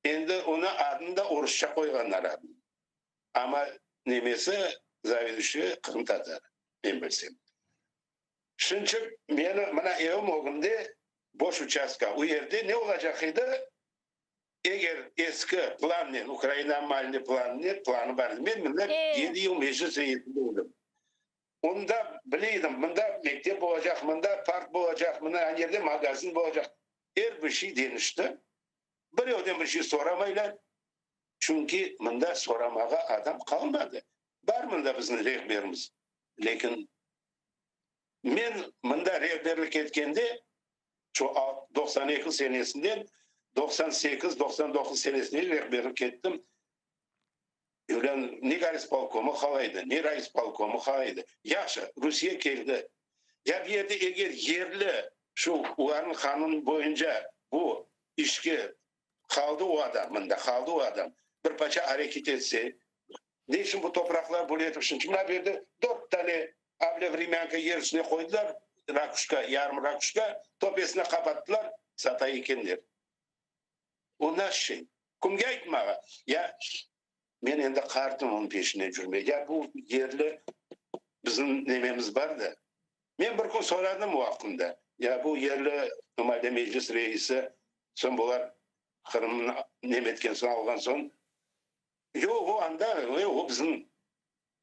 endi onı adını da orusça qoyğanlar adını. Amma nemesi, zaveduşi qırımtatar, men bilsem. Şunçıq meni, mına evim ögünde boş uçastka, u yerde ne olacaq edi, eger eski plannen, Ukraina malini planınen, planı bar edi, men mında yedi yıl meclis reisi boldım. Onda bile edim, mında mektep olacaq, mında park olacaq, mına ana yerde magazin olacaq. Er bir şey deñişti. Birevden bir şey soramaylar, çünki mında soramağa adam qalmadı. Bar mında bizim rehberimiz, lâkin Men mında rehberlik etkende, şu 92 senesinden 98, 99 senesine rehberlik ettim. Evlen ne gorispolkomı qalaydı, ne rayispolkomı qalaydı. Yahşı, Rusiye keldi. Ya bu yerde eger yerli şu olarnıñ qanun boyunca bu işke qaldı o adam, mında qaldı o adam, bir parça areket etse, Ne içün bu topraqlar böyle etip şimdi mına bu yerde dört tane able vremyanka yer üstüne qoydılar, rakuşka, yarım rakuşka, töpesine qapattılar, sata ekenler. O nasıl şey? Kimge aytmağa? Ya men endi qartım onıñ peşinden cürmey. Ya bu yerli bizim nememiz bar da. Men bir kün soradım o aqqında. Ya bu yerli normalde meclis reisi, soñ bular Qırımnı neme etken soñ, alğan soñ, Yoq, o anda, o bizim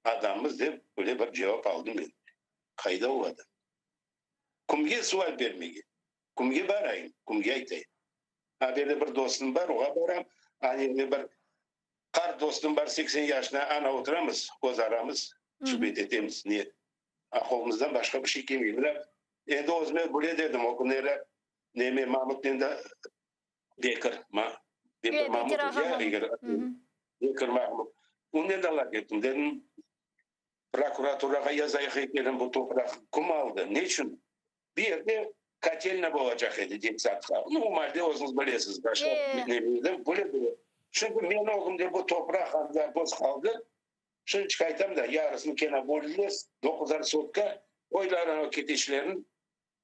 adamımız, dep öyle bir cevap aldım men. Qayda o adam? Kimge sual bermege? Kimge barayım? Kimge aytayım? A, böyle bir dostum bar, oğa baram. A, endi bir qart dostum bar, 80 yaşında, ana oturamız, öz aramız. Subet etemiz. Ne? Aqılımızdan başqa bir şey kelmey. Mına, endi özüme böyle dedim o künleri, neme Mamutnen de Bekir, ma, Bekir Mamutov, ya, eger, Bekir Mamut. Onen de laf ettim. Dedim, prokuraturağa yazayıq ekelim, bu topraq kim aldı, ne içün? Bir yerde kotelna bolacaq edi detsatqa. Nu, malde özüñiz bilesiz, başqa ne böyle böyle. Çünki men ögümde bu topraq anda boş qaldı. Şunçıq aytam da, yarısını kene böldiler, doquzar sotka, qoydılar ana keteçlerin,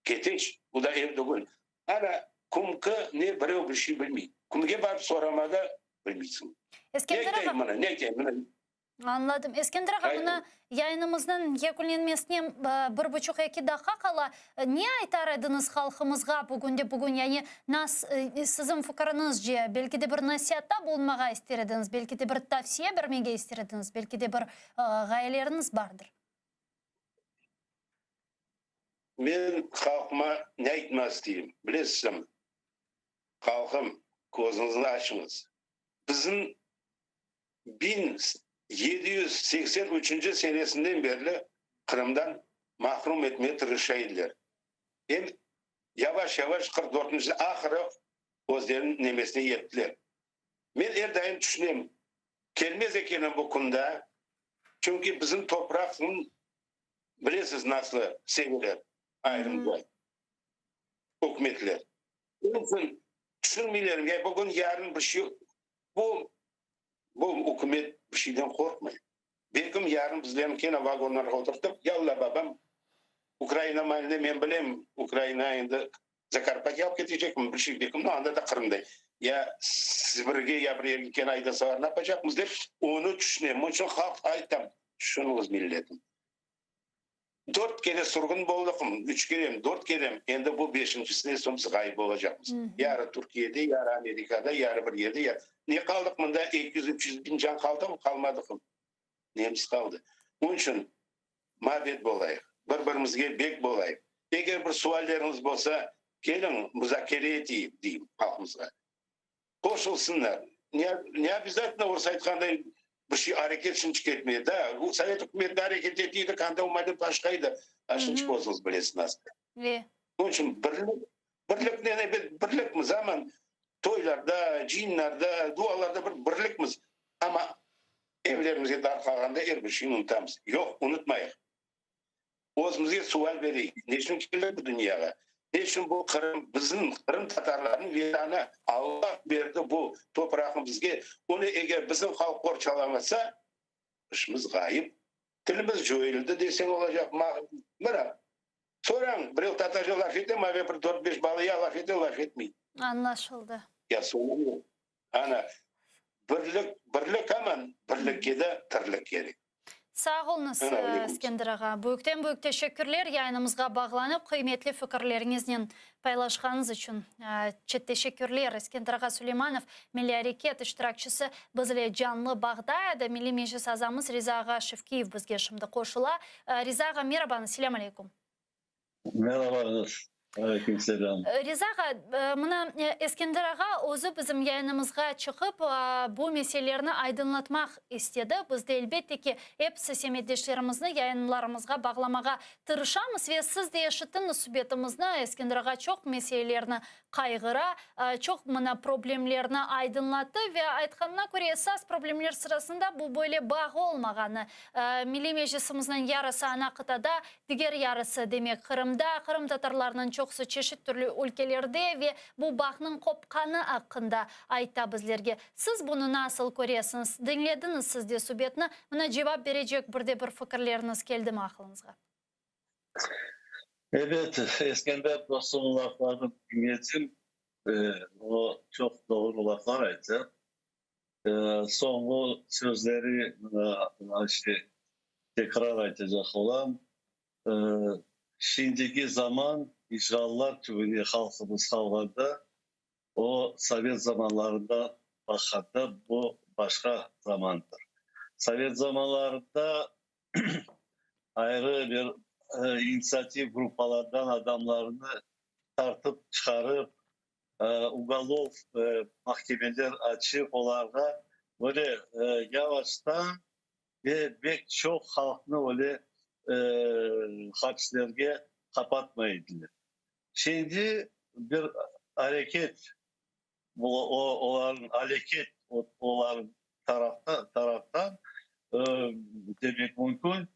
keteç, bu da ev tügül. Ana kumki ne birev bir şey bilmey. Kimge barıp soramada bilmeysiñ. Eskender Ne aytayım ağa. mına, ne aytayım mına. Añladım. Eskender ağa, mına yayınımıznıñ yekünlenmesine bir buçuq, eki daqqa qala. Ne aytar ediñiz halqımızğa bugünde bugün? Yani nas, siziñ fikiriñizce, belki de bir nasiatta bulunmağa ister ediñiz, belki de bir tavsiye bermege ister ediñiz, belki de bir ğayeleriñiz bardır. Men halqıma ne aytmaq isteyim, bilesizmi? Halqım, közüñizni açıñız. Bizim 1783 senesinden berli Qırımdan mahrum etmege tırışa ediler. Em yavaş-yavaş 44-nci ahırı özleriniñ nemesine yettiler. Men er daim tüşünem, kelmez ekenim bu kün da, çünki bizim topraqnıñ, bilesiz, nasıl seveler ayrımca ükümetler. Onıñ içün tüşünmeyler, ya bugün, yarın bir şey, bu Bu ükümet bir şeyden qorqmay. Belkim yarın bizlerni kene vagonlarğa oturtıp, yalla babam, Ukraina maline men bilem, Ukraina endi Zakarpatye alıp ketecekmi bir şey, belkim, no anda da Qırımda ya Sibirge ya bir yerge kene aydasalar napacaqmız dep, onı tüşünem. Onıñ içün halq aytam, tüşüniñiz milletim. Dört kere sürgün boldıqım, üç kerem, dört kerem, endi bu beşincisine soñ biz ğayıp olacaqmız. Yarı Türkiyede, yarı Amerikada, yarı bir yerde, ya. Ne qaldıq mında, 200-300 biñ can qaldıqmı, qalmadıqmı? Nemiz qaldı? Onıñ içün mabet bolayıq, bir-birimizge bek bolayıq. Eger bir sualleriñiz bolsa, keliñ, muzakere eteyik, deyim halqımızğa. Qoşulsınlar. Ne, ne obязательno orus aytqanday bir şey areket şunçıq etmeye. Da, u Sovet ükümetinde areket ete edik, anda umayda başqa edi. A şunçıq özüñiz bilesiz nasıl. Ve. Onıñ içün birlik, birliknen ebet birlikmiz, amma toylarda, cıyınlarda, dualarda bir birlikmiz. Amma evlerimizge darqalğanda er bir şeyni unutamız. Yoq, unutmayıq. Özümizge sual bereyik, ne içün keldik bu dünyağa? Ne içün bu Qırım bizim, qırımtatarlarnıñ vetanı? Allah berdi bu topraqnı bizge. Onı eger bizim halq qorçalamasa, işimiz ğayıp. Tilimiz coyuldı deseñ olacaq. Mına, sorañ, birev tatarca laf ete, mavia bir dört-beş bala ya laf ete, laf etmey. Añlaşıldı. Ya soñu yoq. Ana, birlik, birlik aman, birlikke de tirlik kerek. Sağ oluñız, Eskender ağa. Büyükten-büyük teşekkürler yayınımızğa bağlanıp, qıymetli fikirleriñiznen paylaşqanıñız içün. Teşekkürler. Eskender ağa Suleymanov, Milliy areket iştirakçisi, bizle canlı bağda edi. Milliy Meclis azamız Riza ağa Şevkiyev bizge şimdi qoşula. Riza ağa, merabañız, selâm aleyküm. Merabalar, aleyküm selâm. Riza ağa, mına Eskender ağa özü bizim yayınımızğa çıqıp, bu meselelerni aydınlatmaq istedi. Biz de, elbette ki, episi semetdeşlerimizni yayınlarımızğa bağlamağa tırışamız ve siz de eşittiñiz subetimizni, Eskender ağa çoq meselelerni qayğıra, çoq mına problemlerni aydınlattı ve aytqanına köre, esas problemler sırasında bu böyle bağ olmağanı, Milliy Meclisimizniñ yarısı ana qıtada, diger yarısı, demek, Qırımda, qırımtatarlarnıñ çoqusı çeşit türlü ülkelerde ve bu bağnıñ qopqanı aqqında ayta bizlerge. Siz bunı nasıl köresiñiz? Diñlediñiz siz de subetni, mına cevap berecek bir de bir fikirleriñiz keldimi aqılıñızğa? Ebet, Eskender dostumnıñ laflarını diñledim. O, çoq doğru laflar ayttı. Soñğı sözleri mına işte tekrar aytacaq olam. Şimdiki zaman işğallar tübüne halqımız qalğanda, o sovet zamanlarında baqqanda bu başqa zamandır. Sovet zamanlarında ayrı bir intsiativ gruppalardan adamlarnı tartıp çıqarıp, ugolov mahkemeler açıp, olarğa böyle yavaştan. Ve bek çoq halqnı öyle hapislerge qapatmay ediler. Şimdi bir areket, olarnıñ aleket olarnıñ taraftan demek mümkün,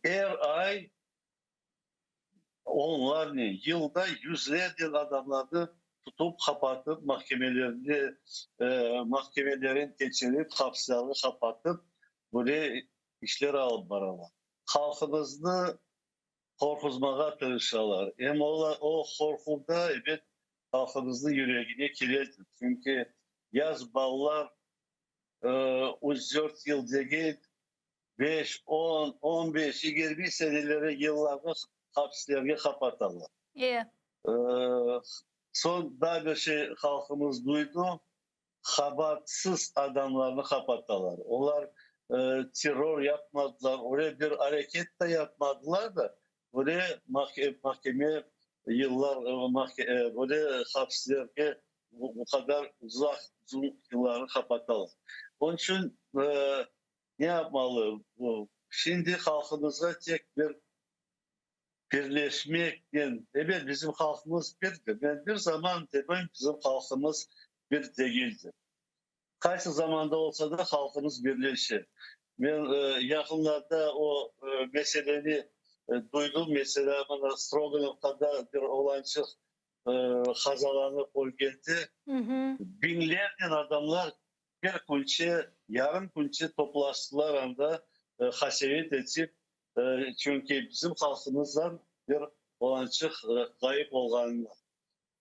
er ay Onlarnen, yılda yüzlernen adamlarnı tutıp, qapatıp, mahkemelerde, mahkemelerin keçirip, hapslarnı qapatıp, böyle işler alıp baralar. Halqımıznı qorquzmağa tırışalar. Em olar, o qorquv da, ebet, halqımıznıñ yüregine kiredir. Çünki yaş balalar üç-dört yıl degil, Beş, on, on beş, 20 senelere, yıllarğa hapislerge qapatalar. E. Soñ daa bir şey halqımız duydı, qabaatsız adamlarnı qapatalar. Olar terror yapmadılar, öyle bir areket de yapmadılar da, böyle mahkeme yıllar, böyle hapislerge bu qadar uzaq, uzun yıllarnı qapatalar. Onıñ içün Ne yapmalı? Şimdi halqımızğa tek bir birleşmeknen, ebet, bizim halqımız birdir. Men bir zaman dedim, bizim halqımız bir degildir. Qaysı zamanda olsa da halqımız birleşe. Men yaqınlarda o meseleni duydım, meselâ, mına Strogonovkada bir oğlançıq qazalanıp ölgende, biñlernen adamlar Bir künçe, yarım künçe toplaştılar anda, qasevet etip, çünki bizim halqımızdan bir olançıq ğayıp olğanını.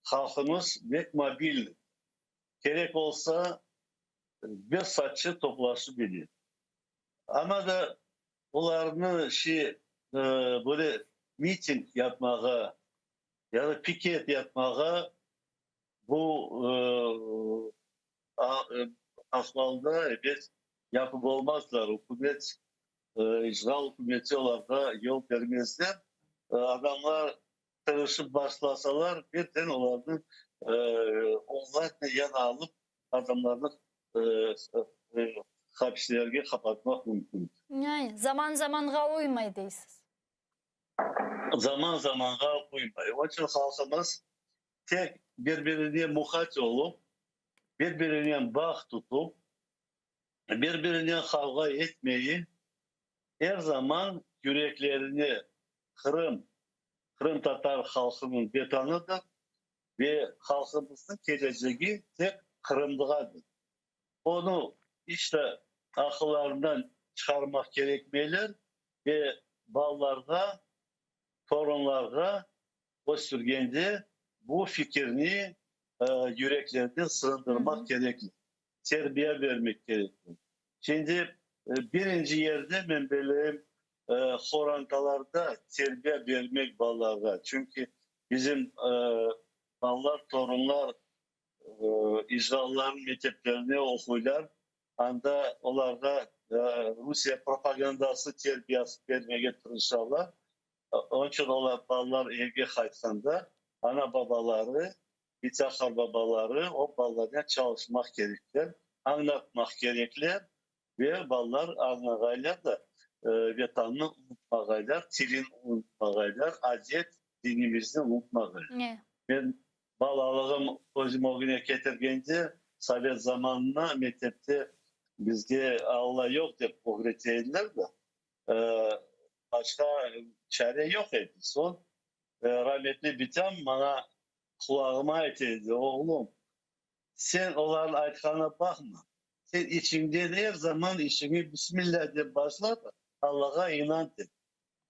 Halqımız bek mobildir. Kerek olsa, bir saatçe toplaşıp bile. Amma da olarnı şey, böyle miting yapmağa ya da piket yapmağa Bu ahvalda, ebet, yapıp olmazlar, ükümet, işğal ükümeti olarğa yol bermezler. Adamlar tırışıp başlasalar, birden olarnı onlarnen yana alıp, adamlarnı hapislerge qapatmaq mümkün. Zaman zamanğa uymay, deysiz. Zaman zamanğa uymay. Onıñ içün halqımız tek bir-birine muhat olıp, bir-birinen bağ tutıp, bir-birinen qavğa etmeyip, er zaman yüreklerine Qırım, qırımtatar halqınıñ Vetanıdır ve halqımıznıñ kelecegi tek Qırımdğadır. Onı iç de aqıllarından çıqarmaq kerekmeyler ve balalarğa, torunlarğa östürgende bu fikirni yüreklerden sığındırmaq kerekler, terbiye bermek kerekler. Şimdi birinci yerde men beleyim qorantalarda terbiye bermek balalarğa, çünki bizim balalar, torunlar işğalların mekteplerine oquylar, anda olarğa Rusiye propagandası terbiyası bermege tırışalar. Onıñ içün olar, balalar evge qaytqanda, ana-babaları, bita-qarbabaları o balalarnen çalışmaq kerekler, añlatmaq kerekler ve balalar añlağaylar da, Vetanını unutmağaylar, tilini unutmağaylar, adet, dinimizni unutmağaylar. Men balalığım közüm ögüne ketirgende, sovet zamanına mektepte bizge Alla yoq dep ögrete ediler de, Başqa çare yoq edi. Soñ rametli bitam maña qulağıma ayta edi, Oğlum, sen olarnıñ aytqanına baqma. Sen içiñden er zaman işiñi Bismillâ dep başla da, Allağa inan dep.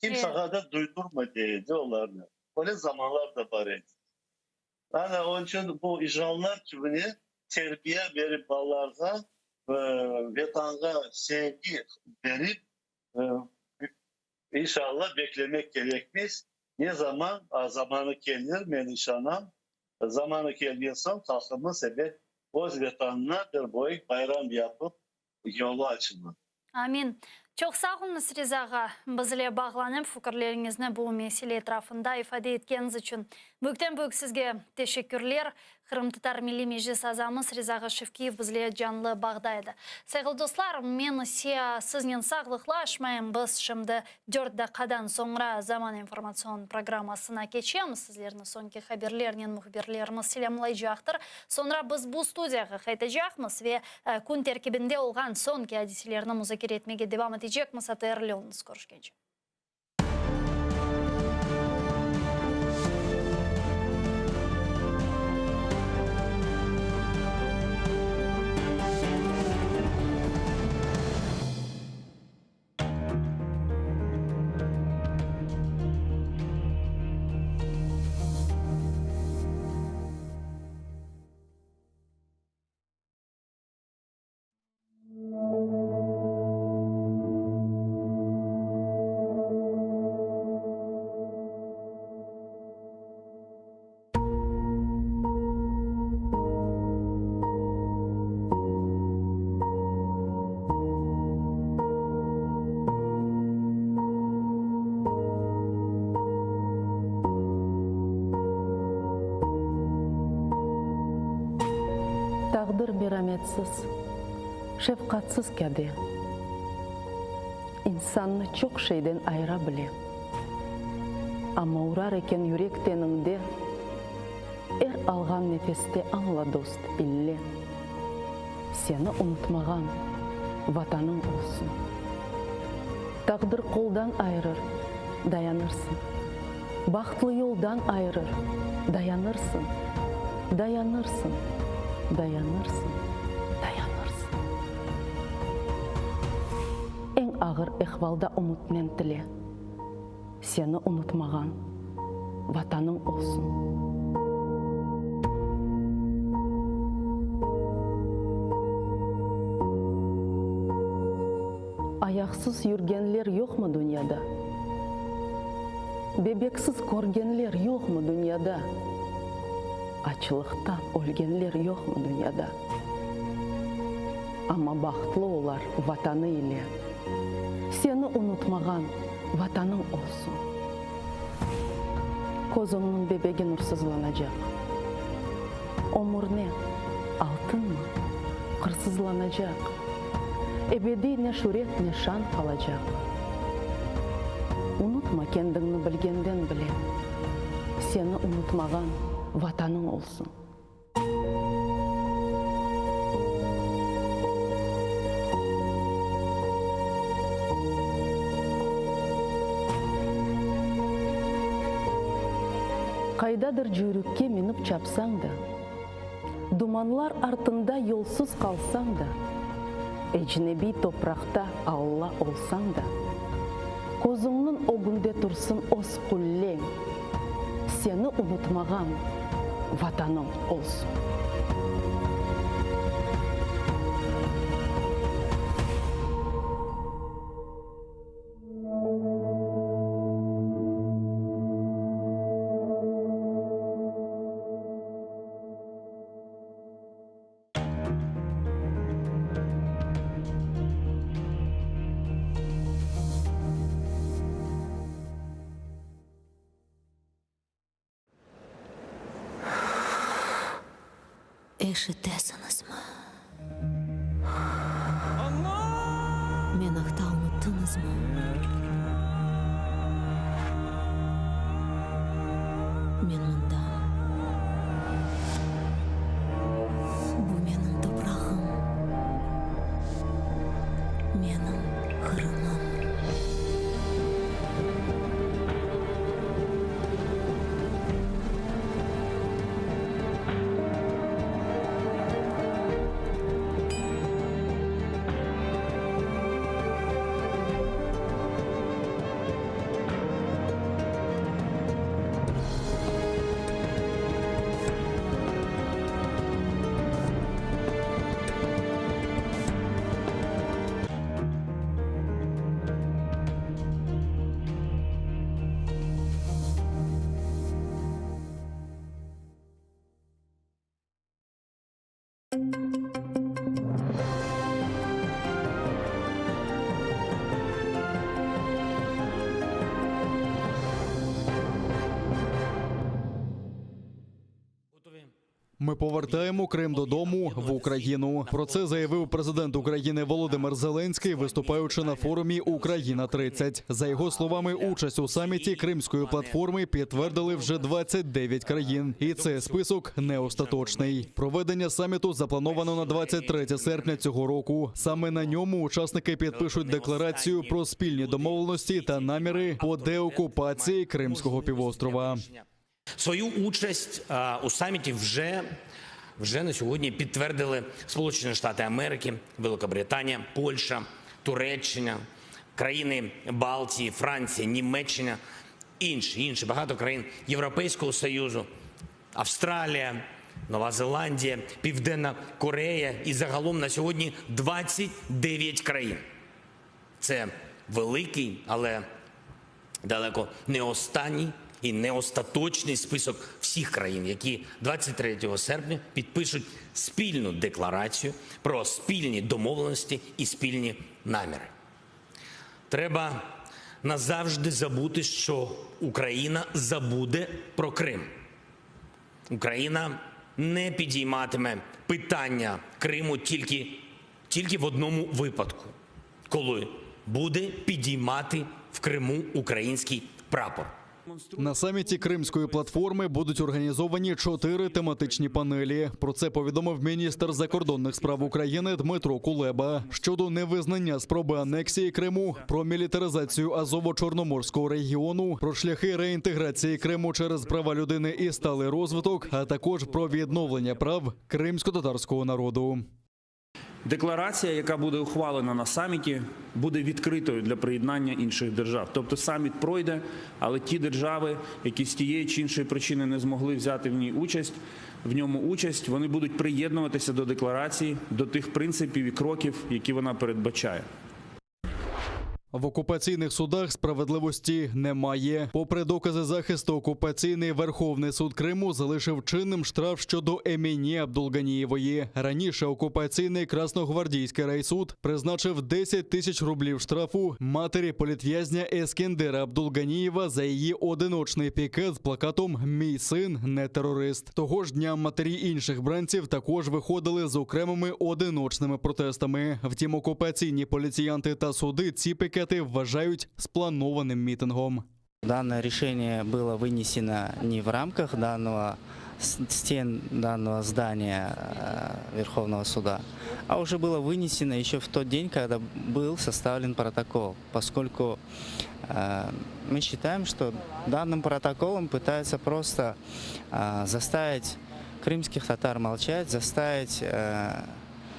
Kimsağa da duydurma, dey edi olarnı. Öyle zamanlar da bar edi. Ana, onıñ içün bu işğallar tübüne terbiye berip balalarğa, Vetanğa sevgi berip, İnşallah, beklemek kerekmez. Ne zaman, zamanı kelir, men işanam, zamanı kelgen soñ halqımız, ebet, öz Vetanına bir böyük bayram yapıp, yolu açılır. Amin. Çoq sağ oluñız, Riza ağa, bizle bağlanıp, fikirleriñizni bu mesele etrafında ifade etkeniñiz içün. Büyükten-büyük sizge teşekkürler. Qırımtatar Milliy Meclis azamız Riza ağa Şevkiyev bizle canlı bağda edi. Sayğılı dostlar, men ise siznen sağlıqlaşmayım, biz şimdi dört daqqadan soñra Zaman informatsion programmasına keçemiz, sizlerni soñki haberlernen mühbirlerimiz selâmlaycaqtır. Soñra biz bu studiyağa qaytacaqmız ve kün terkibinde olğan soñki adiselerni muzakere etmege devam etecekmiz. ATR-le oluñız, körüşkence. Taqdir merametsiz, şefqatsız kâde, İnsannı çoq şeyden ayıra bile. Amma urar eken yürek teniñde, Er alğan nefeste añla, dost, ille, Seni unutmağan Vatanıñ olsun. Taqdir qoldan ayırır, dayanırsıñ. Bahtlı yoldan ayırır, dayanırsıñ, Dayanırsıñ, dayanırsıñ, dayanırsıñ. Eñ ağır ehvalda ümütnen tile. Seni unutmağan Vatanıñ olsun. Ayaqsız yürgenler yoqmı dünyada? Bebeksiz körgenler yoqmı dünyada? Açlıqtan ölgenler yoqmı dünyada? Amma bahtlı olar Vatanı ile. Seni unutmağan Vatanıñ olsun. Közüñniñ bebegi nursızlanacaq. Ömür ne, altınmı, qırsızlanacaq. Ebediy ne şüret, ne şan qalacaq. Unutma kendiñni bilgenden bile. Seni unutmağan Vatanıñ olsun. Qaydadır cüyrükke minip çapsañ da, Dumanlar artında yolsuz qalsañ da, Ecnebiy topraqta Alla olsañ da, Közüñniñ ögünde tursın öz qulleñ. Seni unutmağan Vatanıñ olsun. Eşitesiñizmi? Men aqta unuttıñızmı? Men mındam. Bu menim toprağım, menim Qırımım. Ми повертаємо Крим додому в Україну. Про це заявив президент України Володимир Зеленський, виступаючи на форумі Україна 30 За його словами, участь у саміті Кримської платформи підтвердили вже 29 країн, і цей список не остаточний. Проведення саміту заплановано на 23 серпня цього року. Саме на ньому учасники підпишуть декларацію про спільні домовленості та наміри по деокупації Кримського півострова. Свою участь а, у саміті вже, вже на сьогодні підтвердили Сполучені Штати Америки, Великобританія, Польща, Туреччина, країни Балтії, Франція, Німеччина, інші, інші багато країн Європейського Союзу, Австралія, Нова Зеландія, Південна Корея і загалом на сьогодні 29 країн. Це великий, але далеко не останній і не остаточний список всіх країн, які 23 серпня підпишуть спільну декларацію про спільні домовленості і спільні наміри. Треба назавжди забути, що Україна забуде про Крим. Україна не підійматиме питання Криму тільки, тільки в одному випадку, коли буде підіймати в Криму український прапор. На саміті Кримської платформи будуть організовані чотири тематичні панелі. Про це повідомив міністр закордонних справ України Дмитро Кулеба щодо невизнання спроби анексії Криму, про мілітаризацію Азово-Чорноморського регіону, про шляхи реінтеграції Криму через права людини і сталий розвиток, а також про відновлення прав кримськотатарського народу. Декларація, яка буде ухвалена на саміті, буде відкритою для приєднання інших держав. Тобто саміт пройде, але ті держави, які з тієї чи іншої причини не змогли взяти в ній участь, в ньому участь, вони будуть приєднуватися до декларації, до тих принципів і кроків, які вона передбачає. В окупаційних судах справедливості немає. Попри докази захисту, окупаційний Верховний суд Криму залишив чинним штраф щодо Еміні Абдулганієвої. Раніше окупаційний Красногвардійський райсуд призначив 10 тисяч рублів штрафу матері політв'язня Ескендера Абдулганієва за її одиночний пікет з плакатом Мій син не терорист. Того ж дня матері інших бранців також виходили з окремими одиночними протестами. Втім, окупаційні поліціянти та суди ці пікети вважають спланованим мітингом. Данное решение было вынесено не в рамках данного с- стен данного здания э, Верховного суда, а уже было вынесено еще в тот день, когда был составлен протокол, поскольку э, мы считаем, что данным протоколом пытаются просто э, заставить крымских татар молчать, заставить э,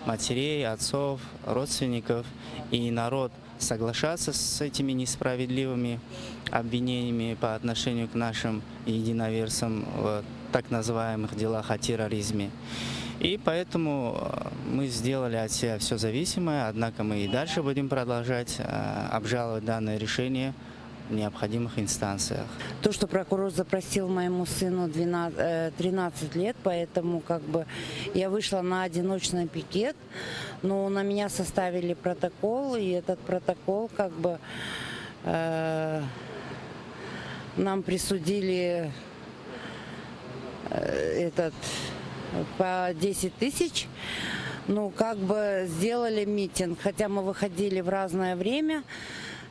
матерей, отцов, родственников и народ соглашаться с этими несправедливыми обвинениями по отношению к нашим единоверцам в так называемых делах о терроризме. И поэтому э, мы сделали от себя все зависимое, однако мы и дальше будем продолжать э, обжаловать данное решение в необходимых инстанциях. То, что прокурор запросил моему сыну 12, э, 13 лет, поэтому как бы я вышла на одиночный пикет, но на меня составили протокол, и этот протокол как бы э, нам присудили э, этот по 10 тысяч. Ну, как бы сделали митинг, хотя мы выходили в разное время,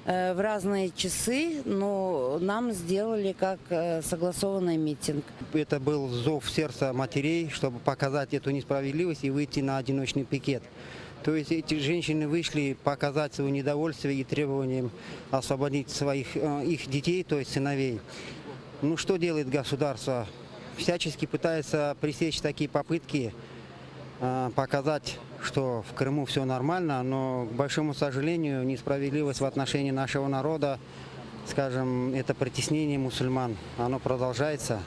э, в разные часы, но нам сделали как э, согласованный митинг. Это был зов сердца матерей, чтобы показать эту несправедливость и выйти на одиночный пикет. То есть эти женщины вышли показать свое недовольство и требованием освободить своих, э, их детей, то есть сыновей. Ну что делает государство? Всячески пытается пресечь такие попытки, э, показать, что в Крыму все нормально, но, к большому сожалению, несправедливость в отношении нашего народа, скажем, это притеснение мусульман, оно продолжается.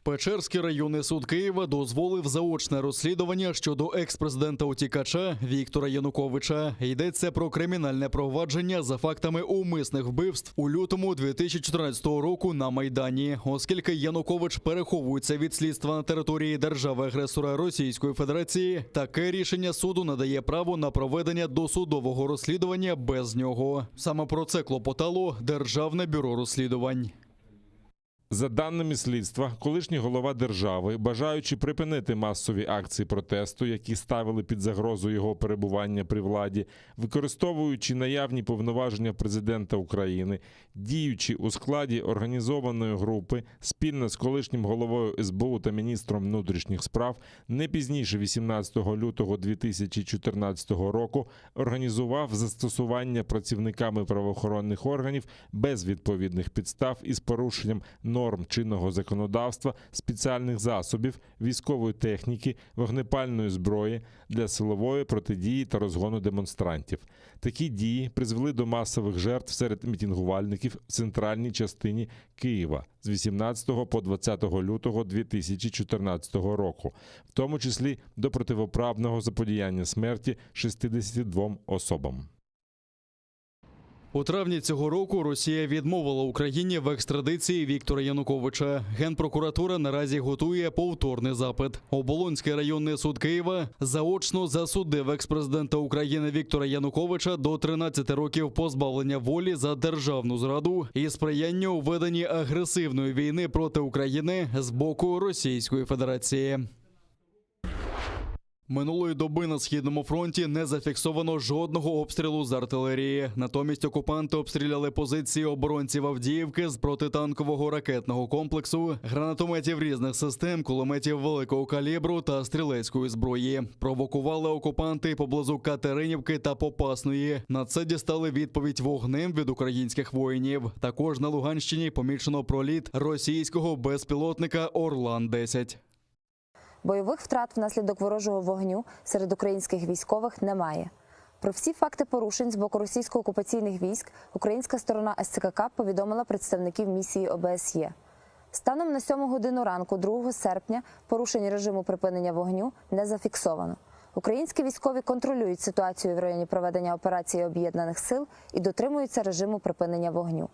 Печерський районний суд Києва дозволив заочне розслідування щодо екс-президента утікача Віктора Януковича. Йдеться про кримінальне провадження за фактами умисних вбивств у лютому 2014 року на Майдані. Оскільки Янукович переховується від слідства на території держави-агресора Російської Федерації, таке рішення суду надає право на проведення досудового розслідування без нього. Саме про це клопотало Державне бюро розслідувань. За даними слідства, колишній голова держави, бажаючи припинити масові акції протесту, які ставили під загрозу його перебування при владі, використовуючи наявні повноваження президента України, діючи у складі організованої групи спільно з колишнім головою СБУ та міністром внутрішніх справ, не пізніше 18 лютого 2014 року організував застосування працівниками правоохоронних органів без відповідних підстав із порушенням норм чинного законодавства, спеціальних засобів, військової техніки, вогнепальної зброї для силової протидії та розгону демонстрантів. Такі дії призвели до масових жертв серед мітингувальників в центральній частині Києва з 18 по 20 лютого 2014 року, в тому числі до противоправного заподіяння смерті 62 особам. У травні цього року Росія відмовила Україні в екстрадиції Віктора Януковича. Генпрокуратура наразі готує повторний запит. Оболонський районний суд Києва заочно засудив експрезидента України Віктора Януковича до 13 років позбавлення волі за державну зраду і сприяння у веденні агресивної війни проти України з боку Російської Федерації. Минулої доби на східному фронті не зафіксовано жодного обстрілу з артилерії. Натомість окупанти обстріляли позиції оборонців Авдіївки з протитанкового ракетного комплексу, гранатометів різних систем, кулеметів великого калібру та стрілецької зброї. Провокували окупанти поблизу Катеринівки та Попасної. На це дістали відповідь вогнем від українських воїнів. Також на Луганщині помічено проліт російського безпілотника Орлан 10 Бойових втрат внаслідок ворожого вогню серед українських військових немає. Про всі факти порушень з боку російсько-окупаційних військ українська сторона СЦКК повідомила представників місії ОБСЄ. Станом на 7 годину ранку, 2 серпня, порушень режиму припинення вогню не зафіксовано. Українські військові контролюють ситуацію в районі проведення операції об'єднаних сил і дотримуються режиму припинення вогню.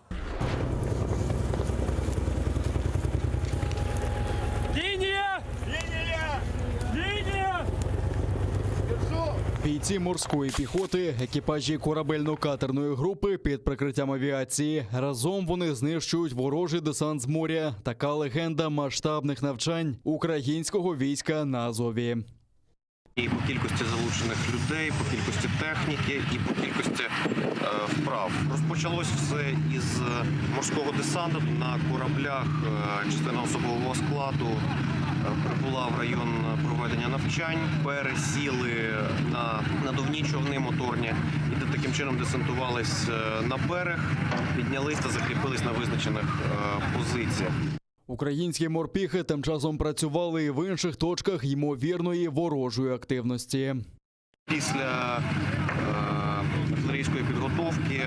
Лінія! Лінія! Лінія! Бійці морської піхоти, екіпажі корабельно-катерної групи під прикриттям авіації. Разом вони знищують ворожий десант з моря. Така легенда масштабних навчань українського війська на Азові. І по кількості залучених людей, по кількості техніки і по кількості е, вправ. Розпочалось все із е, морського десанту на кораблях. е, Частина особового складу е, прибула в район проведення навчань, пересіли на надувні човни моторні і де таким чином десантувались е, на берег, піднялись та закріпились на визначених е, позиціях. Українські морпіхи тим часом працювали і в інших точках ймовірної ворожої активності. Після е, артилерійської підготовки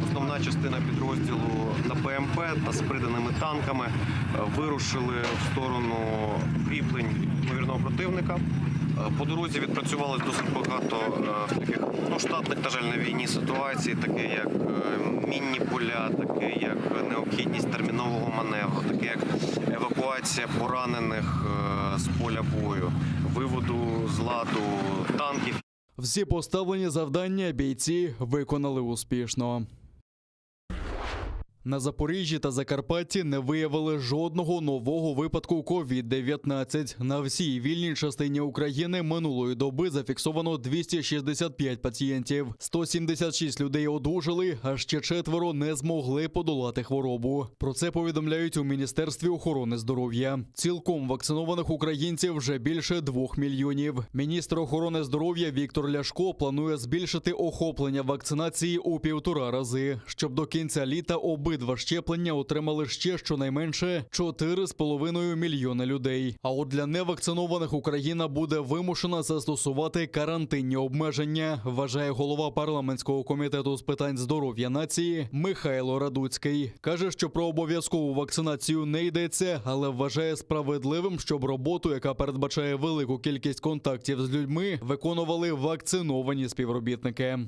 основна частина підрозділу на БМП та з приданими танками е, вирушили в сторону укріплень ймовірного противника. Е, По дорозі відпрацювалось досить багато е, таких ну, штатних, на жаль, на війні ситуацій, таке як е, мінні поля, таке як необхідність термінового маневру, таке як евакуація поранених е, з поля бою, виводу з ладу танків. Всі поставлені завдання бійці виконали успішно. На Запоріжжі та Закарпатті не виявили жодного нового випадку COVID-19. На всій вільній частині України минулої доби зафіксовано 265 пацієнтів. 176 людей одужали, а ще четверо не змогли подолати хворобу. Про це повідомляють у Міністерстві охорони здоров'я. Цілком вакцинованих українців вже більше двох мільйонів. Міністр охорони здоров'я Віктор Ляшко планує збільшити охоплення вакцинації у півтора рази, щоб до кінця літа обидва щеплення отримали ще щонайменше 4,5 мільйони людей. А от для невакцинованих Україна буде вимушена застосувати карантинні обмеження, вважає голова парламентського комітету з питань здоров'я нації Михайло Радуцький. Каже, що про обов'язкову вакцинацію не йдеться, але вважає справедливим, щоб роботу, яка передбачає велику кількість контактів з людьми, виконували вакциновані співробітники.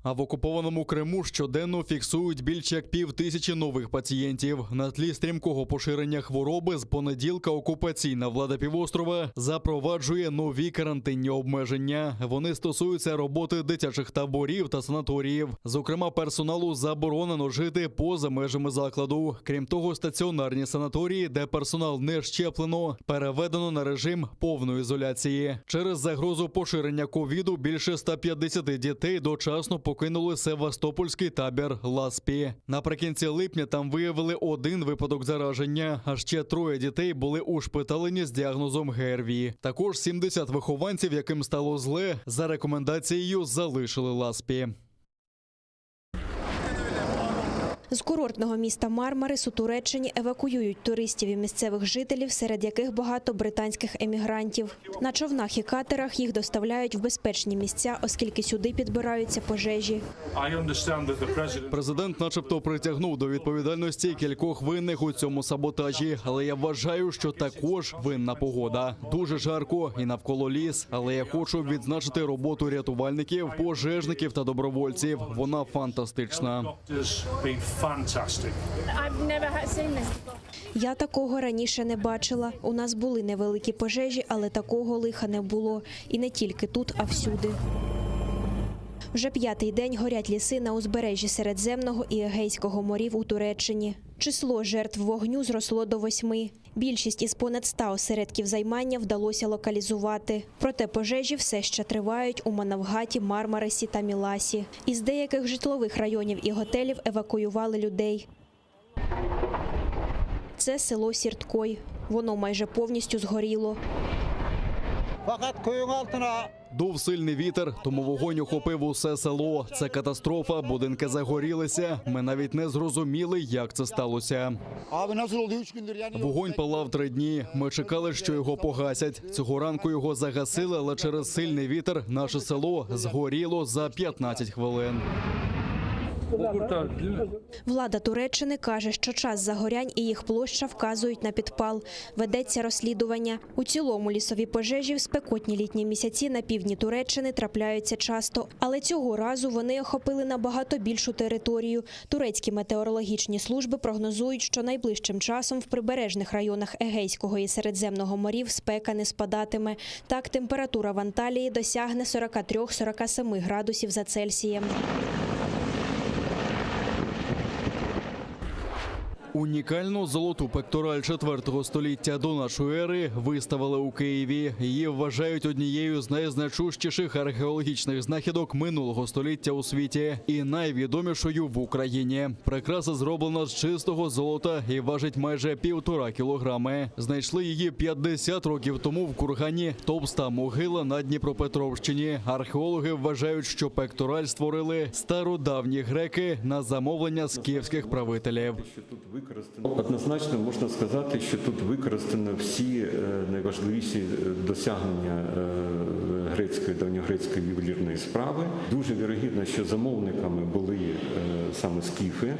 А в окупованому Криму щоденно фіксують більше як пів тисячі нових пацієнтів. На тлі стрімкого поширення хвороби з понеділка окупаційна влада півострова запроваджує нові карантинні обмеження. Вони стосуються роботи дитячих таборів та санаторіїв. Зокрема, персоналу заборонено жити поза межами закладу. Крім того, стаціонарні санаторії, де персонал не щеплено, переведено на режим повної ізоляції. Через загрозу поширення ковіду більше 150 дітей дочасно покинули Севастопольський табір Ласпі. Наприкінці липня там виявили один випадок зараження, а ще троє дітей були ушпиталені з діагнозом ГРВІ. Також 70 вихованців, яким стало зле, за рекомендацією залишили Ласпі. З курортного міста Мармарис у Туреччині евакуюють туристів і місцевих жителів, серед яких багато британських емігрантів. На човнах і катерах їх доставляють в безпечні місця, оскільки сюди підбираються пожежі. Президент, начебто, притягнув до відповідальності кількох винних у цьому саботажі, але я вважаю, що також винна погода. Дуже жарко і навколо ліс. Але я хочу відзначити роботу рятувальників, пожежників та добровольців. Вона фантастична. Я такого раніше не бачила. У нас були невеликі пожежі, але такого лиха не було. І не тільки тут, а всюди. Вже п'ятий день горять ліси на узбережжі Середземного і Егейського морів у Туреччині. Число жертв вогню зросло до восьми. Більшість із понад 100 осередків займання вдалося локалізувати. Проте пожежі все ще тривають у Манавгаті, Мармарисі та Міласі. Із деяких житлових районів і готелів евакуювали людей. Це село Сірткой. Воно майже повністю згоріло. Дув сильний вітер, тому вогонь охопив усе село. Це катастрофа, будинки загорілися. Ми навіть не зрозуміли, як це сталося. Вогонь палав три дні. Ми чекали, що його погасять. Цього ранку його загасили, але через сильний вітер наше село згоріло за 15 хвилин. Влада Туреччини каже, що час загорянь і їх площа вказують на підпал. Ведеться розслідування. У цілому лісові пожежі в спекотні літні місяці на півдні Туреччини трапляються часто. Але цього разу вони охопили набагато більшу територію. Турецькі метеорологічні служби прогнозують, що найближчим часом в прибережних районах Егейського і Середземного морів спека не спадатиме. Так, температура в Анталії досягне 43-47 градусів за Цельсієм. Унікальну золоту пектораль 4 століття до нашої ери виставили у Києві. Її вважають однією з найзначущіших археологічних знахідок минулого століття у світі і найвідомішою в Україні. Прикраса зроблена з чистого золота і важить майже півтора кілограми. Знайшли її 50 років тому в кургані Товста могила на Дніпропетровщині. Археологи вважають, що пектораль створили стародавні греки на замовлення скіфських правителів. Однозначно можна сказати, що тут використано всі е, найважливіші е, досягнення е, грецької давньогрецької ювелірної справи. Дуже вірогідно, що замовниками були е, саме скіфи,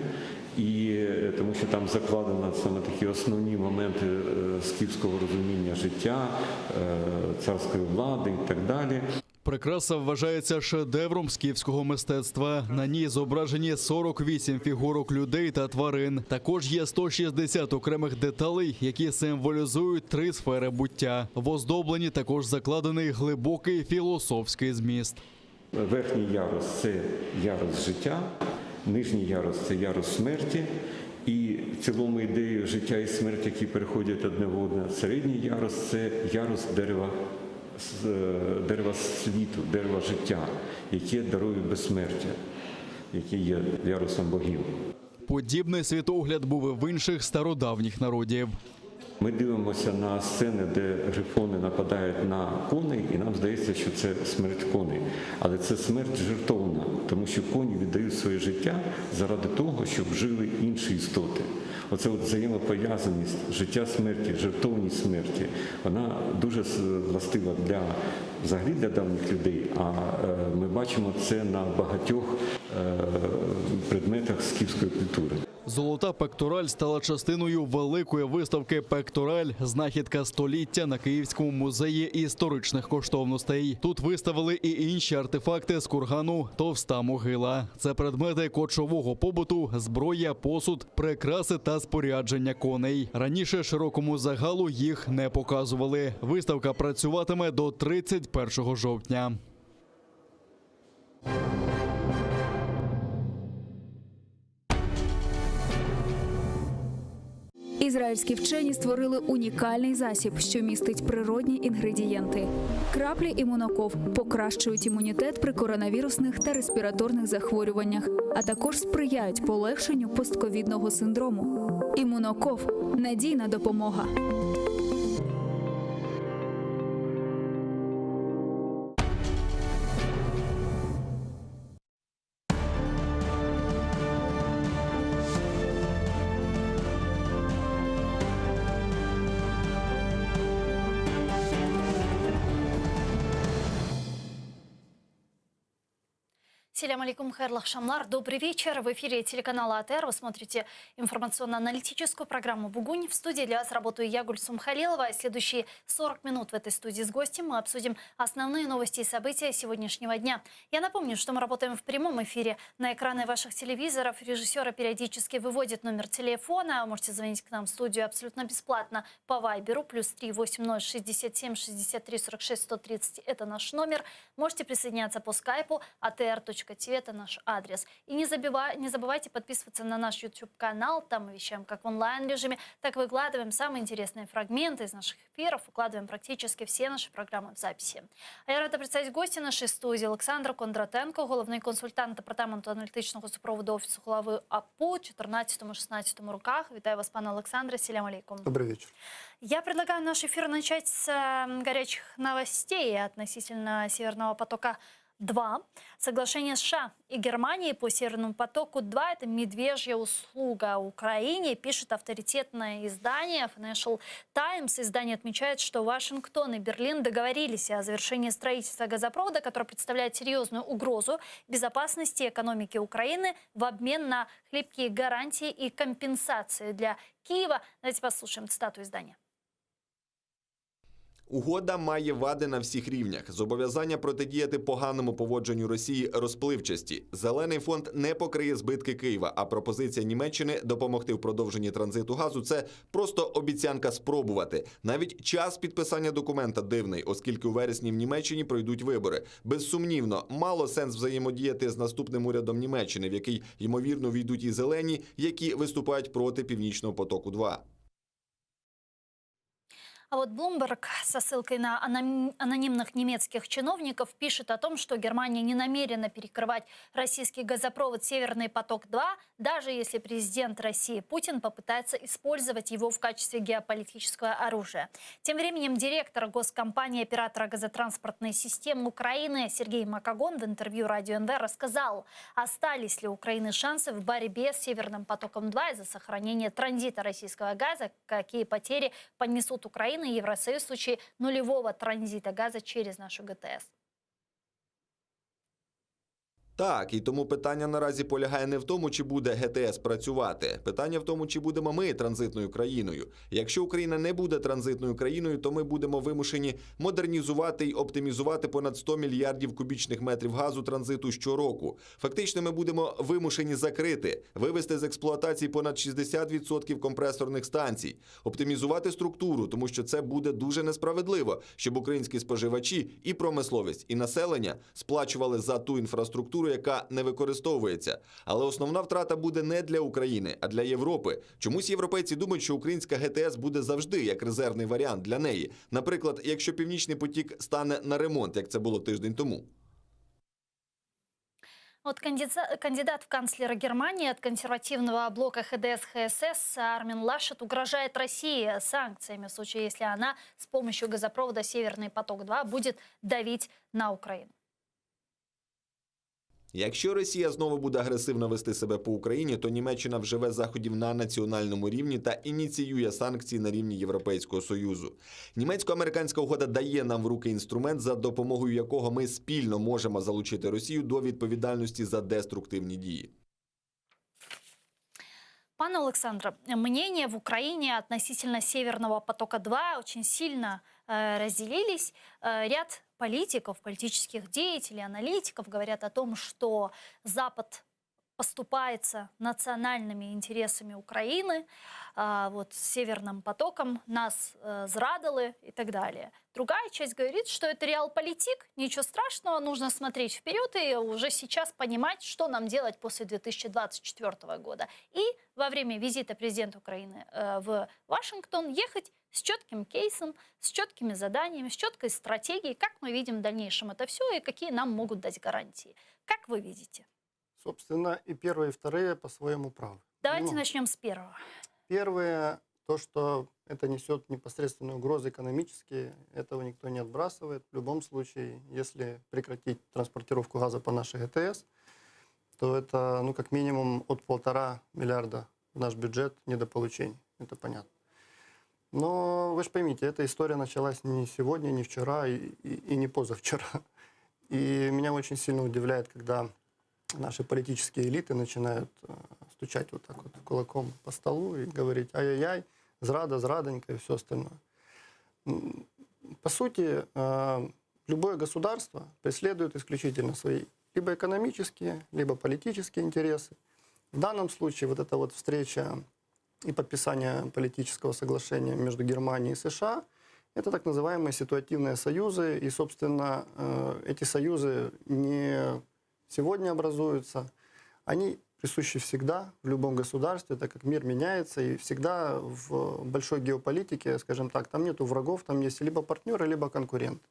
і е, тому що там закладено саме такі основні моменти е, скіфського розуміння життя, е, царської влади і так далі. Прикраса вважається шедевром скіфського мистецтва. На ній зображені 48 фігурок людей та тварин. Також є 160 окремих деталей, які символізують три сфери буття. В оздобленні також закладений глибокий філософський зміст. Верхній ярус це ярус життя, нижній ярус це ярус смерті. І в цілому ідею життя і смерті, які переходять одне в одне. Середній ярус це ярус дерева, с- е, дерева світу, дерева життя, яке дарує безсмертя, яке є ярусом богів. Подібний світогляд був і в інших стародавніх народів. Ми дивимося на сцени, де грифони нападають на коней, і нам здається, що це смерть коней. Але це смерть жертовна, тому що коні віддають своє життя заради того, щоб жили інші істоти. Оце от взаємопов'язаність життя смерті, жертовність смерті, вона дуже с- властива для взагалі для давніх людей. А е, ми бачимо це на багатьох е, предметах скіфської культури. Золота пектораль стала частиною великої виставки Пектораль знахідка століття на Київському музеї історичних коштовностей. Тут виставили і інші артефакти з кургану Товста могила. Це предмети кочового побуту, зброя, посуд, прикраси та спорядження коней. Раніше широкому загалу їх не показували. Виставка працюватиме до 31 жовтня. Ізраїльські вчені створили унікальний засіб, що містить природні інгредієнти. Краплі імуноков покращують імунітет при коронавірусних та респіраторних захворюваннях, а також сприяють полегшенню постковідного синдрому. Імуноков надійна допомога. Selâm aleyküm, hayırlı aqşamlar. Добрый вечер. В эфире телеканала АТР вы смотрите информационно-аналитическую программу «Бугунь». В студии для вас работаю я, Гульсум Халилова. Следующие 40 минут в этой студии с гостем мы обсудим основные новости и события сегодняшнего дня. Я напомню, что мы работаем в прямом эфире. На экраны ваших телевизоров режиссера периодически выводит номер телефона. Вы можете звонить к нам в студию абсолютно бесплатно по Вайберу. Плюс 3 80 67 63 46 130 – это наш номер. Можете присоединяться по скайпу atr.tv – это наш адрес. И не, забива- не забывайте подписываться на наш YouTube-канал. Там мы вещаем как в онлайн-режиме, так и выкладываем самые интересные фрагменты из наших эфиров, укладываем практически все наши программы в записи. А я рада представить гостя нашей студии Олександр Кондратенко, головний консультант департаменту аналітичного супроводу Офісу глави АПУ 14-16 роках. Вітаю вас, пане Олександре. Selâm aleyküm. Добрый вечер. Я предлагаю наш эфир начать с э, горячих новостей относительно Северного потока-2. Соглашение США и Германии по Северному потоку-2 – это медвежья услуга Украине, пишет авторитетное издание Financial Times. Издание отмечает, что Вашингтон и Берлин договорились о завершении строительства газопровода, который представляет серьезную угрозу безопасности экономики Украины в обмен на хлипкие гарантии и компенсации для Киева. Давайте послушаем цитату издания. Угода має вади на всіх рівнях. Зобов'язання протидіяти поганому поводженню Росії розпливчасті. Зелений фонд не покриє збитки Києва. А пропозиція Німеччини допомогти в продовженні транзиту газу це просто обіцянка спробувати. Навіть час підписання документа дивний, оскільки у вересні в Німеччині пройдуть вибори. Безсумнівно, мало сенс взаємодіяти з наступним урядом Німеччини, в який ймовірно війдуть і зелені, які виступають проти північного потоку. 2 А вот Bloomberg со ссылкой на аноним- анонимных немецких чиновников пишет о том, что Германия не намерена перекрывать российский газопровод «Северный поток-2», даже если президент России Путин попытается использовать его в качестве геополитического оружия. Тем временем директор госкомпании оператора газотранспортной системы Украины Сергей Макогон в интервью Радио НВ рассказал, остались ли у Украины шансы в борьбе с «Северным потоком-2» из-за сохранения транзита российского газа, какие потери понесут Украина и Евросоюз в случае нулевого транзита газа через нашу ГТС. Так, і тому питання наразі полягає не в тому, чи буде ГТС працювати. Питання в тому, чи будемо ми транзитною країною. Якщо Україна не буде транзитною країною, то ми будемо вимушені модернізувати й оптимізувати понад 100 мільярдів кубічних метрів газу транзиту щороку. Фактично, ми будемо вимушені закрити, вивести з експлуатації понад 60% компресорних станцій, оптимізувати структуру, тому що це буде дуже несправедливо, щоб українські споживачі і промисловість, і населення сплачували за ту інфраструктуру, яка не використовується. Але основна втрата буде не для України, а для Європи. Чомусь європейці думають, що українська ГТС буде завжди як резервний варіант для неї. Наприклад, якщо північний потік стане на ремонт, як це було тиждень тому. Вот кандида- кандидат в канцлера Германии от консервативного блока ХДС-ХСС Армин Лашет угрожает России санкциями в случае, если она с помощью газопровода «Северный поток-2» будет давить на Украину. Якщо Росія знову буде агресивно вести себе по Україні, то Німеччина вживе заходів на національному рівні та ініціює санкції на рівні Європейського союзу. Німецько-американська угода дає нам в руки інструмент, за допомогою якого ми спільно можемо залучити Росію до відповідальності за деструктивні дії. Пане Александре, мнения в Украине относительно Северного потока-2 очень сильно э, разделились. Э, ряд политиков, политических деятелей, аналитиков говорят о том, что Запад поступается национальными интересами Украины, а, вот с Северным потоком нас э, зрадили и так далее. Другая часть говорит, что это реалполитик, ничего страшного, нужно смотреть вперед и уже сейчас понимать, что нам делать после 2024 года. И во время визита президента Украины э, в Вашингтон ехать с четким кейсом, с четкими заданиями, с четкой стратегией, как мы видим в дальнейшем это все и какие нам могут дать гарантии. Как вы видите? Собственно, и первые, и вторые по-своему правы. Давайте Ну, начнем с первого. Первое, то, что это несет непосредственные угрозы экономические, этого никто не отбрасывает. В любом случае, если прекратить транспортировку газа по нашей ГТС, то это, ну, как минимум от полтора миллиарда в наш бюджет недополучений. Это понятно. Но вы же поймите, эта история началась не сегодня, не вчера и, и, и не позавчера. И меня очень сильно удивляет, когда наши политические элиты начинают э, стучать вот так вот кулаком по столу и говорить ай-яй-яй, зрада, зрадонька и все остальное. М, По сути, э, любое государство преследует исключительно свои либо экономические, либо политические интересы. В данном случае вот эта вот встреча и подписание политического соглашения между Германией и США – это так называемые ситуативные союзы. И, собственно, э, эти союзы не сегодня образуются, они присущи всегда в любом государстве, так как мир меняется, и всегда в большой геополитике, скажем так, там нету врагов, там есть либо партнеры, либо конкуренты.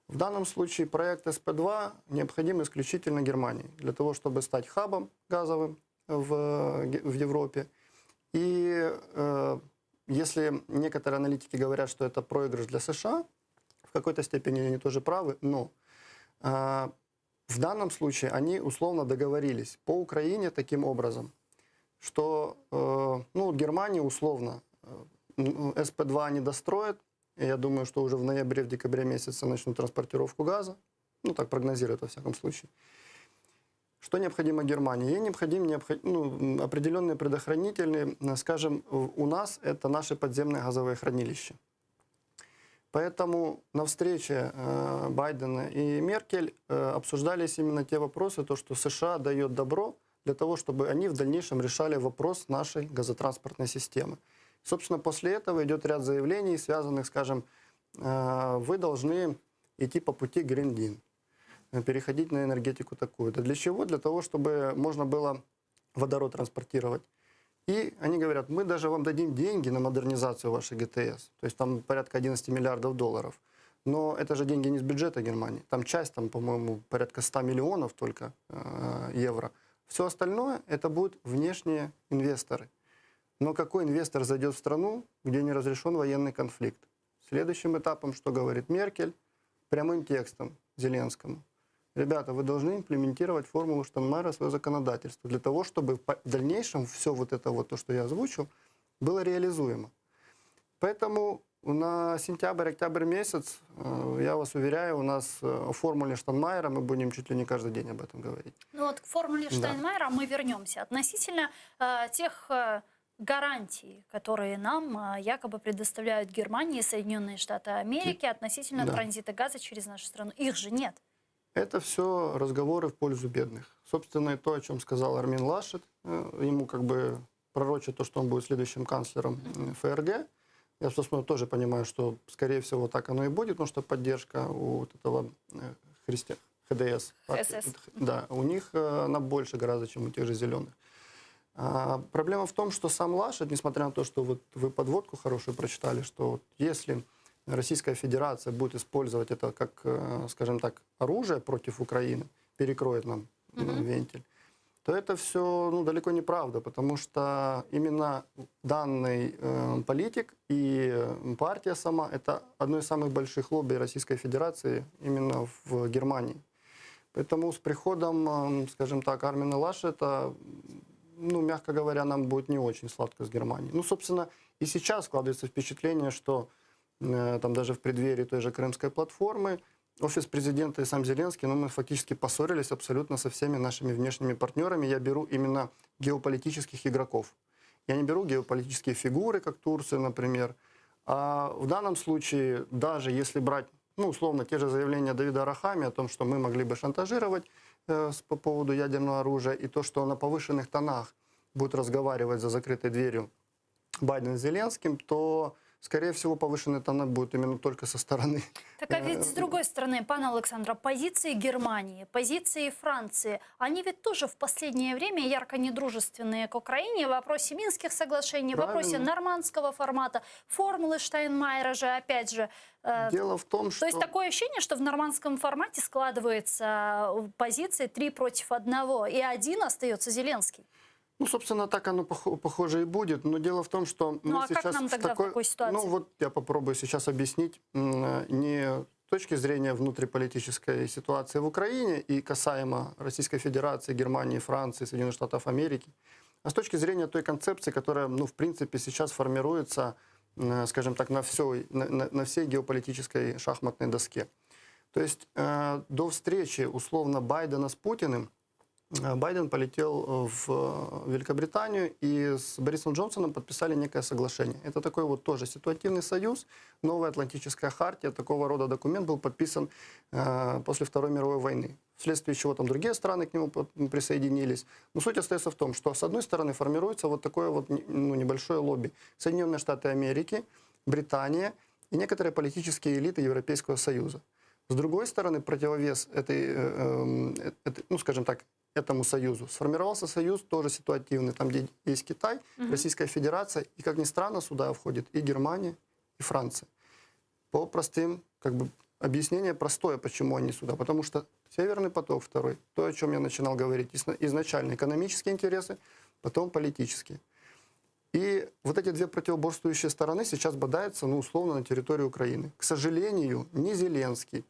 В данном случае проект СП-2 необходим исключительно Германии для того, чтобы стать хабом газовым в, в Европе. И э, если некоторые аналитики говорят, что это проигрыш для США, в какой-то степени они тоже правы, но э, в данном случае они условно договорились по Украине таким образом, что э, ну, Германия условно э, СП-2 не достроит. И я думаю, что уже в ноябре, в декабре месяце начнут транспортировку газа. Ну, так прогнозируют во всяком случае. Что необходимо Германии? Ей необходим необход... ну, определенные предохранители. Скажем, у нас это наши подземные газовые хранилища. Поэтому на встрече э, Байдена и Меркель э, обсуждались именно те вопросы, то, что США дает добро для того, чтобы они в дальнейшем решали вопрос нашей газотранспортной системы. Собственно, после этого идет ряд заявлений, связанных, скажем, э, вы должны идти по пути Green Deal, переходить на энергетику такую. Да для чего? Для того, чтобы можно было водород транспортировать. И они говорят, мы даже вам дадим деньги на модернизацию вашей ГТС. То есть там порядка 11 миллиардов долларов. Но это же деньги не с бюджета Германии. Там часть, там, по-моему, порядка 100 миллионов только э, евро. Все остальное это будут внешние инвесторы. Но какой инвестор зайдет в страну, где не разрешен военный конфликт? Следующим этапом, что говорит Меркель, прямым текстом Зеленскому. Ребята, вы должны имплементировать формулу Штайнмайера в свое законодательство для того, чтобы в дальнейшем все вот это вот, то, что я озвучил, было реализуемо. Поэтому на сентябрь-октябрь месяц, э, я вас уверяю, у нас э, о формуле Штайнмайера мы будем чуть ли не каждый день об этом говорить. Ну вот к формуле Да. Штайнмайера мы вернемся. Относительно э, тех э, гарантий, которые нам э, якобы предоставляют Германия и Соединенные Штаты Америки относительно Да. транзита газа через нашу страну. Их же нет. Это все разговоры в пользу бедных. Собственно, и то, о чем сказал Армин Лашет, э, ему как бы пророчат то, что он будет следующим канцлером э, ФРГ. Я, собственно, тоже понимаю, что, скорее всего, так оно и будет, потому что поддержка у вот этого э, христи... ХДС, партии, ХСС. да, у них э, она больше гораздо, чем у тех же зеленых. А, проблема в том, что сам Лашет, несмотря на то, что вот вы подводку хорошую прочитали, что вот если Российская Федерация будет использовать это как, э, скажем так, оружие против Украины, перекроет нам mm вентиль, то это все ну, далеко не правда, потому что именно данный э, политик и э, партия сама – это одно из самых больших лобби Российской Федерации именно в Германии. Поэтому с приходом, э, скажем так, Армина Лашета, ну, мягко говоря, нам будет не очень сладко с Германией. Ну, собственно, и сейчас складывается впечатление, что э, там даже в преддверии той же крымской платформы офис президента и сам Зеленский, ну, мы фактически поссорились абсолютно со всеми нашими внешними партнерами. Я беру именно геополитических игроков. Я не беру геополитические фигуры, как Турция, например. А в данном случае, даже если брать, ну, условно, те же заявления Давида Арахамии о том, что мы могли бы шантажировать э, с- по поводу ядерного оружия, и то, что на повышенных тонах будут разговаривать за закрытой дверью Байден с Зеленским, то, скорее всего, повышенные тона будут именно только со стороны Так а ведь э, с другой стороны, пане Александре, позиции Германии, позиции Франции, они ведь тоже в последнее время ярко недружественные к Украине в вопросе Минских соглашений, в вопросе Правильно. нормандского формата, формулы Штайнмайера же, опять же. э, Дело в том, что... То есть такое ощущение, что в нормандском формате складывается э, позиции три против одного, и один остается Зеленский. Ну, собственно, так оно пох- похоже и будет. Но дело в том, что Ну, мы а как сейчас нам тогда в такой ситуации? Ну, вот я попробую сейчас объяснить м, не с точки зрения внутриполитической ситуации в Украине и касаемо Российской Федерации, Германии, Франции, Соединенных Штатов Америки, а с точки зрения той концепции, которая, ну, в принципе, сейчас формируется, м, скажем так, на, всей, на, на- на всей геополитической шахматной доске. То есть э, до встречи, условно, Байдена с Путиным, э, Байден полетел э, в э, Великобританию и с Борисом Джонсоном подписали некое соглашение. Это такой вот тоже ситуативный союз, новая Атлантическая хартия, такого рода документ был подписан э, после Второй мировой войны, вследствие чего там другие страны к нему под- присоединились. Но суть остается в том, что с одной стороны формируется вот такое вот не- ну, небольшое лобби. Соединенные Штаты Америки, Британия и некоторые политические элиты Европейского Союза. С другой стороны, противовес этой, э, эм, э, этой, ну, скажем так, этому союзу сформировался союз тоже ситуативный, там, где есть Китай, Мгм. Российская Федерация, и, как ни странно, сюда входит и Германия, и Франция. По простым, как бы, объяснение простое, почему они сюда. Потому что Северный поток второй, то, о чем я начинал говорить, изна- изначально экономические интересы, потом политические. И вот эти две противоборствующие стороны сейчас бодаются, ну, условно, на территории Украины. К сожалению, ни Зеленский,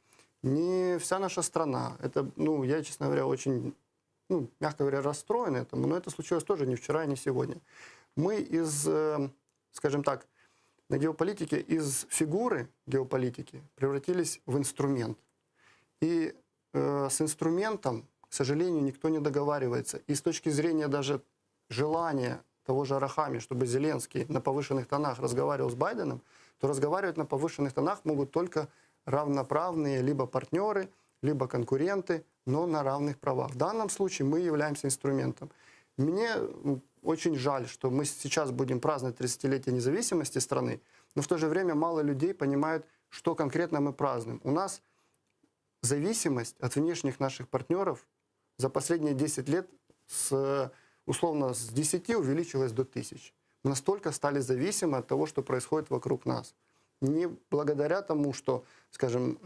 ни вся наша страна, это, ну, я, честно говоря, очень, ну, мягко говоря, расстроен этому, но это случилось тоже не вчера и не сегодня. Мы из, э, скажем так, на геополитике из фигуры геополитики превратились в инструмент. И э, с инструментом, к сожалению, никто не договаривается. И с точки зрения даже желания того же Арахамии, чтобы Зеленский на повышенных тонах разговаривал с Байденом, то разговаривать на повышенных тонах могут только равноправные либо партнеры, либо конкуренты, но на равных правах. В данном случае мы являемся инструментом. Мне м, очень жаль, что мы сейчас будем праздновать 30-летие независимости страны, но в то же время мало людей понимают, что конкретно мы празднуем. У нас зависимость от внешних наших партнеров за последние 10 лет с, условно с 10 увеличилась до тысяч. Мы настолько стали зависимы от того, что происходит вокруг нас. Не благодаря тому, что, скажем,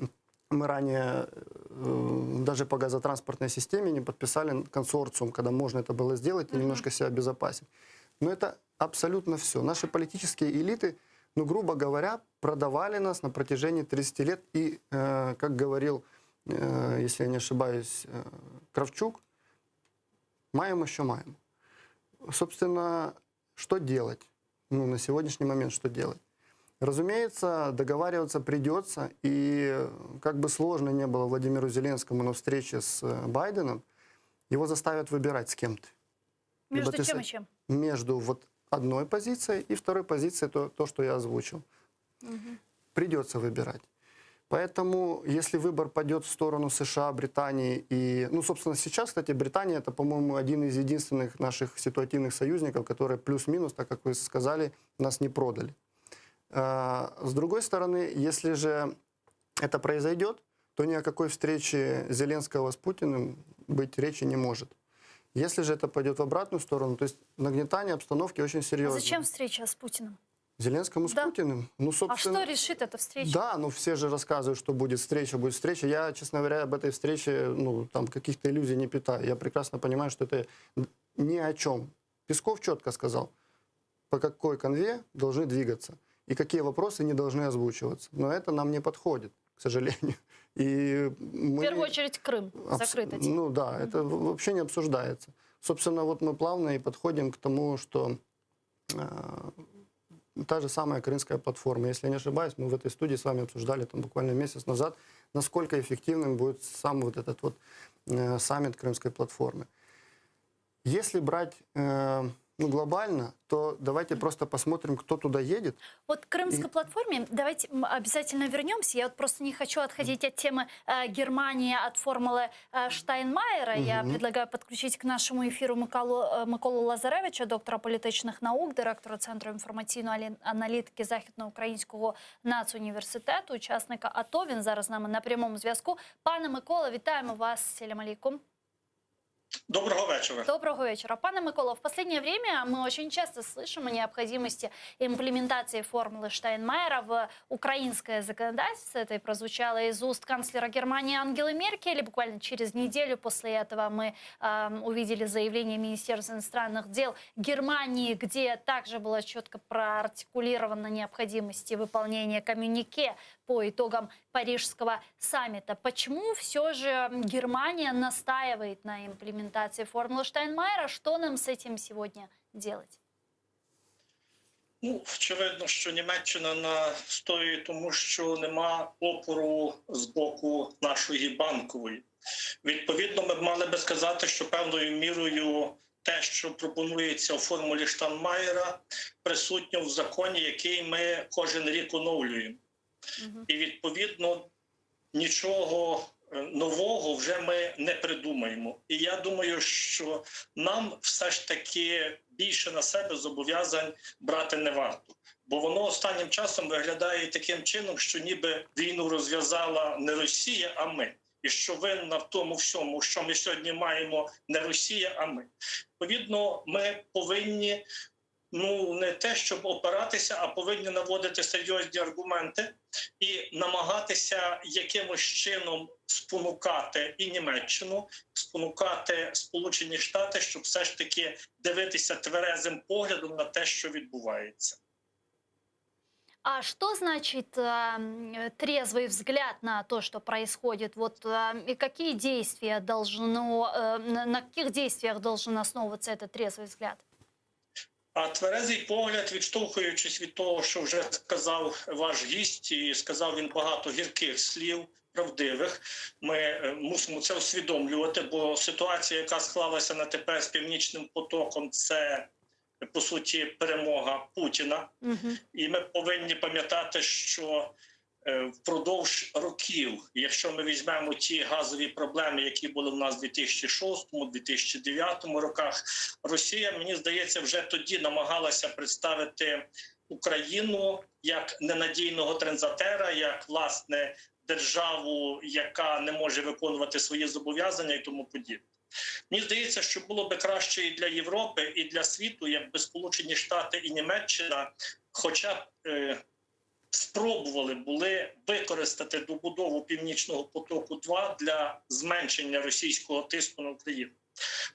мы ранее э, даже по газотранспортной системе не подписали консорциум, когда можно это было сделать и немножко себя обезопасить. Но это абсолютно все. Наши политические элиты, ну, грубо говоря, продавали нас на протяжении 30 лет. И, э, как говорил, э, если я не ошибаюсь, э, Кравчук, маємо, що маємо. Собственно, что делать? Ну, на сегодняшний момент что делать? Разумеется, договариваться придется, и как бы сложно не было Владимиру Зеленскому на встрече с э, Байденом, его заставят выбирать с кем ты. Между Либо ты чем со- и чем? Между вот одной позицией и второй позицией, то, то что я озвучил. Придется выбирать. Поэтому, если выбор пойдет в сторону США, Британии и... Ну, собственно, сейчас, кстати, Британия это, по-моему, один из единственных наших ситуативных союзников, которые плюс-минус, так как вы сказали, нас не продали. А, С другой стороны, если же это произойдет, то ни о какой встрече Зеленского с Путиным быть речи не может. Если же это пойдет в обратную сторону, то есть нагнетание обстановки очень А серьезное. зачем встреча с Путиным? Зеленскому с Да. Путиным? Ну, А собственно... что решит эта встреча? Да, ну все же рассказывают, что будет встреча, будет встреча. Я, честно говоря, об этой встрече, ну, там каких-то иллюзий не питаю. Я прекрасно понимаю, что это ни о чем. Песков четко сказал, по какой конве должны двигаться и какие вопросы не должны озвучиваться. Но это нам не подходит, к сожалению. И мы... В первую очередь Крым. Абс- Закрыта тема. Ну да, это в- вообще не обсуждается. Собственно, вот мы плавно и подходим к тому, что э, та же самая Крымская платформа. Если я не ошибаюсь, мы в этой студии с вами обсуждали там буквально месяц назад, насколько эффективным будет сам вот этот вот э, саммит Крымской платформы. Если брать э, ну, глобально, то давайте просто посмотрим, кто туда едет. Вот к крымской платформе давайте м, обязательно вернемся. Я вот просто не хочу отходить от темы э, Германии, от формулы э, Штайнмайера. Я Мгм. предлагаю подключить к нашему эфиру Миколу, э, Миколу Лазаревича, доктора політичних наук, директора Центру інформаційної аналітики Західноукраїнського нацуніверситету, учасника АТО. Він зараз з нами на прямому зв'язку. Пане Микола, вітаємо вас. Селям алейкум. Доброго вечора. Доброго вечера. Пане Микола, в последнее время мы очень часто слышим о необходимости имплементации формулы Штайнмайера в украинское законодательство. Это и прозвучало из уст канцлера Германии Ангелы Меркель. И буквально через неделю после этого мы э, увидели заявление Министерства иностранных дел Германии, где также было четко проартикулирована необходимость выполнения коммюнике по итогам Парижского саммита. Почему все же Германия настаивает на имплементации формулы Штайнмайера? Что нам с этим сегодня делать? Ну, очевидно, що Німеччина настоює, тому що нема опору з боку нашої банкової. Відповідно, ми б мали би сказати, що певною мірою те, що пропонується у формулі Штайнмайера, присутньо в законі, який ми кожен рік оновлюємо. І відповідно нічого е, нового вже ми не придумаємо. І я думаю, що нам все ж таки більше на себе зобов'язань брати не варто. Бо воно останнім часом виглядає таким чином, що ніби війну розв'язала не Росія, а ми. І що винна в тому всьому, що ми сьогодні маємо не Росія, а ми. Відповідно, ми повинні ну не те, щоб опиратися, а повинні наводити серйозні аргументи і намагатися якимось чином спонукати і Німеччину, спонукати Сполучені Штати, щоб все ж таки дивитися тверезим поглядом на те, що відбувається. А что значит э, м, трезвый взгляд на то, что происходит? Вот э, и какие действия должно, э, на, на каких действиях должен основываться этот трезвый взгляд? А тверезий погляд, відштовхуючись від того, що вже сказав ваш гість, і сказав він багато гірких слів, правдивих. Ми е, мусимо це усвідомлювати, бо ситуація, яка склалася на тепер з північним потоком, це по суті перемога Путіна. І ми повинні пам'ятати, що е, впродовж років, якщо ми візьмемо ті газові проблеми, які були в нас в 2006-2009 роках, Росія, мені здається, вже тоді намагалася представити Україну як ненадійного транзитера, як власне державу, яка не може виконувати свої зобов'язання і тому подібне. Мені здається, що було би краще і для Європи, і для світу, якби Сполучені Штати і Німеччина, хоча б е, спробували були використати добудову Північного потоку 2 для зменшення російського тиску на Україну.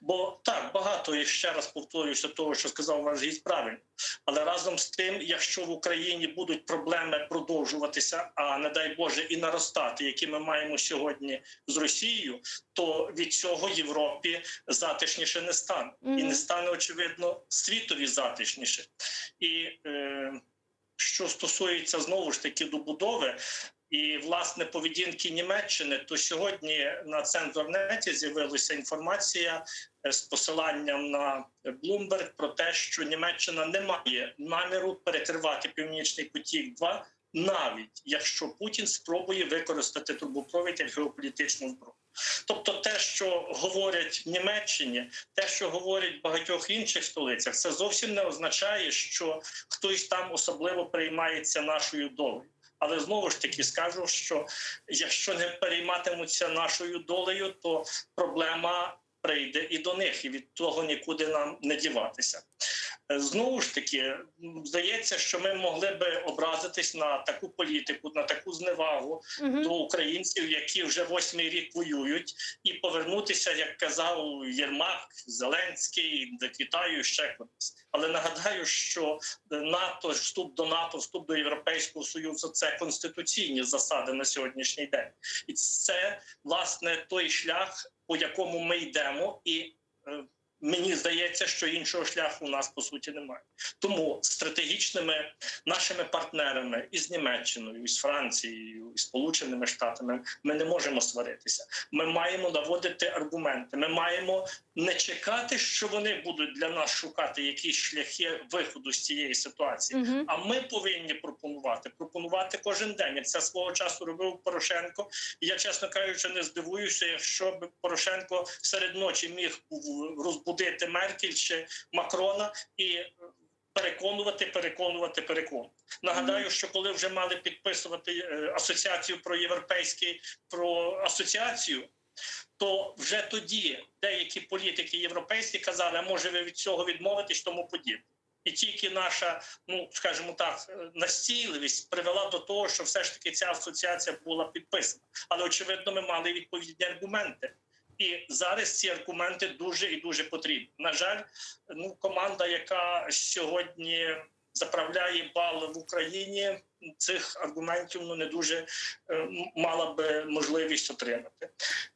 Бо так багато, і ще раз повторююся, того, що сказав ваш гість правильно. Але разом з тим, якщо в Україні будуть проблеми продовжуватися, а не дай Боже, і наростати, які ми маємо сьогодні з Росією, то від цього Європі затишніше не стане, і не стане очевидно світові затишніше. І е, що стосується знову ж таки добудови. І власне поведінки Німеччини, то сьогодні на цензорнеті з'явилася інформація е, з посиланням на Bloomberg про те, що Німеччина не має наміру перекривати Північний потік 2 навіть якщо Путін спробує використати трубопровід як геополітичну зброю. Тобто, те, що говорять в Німеччині, те, що говорять в багатьох інших столицях, це зовсім не означає, що хтось там особливо приймається нашою долею. Але знову ж таки скажу, що якщо не перейматимуться нашою долею, то проблема прийде і до них, і від того нікуди нам не діватися. Е, Знову ж таки, м, здається, що ми могли би образитись на таку політику, на таку зневагу Мгм. до українців, які вже восьмий рік воюють, і повернутися, як казав Єрмак, Зеленський, до Китаю ще кудись. Але нагадаю, що НАТО, вступ до НАТО, вступ до Європейського Союзу це конституційні засади на сьогоднішній день, і це власне той шлях, по якому ми йдемо, і е, Мені здається, що іншого шляху у нас по суті немає. Тому стратегічними нашими партнерами із Німеччиною, і з Францією, і Сполученими Штатами ми не можемо сваритися. Ми маємо наводити аргументи. Ми маємо не чекати, що вони будуть для нас шукати якісь шляхи виходу з цієї ситуації. Мгм. А ми повинні пропонувати, пропонувати кожен день. Як це свого часу робив Порошенко. І я, чесно кажучи, не здивуюся, якщо б Порошенко серед ночі міг був розбудити Меркель чи Макрона і е, переконувати, переконувати, переконувати. Нагадаю, що коли вже мали підписувати е, асоціацію про європейський про асоціацію, то вже тоді деякі політики європейські казали, а може ви від цього відмовитесь, тому подібне. І тільки наша, ну скажімо так, е, настійливість привела до того, що все ж таки ця асоціація була підписана. Але очевидно, ми мали відповідні аргументи. І зараз ці аргументи дуже і дуже потрібні. На жаль, ну команда, яка сьогодні заправляє бал в Україні, цих аргументів ну не дуже е, м- мала би можливість отримати.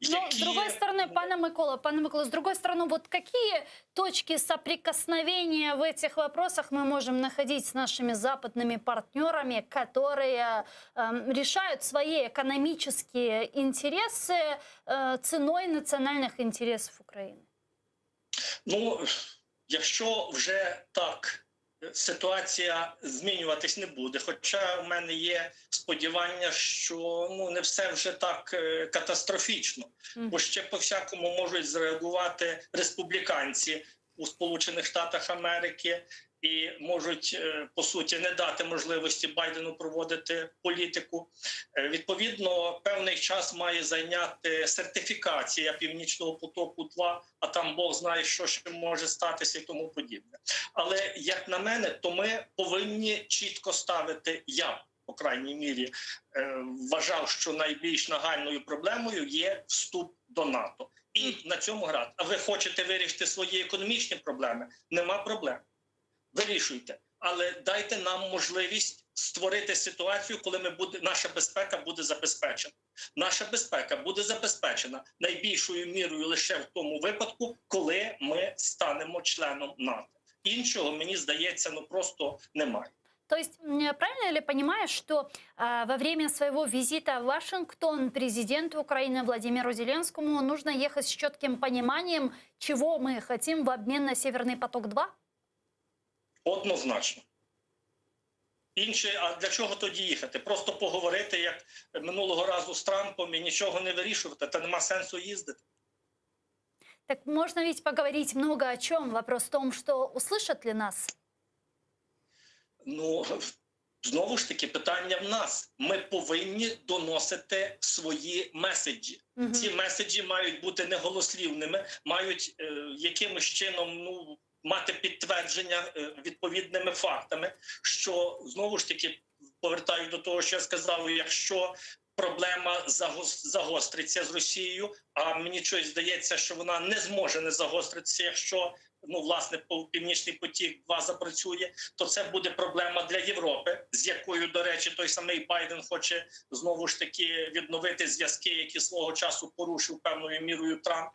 Но, с другой стороны, пане Микола, пане Микола, с другой стороны, вот какие точки соприкосновения в этих вопросах мы можем находить с нашими западными партнерами, которые эм, решают свои экономические интересы э, ценой национальных интересов Украины? Ну, якщо вже так е, ситуація змінюватись не буде. Хоча у мене є сподівання, що ну не все вже так е, катастрофічно, бо ще по всякому можуть зреагувати республіканці у Сполучених Штатах Америки. І можуть е, по суті не дати можливості Байдену проводити політику. Е, Відповідно, певний час має зайняти сертифікація Північного потоку 2 а там Бог знає, що ще може статися і тому подібне. Але як на мене, то ми повинні чітко ставити я, по крайній мірі, е, вважав, що найбільш нагальною проблемою є вступ до НАТО. І на цьому грати. А ви хочете вирішити свої економічні проблеми? Нема проблем. Вирішуйте, але дайте нам можливість створити ситуацію, коли ми буде наша безпека буде забезпечена. Наша безпека буде забезпечена найбільшою мірою лише в тому випадку, коли ми станемо членом НАТО. Іншого мені здається, ну просто немає. То есть, м, правильно ли понимаю, что а, во время своего визита в Вашингтон президенту Украины Владимиру Зеленскому нужно ехать с четким пониманием, чего мы хотим в обмен на Северный поток-2? Однозначно. Інше, а для чого тоді їхати? Просто поговорити, як минулого разу з Трампом, і нічого не вирішувати, та нема сенсу їздити. Так можно ведь поговорить много о чем. Вопрос в том, что услышат ли нас? Ну знову ж таки, питання в нас. Ми повинні доносити свої меседжі. Мгм. Ці меседжі мають бути неголослівними, мають е, якимось чином ну, мати підтвердження е, відповідними фактами, що знову ж таки повертаю до того, що я сказав, якщо проблема загос- загостриться з Росією, а мені щось здається, що вона не зможе не загостритися, якщо ну власне по- північний потік 2 запрацює, то це буде проблема для Європи, з якою, до речі, той самий Байден хоче знову ж таки відновити зв'язки, які свого часу порушив певною мірою Трамп,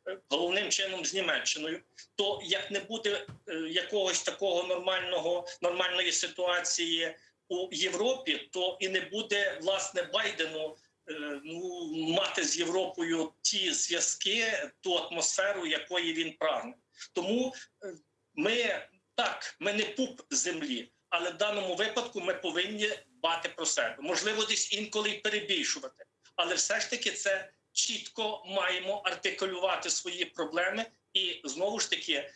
е, головним чином з Німеччиною. То як не буде е, якогось такого нормального нормальної ситуації у Європі, то і не буде власне Байдену. е, Ну, мати з Європою ті зв'язки, ту атмосферу, якої він прагне. Тому е, ми так, ми не пуп землі, але в даному випадку ми повинні дбати про себе. Можливо, десь інколи й перебільшувати, але все ж таки це чітко маємо артикулювати свої проблеми. І знову ж таки, е,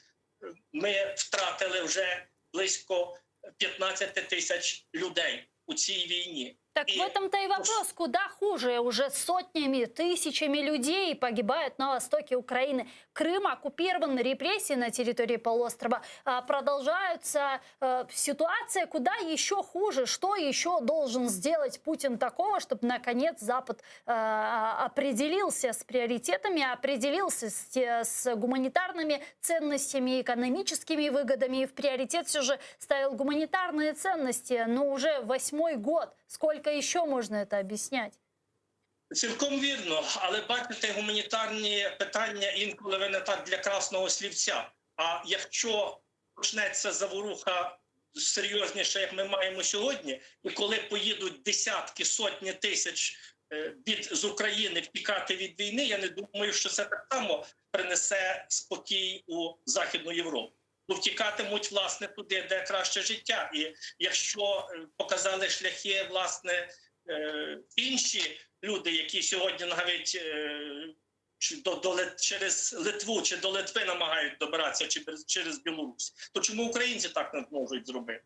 ми втратили вже близько 15 тисяч людей у цій війні. Так в этом-то и вопрос, куда хуже? Уже сотнями, тысячами людей погибают на востоке Украины. Крым оккупирован, репрессии на территории полуострова а, продолжаются. Э, Ситуация куда еще хуже. Что еще должен сделать Путин такого, чтобы наконец Запад э, определился с приоритетами, определился с, те- с гуманитарными ценностями, экономическими выгодами и в приоритет все же ставил гуманитарные ценности. Но уже восьмой год. Сколько еще можно это объяснять? Цілком вірно, але бачите, гуманітарні питання інколи виникають для красного слівця. А якщо почнеться заворуха серйозніша, як ми маємо сьогодні, і коли поїдуть десятки, сотні тисяч е, від з України втікати від війни, я не думаю, що це так само принесе спокій у Західну Європу. Бо втікатимуть власне туди, де краще життя. І якщо е, показали шляхи, власне, е, інші люди, які сьогодні навіть е, чи до, до Лит- через Литву чи до Литви намагають добиратися, чи через- через Білорусь, то чому українці так не зможуть зробити?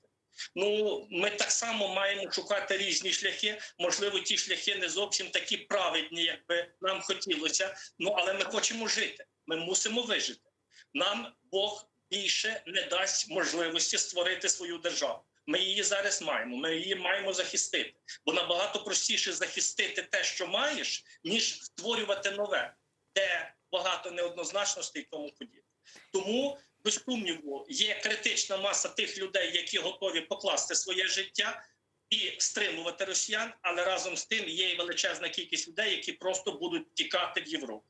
Ну, ми так само маємо шукати різні шляхи. Можливо, ті шляхи не зовсім такі праведні, як би нам хотілося. Ну але ми хочемо жити. Ми мусимо вижити. Нам Бог більше не дасть можливості створити свою державу. Ми її зараз маємо. Ми її маємо захистити. Бо набагато простіше захистити те, що маєш, ніж створювати нове, де багато неоднозначностей і тому подібне. Тому, без сумніву, є критична маса тих людей, які готові покласти своє життя і стримувати росіян, але разом з тим є і величезна кількість людей, які просто будуть тікати в Європу.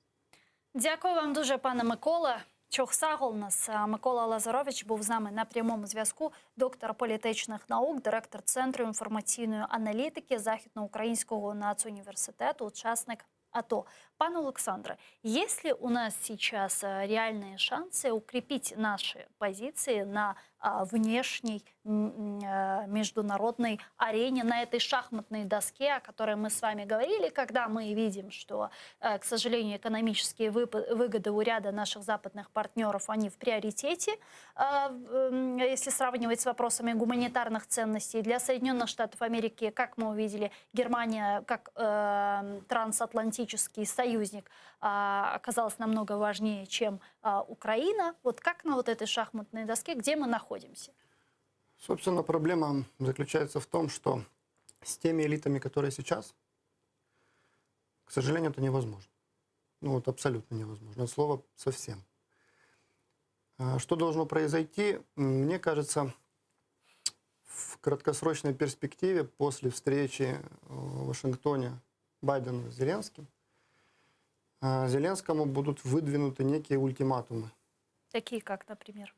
Дякую вам дуже, пане Микола. Çoq sağ oluñız. Микола Лазарович був з нами на прямому зв'язку, доктор політичних наук, директор Центру інформаційної аналітики Західноукраїнського нацуніверситету, учасник АТО. Пане Олександре, есть ли у нас сейчас э, реальные шансы укрепить наши позиции на а, внешней м, э, международной арене, на этой шахматной доске, о которой мы с вами говорили, когда мы видим, что, э, к сожалению, экономические вып- выгоды у ряда наших западных партнеров, они в приоритете, э, в- м, если сравнивать с вопросами гуманитарных ценностей. Для Соединенных Штатов Америки, как мы увидели, Германия как э, трансатлантический союзник а, оказалась намного важнее, чем а, Украина. Вот как на вот этой шахматной доске, где мы находимся? Собственно, проблема заключается в том, что с теми элитами, которые сейчас, к сожалению, это невозможно. Ну вот абсолютно невозможно. От слова совсем. А Что должно произойти? Мне кажется, в краткосрочной перспективе после встречи в Вашингтоне Байдена с Зеленским, а, Зеленскому будут выдвинуты некие ультиматумы. Такие как, например?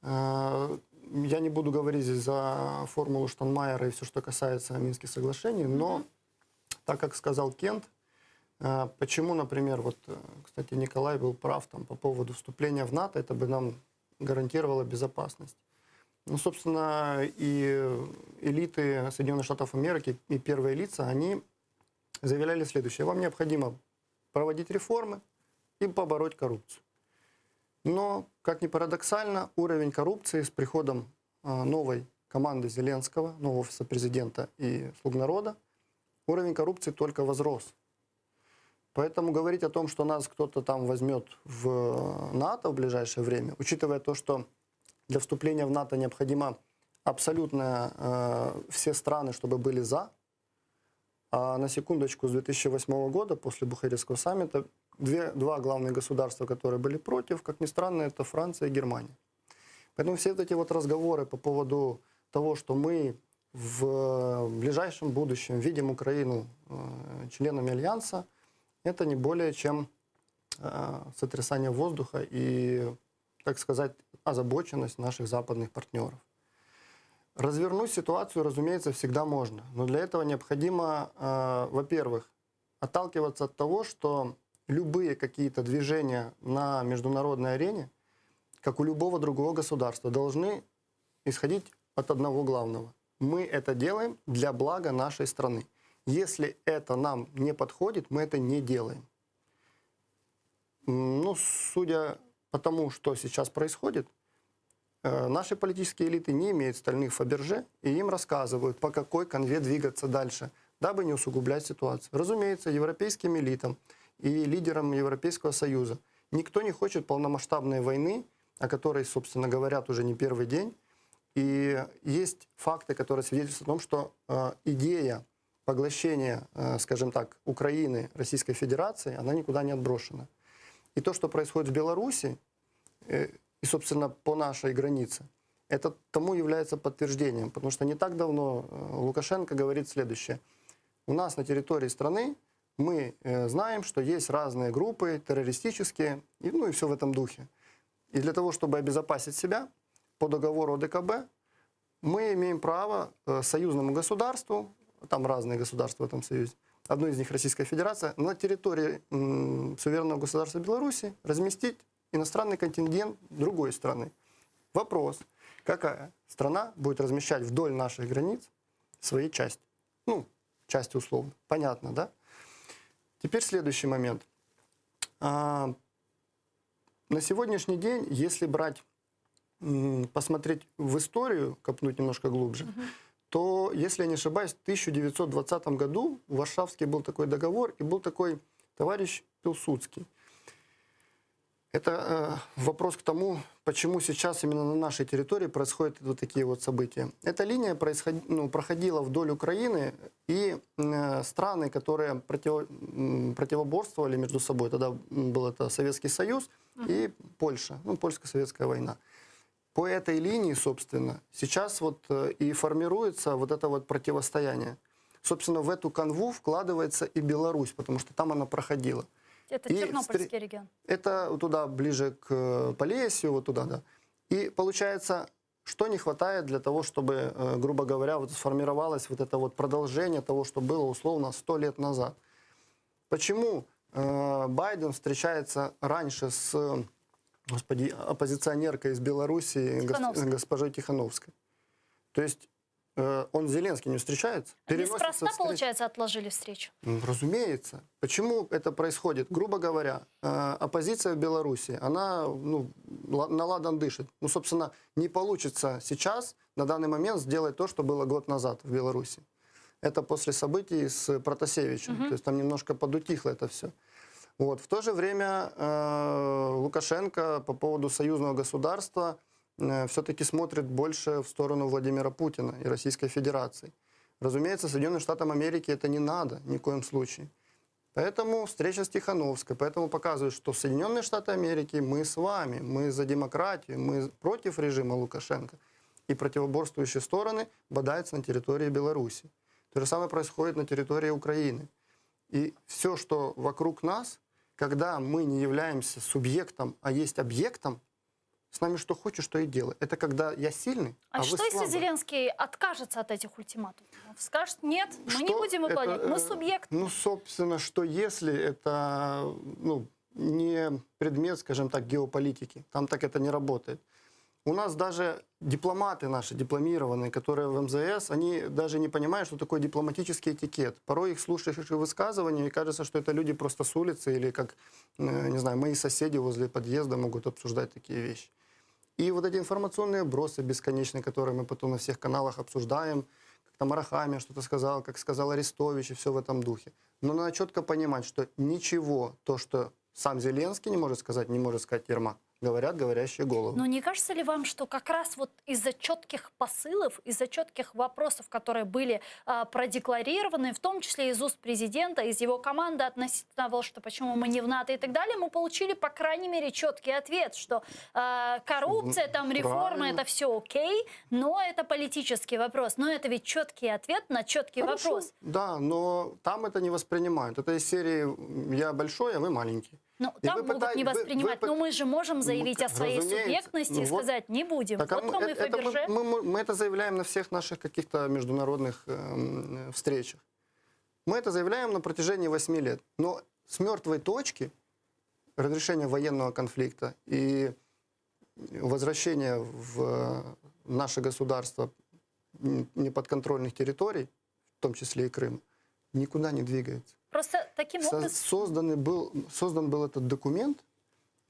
А, Я не буду говорить здесь за формулу Штайнмайера и все, что касается Минских соглашений, но так как сказал Кент, а, почему, например, вот, э, кстати, Николай был прав там по поводу вступления в НАТО, это бы нам гарантировало безопасность. Ну, собственно, и элиты Соединенных Штатов Америки, и первые лица, они заявляли следующее. Вам необходимо проводить реформы и побороть коррупцию. Но, как ни парадоксально, уровень коррупции с приходом а, новой команды Зеленского, нового офиса президента и слуг народа, уровень коррупции только возрос. Поэтому говорить о том, что нас кто-то там возьмет в НАТО в ближайшее время, учитывая то, что для вступления в НАТО необходимо абсолютно э, все страны, чтобы были за, а на секундочку, с 2008 года, после Бухарестского саммита, две, два главных государства, которые были против, как ни странно, это Франция и Германия. Поэтому все вот эти вот разговоры по поводу того, что мы в ближайшем будущем видим Украину э, членами Альянса, это не более чем э, сотрясание воздуха и, так сказать, озабоченность наших западных партнеров. Развернуть ситуацию, разумеется, всегда можно. Но для этого необходимо, э, во-первых, отталкиваться от того, что любые какие-то движения на международной арене, как у любого другого государства, должны исходить от одного главного. Мы это делаем для блага нашей страны. Если это нам не подходит, мы это не делаем. М, Ну, судя по тому, что сейчас происходит, э, наши политические элиты не имеют стальных Фаберже, и им рассказывают, по какой канве двигаться дальше, дабы не усугублять ситуацию. Разумеется, европейским элитам и лидерам Европейского Союза никто не хочет полномасштабной войны, о которой, собственно, говорят уже не первый день. И есть факты, которые свидетельствуют о том, что э, идея поглощения, э, скажем так, Украины Российской Федерации, она никуда не отброшена. И то, что происходит в Беларуси, э, и, собственно, по нашей границе, это тому является подтверждением. Потому что не так давно э, Лукашенко говорит следующее. У нас на территории страны может начаться война. Мы э, знаем, что есть разные группы террористические, и, ну и все в этом духе. И для того, чтобы обезопасить себя, по договору ОДКБ мы имеем право э, союзному государству, там разные государства в этом союзе, одно из них Российская Федерация, на территории м, суверенного государства Беларуси разместить иностранный контингент другой страны. Вопрос, какая страна будет размещать вдоль наших границ свои части? Ну, части условно. Понятно, да? Теперь следующий момент. А, на сегодняшний день, если брать, м, посмотреть в историю, копнуть немножко глубже, то, если я не ошибаюсь, в 1920 году в Варшавский был такой договор, и был такой товарищ Пилсудский. Это э, вопрос к тому, почему сейчас именно на нашей территории происходят вот такие вот события. Эта линия происход... ну, проходила вдоль Украины, и э, страны, которые против... м, противоборствовали между собой, тогда м, был это Советский Союз и Польша, ну, польско-советская война. По этой линии, собственно, сейчас вот э, и формируется вот это вот противостояние. Собственно, в эту канву вкладывается и Беларусь, потому что там она проходила. Это И Тернопольский встр- регион. Это туда, ближе к э, Полесью, вот туда, да. И получается, что не хватает для того, чтобы, э, грубо говоря, вот сформировалось вот это вот продолжение того, что было условно 100 лет назад. Почему э, Байден встречается раньше с, э, господи, оппозиционеркой из Белоруссии, гос- Тихановской. госпожой Тихановской? То есть э, он с Зеленским не встречается? Переносится Неспроста, встреча. получается, отложили встречу. Ну, Разумеется. Почему это происходит? Грубо говоря, э, оппозиция в Беларуси, она ну, ла- на ладан дышит. Ну, собственно, не получится сейчас, на данный момент, сделать то, что было год назад в Беларуси. Это после событий с Протасевичем. Мгм. То есть там немножко подутихло это все. Вот. В то же время э, Лукашенко по поводу союзного государства все-таки смотрит больше в сторону Владимира Путина и Российской Федерации. Разумеется, Соединенным Штатам Америки это не надо ни в коем случае. Поэтому встреча с Тихановской, поэтому показывает, что Соединенные Штаты Америки, мы с вами, мы за демократию, мы против режима Лукашенко. И противоборствующие стороны бодаются на территории Беларуси. То же самое происходит на территории Украины. И все, что вокруг нас, когда мы не являемся субъектом, а есть объектом, с нами что хочешь, то и делай. Это когда я сильный, А, а, вы что, если слабый. Зеленский откажется от этих ультиматумов? Скажет, нет, мы не Что будем это, выполнять, мы э, субъект. Ну, собственно, что если это ну, не предмет, скажем так, геополитики. Там так это не работает. У нас даже дипломаты наши, дипломированные, которые в МЗС, они даже не понимают, что такое дипломатический этикет. Порой их слушаешь их высказывания, и кажется, что это люди просто с улицы или как, э, не знаю, мои соседи возле подъезда могут обсуждать такие вещи. И вот эти информационные вбросы бесконечные, которые мы потом на всех каналах обсуждаем, как там Арахамия что-то сказал, как сказал Арестович, и все в этом духе. Но надо четко понимать, что ничего, то, что сам Зеленский не может сказать, не может сказать Ермак. Говорят говорящие головы. Но не кажется ли вам, что как раз вот из-за четких посылов, из-за четких вопросов, которые были а, продекларированы, в том числе из уст президента, из его команды относительно того, что почему мы не в НАТО и так далее, мы получили, по крайней мере, четкий ответ, что а, коррупция, там реформы, Правильно. это все окей, но это политический вопрос. Но это ведь четкий ответ на четкий Хорошо. вопрос. Да, но там это не воспринимают. Это из серии «я большой, а вы маленький». Ну, И там вы могут пытай- не вы- вы воспринимать, пы- но мы же можем заявить о своей разумеется. субъектности Ну и вот. сказать, не будем. Так, а вот мы, вам и это, это мы, Фаберже. мы- мы- мы это заявляем на всех наших каких-то международных эм, встречах. Мы это заявляем на протяжении 8 лет. Но с мертвой точки разрешения военного конфликта и возвращения в э, наше государство м, неподконтрольных территорий, в том числе и Крым, никуда не двигается. Просто таким Со- образом... созданный был, создан был этот документ,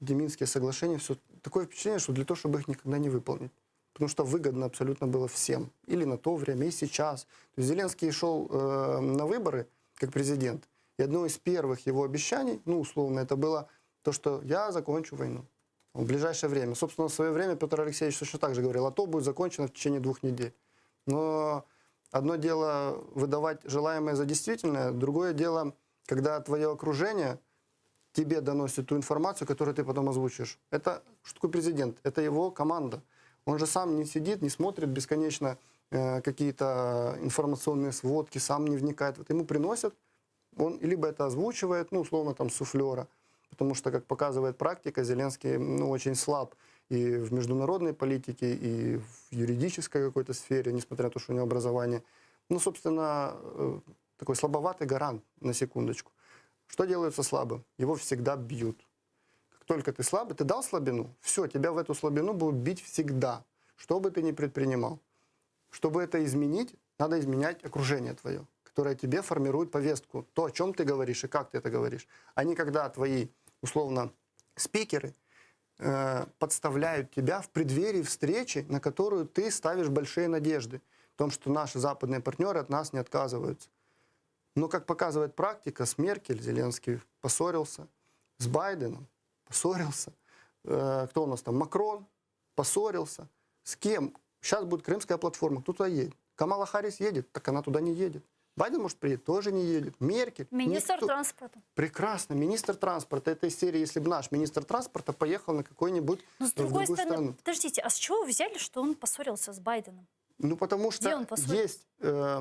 где Минские соглашения, все такое впечатление, что для того, чтобы их никогда не выполнить. Потому что выгодно абсолютно было всем. Или на то время, и сейчас. То есть Зеленский шел э, на выборы как президент. И одно из первых его обещаний, ну, условно, это было то, что я закончу войну в ближайшее время. Собственно, в свое время Петр Алексеевич точно так же говорил, а то будет закончено в течение двух недель. Но одно дело выдавать желаемое за действительное, другое дело, когда твое окружение тебе доносит ту информацию, которую ты потом озвучишь. Это что такое президент? Это его команда. Он же сам не сидит, не смотрит бесконечно э, какие-то информационные сводки, сам не вникает. Вот ему приносят. Он либо это озвучивает, ну, условно, там, суфлера, потому что, как показывает практика, Зеленский, ну, очень слаб и в международной политике, и в юридической какой-то сфере, несмотря на то, что у него образование. Ну, собственно, э, такой слабоватый гарант, на секундочку. Что делают со слабым? Его всегда бьют. Как только ты слабый, ты дал слабину, все, тебя в эту слабину будут бить всегда, что бы ты ни предпринимал. Чтобы это изменить, надо изменять окружение твое, которое тебе формирует повестку, то, о чем ты говоришь и как ты это говоришь, а не когда твои, условно, спикеры э, подставляют тебя в преддверии встречи, на которую ты ставишь большие надежды, в том, что наши западные партнеры от нас не отказываются. Но, как показывает практика, с Меркель Зеленский поссорился, с Байденом поссорился, э, кто у нас там, Макрон поссорился. С кем? Сейчас будет крымская платформа, кто туда едет? Камала Харрис едет, так она туда не едет. Байден, может, приедет, тоже не едет. Меркель. Министр никто. транспорта. Прекрасно. Министр транспорта этой серии, если бы наш министр транспорта поехал на какой-нибудь Но с в другой другую стороны, страну. подождите, а с чего вы взяли, что он поссорился с Байденом? Ну, потому что Где он поссорился? есть... э,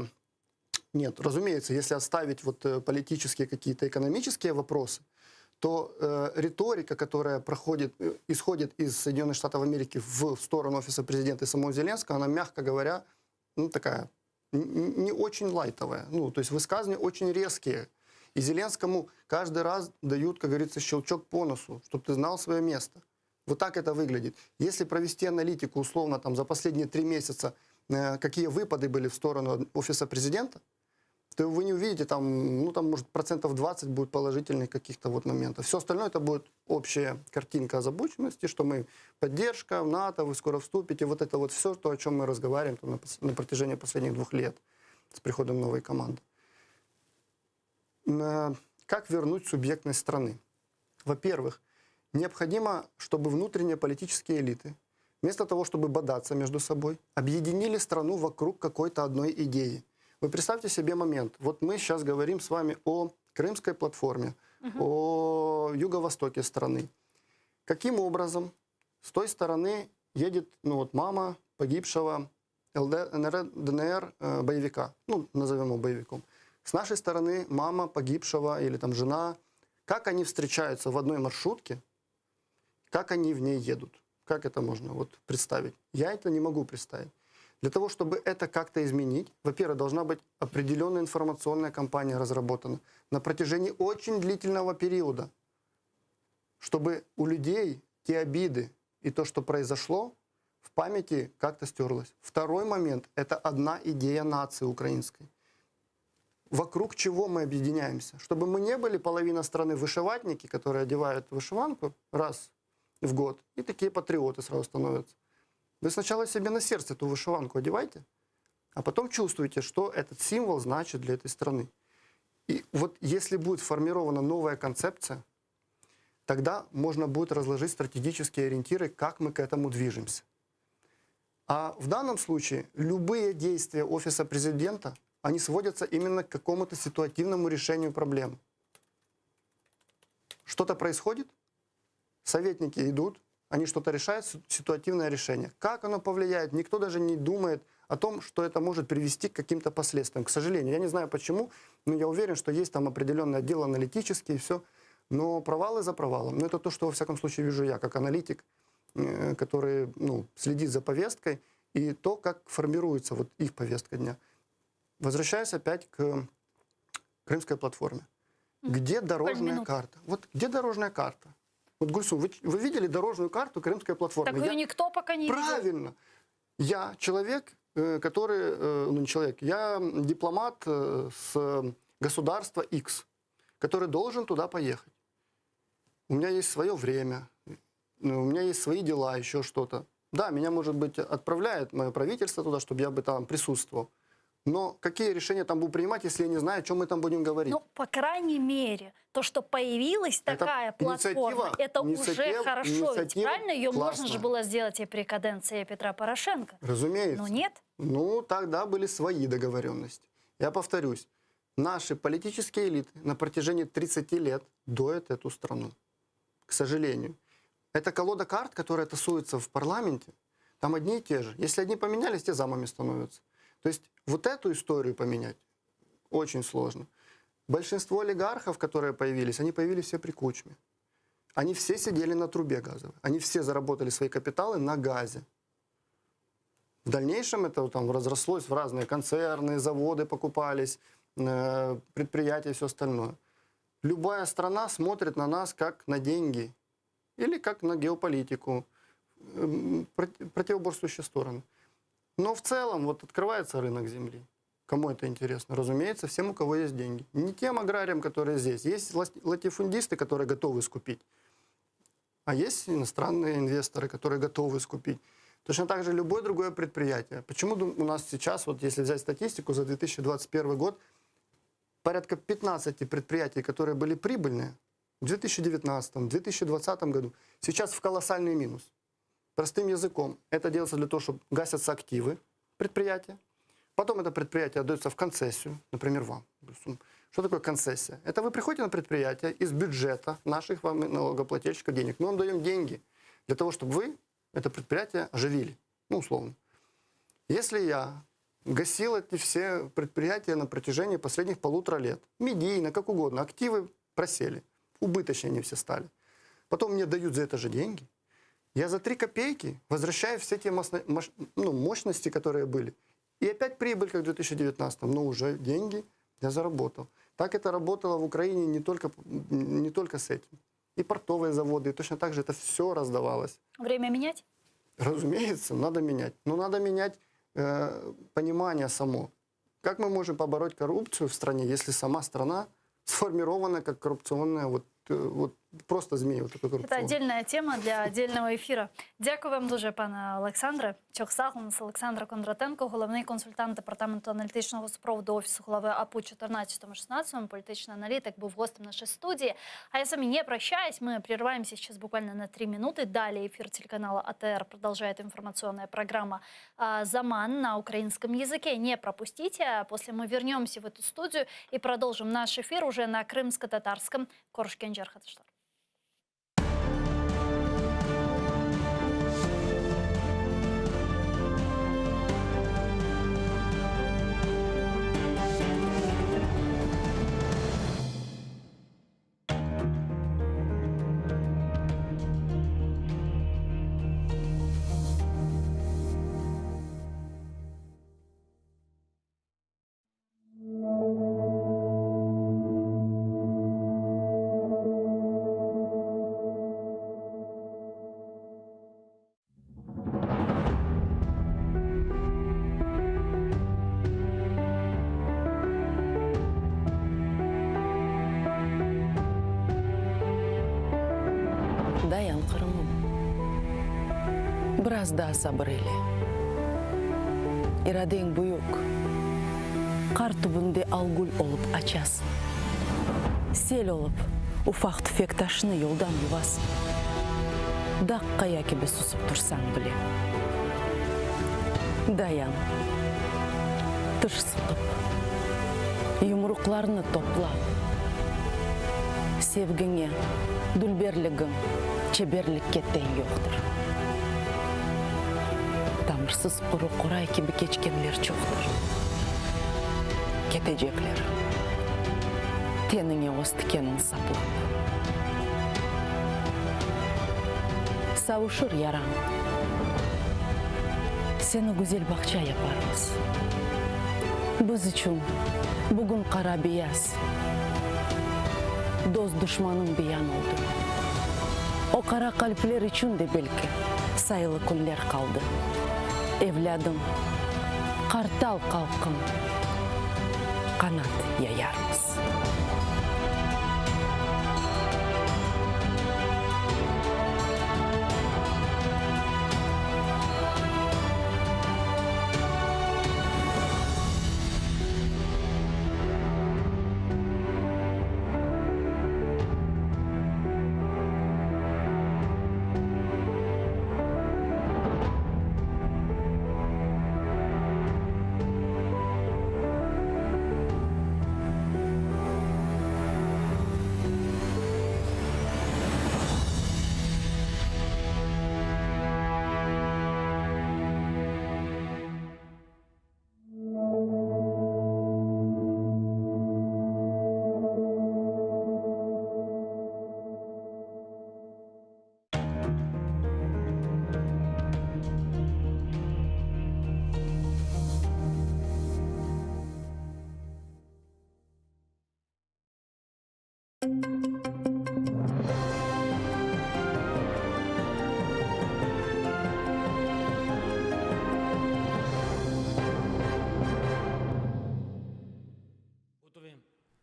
нет, разумеется, если оставить вот э, политические какие-то экономические вопросы, то э, риторика, которая проходит, э, исходит из Соединенных Штатов Америки в сторону офиса президента и самого Зеленского, она, мягко говоря, ну, такая н- н- не очень лайтовая. Ну, то есть высказывания очень резкие. И Зеленскому каждый раз дают, как говорится, щелчок по носу, чтобы ты знал свое место. Вот так это выглядит. Если провести аналитику, условно, там, за последние три месяца, э, какие выпады были в сторону офиса президента, то вы не увидите там, ну, там, может, процентов 20 будет положительных каких-то вот моментов. Все остальное это будет общая картинка озабоченности, что мы поддержка в НАТО, вы скоро вступите. Вот это вот все, то, о чем мы разговариваем там, на, пос- на протяжении последних двух лет с приходом новой команды. Э, Как вернуть субъектность страны? Во-первых, необходимо, чтобы внутренние политические элиты, вместо того, чтобы бодаться между собой, объединили страну вокруг какой-то одной идеи. Вы представьте себе момент. Вот мы сейчас говорим с вами о крымской платформе, о юго-востоке страны. Каким образом с той стороны едет ну вот, мама погибшего ЛД, НР, ДНР э, боевика, ну, назовем его боевиком. С нашей стороны мама погибшего или там жена. Как они встречаются в одной маршрутке, как они в ней едут? Как это можно вот представить? Я это не могу представить. Для того, чтобы это как-то изменить, во-первых, должна быть определенная информационная кампания разработана на протяжении очень длительного периода, чтобы у людей те обиды и то, что произошло, в памяти как-то стерлось. Второй момент – это одна идея нации украинской. Вокруг чего мы объединяемся? Чтобы мы не были половина страны вышиватники, которые одевают вышиванку раз в год, и такие патриоты сразу становятся. Вы сначала себе на сердце эту вышиванку одевайте, а потом чувствуете, что этот символ значит для этой страны. И вот если будет сформирована новая концепция, тогда можно будет разложить стратегические ориентиры, как мы к этому движемся. А в данном случае любые действия офиса президента, они сводятся именно к какому-то ситуативному решению проблемы. Что-то происходит, советники идут, они что-то решают, су- ситуативное решение. Как оно повлияет, никто даже не думает о том, что это может привести к каким-то последствиям. К сожалению, я не знаю почему, но я уверен, что есть там определенный отдел аналитический и все. Но провалы за провалом. Но это то, что во всяком случае вижу я, как аналитик, э, который ну, следит за повесткой и то, как формируется вот их повестка дня. Возвращаясь опять к крымской платформе. Где дорожная минуту. карта? Вот где дорожная карта? Вот, Гульсум, вы, вы видели дорожную карту крымской платформы? Так ее Я- никто пока не видел. Правильно. Я человек, э, который, э, ну не человек, я дипломат э, с государства X, который должен туда поехать. У меня есть свое время, ну, у меня есть свои дела, еще что-то. Да, меня, может быть, отправляет мое правительство туда, чтобы я бы там присутствовал. Но какие решения там буду принимать, если я не знаю, о чем мы там будем говорить? Ну, по крайней мере, то, что появилась Это такая инициатива- платформа, это уже инициатива- хорошо. Ведь инициатива правильно? Ее можно же классная. было сделать и при каденции Петра Порошенко. Разумеется. Но нет. Ну, тогда были свои договоренности. Я повторюсь, наши политические элиты на протяжении 30 лет доят эту страну. К сожалению. Это колода карт, которая тасуется в парламенте, там одни и те же. Если одни поменялись, те замами становятся. То есть вот эту историю поменять очень сложно. Большинство олигархов, которые появились, они появились все при Кучме. Они все сидели на трубе газовой. Они все заработали свои капиталы на газе. В дальнейшем это там разрослось в разные концерны, заводы покупались, э, предприятия и все остальное. Любая страна смотрит на нас как на деньги или как на геополитику, м, противоборствующие стороны. Но в целом вот открывается рынок земли. Кому это интересно? Разумеется, всем, у кого есть деньги. Не тем аграриям, которые здесь. Есть латифундисты, которые готовы скупить. А есть иностранные инвесторы, которые готовы скупить. Точно так же любое другое предприятие. Почему у нас сейчас, вот если взять статистику за 2021 год, порядка 15 предприятий, которые были прибыльные в 2019, 2020 году, сейчас в колоссальный минус. Простым языком, это делается для того, чтобы гасятся активы предприятия. Потом это предприятие отдается в концессию, например, вам. Что такое концессия? Это вы приходите на предприятие из бюджета наших вам налогоплательщиков денег. Мы вам даем деньги для того, чтобы вы это предприятие оживили, ну, условно. Если я гасил эти все предприятия на протяжении последних полутора лет, медийно, как угодно, активы просели, убыточные они все стали. Потом мне дают за это же деньги. Я за 3 копейки возвращаю все те ну, мощности, которые были. И опять прибыль, как в 2019, но уже деньги я заработал. Так это работало в Украине не только, не только с этим. И портовые заводы, и точно так же это все раздавалось. Время менять? Разумеется, надо менять. Но надо менять э, понимание само. Как мы можем побороть коррупцию в стране, если сама страна сформирована как коррупционная, вот, э, вот просто змея вот такой Это коррупционный. отдельная тема для отдельного эфира. Дякую вам дуже, пане Олександре. Çoq sağ oluñız. Олександр Кондратенко, головний консультант департаменту аналітичного супроводу Офісу глави АПУ 14-16, політичний аналітик, був гостем нашей студии. А я с вами не прощаюсь. Мы прерываемся сейчас буквально на три минуты. Далее эфир телеканала АТР продолжает информационная программа а, «Заман» на украинском языке. Не пропустите. А после мы вернемся в эту студию и продолжим наш эфир уже на крымско-татарском. Körüşkence, arqadaşlar. Dayan, Qırımım, biraz daa sabır eyle. İradeñ büyük, qar tübünde algül olıp açasıñ. Sel olıp, ufaq-tüfek taşnı yoldan yuvasıñ. Dağ qaya kibi susıp tursañ bile. Dayan, tiş sıqıp, yumruqlarnı toplap, sevgiñe, dülberligiñ çeberlikke teñ yoqtır. Tamırsız quru qoray kibi keçkenler çoqtır. Ketecekler, teniñe öz tikenin saplap. Savuşır yarañ. Seni güzel bağça yaparmız. Biz içün bugün qara-beyaz, dost-duşmanıñ beyan oldı. O qara qalpler içün de belki sayılı künler qaldı. Evlâdım, qartal qalqın, qanat yayarmız.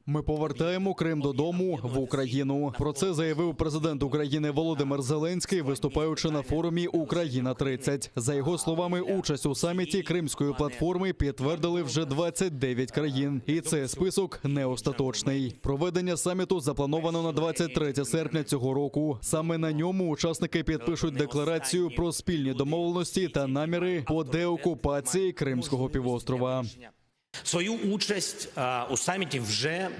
Ми повертаємо Крим додому в Україну. Про це заявив президент України Володимир Зеленський, виступаючи на форумі Україна 30 За його словами, участь у саміті Кримської платформи підтвердили вже 29 країн, і це список не остаточний. Проведення саміту заплановано на 23 серпня цього року. Саме на ньому учасники підпишуть декларацію про спільні домовленості та наміри по деокупації Кримського півострова. Свою участь е, у саміті вже,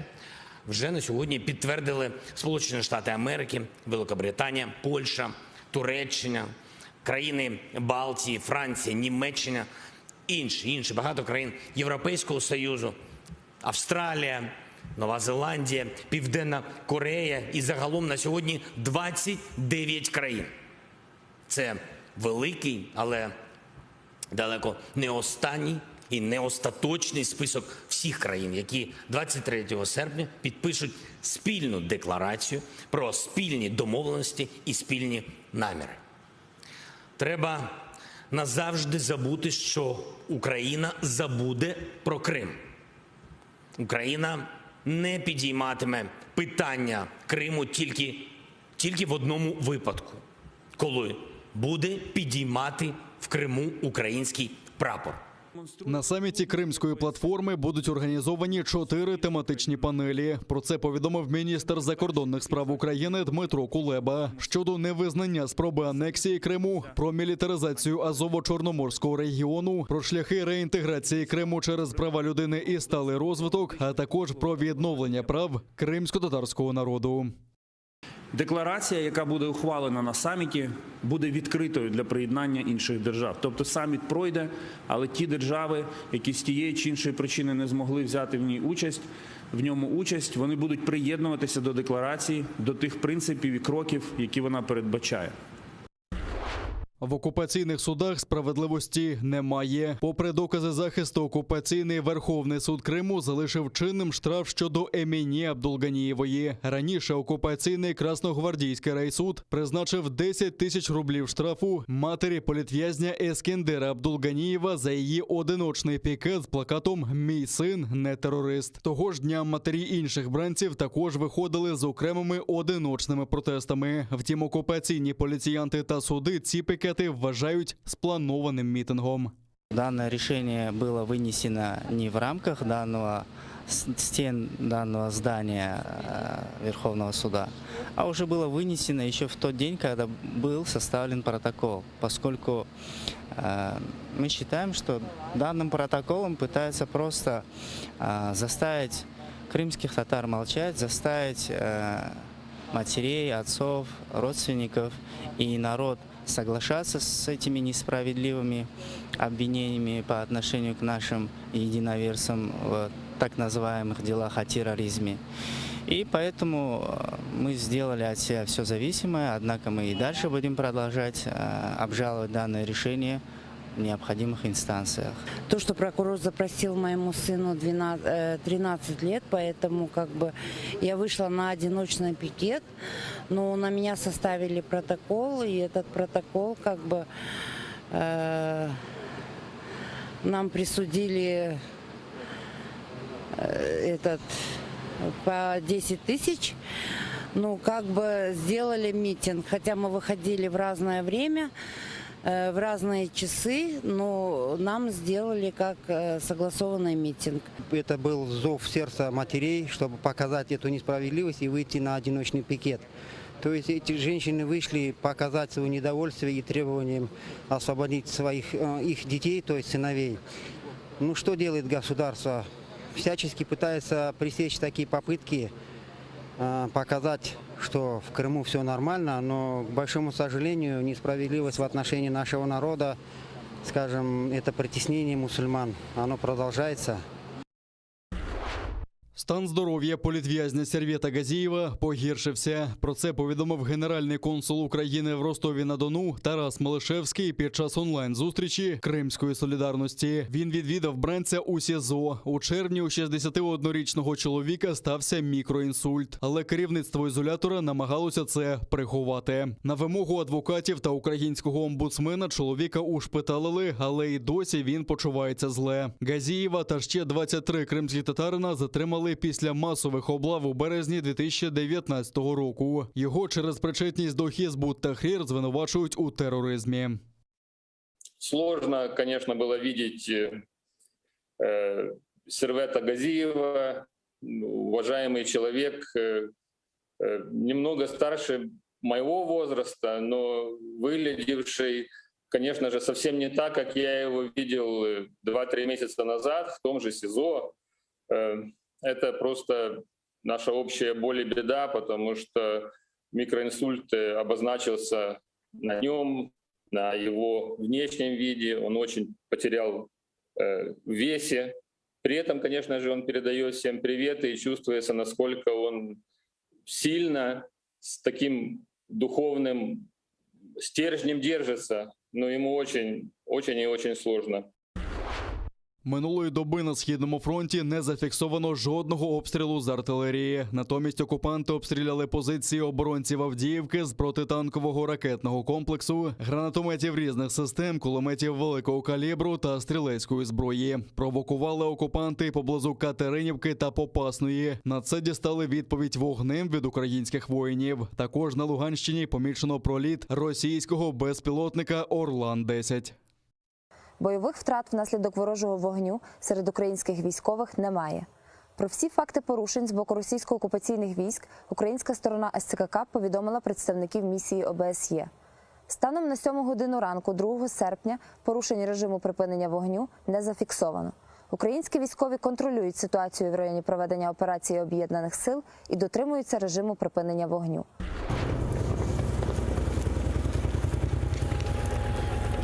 вже на сьогодні підтвердили Сполучені Штати Америки, Великобританія, Польща, Туреччина, країни Балтії, Франція, Німеччина, інші, інші багато країн Європейського Союзу, Австралія, Нова Зеландія, Південна Корея і загалом на сьогодні 29 країн. Це великий, але далеко не останній і не остаточний список всіх країн, які 23 серпня підпишуть спільну декларацію про спільні домовленості і спільні наміри. Треба назавжди забути, що Україна забуде про Крим. Україна не підійматиме питання Криму тільки, тільки в одному випадку, коли буде підіймати в Криму український прапор. На саміті Кримської платформи будуть організовані чотири тематичні панелі. Про це повідомив міністр закордонних справ України Дмитро Кулеба щодо невизнання спроби анексії Криму, про мілітаризацію Азово-Чорноморського регіону, про шляхи реінтеграції Криму через права людини і сталий розвиток, а також про відновлення прав кримськотатарського народу. Декларація, яка буде ухвалена на саміті, буде відкритою для приєднання інших держав. Тобто саміт пройде, але ті держави, які з тієї чи іншої причини не змогли взяти в ній участь, в ньому участь, вони будуть приєднуватися до декларації, до тих принципів і кроків, які вона передбачає. В окупаційних судах справедливості немає. Попри докази захисту, окупаційний Верховний суд Криму залишив чинним штраф щодо Еміні Абдулганієвої. Раніше окупаційний Красногвардійський райсуд призначив 10 тисяч рублів штрафу матері політв'язня Ескендера Абдулганієва за її одиночний пікет з плакатом Мій син не терорист. Того ж дня матері інших бранців також виходили з окремими одиночними протестами. Втім, окупаційні поліціянти та суди ці пікети вважають спланованим мітингом. Данное решение было вынесено не в рамках данного с- стен данного здания э, Верховного суда, а уже было вынесено еще в тот день, когда был составлен протокол, поскольку э, мы считаем, что данным протоколом пытаются просто э, заставить крымских татар молчать, заставить э, матерей, отцов, родственников и народ соглашаться с этими несправедливыми обвинениями по отношению к нашим единоверцам в так называемых делах о терроризме. И поэтому э, мы сделали от себя все зависимое, однако мы и дальше будем продолжать э, обжаловать данное решение в необходимых инстанциях. То, что прокурор запросил моему сыну 12, э, 13 лет, поэтому как бы я вышла на одиночный пикет, но на меня составили протокол, и этот протокол как бы э, нам присудили э, этот по 10 тысяч. Ну, как бы сделали митинг, хотя мы выходили в разное время, э, в разные часы, но нам сделали как э, согласованный митинг. Это был зов сердца матерей, чтобы показать эту несправедливость и выйти на одиночный пикет. То есть эти женщины вышли показать свое недовольствие и требованием освободить своих, э, их детей, то есть сыновей. Ну что делает государство? Всячески пытается пресечь такие попытки, э, показать, что в Крыму все нормально, но, к большому сожалению, несправедливость в отношении нашего народа, скажем, это притеснение мусульман, оно продолжается. Стан здоров'я політв'язня Сервета Газієва погіршився. Про це повідомив генеральний консул України в Ростові на Дону Тарас Малишевський під час онлайн-зустрічі Кримської солідарності. Він відвідав бранця у СІЗО. У червні у 61-річного чоловіка стався мікроінсульт, але керівництво ізолятора намагалося це приховати. На вимогу адвокатів та українського омбудсмена чоловіка ушпиталили, але й досі він почувається зле. Газієва та ще 23 кримські татарина затримали. після масових облав у березні 2019 року. Його через причетність до Хізбут Тахрір звинувачують у тероризмі. Сложно, конечно, было видеть э, э, Сервета Газиева, уважаемый человек, э, э, немного старше моего возраста, но выглядевший, конечно же, совсем не так, как я его видел э, 2-3 месяца назад в том же СИЗО. Э, Это просто наша общая боль и беда, потому что микроинсульт э, обозначился на нем, на его внешнем виде, он очень потерял э, в весе. При этом, конечно же, он передает всем приветы и чувствуется, насколько он сильно с таким духовным стержнем держится, но ему очень, очень и очень сложно. Минулої доби на східному фронті не зафіксовано жодного обстрілу з артилерії. Натомість окупанти обстріляли позиції оборонців Авдіївки з протитанкового ракетного комплексу, гранатометів різних систем, кулеметів великого калібру та стрілецької зброї. Провокували окупанти поблизу Катеринівки та Попасної. На це дістали відповідь вогнем від українських воїнів. Також на Луганщині помічено проліт російського безпілотника Орлан 10 Бойових втрат внаслідок ворожого вогню серед українських військових немає. Про всі факти порушень з боку російсько-окупаційних військ українська сторона СЦКК повідомила представників місії ОБСЄ. Станом на 7 годину ранку, 2 серпня, порушень режиму припинення вогню не зафіксовано. Українські військові контролюють ситуацію в районі проведення операції об'єднаних сил і дотримуються режиму припинення вогню.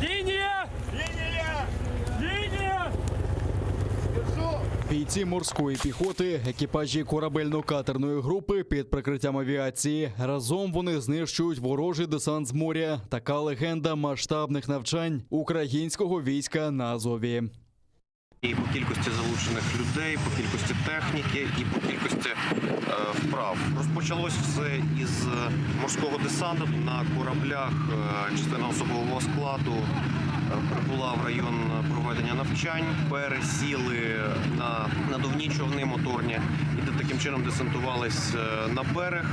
Линия! Линия! Линия! Бійці морської піхоти, екіпажі корабельно-катерної групи під прикриттям авіації. Разом вони знищують ворожий десант з моря. Така легенда масштабних навчань українського війська на Азові. І по кількості залучених людей, по кількості техніки і по кількості е, вправ. Розпочалось все із е, морського десанту на кораблях. е, Частина особового складу е, прибула в район проведення навчань, пересіли на надувні човни моторні і де таким чином десантувались е, на берег,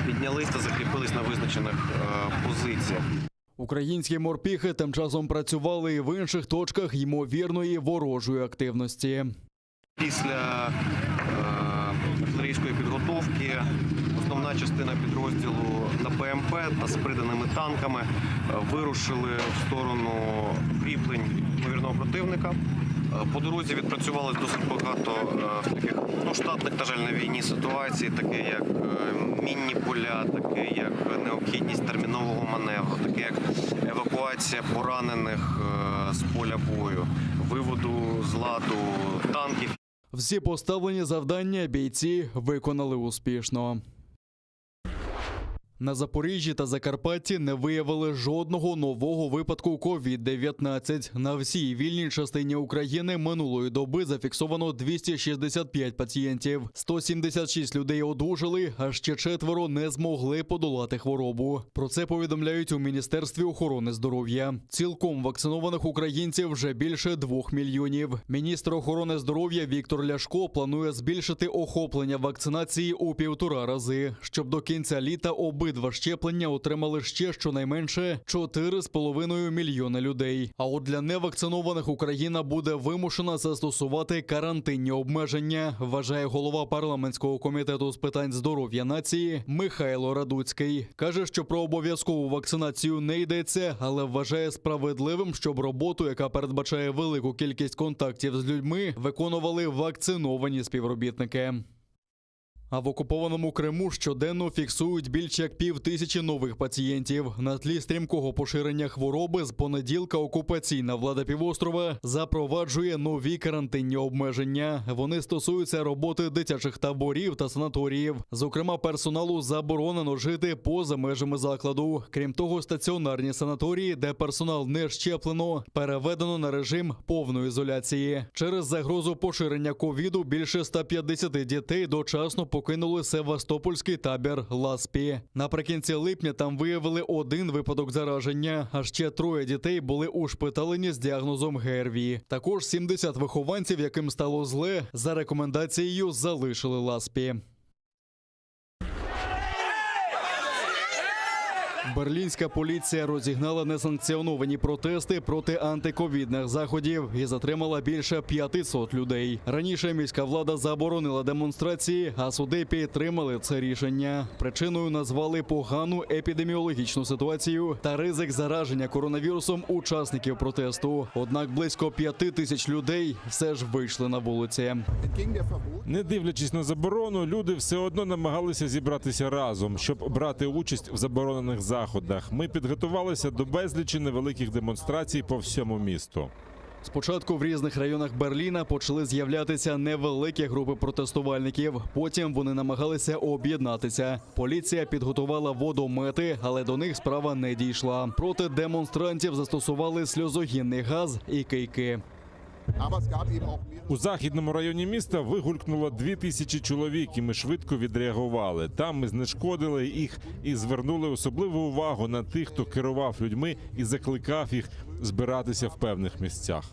піднялись та закріпились на визначених е, позиціях. Українські морпіхи тим часом працювали і в інших точках ймовірної ворожої активності. Після е, артилерійської підготовки основна частина підрозділу на БМП та з приданими танками е, вирушили в сторону укріплень ймовірного противника. Е, По дорозі відпрацювалось досить багато е, таких ну, штатних, на жаль, на війні ситуацій, таке як е, мінні поля, таке як необхідність термінового маневру, таке як евакуація поранених е, з поля бою, виводу з ладу танків. Всі поставлені завдання бійці виконали успішно. На Запоріжжі та Закарпатті не виявили жодного нового випадку COVID-19. На всій вільній частині України минулої доби зафіксовано 265 пацієнтів. 176 людей одужали, а ще четверо не змогли подолати хворобу. Про це повідомляють у Міністерстві охорони здоров'я. Цілком вакцинованих українців вже більше двох мільйонів. Міністр охорони здоров'я Віктор Ляшко планує збільшити охоплення вакцинації у півтора рази, щоб до кінця літа обидва щеплення отримали ще щонайменше 4,5 мільйони людей. А от для невакцинованих Україна буде вимушена застосувати карантинні обмеження, вважає голова парламентського комітету з питань здоров'я нації Михайло Радуцький. Каже, що про обов'язкову вакцинацію не йдеться, але вважає справедливим, щоб роботу, яка передбачає велику кількість контактів з людьми, виконували вакциновані співробітники. А в окупованому Криму щоденно фіксують більш як півтисячі нових пацієнтів. На тлі стрімкого поширення хвороби з понеділка окупаційна влада півострова запроваджує нові карантинні обмеження. Вони стосуються роботи дитячих таборів та санаторіїв. Зокрема, персоналу заборонено жити поза межами закладу. Крім того, стаціонарні санаторії, де персонал не щеплено, переведено на режим повної ізоляції. Через загрозу поширення ковіду більше 150 дітей дочасно покинули. покинули Севастопольський табір Ласпі. Наприкінці липня там виявили один випадок зараження, а ще троє дітей були ушпиталені з діагнозом ГРВІ. Також 70 вихованців, яким стало зле, за рекомендацією залишили Ласпі. Берлінська поліція розігнала несанкціоновані протести проти антиковідних заходів і затримала більше 500 людей. Раніше міська влада заборонила демонстрації, а суди підтримали це рішення. Причиною назвали погану епідеміологічну ситуацію та ризик зараження коронавірусом учасників протесту. Однак близько 5000 людей все ж вийшли на вулиці. Не дивлячись на заборону, люди все одно намагалися зібратися разом, щоб брати участь в заборонених заходах. Ми підготувалися до безлічі невеликих демонстрацій по всьому місту. Спочатку в різних районах Берліна почали з'являтися невеликі групи протестувальників. Потім вони намагалися об'єднатися. Поліція підготувала водомети, але до них справа не дійшла. Проти демонстрантів застосували сльозогінний газ і кийки. У західному районі міста вигулькнуло 2000 чоловік, і ми швидко відреагували. Там ми знешкодили їх і звернули особливу увагу на тих, хто керував людьми і закликав їх збиратися в певних місцях.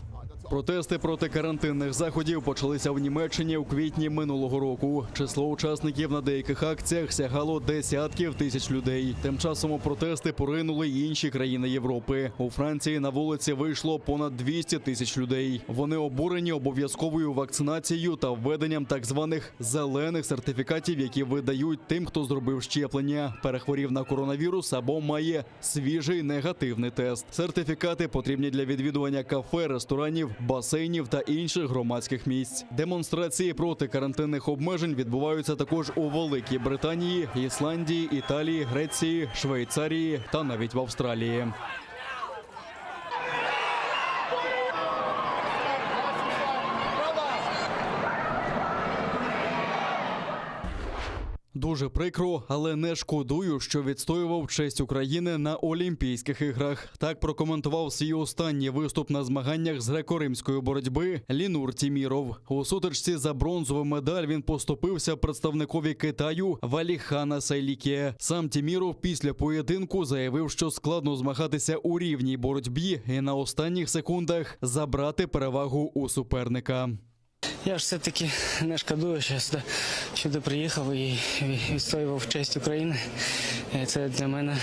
Протести проти карантинних заходів почалися в Німеччині у квітні минулого року. Число учасників на деяких акціях сягало десятків тисяч людей. Тим часом у протести поринули й інші країни Європи. У Франції на вулиці вийшло понад 200 тисяч людей. Вони обурені обов'язковою вакцинацією та введенням так званих зелених сертифікатів, які видають тим, хто зробив щеплення, перехворів на коронавірус або має свіжий негативний тест. Сертифікати потрібні для відвідування кафе, ресторанів, басейнів та інших громадських місць. Демонстрації проти карантинних обмежень відбуваються також у Великій Британії, Ісландії, Італії, Греції, Швейцарії та навіть в Австралії. Дуже прикро, але не шкодую, що відстоював честь України на Олімпійських іграх. Так прокоментував свій останній виступ на змаганнях з греко-римської боротьби Лінур Тіміров. У сутичці за бронзову медаль він поступився представникові Китаю Валіхана Сайліке. Сам Тіміров після поєдинку заявив, що складно змагатися у рівній боротьбі і на останніх секундах забрати перевагу у суперника. Я ж все-таки не шкодую, що я сюди, сюди приїхав і відстоював честь України. Е, Це для мене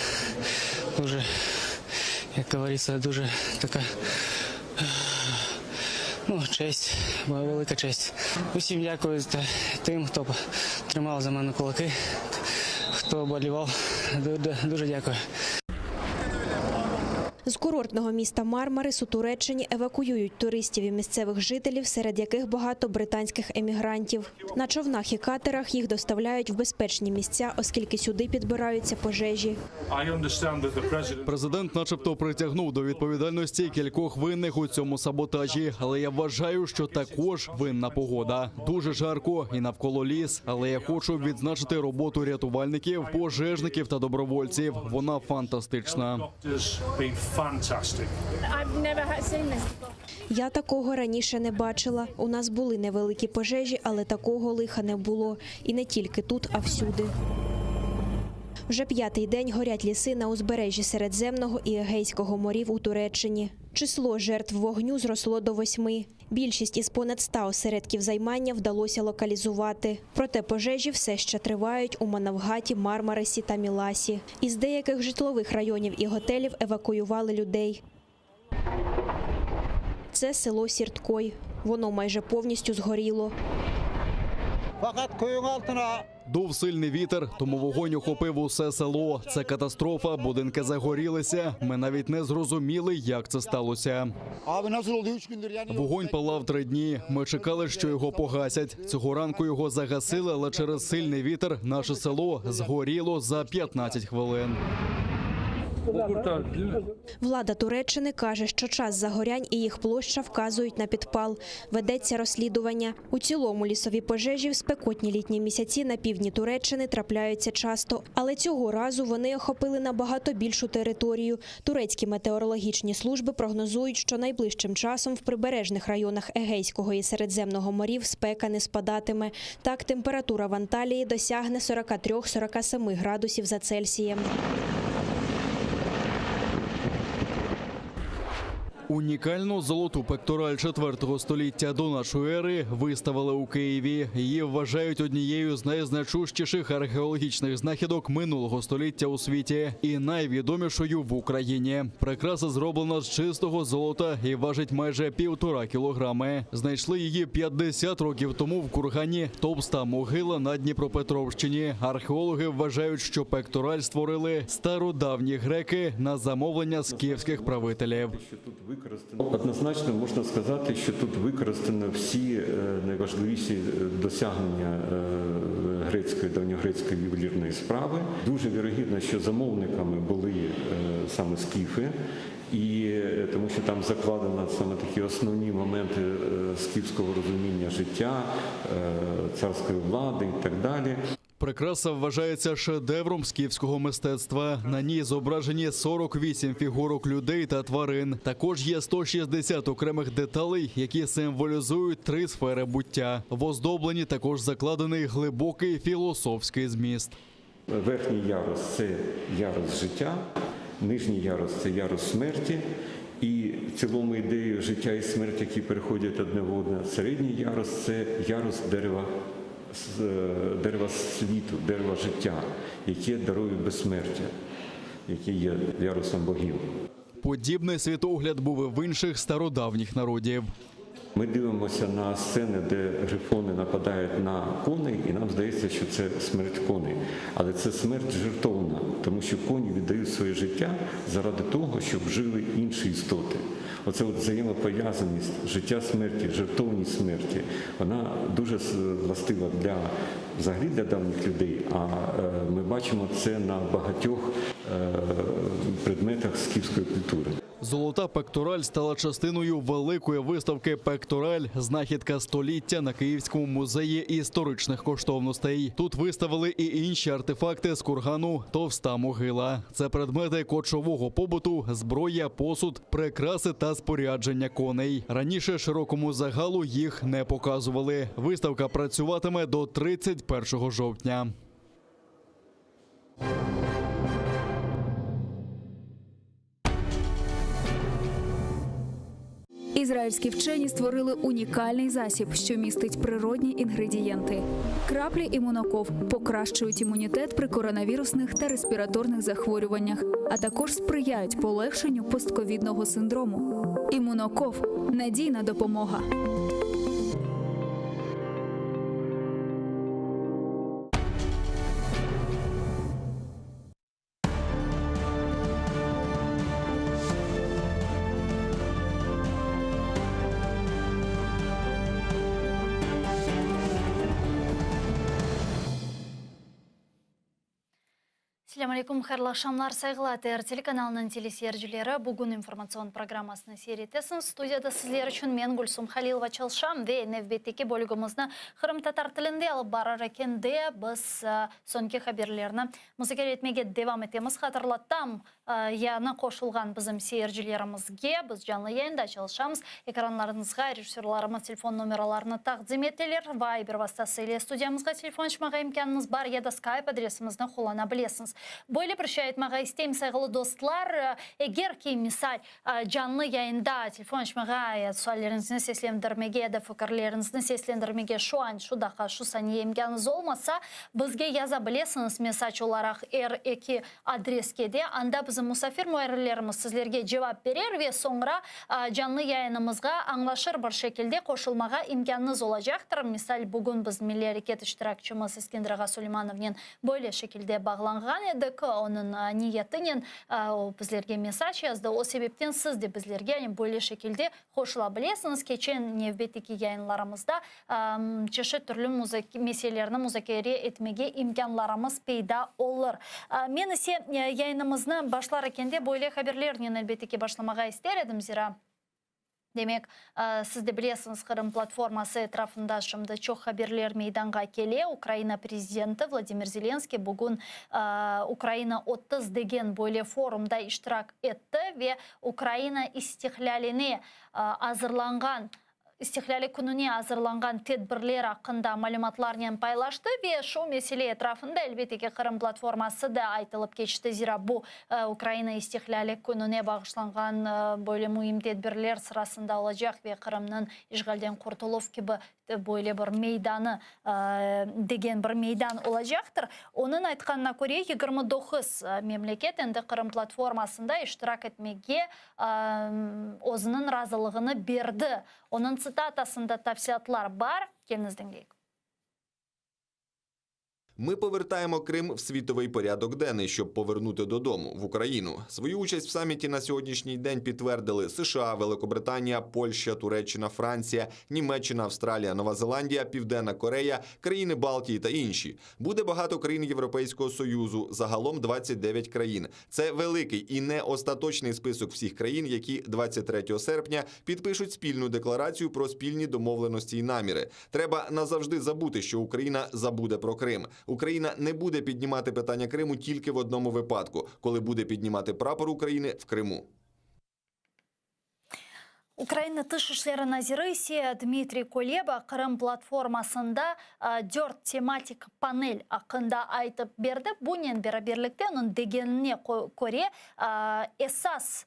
дуже, як говориться, дуже така е, ну, честь, моя велика честь. Усім дякую та- тим, хто тримав за мене кулаки, хто болівав. Дуже, дуже дякую. З курортного міста Мармарис у Туреччині евакуюють туристів і місцевих жителів, серед яких багато британських емігрантів. На човнах і катерах їх доставляють в безпечні місця, оскільки сюди підбираються пожежі. Президент, начебто, притягнув до відповідальності кількох винних у цьому саботажі, але я вважаю, що також винна погода. Дуже жарко і навколо ліс. Але я хочу відзначити роботу рятувальників, пожежників та добровольців. Вона фантастична. Я такого раніше не бачила. У нас були невеликі пожежі, але такого лиха не було. І не тільки тут, а всюди. Вже п'ятий день горять ліси на узбережжі Середземного і Егейського морів у Туреччині. Число жертв вогню зросло до восьми. Більшість із понад 100 осередків займання вдалося локалізувати. Проте пожежі все ще тривають у Манавгаті, Мармарисі та Міласі. Із деяких житлових районів і готелів евакуювали людей. Це село Сірткой. Воно майже повністю згоріло. Дув сильний вітер, тому вогонь охопив усе село. Це катастрофа, будинки загорілися. Ми навіть не зрозуміли, як це сталося. Вогонь палав три дні. Ми чекали, що його погасять. Цього ранку його загасили, але через сильний вітер наше село згоріло за 15 хвилин. Влада Туреччини каже, що час загорянь і їх площа вказують на підпал. Ведеться розслідування. У цілому лісові пожежі в спекотні літні місяці на півдні Туреччини трапляються часто. Але цього разу вони охопили набагато більшу територію. Турецькі метеорологічні служби прогнозують, що найближчим часом в прибережних районах Егейського і Середземного морів спека не спадатиме. Так, температура в Анталії досягне 43-47 градусів за Цельсієм. Унікальну золоту пектораль 4 століття до нашої ери виставили у Києві. Її вважають однією з найзначущіших археологічних знахідок минулого століття у світі і найвідомішою в Україні. Прикраса зроблена з чистого золота і важить майже півтора кілограми. Знайшли її 50 років тому в кургані Товста могила на Дніпропетровщині. Археологи вважають, що пектораль створили стародавні греки на замовлення скіфських правителів. Однозначно можна сказати, що тут використано всі е, найважливіші е, досягнення е, грецької давньогрецької ювелірної справи. Дуже вірогідно, що замовниками були е, саме скіфи, і е, тому що там закладено саме такі основні моменти е, скіфського розуміння життя, е, царської влади і так далі. Прикраса вважається шедевром скіфського мистецтва. На ній зображені 48 фігурок людей та тварин. Також є 160 окремих деталей, які символізують три сфери буття. В оздобленні також закладений глибокий філософський зміст. Верхній ярус це ярус життя, нижній ярус це ярус смерті. І в цілому ідею життя і смерті, які переходять одне в одне. Середній ярус це ярус дерева, с- е, дерева світу, дерева життя, яке дарує безсмертя, яке є ярусом богів. Подібний світогляд був і в інших стародавніх народів. Ми дивимося на сцени, де грифони нападають на коней, і нам здається, що це смерть коней. Але це смерть жертовна, тому що коні віддають своє життя заради того, щоб жили інші істоти. Оце от взаємопов'язаність життя смерті, жертовність смерті, вона дуже с- властива для взагалі для давніх людей. А е, ми бачимо це на багатьох е, предметах скіфської культури. Золота пектораль стала частиною великої виставки Пектораль знахідка століття на Київському музеї історичних коштовностей. Тут виставили і інші артефакти з кургану Товста могила. Це предмети кочового побуту, зброя, посуд, прикраси та спорядження коней. Раніше широкому загалу їх не показували. Виставка працюватиме до 31 жовтня. Ізраїльські вчені створили унікальний засіб, що містить природні інгредієнти. Краплі імуноков покращують імунітет при коронавірусних та респіраторних захворюваннях, а також сприяють полегшенню постковідного синдрому. Імуноков надійна допомога. Selâm aleyküm, hayırlı aqşamlar, sayğılı ATR telekanalınıñ teleseyircileri. Bugün informatsion programmasını seyir etesiñiz. Studiyada sizler içün men, Gülsum Halilova, çalışam ve nevbetteki bölügimizni qırımtatar tilinde alıp barır ekende biz soñki haberlerni muzakere etmege devam etemiz. Hatırlatam, Yañı qoşulğan bizim seyircilerimizge, biz canlı yayında çalışamız. Ekranlarıñızğa rejissörlarımız telefon nomeralarını taqdim eteler. Viber vastası ile studiyamızğa telefon açmağa imkânıñız bar ya da Skype adresimizni qullana bilesiñiz. Böyle bir şey aytmağa isteyim, sayğılı dostlar, eger ki, misal, canlı yayında telefon açmağa ya sualleriñizni seslendirmege ya da fikirleriñizni seslendirmege şu an, şu daqqa, şu saniye imkânıñız olmasa, bizge yaza bilesiñiz mesac olaraq er eki Adreske de, anda bizim musafir muarrirlerimiz sizlerge cevap berer ve soñra canlı yayınımızğa añlaşır bir şekilde qoşulmağa imkânıñız olacaqtır. Misal, bugün biz Milliy areket iştirakçimiz Eskender ağa Suleymanovnen böyle şekilde bağlanğan edik. edik onıñ niyetinen, o bizlerge mesac yazdı, o sebepten siz de bizlerge yani böyle şekilde qoşula bilesiñiz. Keçen nevbetteki yayınlarımızda çeşit türlü meselelerni muzakere etmege imkânlarımız peyda olur. Men ise yayınımıznı başlar ekende böyle haberlernen elbette ki başlamağa ister edim, zira, Demek, siz de bilesiñiz, Qırım platforması etrafında şimdi çoq haberler meydanğa kele. Ukraina prezidenti Vladimir Zelenskiy bugün Ukraina 30 degen böyle forumda iştirak etti ve Ukraina istiqlâline azırlanğan İstiqlâli kününe azırlanğan tedbirler aqqında malümatlarnen paylaştı ve şu mesele etrafında, elbette ki, Qırım platforması da aytılıp keçti, zira bu Ukraina İstiqlâli kününe bağışlanğan böyle müim tedbirler sırasında olacaq ve Qırımnıñ işğalden qurtuluv kibi böyle bir meydanı degen bir meydan olacaqtır. Onıñ aytqanına köre, 29 memleket endi Qırım platformasında iştirak etmege özüniñ razılığını berdi. Onıñ tsitatasında tafsilâtlar bar, keliñiz diñleyik. Ми повертаємо Крим в світовий порядок денний, щоб повернути додому в Україну. Свою участь в саміті на сьогоднішній день підтвердили США, Великобританія, Польща, Туреччина, Франція, Німеччина, Австралія, Нова Зеландія, Південна Корея, країни Балтії та інші. Буде багато країн Європейського Союзу, загалом 29 країн. Це великий і не остаточний список всіх країн, які 23 серпня підпишуть спільну декларацію про спільні домовленості і наміри. Треба назавжди забути, що Україна забуде про Крим. Україна не буде піднімати питання Криму тільки в одному випадку, коли буде піднімати прапор України в Криму. Ukraina Tış işleri naziri ise Dmitriy Kuleba Qırım platformasında dört tematik panel aqqında aytıp berdi. Bunen beraberlikte onıñ degenine köre, esas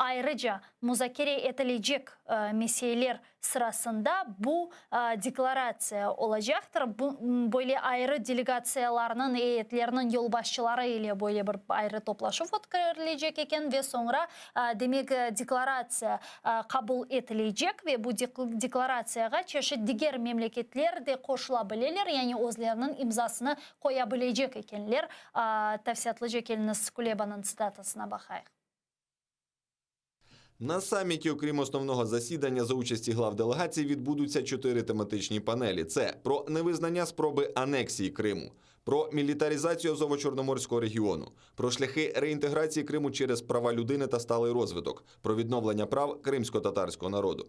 Ayrıca, muzakere etilecek meseleler sırasında bu deklaratsiya olacaqtır. Böyle ayrı delegatsiyalarnıñ, eyyetlerniñ yolbaşçıları ile böyle bir ayrı toplaşuv ötkerilecek eken ve soñra, demek, deklaratsiya qabul etilecek ve bu deklaratsiyağa çeşit diger memleketler de qoşula bileler, yani özleriniñ imzasını qoya bilecek ekenler. Tafsilâtlıca keliñiz Kulebanıñ tsitatasına baqayıq. На саміті, окрім основного засідання за участі глав делегацій, відбудуться чотири тематичні панелі: це про невизнання спроби анексії Криму, про мілітаризацію Азово-Чорноморського регіону, про шляхи реінтеграції Криму через права людини та сталий розвиток, про відновлення прав кримськотатарського народу.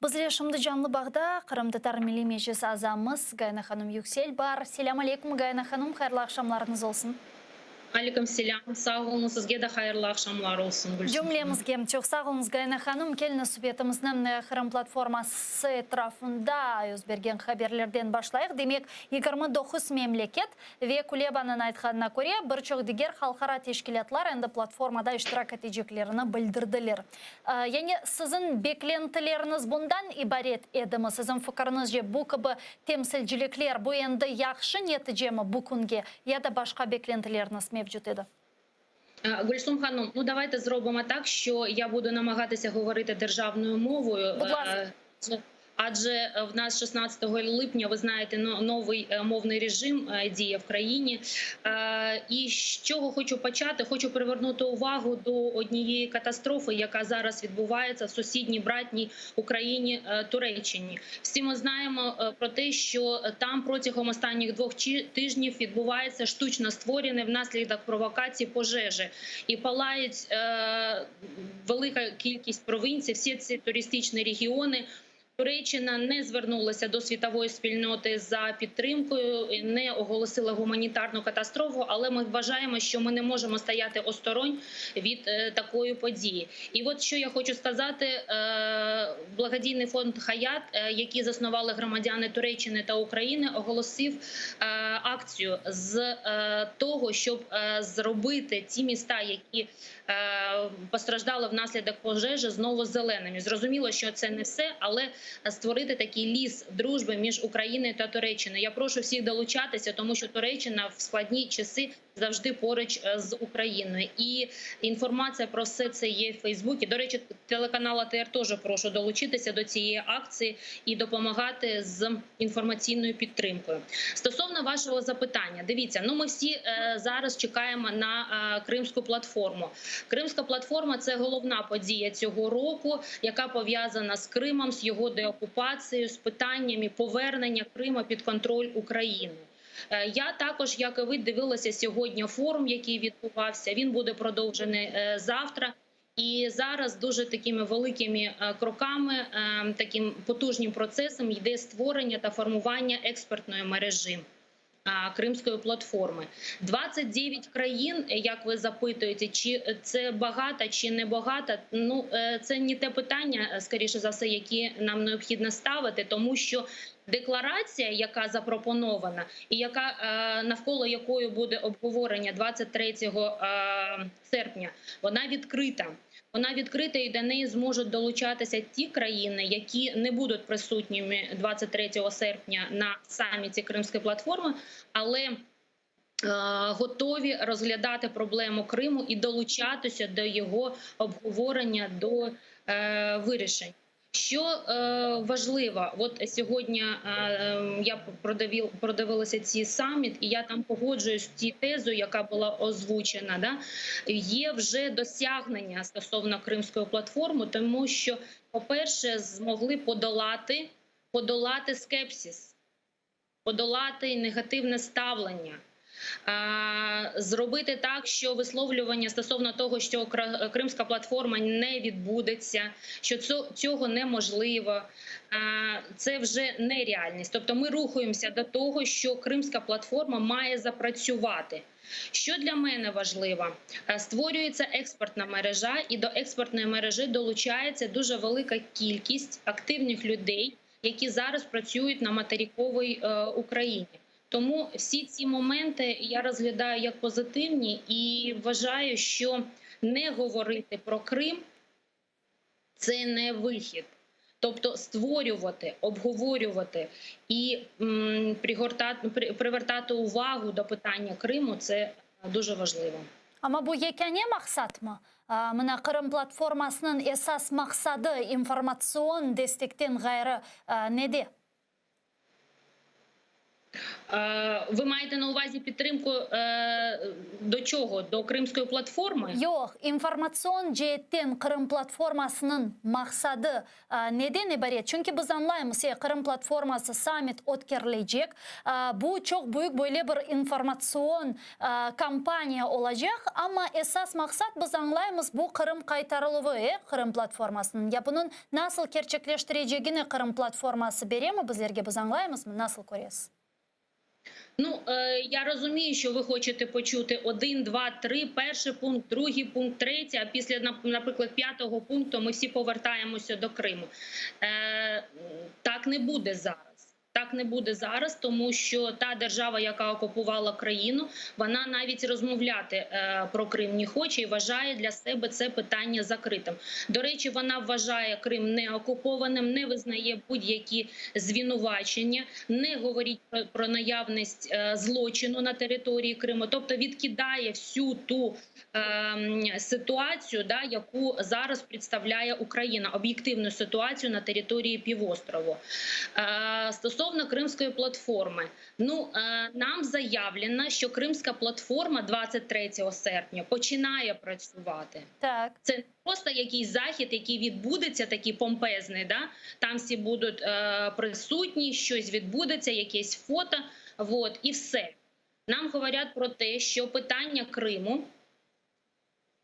Bizler şimdi canlı bağda Qırımtatar Milliy Meclis azamız Gayana hanım Yüksel bar. Selâm aleyküm, Gayana hanım, hayırlı aqşamlarıñız olsun. Aleyküm selâm, sağ oluñız, sizge de hayırlı aqşamlar olsun, Gülsüm hanım. Cümlemizge çoq sağ oluñız, Gayana hanım. Keliñiz subetimizni Qırım platforması etrafında yüz bergen haberlerden başlayıq. Demek, 29 memleket Ve Kulebanıñ aytqanına köre, bir çoq diger halqara teşkilâtlar endi platformada iştirak eteceklerini bildirdiler. Yani siziñ beklentileriñiz bundan ibaret edimi? Siziñ fikiriñizce, bu kibi temsilcilikler, bu endi yahşı neticemi bu künge ya da başqa beklentileriñiz mevcut edi? Гульсум hanım, ну давайте зробимо так, що я буду намагатися говорити державною мовою. Будь ласка. Адже в нас 16 липня, ви знаєте, новий мовний режим діє в країні. І з чого хочу почати? Хочу привернути увагу до однієї катастрофи, яка зараз відбувається в сусідній братній Україні Туреччині. Всі ми знаємо про те, що там протягом останніх двох тижнів відбувається штучно створене внаслідок провокації пожежі. І палають велика кількість провінцій, всі ці туристичні регіони. Туреччина не звернулася до світової спільноти за підтримкою, не оголосила гуманітарну катастрофу, але ми вважаємо, що ми не можемо стояти осторонь від такої події. І от що я хочу сказати, благодійний фонд «Хаят», який заснували громадяни Туреччини та України, оголосив акцію з того, щоб зробити ті міста, які постраждали внаслідок пожежі, знову зеленими. Зрозуміло, що це не все, але створити такий ліс дружби між Україною та Туреччиною. Я прошу всіх долучатися, тому що Туреччина в складні часи. завжди поруч е, з Україною. І інформація про все це є в Фейсбуці. До речі, телеканал АТР теж прошу долучитися до цієї акції і допомагати з інформаційною підтримкою. Стосовно вашого запитання, дивіться, ну ми всі е, зараз чекаємо на е, Кримську платформу. Кримська платформа це головна подія цього року, яка пов'язана з Кримом, з його деокупацією, з питаннями повернення Криму під контроль України. Е, Я також, як і ви, дивилася сьогодні форум, який відбувався. Він буде продовжений е, завтра. І зараз дуже такими великими е, кроками, е, таким потужним процесом йде створення та формування експертної мережі. а, Кримської платформи 29 країн, як ви запитуєте, чи це багато чи не багато? Ну е, це не те питання, е, скоріше за все, яке нам необхідно ставити, тому що декларація, яка запропонована, і яка е, навколо якої буде обговорення 23 е, серпня, вона відкрита. Вона відкрита і до неї зможуть долучатися ті країни, які не будуть присутніми 23 серпня на саміті Кримської платформи, але е, готові розглядати проблему Криму і долучатися до його обговорення до е, вирішень. Що е, важливо, от сьогодні е, е, я продивіл, продивилася ці саміт, і я там погоджуюсь з тією тезою, яка була озвучена. Да? Є вже досягнення стосовно кримської платформи, тому що, по-перше, змогли подолати, подолати скепсис, подолати негативне ставлення. А, Зробити так, що висловлювання стосовно того, що Кра- Кримська платформа не відбудеться, що цо- цього неможливо, а, це вже нереальність. Тобто ми рухаємося до того, що Кримська платформа має запрацювати. Що для мене важливо, Е, створюється експортна мережа, і до експортної мережі долучається дуже велика кількість активних людей, які зараз працюють на материковій е, Україні. Тому всі ці моменти я розглядаю як позитивні і вважаю, що не говорити про Крим це не вихід. Тобто створювати, обговорювати і м, пригортати, при- привертати увагу до питання Криму це дуже важливо. Amma bu yekâne maqsat mı? A, Mına Qırım platformasınıñ esas maqsadı informatsion destekten ğayrı a, nede? Е, Ви маєте на увазі підтримку е, до чого? До Кримської платформи? Yoq, informatsion ceetten Qırım platformasınıñ maqsadı a, neden ibaret? Çünki biz añlaymız, e, Qırım platforması sammit ötkerilecek. A, Bu çoq büyük böyle bir informatsion a, kampaniya olacaq, amma esas maqsat biz añlaymız bu Qırım qaytarıluvı, e, Qırım platformasınıñ. Ya bunıñ nasıl kerçekleştirecegini Qırım platforması beremi bizlerge biz añlaymızmı? Nasıl köresiz? Ну е, я розумію, що ви хочете почути один, два, три, перший пункт, другий пункт, третій. А після нап- наприклад, п'ятого пункту ми всі повертаємося до Криму. Е, так не буде зараз. Так не буде зараз, тому що та держава, яка окупувала країну, вона навіть розмовляти е, про Крим не хоче і вважає для себе це питання закритим. До речі, вона вважає Крим не окупованим, не визнає будь-які звинувачення, не говорить про, про наявність е, злочину на території Криму, тобто відкидає всю ту е, м, ситуацію, да, яку зараз представляє Україна, об'єктивну ситуацію на території півострову. Е, Стосовно Кримської платформи, ну е, нам заявлено, що Кримська платформа 23 серпня починає працювати. Так. Це не просто якийсь захід, який відбудеться, такий помпезний. Да? Там всі будуть е, присутні, щось відбудеться, якесь фото, вот, і все. Нам говорять про те, що питання Криму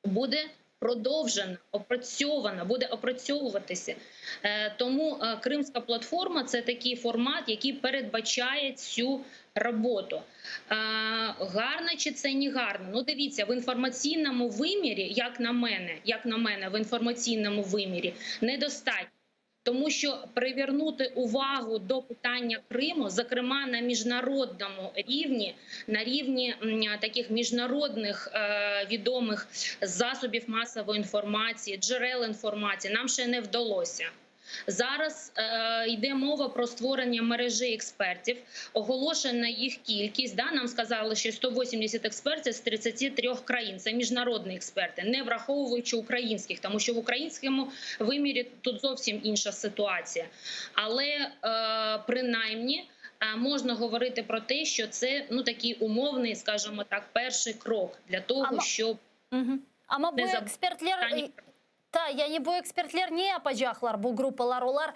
буде продовжено, опрацьовано, буде опрацьовуватися. Е, Тому е, Кримська платформа це такий формат, який передбачає цю роботу. Е, Гарно чи це не гарно? Ну, дивіться, в інформаційному вимірі, як на мене, як на мене, в інформаційному вимірі недостатньо. Тому що привернути увагу до питання Криму, зокрема на міжнародному рівні, на рівні м, таких міжнародних е, відомих засобів масової інформації, джерел інформації, нам ще не вдалося. Зараз е, йде мова про створення мережі експертів. Оголошена їх кількість. Да, нам сказали, що 180 експертів з 33 країн. Це міжнародні експерти, не враховуючи українських, тому що в українському вимірі тут зовсім інша ситуація. Але е, принаймні е, можна говорити про те, що це ну такий умовний, скажімо так, перший крок для того, Ama- щоб Ama bu Не заб- ekspertler Ta, yani bu ekspertler ne yapacaqlar, bu gruppalar? Olar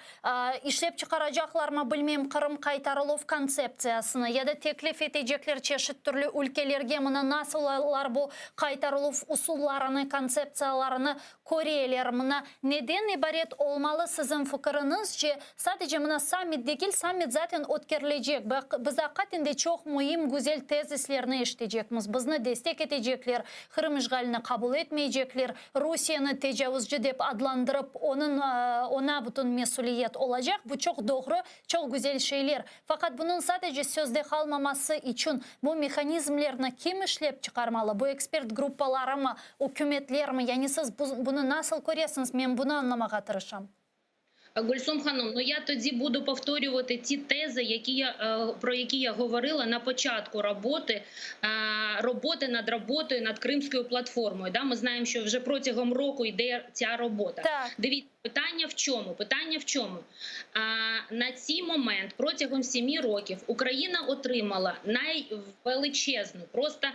işlep çıqaracaqlarmı, bilmeyim, Qırım qaytarıluv kontseptsiyasını ya da teklif etecekler çeşit türlü ülkelerge, mına nasıl olar bu qaytarıluv usullarını, kontseptsiyalarını köreler? Mına neden ibaret olmalı siziñ fikiriñizce? Sadece mına sammit degil, sammit zaten ötkerilecek. Biz aqiqaten de çoq müim, güzel tezislerni eşitecekmiz. Bizni destek etecekler, Qırım işğalini qabul etmeycekler, Rusiyeni tecavuzcı dep adlandırıp, onıñ, oña bütün mesüliyet olacaq. Bu çoq doğru, çoq güzel şeyler. Faqat bunıñ sadece sözde qalmaması içün bu mehanizmlerni kim işlep çıqarmalı? Bu ekspert gruppalarımı, ükümetlermi? Yani siz bunı nasıl köresiñiz? Men bunı añlamağa tırışam. Гульсум Ханум, ну я тоді буду повторювати ті тези, які я е, про які я говорила на початку роботи, е, роботи над роботою над Кримською платформою. Да, ми знаємо, що вже протягом року йде ця робота. Так. Дивіться, питання в чому? Питання в чому? А, на цей момент протягом сімі років Україна отримала найвеличезну, просто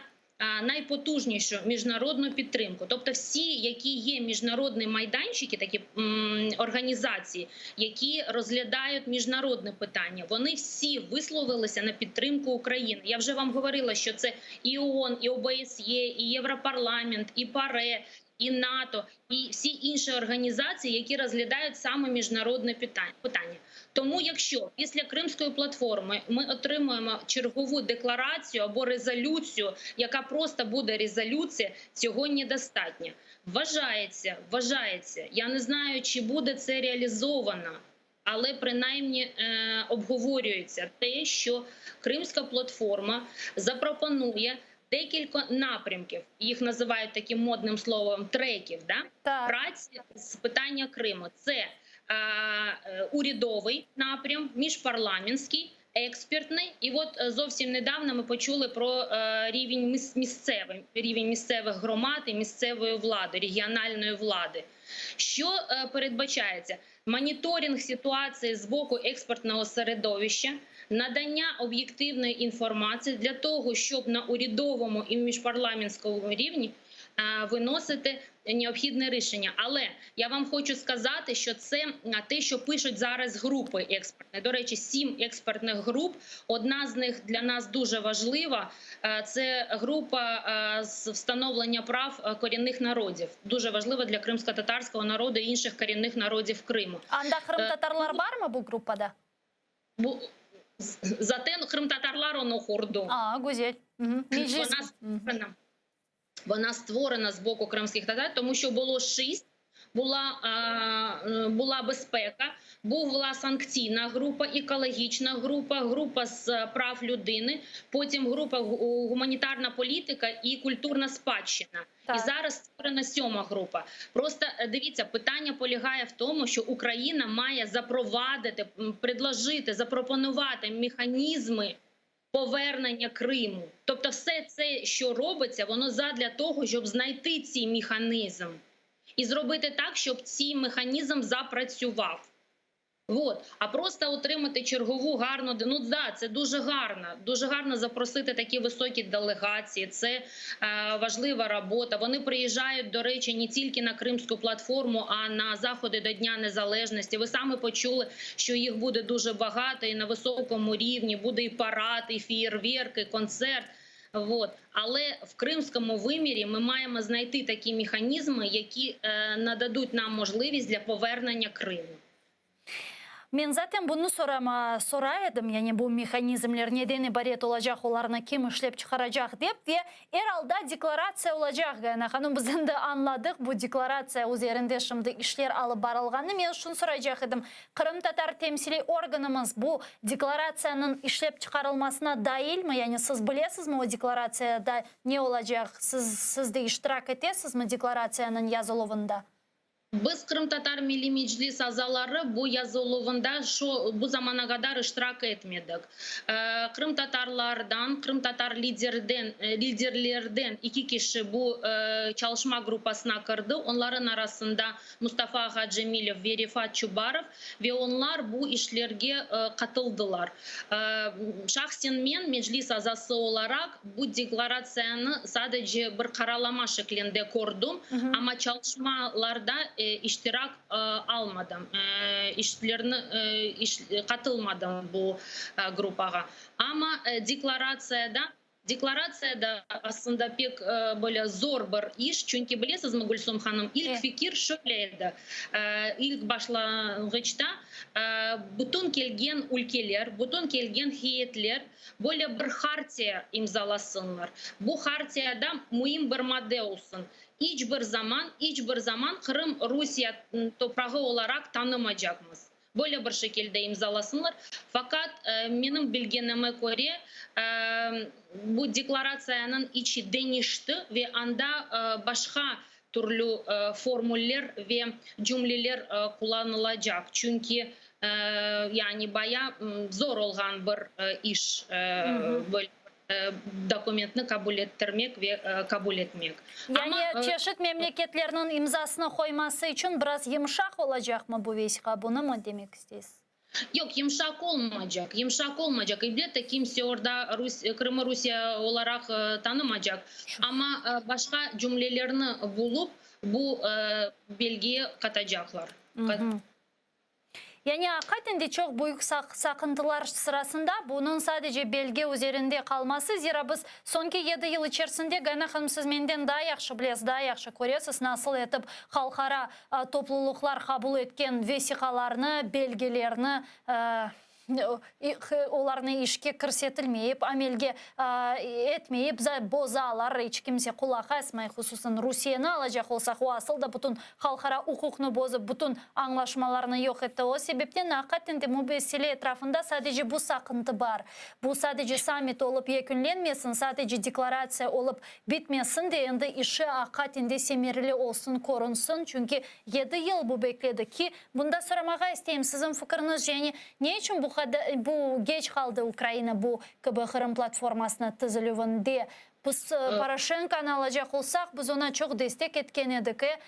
а, найпотужнішу міжнародну підтримку. Тобто, всі, які є міжнародні майданчики, такі м, організації, які розглядають міжнародне питання, вони всі висловилися на підтримку України. Я вже вам говорила, що це і ООН, і ОБСЄ, і Європарламент, і ПАРЕ, і НАТО, і всі інші організації, які розглядають саме міжнародне питання. Тому, якщо після Кримської платформи ми отримуємо чергову декларацію або резолюцію, яка просто буде резолюція, цього недостатньо. Вважається, вважається. Я не знаю, чи буде це реалізовано, але принаймні е, обговорюється те, що Кримська платформа запропонує декілька напрямків. Їх називають таким модним словом треків. Да? Праці з питання Криму. Це е, е, урядовий напрям, міжпарламентський, експертний. І от е, зовсім недавно ми почули про е, рівень місцевий, рівень місцевих громад і місцевої влади, регіональної влади. Що е, передбачається? Моніторинг ситуації з боку експертного середовища, надання об'єктивної інформації для того, щоб на урядовому і міжпарламентському рівні е, виносити необхідне рішення. Але я вам хочу сказати, що це те, що пишуть зараз групи експертні. До речі, сім експертних груп. Одна з них для нас дуже важлива. Е, Це група е, з встановлення прав корінних народів. Дуже важлива для кримсько-татарського народу і інших корінних народів Криму. Anda qırımtatarlar barmı bu gruppada? Bu zaten qırımtatarlar onı qurdu. A, güzel. Вона створена, вона створена з боку кримських татар, тому що було шість. Була, е, була безпека, була санкційна група, екологічна група, група з прав людини, потім група гуманітарна політика і культурна спадщина. І зараз створена сьома група. Просто е, дивіться, питання полягає в тому, що Україна має запровадити, предложити, запропонувати механізми повернення Криму. Тобто, все це, що робиться, воно задля того, щоб знайти цей механізм і зробити так, щоб цей механізм запрацював. Вот. А просто отримати чергову гарну ну да, це дуже гарно. Дуже гарно запросити такі високі делегації. Це е, важлива робота. Вони приїжджають, до речі, не тільки на Кримську платформу, а на заходи до Дня Незалежності. Ви саме почули, що їх буде дуже багато і на високому рівні. Буде і парад, і фієрверки, і концерт. Вот. Але в кримському вимірі ми маємо знайти такі механізми, які е, нададуть нам можливість для повернення Криму. Men zaten bunı sorama, soray edim, yani bu mehanizmler neden ibaret olacaq, olarnı kim işlep çıqaracaq dep ve er alda deklaratsiya olacaq. Gayana hanım, biz endi añladıq, bu deklaratsiya üzerinde şimdi işler alıp barılğanını. Men şunı soraycaq edim, qırımtatar temsiliy organımız bu deklaratsiyanıñ işlep çıqarılmasına dailmi? Yani siz bilesizmi o deklaratsiyada ne olacaq? Siz, siz de iştirak etesizmi deklaratsiyanıñ yazıluvında? Biz, Qırımtatar Milliy Meclis azaları, bu yazıluvında şu bu zamana qadar iştirak etmedik. Qırımtatarlardan, qırımtatar liderden liderlerden iki kişi bu çalışma gruppasına kirdi, onların arasında Mustafa ağa Cemilev ve Refat Çubarov, ve onlar bu işlerge qatıldılar. Şahsen men, Meclis azası olaraq, bu deklaratsiyanı sadece bir qaralama şeklinde kördim, amma çalışmalarda iştirak almadım, işlerni qatılmadım bu gruppağa. Amma deklaratsiyada Deklaratsiya da aslında pek böyle zor bir iş, çünki bilesizmi, Gülsum hanım, ilk fikir şöyle edi, ilk başlanğıçta bütün kelgen ülkeler, bütün kelgen heyetler böyle bir hartiya imzalasınlar. Bu hartiyada müim bir madde olsun, iç bir zaman, iç bir zaman Qırım Rusiye toprağı olaraq tanımacaqmız. Böyle bir şekilde imzalasınlar. Faqat, menim bilgenime köre, bu deklaratsiyanıñ içi deñişti ve anda başqa türlü formuller ve cümleler qullanılacaq. Çünki, yani baya zor olğan bir iş böyle dokumentni qabul ettirmek ve qabul etmek. Yani çeşit memleketlerniñ imzasını qoyması içün biraz yımşaq olacaqmı bu vesiqa, bunımı demek isteysiz? Yoq, yımşaq olmaycaq, yımşaq olmaycaq. Elbette, kimse orda Qırımı Rusiye olaraq tanımacaq. Amma başqa cümlelerni bulup, bu belgiye qatacaqlar. Yani aqiqaten de çoq büyük saqıntılar sırasında bunıñ sadece belge üzerinde qalması, zira biz soñki yedi yıl içerisinde, Gayana hanım, siz menden daa yahşı bilesiz, daa yahşı köresiz, nasıl etip halqara toplulıqlar qabul etken vesiqalarnı, belgelerni Olarnı işke kirsetilmeyip, amelge etmeyip, bozalar, iç kimse qulaq asmay, hususan Rusiyeni alacaq olsaq, o asıl da bütün halqara uquqnı bozıp, bütün añlaşmalarnı yoq etti. O sebepten, aqiqaten de, bu mesele etrafında sadece bu saqıntı bar. Bu sadece sammit olıp yekünlenmesin, sadece deklaratsiya olıp bitmesin de, endi işi aqiqaten de semereli olsun, körünsin, çünki yedi yıl bu bekledik ki, Bunda soramağa isteyim, siziñ fikriñiz, yani ne içün bu bu geç qaldı Ukraina bu kibi Qırım platformasına tizilüvinde? Biz Poroşenkonı alacaq olsaq, biz oña çoq destek etken edik, e,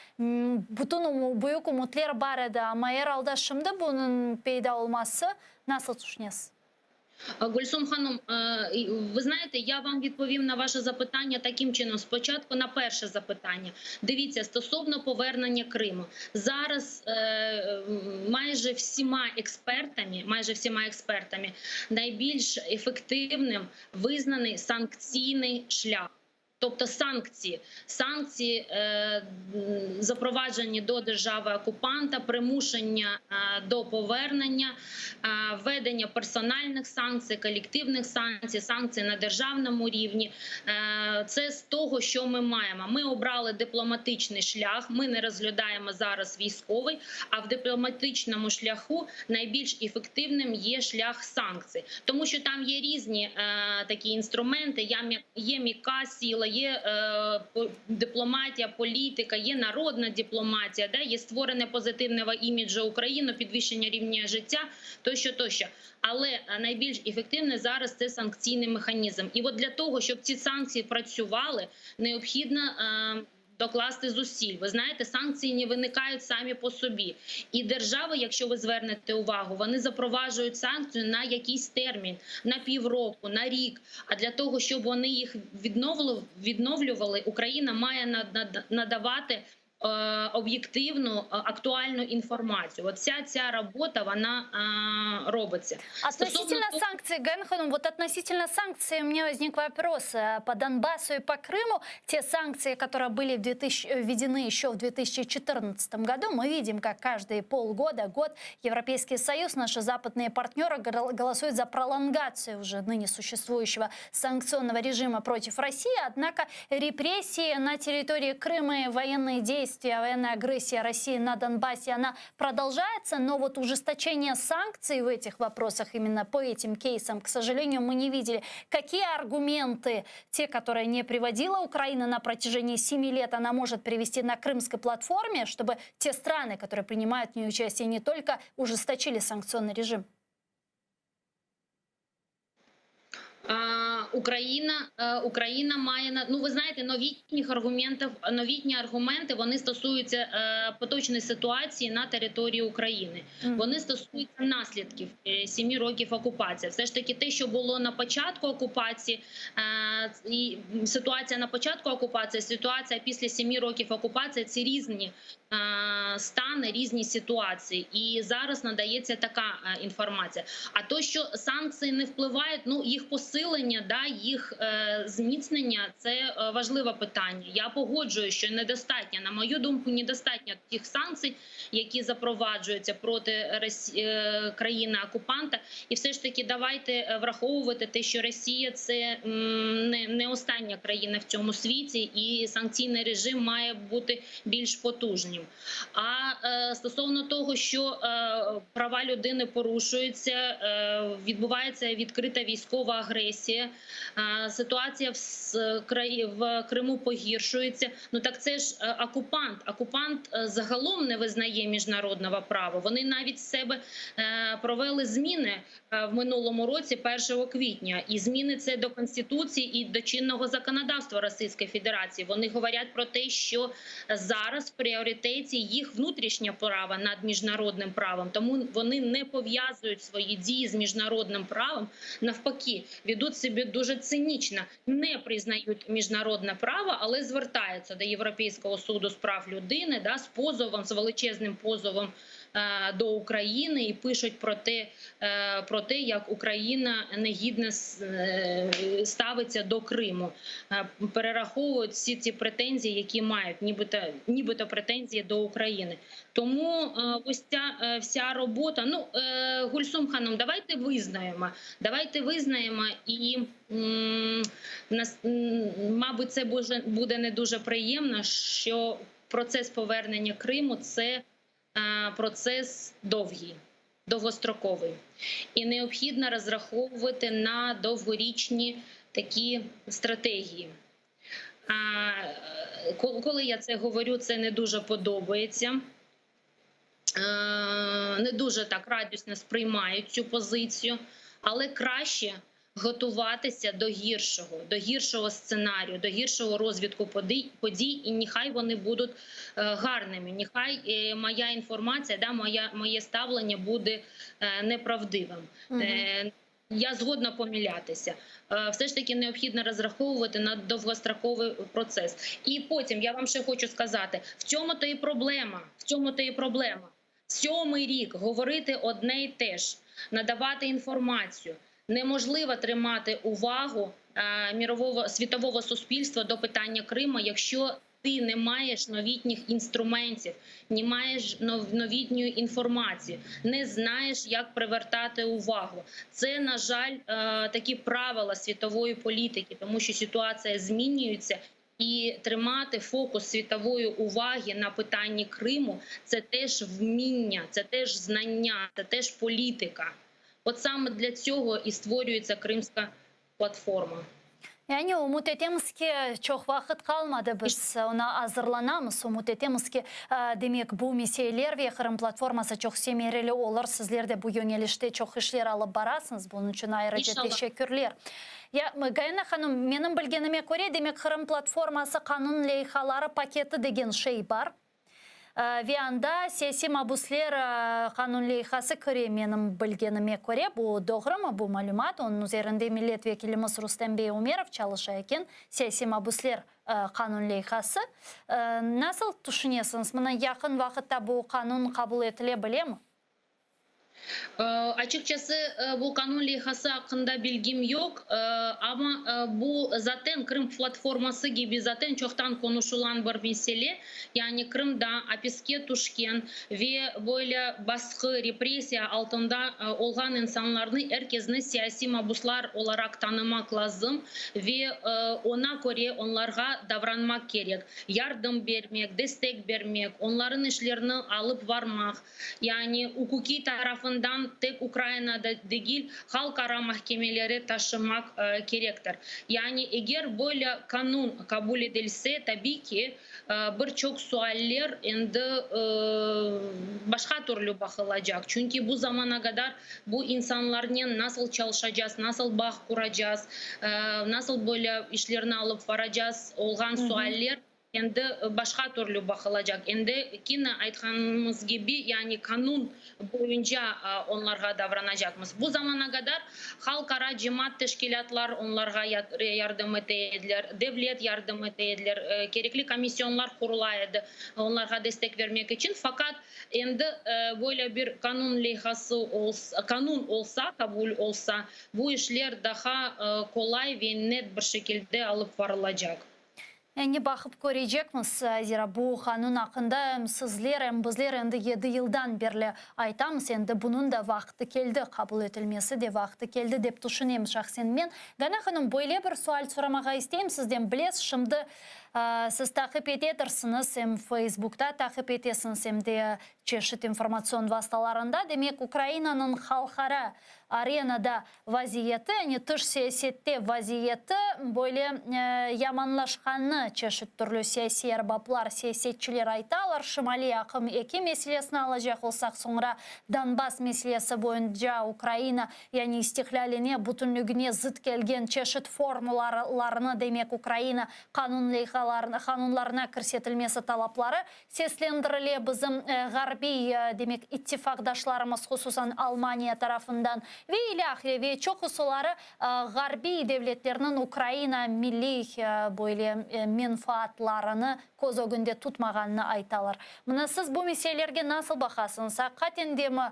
bütün büyük ümütler bar edi, amma er alda şimdi bunıñ peyda olması nasıl tüşünesiz? Гульсум hanım, ви знаєте, я вам відповім на ваше запитання таким чином. Спочатку на перше запитання. Дивіться, стосовно повернення Криму. Зараз майже всіма експертами, майже всіма експертами найбільш ефективним визнаний санкційний шлях. Тобто санкції, санкції е, запроваджені до держави-окупанта, примушення е, до повернення, е, введення персональних санкцій, колективних санкцій, санкцій на державному рівні. Е, це з того, що ми маємо. Ми обрали дипломатичний шлях. Ми не розглядаємо зараз військовий, а в дипломатичному шляху найбільш ефективним є шлях санкцій, тому що там є різні е, такі інструменти. Є м'яка сила, є е, дипломатія, політика, є народна дипломатія, да, є створення позитивного іміджу України, підвищення рівня життя, тощо, тощо. Але е, найбільш ефективне зараз це санкційний механізм. І от для того, щоб ці санкції працювали, необхідно е, докласти зусиль. Ви знаєте, санкції не виникають самі по собі. І держави, якщо ви звернете увагу, вони запроваджують санкцію на якийсь термін, на півроку, на рік. А для того, щоб вони їх відновлювали, Україна має надавати об'єктивну, актуальну інформацію. От вся ця робота, вона е, робиться. Относительно санкций, Гаяна hanım, вот относительно санкций у меня возник вопрос э, по Донбассу и по Крыму. Те санкции, которые были в 2000, введены еще в 2014 году, мы видим, как каждые полгода, год Европейский Союз, наши западные партнеры голосуют за пролонгацию уже ныне существующего санкционного режима против России. Однако репрессии на территории Крыма и военные действия. действия, военная агрессия России на Донбассе, она продолжается, но вот ужесточение санкций в этих вопросах, именно по этим кейсам, к сожалению, мы не видели. Какие аргументы, те, которые не приводила Украина на протяжении семи лет, она может привести на крымской платформе, чтобы те страны, которые принимают в ней участие, не только ужесточили санкционный режим? Україна е, Україна має на ну ви знаєте, новітніх аргументів, новітні аргументи вони стосуються е, поточної ситуації на території України. Вони стосуються наслідків е, сімі років окупації. Все ж таки, те, що було на початку окупації, і ситуація на початку окупації, ситуація після сімі років окупації це різні стани, різні ситуації. І зараз надається така інформація. А то, що санкції не впливають, ну їх посилення, да, їх е, зміцнення це е, важливе питання. Я погоджую, що недостатньо, на мою думку, недостатньо тих санкцій, які запроваджуються проти Росі... е, країни окупанта. І все ж таки, давайте враховувати те, що Росія це не, не остання країна в цьому світі, і санкційний режим має бути більш потужним. А стосовно того, що права людини порушуються, відбувається відкрита військова агресія, ситуація в Криму погіршується. Ну так це ж е, окупант. Окупант е, загалом не визнає міжнародного права. Вони навіть з себе е, провели зміни в минулому році, 1 квітня, і зміни це до конституції і до чинного законодавства Російської Федерації. Вони говорять про те, що зараз в пріоритеті їх внутрішнє право над міжнародним правом, тому вони не пов'язують свої дії з міжнародним правом. Навпаки, ведуть себе дуже цинічно, не признають міжнародне право, але звертаються до Європейського суду з прав людини, да, з позовом, з величезним позовом е, до України і пишуть про те, е, про те, як Україна негідно е, ставиться до Криму. Перераховують всі ці претензії, які мають, нібито, нібито претензії до України. Тому ось ця вся робота. Ну, Гульсум Ханум, давайте визнаємо. Давайте визнаємо і нас, мабуть, це буде, не дуже приємно, що процес повернення Криму це е, процес довгий, довгостроковий. І необхідно розраховувати на довгорічні такі стратегії. Коли я це говорю, це не дуже подобається. Е, Не дуже так радісно сприймають цю позицію, але краще готуватися до гіршого, до гіршого сценарію, до гіршого розвитку подій, подій і нехай вони будуть е, гарними. Нехай е, моя інформація, да, моя, моє ставлення буде е, неправдивим. Е, Я згодна помилятися. Все ж таки необхідно розраховувати на довгостроковий процес. І потім я вам ще хочу сказати: в цьому то і проблема. В цьому то і проблема. Сьомий рік говорити одне й те ж, надавати інформацію. Неможливо тримати увагу е, мірового світового суспільства до питання Криму, якщо ти не маєш новітніх інструментів, не маєш новітньої інформації, не знаєш, як привертати увагу. Це, на жаль, е, такі правила світової політики, тому що ситуація змінюється. І тримати фокус світової уваги на питанні Криму це теж вміння, це теж знання, це теж політика. От саме для цього і створюється Кримська платформа. Yani ümüt etemiz ki, çoq vaqıt qalmadı, biz oña azırlanamız, ümüt etemiz ki, e, demek bu meseleler ve Qırım platforması çoq semereli olur. Sizler de bu yönelişte çoq işler alıp barasıñız, bunıñ içün ayrıca İnşallah. teşekkürler. Ya, Gayana hanım, menim bilgenime köre, demek Qırım platforması qanun leyhaları paketi degen şey bar. Ve anda siyasiy mabusler qanun leyhası kire, menim bilgenime köre, bu doğrumı, bu malümat? Onıñ üzerinde millet vekilimiz Rustem bey Umerov çalışa eken, siyasiy mabusler qanun leyhası. Nasıl tüşünesiñiz, mına yaqın vaqıtta bu qanun qabul etile bilemi? Açıkçası bu qanun leyhası aqqında bilgim yoq, amma bu zaten Krım platforması kibi zaten çoqtan qonuşulan bir mesele, yani Qırımda apiske tüşken ve böyle basqı, repressiya altında olğan insanlarnı er kesni siyasiy mabuslar olaraq tanımaq lazım ve oña köre onlarğa davranmaq kerek, yardım bermek, destek bermek, onların işlerini alıp varmaq. Yani uquqiy tarafından tek Ukrainada degil, halqara mahkemelere taşımaq kerektir. Yani eger böyle qanun qabul etilse, tabiy ki, bir çoq sualler endi başqa türlü baqılacaq. Çünki bu zamana qadar bu insanlarnen nasıl çalışacağız, nasıl bağ quracağız, nasıl böyle işlerni alıp varacağız olğan sualler Endi başqa türlü baqılacaq. Endi kene aytqanımız kibi, yani qanun boyunca onlarğa davranacaqmız. Bu zamana qadar halqara cemaat teşkilâtlar onlarğa yardım ete ediler, devlet yardım ete ediler, kerekli komisyonlar qurula edi onlarğa destek vermek içün. Faqat endi böyle bir qanun leyhası qanun olsa, qabul olsa, bu işler daha qolay ve net bir şekilde alıp varılacaq. Endi baqıp körecekmiz, zira bu qanun aqqında em sizler, em bizler endi yedi yıldan berli aytamız, endi bunıñ da vaqtı keldi, qabul etilmesi de vaqtı keldi, dep tüşünem şahsen men. Gana hanım, böyle bir sual soramağa isteyim sizden, bilesiz, şimdi siz taqip etetirsiñiz, em Feysbukta taqip etesiñiz, em de çeşit informatsion vastalarında, demek, Ukrainanıñ halqara arenada vaziyeti, yani tış siyasette vaziyeti böyle yamanlaşqanını çeşit türlü siyasiy erbaplar, siyasetçiler aytalar. Şimaliy aqım eki meselesini alacaq olsaq, soñra Donbass meselesi boyunca Ukraina, yani istiqlâline, bütünlügine zıt kelgen çeşit formulalarnı, demek Ukraina qanun leyhalarını, qanunlarına kirsetilmesi talapları Seslendirile bizim ğarbiy, demek, ittifaqdaşlarımız, hususan Almaniya tarafından ve ilâhre, ve çoqusıları ğarbiy devletlerniñ Ukraina milliy böyle menfaatlarını köz ögünde tutmağanını aytalar. Mına siz bu meselelerge nasıl baqasıñız? Aqiqaten demi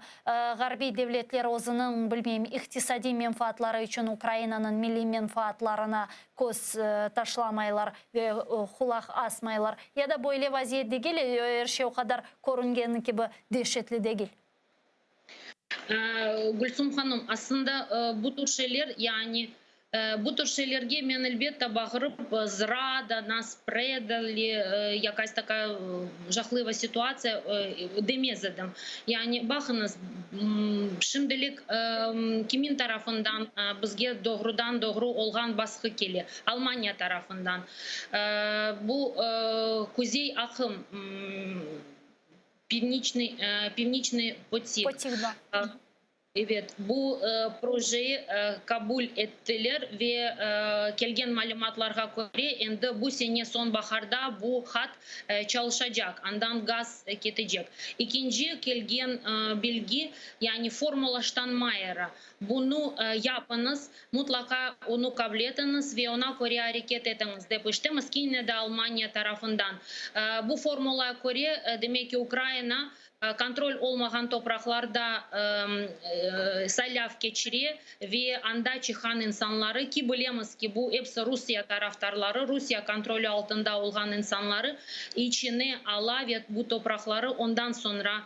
ğarbiy devletler özüniñ, bilmeyim, iqtisadiy menfaatları içün Ukrainanıñ milliy menfaatlarına köz taşlamaylar ve qulaq asmaylar. Ya da böyle vaziyet degil, er şey o qadar körüngeni kibi deşetli degil. Gülsum hanım, aslında bu tür şeyler, yani bu tür şeylerge men elbette bağırıp, zrada, nas predali, yakays takaya jahlıva situatsiya demez edim. Yani baqıñız, şimdilik kimin tarafından bizge doğrudan-doğru olğan basqı kele? Almaniya tarafından. Bu Kuzey aqım, Pivniçnıy, Pivniçnıy potik. Evet, bu projeyi qabul ettiler ve kelgen malümatlarğa köre, endi bu sene soñbaharda bu hat çalışacaq, andan gaz ketecek. İkinci kelgen bilgi, yani Formula Ştanmayera, bunı yapıñız, mutlaqa onı qabul etiñiz ve oña köre areket etiñiz, dep eşitemiz, kene de Almaniya tarafından. Bu formulaya köre, demek ki, Ukraina Kontrol olmağan topraqlarda saylav keçire ve anda çıqqan insanları, ki bilemiz ki, bu episi Rusiye tarafdarları, Rusiye kontroli altında olğan insanları içine ala ve bu topraqları ondan soñra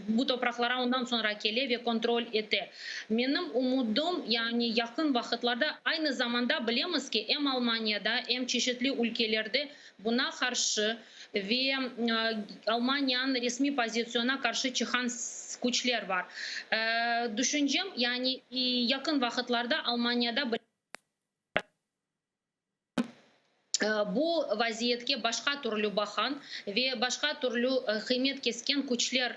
bu topraqlara ondan soñra kele ve kontrol ete. Menim ümüdim, yani yaqın vaqıtlarda, aynı zamanda bilemiz ki, em Almaniyada, em çeşitli ülkelerde buna qarşı ve Almaniyanıñ resmiy pozitsiona qarşı çıqqan küçler bar. Düşüncem, yani yaqın vaqıtlarda Almaniyada bu vaziyetke başqa türlü baqan ve başqa türlü qıymet kesken küçler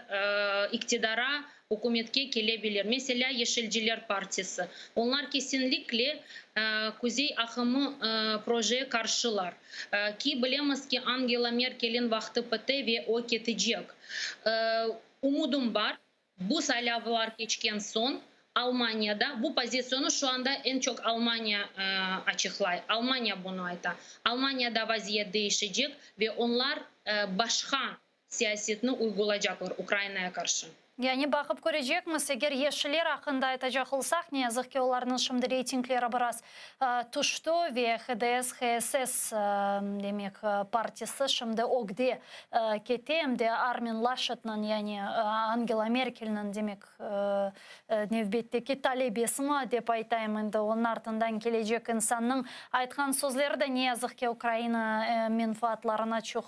iqtidara, ükümetke kele bilir. Meselâ, Yeşilciler partisi. Onlar kesinlikle Kuzey aqımı projeye qarşılar. Ki, bilemiz ki, Angela Merkelin vaqtı pite ve o ketecek. Ümüdim bar, bu saylavlar keçken soñ Almaniyada bu pozitsiyanı şu anda eñ çoq Almaniya açıqlay, Almaniya bunı ayta. Almaniyada vaziyet değişecek ve onlar başqa siyasetni uygulaycaqlar Ukrainaya qarşı. Yani baqıp körecekmiz, eger yeşiller aqqında aytacaq olsaq, ne yazıq ki, olarnıñ şimdi reytingleri biraz tüşti ve HDS, HSS, demek, partisi şimdi ögde kete, em de Armin Laşetniñ, yani Angela Merkelniñ, demek, Nevbetteki talebesimi dep aytayım endi, onıñ artından kelecek insannıñ aytqan sözleri de ne yazıq ki Ukraina menfaatlarına çoq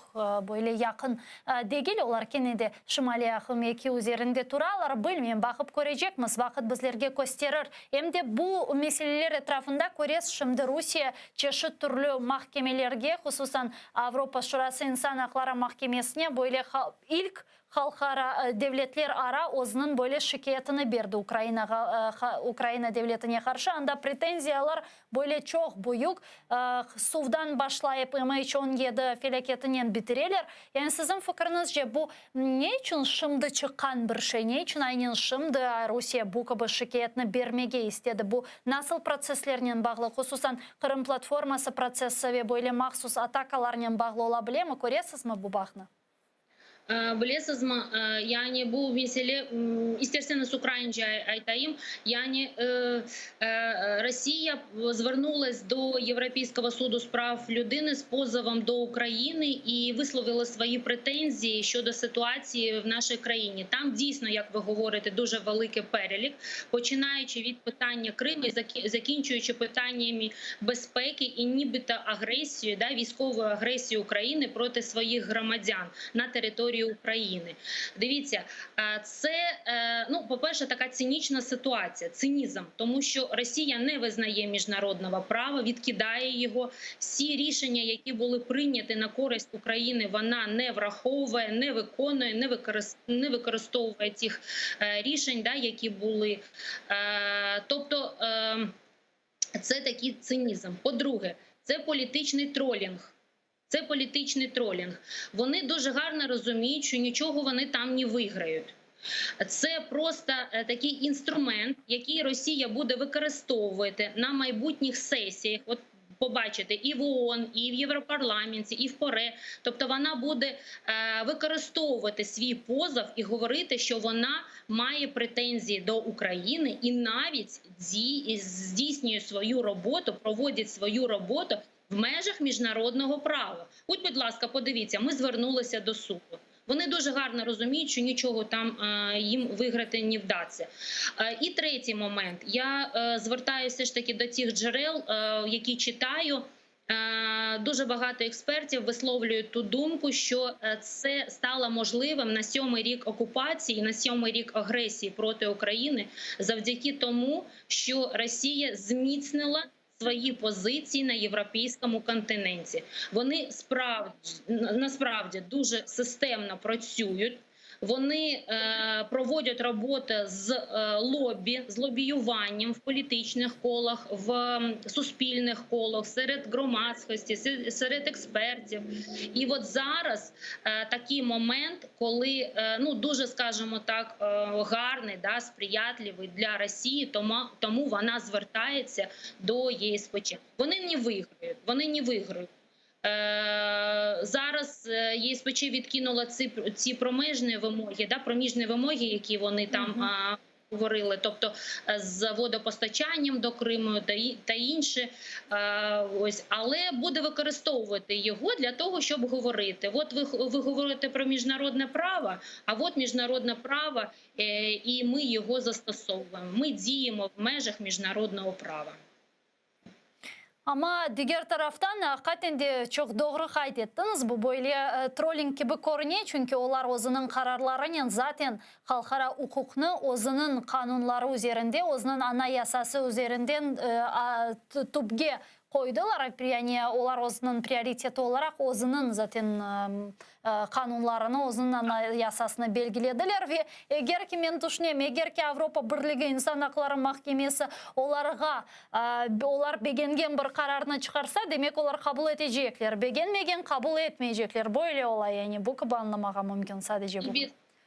böyle yaqın degil. Olar kene de Şimaliy aqım 2 üzerinde turalar. Bilmeyim, baqıp körecekmiz, vaqıt bizlerge kösterir. Em de bu meseleler etrafında köresiz, şimdi Rusiye çeşit türlü mahkemelerge, hususan Avropa Şurası İnsan aqları mahkemesine böyle ilk Halqara, devletler ara özüniñ böyle şikâyetini berdi Ukrainağa, Ukraina devletine qarşı. Anda pretenziyalar böyle çoq büyük, suvdan başlayıp MH 17 felâketinen bitireler. Yani siziñ fikriñizce bu ne içün şimdi çıqqan bir şey, ne içün aynen şimdi Rusiye bu kibi şikâyetni bermege istedi? Bu nasıl protsesslernen bağlı, hususan Qırım platforması protsessi ve böyle mahsus atakalarnen bağlı ola bilemi, köresizmi bu bağnı? Bilesizmi, yani bu mesele, isterseniz ukraince aytayım, yani Rossiya zvernulas do Yevropeyskogo sudu z prav lüdini z pozovom do Ukrayiny i vıslovila svoyi pretenzії щодо ситуації в нашій країні. Там дійсно, як ви говорите, дуже великий перелік, починаючи від питання Криму і закінчуючи питаннями безпеки і нібито агресією, да, військовою агресією України проти своїх громадян на території України. Дивіться, це, ну, по-перше, така цинічна ситуація, цинізм, тому що Росія не визнає міжнародного права, відкидає його. Всі рішення, які були прийняті на користь України, вона не враховує, не виконує, не використовує цих рішень, да, які були. Тобто це такий цинізм. По-друге, це політичний тролінг. Це політичний тролінг. Вони дуже гарно розуміють, що нічого вони там не виграють. Це просто такий інструмент, який Росія буде використовувати на майбутніх сесіях. От побачите, і в ООН, і в Європарламенті, і в ПОРЕ. Тобто вона буде використовувати свій позов і говорити, що вона має претензії до України і навіть здійснює свою роботу, проводить свою роботу в межах міжнародного права. От, будь ласка, подивіться, ми звернулися до суду. Вони дуже гарно розуміють, що нічого там їм виграти не вдасться. І третій момент. Я звертаюся все ж таки до тих джерел, які читаю. Дуже багато експертів висловлюють ту думку, що це стало можливим на 7-й рік окупації, на 7-й рік агресії проти України завдяки тому, що Росія зміцнила свої позиції на європейському континенті. Вони насправді дуже системно працюють. Вони проводять роботу з лобі, з лобіюванням в політичних колах, в суспільних колах, серед громадськості, серед експертів. І от зараз такий момент, коли, ну, дуже, скажімо так, гарний, да, сприятливий для Росії, тому вона звертається до ЄСПЧ. Вони не виграють, вони не виграють. Зараз ЄСПЧ відкинула ці проміжні вимоги, да, проміжні вимоги, які вони там говорили, тобто з водопостачанням до Криму та інше. Ось, але буде використовувати його для того, щоб говорити. От ви говорите про міжнародне право, а от міжнародне право, і ми його застосовуємо. Ми діємо в межах міжнародного права. Amma diger taraftan, aqiqaten de çoq doğru qayd ettiñiz, bu böyle trolling kibi körüne, çünki olar özüniñ qararlarınen zaten halqara uquqnı özüniñ qanunları üzerinde, özüniñ anayasası üzerinden tübge qoydılar, yani olar özüniñ prioriteti olaraq özüniñ zaten qanunlarını, özüniñ anayasasını belgilediler ve eger ki, men tüşünem, eger ki Avropa Birligi İnsan aqları mahkemesi olarğa, olar begengen bir qararnı çıqarsa, demek olar qabul etecekler, begenmegen qabul etmeycekler. Böyle ola, yani bu kibi añlamağa mümkün sadece bu.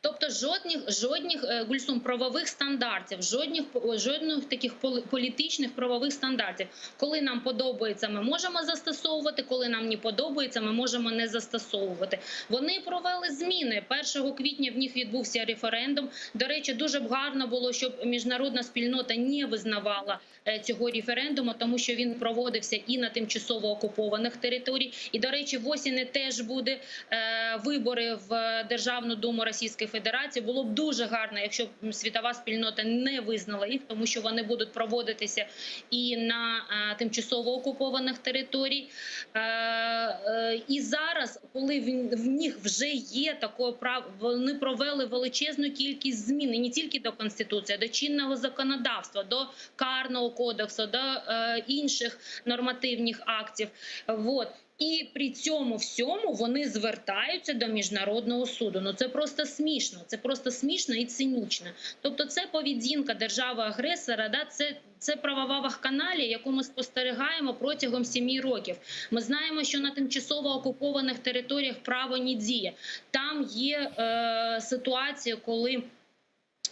Тобто жодних жодних е, Гульсум правових стандартів, жодних жодних таких поли- політичних правових стандартів. Коли нам подобається, ми можемо застосовувати, коли нам не подобається, ми можемо не застосовувати. Вони провели зміни 1 квітня. В них відбувся референдум. До речі, дуже б гарно було, щоб міжнародна спільнота не визнавала е, цього референдуму, тому що він проводився і на тимчасово окупованих територіях. І до речі, в осені теж буде е, вибори в Державну Думу Російської Федерації. Було б дуже гарно, якщо б світова спільнота не визнала їх, тому що вони будуть проводитися і на е, тимчасово окупованих територій. Е, е, І зараз, коли в, в них вже є такое право, вони провели величезну кількість змін і не тільки до конституції, а до чинного законодавства, до карного кодексу, до е, інших нормативних актів. Вот. І при цьому всьому вони звертаються до міжнародного суду. Ну це просто смішно. Це просто смішно і цинічно. Тобто, це поведінка держави-агресора, да, це, це правова вакханалія, яку ми спостерігаємо протягом сімі років. Ми знаємо, що на тимчасово окупованих територіях право не діє. Там є е, ситуація, коли.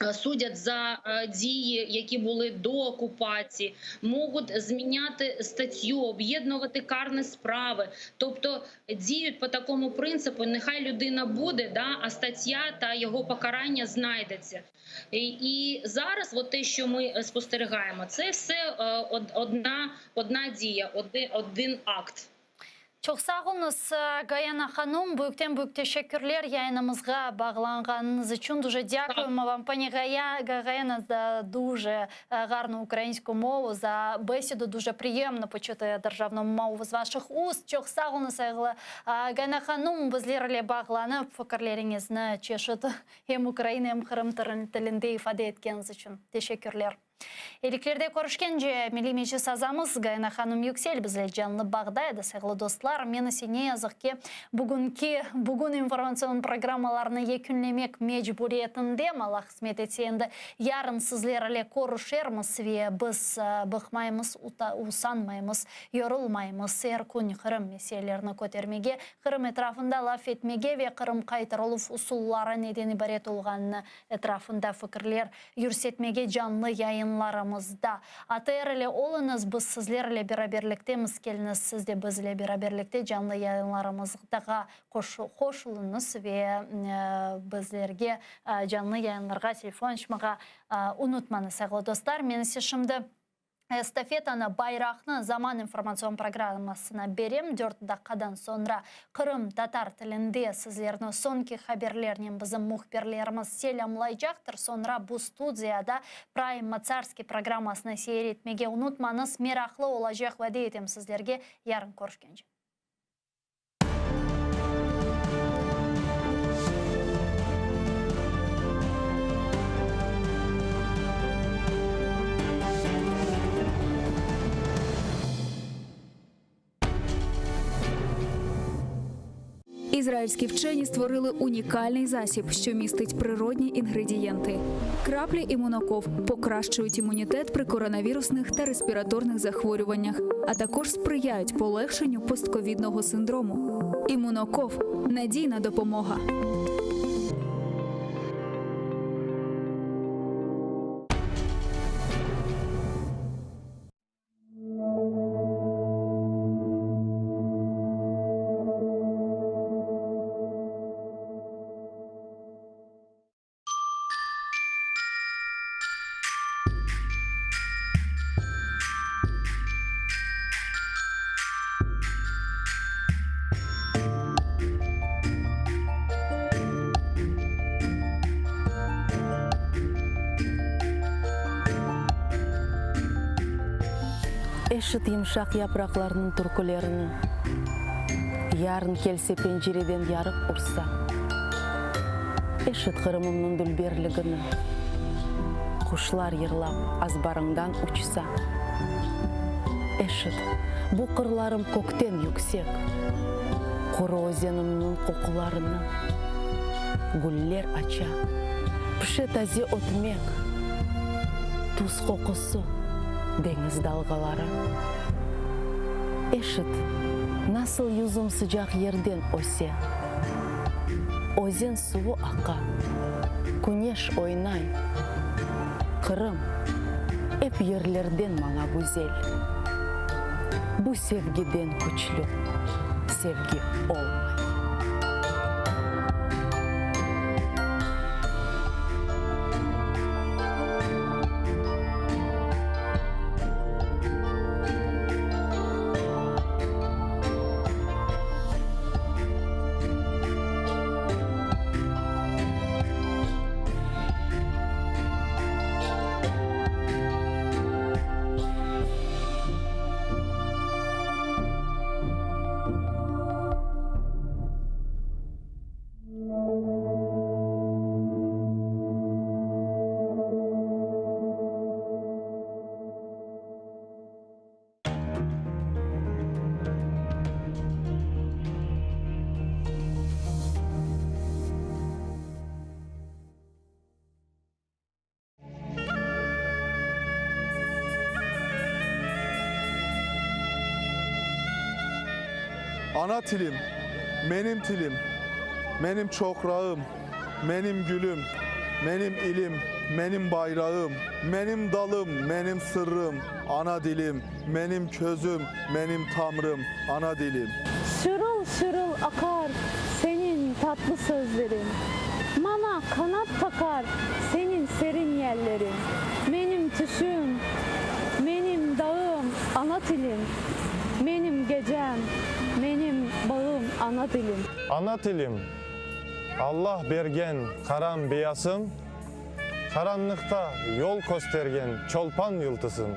е, Судять за е, дії, які були до окупації, можуть зміняти статтю, об'єднувати карні справи, тобто діють по такому принципу: нехай людина буде, да, а стаття та його покарання знайдеться. І, і зараз, от те, що ми е, спостерігаємо, це все е, од- одна, одна дія, один, один акт. Çoq sağ oluñız, Gayana hanım. Büyükten büyük teşekkürler yayınımızğa bağlanğanıñız içün. Дуже дякуємо вам, пані Гая, Гаяна, за дуже е, гарну українську мову, за бесіду. Дуже приємно почути державну мову з ваших уст. Çoq sağ oluñız, Gayana hanım, bizlerle bağlanıp fikirleriñizni çeşit em ukrain, em qırım tilinde ifade etkeniñiz içün. Teşekkürler. Eyiliklerde körüşkence Milliy Meclis azamız Gayana hanım Yüksel bizle canlı bağda edi, sayğılı dostlar. Men ise ne yazıq ki, bugünki bugün informatsion programmalarnı yekünlemek mecburiyetindem. Allah qısmet etse endi yarın sizler ile körüşermiz ve biz bıqmaymız, usanmaymız, yorulmaymız er kün Qırım meselelerini kötermege, Qırım etrafında laf etmege ve Qırım qaytarıluv usulları neden ibaret olğanını etrafında fikirler yürsetmege canlı yayınlarımızda. ATR ile oluñız, biz sizler ile beraberliktemiz, keliñiz siz de biz ile beraberlikte canlı yayınlarımızğa qoşulıñız ve bizlerge canlı yayınlarğa telefon açmağa unutmañız, sayğılı dostlar. Men ise şimdi Estafetanı, bayraqnı Zaman informatsion programmasına berem. Dört daqqadan soñra Qırım tatar tilinde sizlerni soñki haberlernen bizim mühbirlerimiz selâmlaycaqtır. Soñra bu studiyada Prime Matsarskiy programmasını seyir etmege unutmañız. Meraqlı olacaq, vade etem sizlerge. Yarın körüşkence. Ізраїльські вчені створили унікальний засіб, що містить природні інгредієнти. Краплі імуноков покращують імунітет при коронавірусних та респіраторних захворюваннях, а також сприяють полегшенню постковідного синдрому. Імуноков надійна допомога. Eşit yımşaq yapraqlarnıñ türkülerini, Yarın kelse pencereden yarıq ursa. Eşit Qırımımnıñ dülberligini, Quşlar yırlap azbarıñdan uçsa. Eşit, bu qırlarım kökten yüksek, Quru özenimniñ qoqularını. Güller aça, pişe taze ötmek, Tuz qoqusı, deñiz dalğaları. Eşit, nasıl yüzüm sıcaq yerden öse, Özen suvu aqa. Küneş oynay. Qırım, ep yerlerden maña güzel. Bu sevgiden küçlü sevgi olmay. Ana tilim, menim tilim, menim çoqrağım, menim gülüm, menim ilim, menim bayrağım, menim dalım, menim sırrım, ana dilim, menim közüm, menim tamrım, ana dilim. Şırıl şırıl aqar seniñ tatlı sözleriñ, Maña qanat taqar seniñ serin yelleriñ. Menim tüşüm, menim dağım, ana tilim, Menim gecem, menim bağım, ana tilim. Ana tilim, Alla bergen qaram beyasıñ, Qaranlıqta yol köstergen çolpan yıldızım.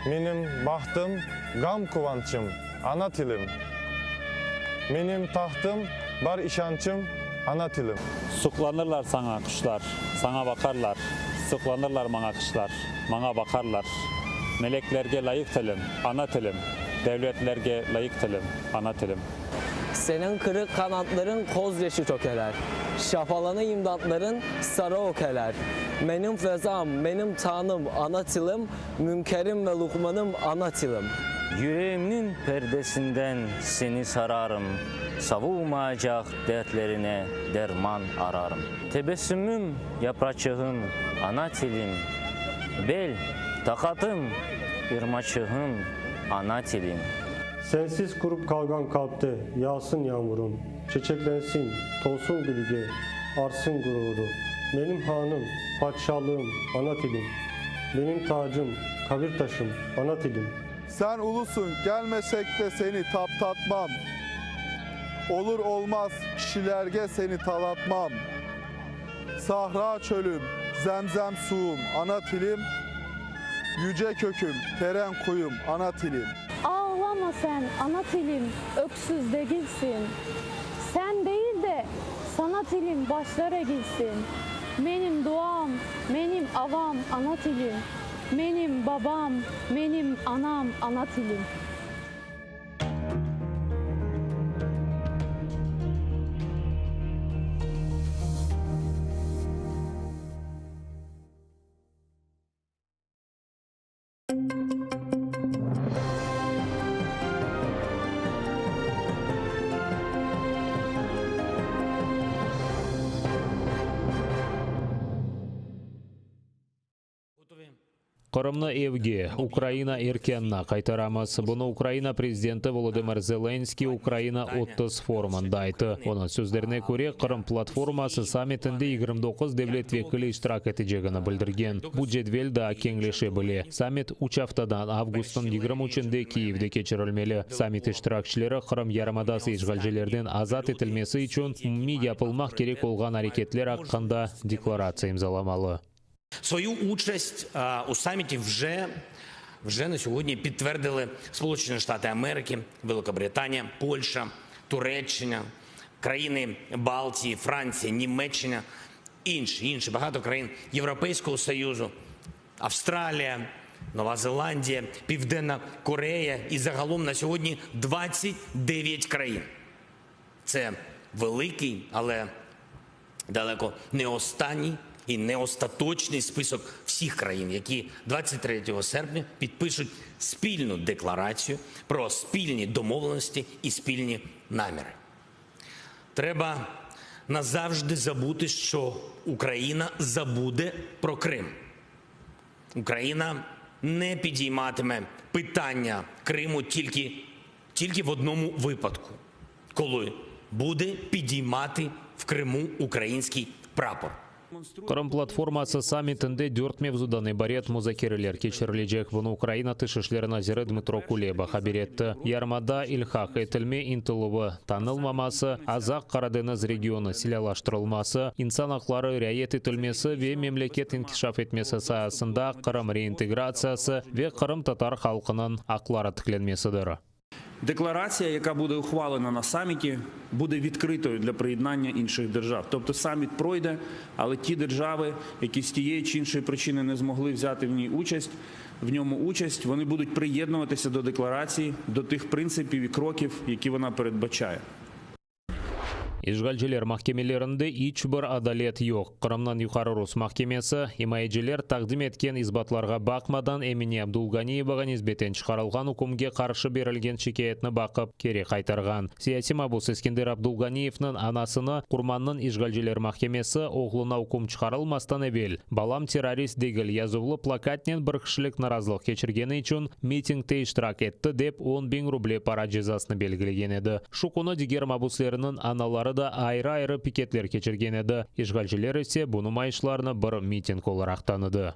Menim bahtım, ğam quvançım, ana tilim. Menim tahtım, bar işançım, ana tilim. Suqlanırlar saña quşlar, saña baqarlar, Suqlanırlar maña quşlar, maña baqarlar. Meleklerge lâyıq tilim, ana tilim, Devletlerge lâyıq tilim, ana tilim. Seniñ qırıq qanatlarıñ köz yaşı tökeler, Şafalanı imdatlarıñ sarı ökeler. Menim fezam, menim tanım, ana tilim, Münkerim ve luqmanım, ana tilim. Yüreğimniñ perdesinden seni sararım, Savulmaycaq dertlerine derman ararım. Tebessümim, yapraçığım, ana tilim, Bel, taqatım, irmaçığım, ana tilim. Sensiz qurup qalğan qalpte yağsın yağmurım, Çeçeklensin, tolsun gülge, artsın gururı. Menim hanım, padişalığım, ana tilim, Menim tacım, qabir taşım, ana tilim. Sen ulusıñ, kelmesek de seni taptatmam, Olur olmaz kişilerge seni talatmam. Sahra çölüm, zemzem suvum, ana tilim, Yüce köküm, teren quyum, ana tilim. Ağlama sen, ana tilim, öksüz degilsin. Sen değil de, sana tilim başlar egilsin. Menim duam, menim avam, ana tilim. Menim babam, menim anam, ana tilim. Qırımnı evge, Ukraina erkânına qaytaramız. Bunı Ukraina prezidenti Volodımır Zelenskıy Ukraina 30 forumında ayttı. Onıñ sözlerine köre, Qırım platforması sammitinde 29 devlet vekili iştirak etecegini bildirgen. Bu cedvel daa keñleşe bile. Sammit üç aftadan, avgustnıñ 23-nde Kiyevde keçirilmeli. Sammit iştirakçileri Qırım yarımadası işğalcilerden azat etilmesi içün umumiy yapılmaq kerek olğan areketler aqqında deklaratsiya imzalamalı. Свою участь у саміті вже вже на сьогодні підтвердили Сполучені Штати Америки, Великобританія, Польща, Туреччина, країни Балтії, Франція, Німеччина, інші, інші багато країн Європейського Союзу, Австралія, Нова Зеландія, Південна Корея і загалом на сьогодні 29 країн. Це великий, але далеко не останній і не остаточний список всіх країн, які 23 серпня підпишуть спільну декларацію про спільні домовленості і спільні наміри. Треба. Назавжди забути, що Україна забуде про Крим. Україна не підійматиме питання Криму тільки, тільки в одному випадку, коли буде підіймати в Криму український прапор. Qırım platforması sammitinde dört mevzudan ibaret muzakereler keçirilecek. Bunı Ukraina Tış işler naziri Dmıtro Kuleba haber etti. Yarımada ilhaq etilme ıntıluvı tanılmaması, Azaq-Qara deñiz regionı silâlaştırılması, insan aqları riayet etilmesi ve memleket inkişaf etmesi saasında Qırım reintegratsiyası ve qırımtatar halqınıñ aqları tiklenmesidir. Декларація, яка буде ухвалена на саміті, буде відкритою для приєднання інших держав. Тобто саміт пройде, але ті держави, які з тієї чи іншої причини не змогли взяти в ній участь, в ньому участь, вони будуть приєднуватися до декларації, до тих принципів і кроків, які вона передбачає. İşğalciler mahkemelerinde iç bir adalet yoq. Qırımnıñ Yuqarı rus mahkemesi, imayeciler taqdim etken isbatlarğa baqmadan Emine Abdulganiyevağa nisbeten çıqarılğan ükümge qarşı berilgen şikâyetni baqıp, keri qaytarğan. Siyasiy mabus Eskender Abdulganiyevniñ anasını Qurmannıñ işğalciler mahkemesi, oğluna üküm çıqarılmastan evel, Balam terrorist degil yazuvlı plakatnen bir kişilik narazılıq keçirgeni içün mitingte iştirak etti dep 10.000 ruble para cezasını belgilegen edi. Şu künü diger mabuslerniñ anaları da ayrı-ayrı piketler keçirgen edi, işğalciler ise bu numayışlarnı bir miting olaraq tanıdı.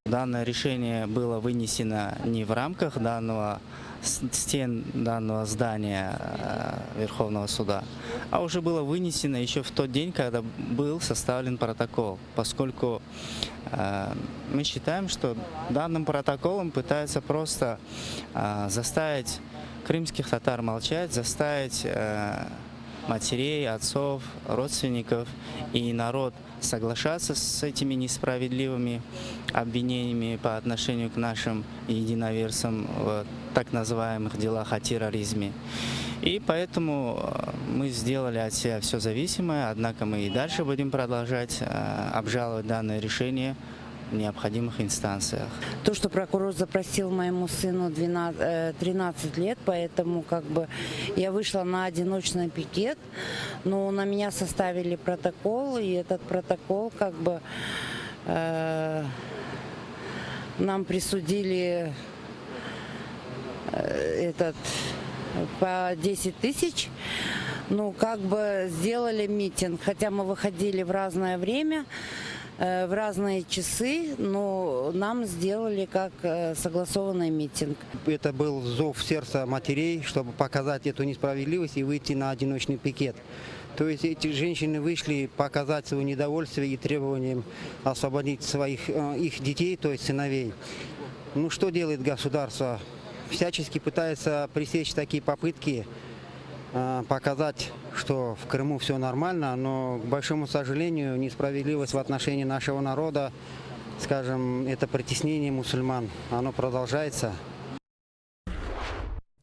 Данное решение было вынесено не в рамках данного стен данного здания э, Верховного суда, а уже было вынесено еще в тот день, когда был составлен протокол, поскольку э, мы считаем, что данным протоколом пытаются просто э, заставить крымских татар молчать, заставить матерей, отцов, родственников и народ соглашаться с этими несправедливыми обвинениями по отношению к нашим единоверцам в так называемых делах о терроризме. И поэтому э, мы сделали от себя все зависимое, однако мы и дальше будем продолжать э, обжаловать данное решение в необходимых инстанциях. То, что прокурор запросил моему сыну 12, 13 э, лет, поэтому как бы я вышла на одиночный пикет, но на меня составили протокол, и этот протокол как бы э, нам присудили э, этот по 10 тысяч. Ну, как бы сделали митинг, хотя мы выходили в разное время, э, в разные часы, но нам сделали как э, согласованный митинг. Это был зов сердца матерей, чтобы показать эту несправедливость и выйти на одиночный пикет. То есть эти женщины вышли показать свое недовольствие и требованием освободить своих, э, их детей, то есть сыновей. Ну что делает государство? Всячески пытается пресечь такие попытки э, показать, что в Крыму все нормально, но, к большому сожалению, несправедливость в отношении нашего народа, скажем, это притеснение мусульман, оно продолжается.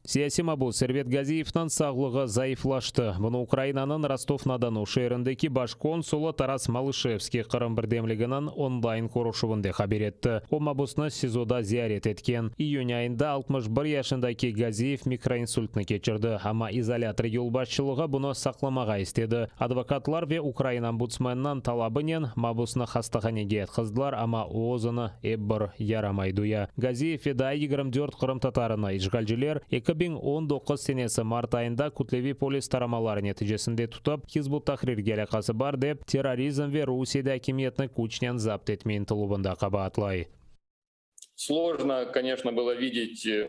Siyasiy mabus Servet Gaziyevniñ sağlığı zayıflaştı. Bunı Ukrainanıñ Rostov-na-Donu şeerindeki baş konsulı Taras Malışevskiy Qırım birdemliginiñ onlayn körüşüvinde haber etti. O mabusnı SİZOda ziyaret etken. İyün ayında 61 yaşındaki Gaziyev mikroinsultnı keçirdi, amma izolâtor yolbaşçılığı bunı saqlamağa istedi. Advokatlar ve Ukraina ombudsmeniniñ talabınen mabusnı hastahanege yatqızdılar, amma o özüni ep bir yaramay duya. Gaziyev ve daa 24 qırımtatarını işğalciler 2019 senesi mart ayında kütleviy polis taramaları neticesinde tutıp, Hizb ut-Tahrirge alâqası bar dep, terrorizm ve Rusiyede akimiyetni küçnen zapt etme ıntıluvında qabaatlay. Сложно, конечно, было видеть э,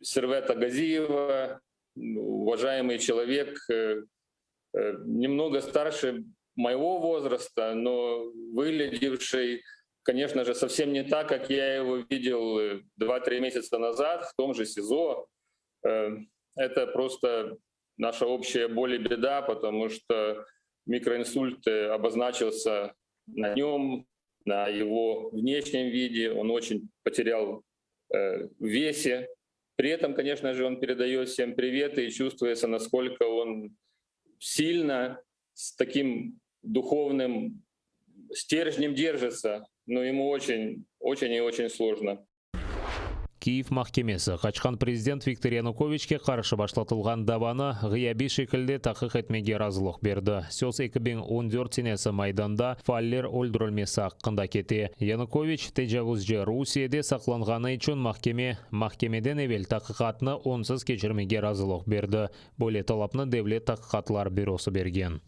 Сервета Газиева, уважаемый человек, э, э, немного старше моего возраста, но выглядевший, конечно же, совсем не так, как я его видел 2-3 месяца назад в том же СИЗО. Э, Это просто наша общая боль и беда, потому что микроинсульт э, обозначился на нем, на его внешнем виде, он очень потерял э, в весе. При этом, конечно же, он передает всем приветы и чувствуется, насколько он сильно с таким духовным стержнем держится, но ему очень, очень и очень сложно. Kyiv mahkemesi, qaçqan prezident Viktor Yanukoviçke qarşı başlatılğan davanı ğıyabiy şekilde taqiq etmege razılıq berdi. Söz 2014 senesi Maydanda faaller öldürilmesi aqqında kete. Yanukoviç, tecavuzcı, Rusiyede saqlanğanı içün mahkeme, mahkemeden evel taqiqatnı onsız keçirmege razılıq berdi. Böyle talapnı Devlet taqiqatlar bürosı bergen.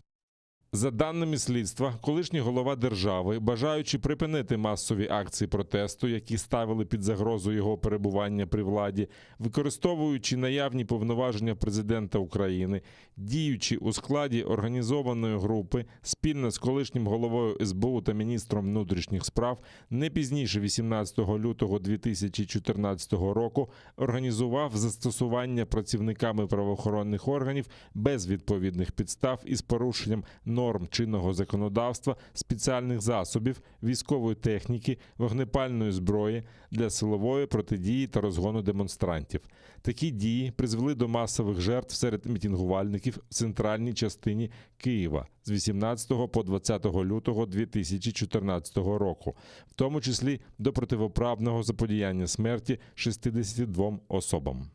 За даними слідства, колишній голова держави, бажаючи припинити масові акції протесту, які ставили під загрозу його перебування при владі, використовуючи наявні повноваження президента України, діючи у складі організованої групи спільно з колишнім головою СБУ та міністром внутрішніх справ, не пізніше 18 лютого 2014 року організував застосування працівниками правоохоронних органів без відповідних підстав із порушенням норм чинного законодавства, спеціальних засобів, військової техніки, вогнепальної зброї для силової протидії та розгону демонстрантів. Такі дії призвели до масових жертв серед мітингувальників в центральній частині Києва з 18 по 20 лютого 2014 року, в тому числі до противоправного заподіяння смерті 62 особам.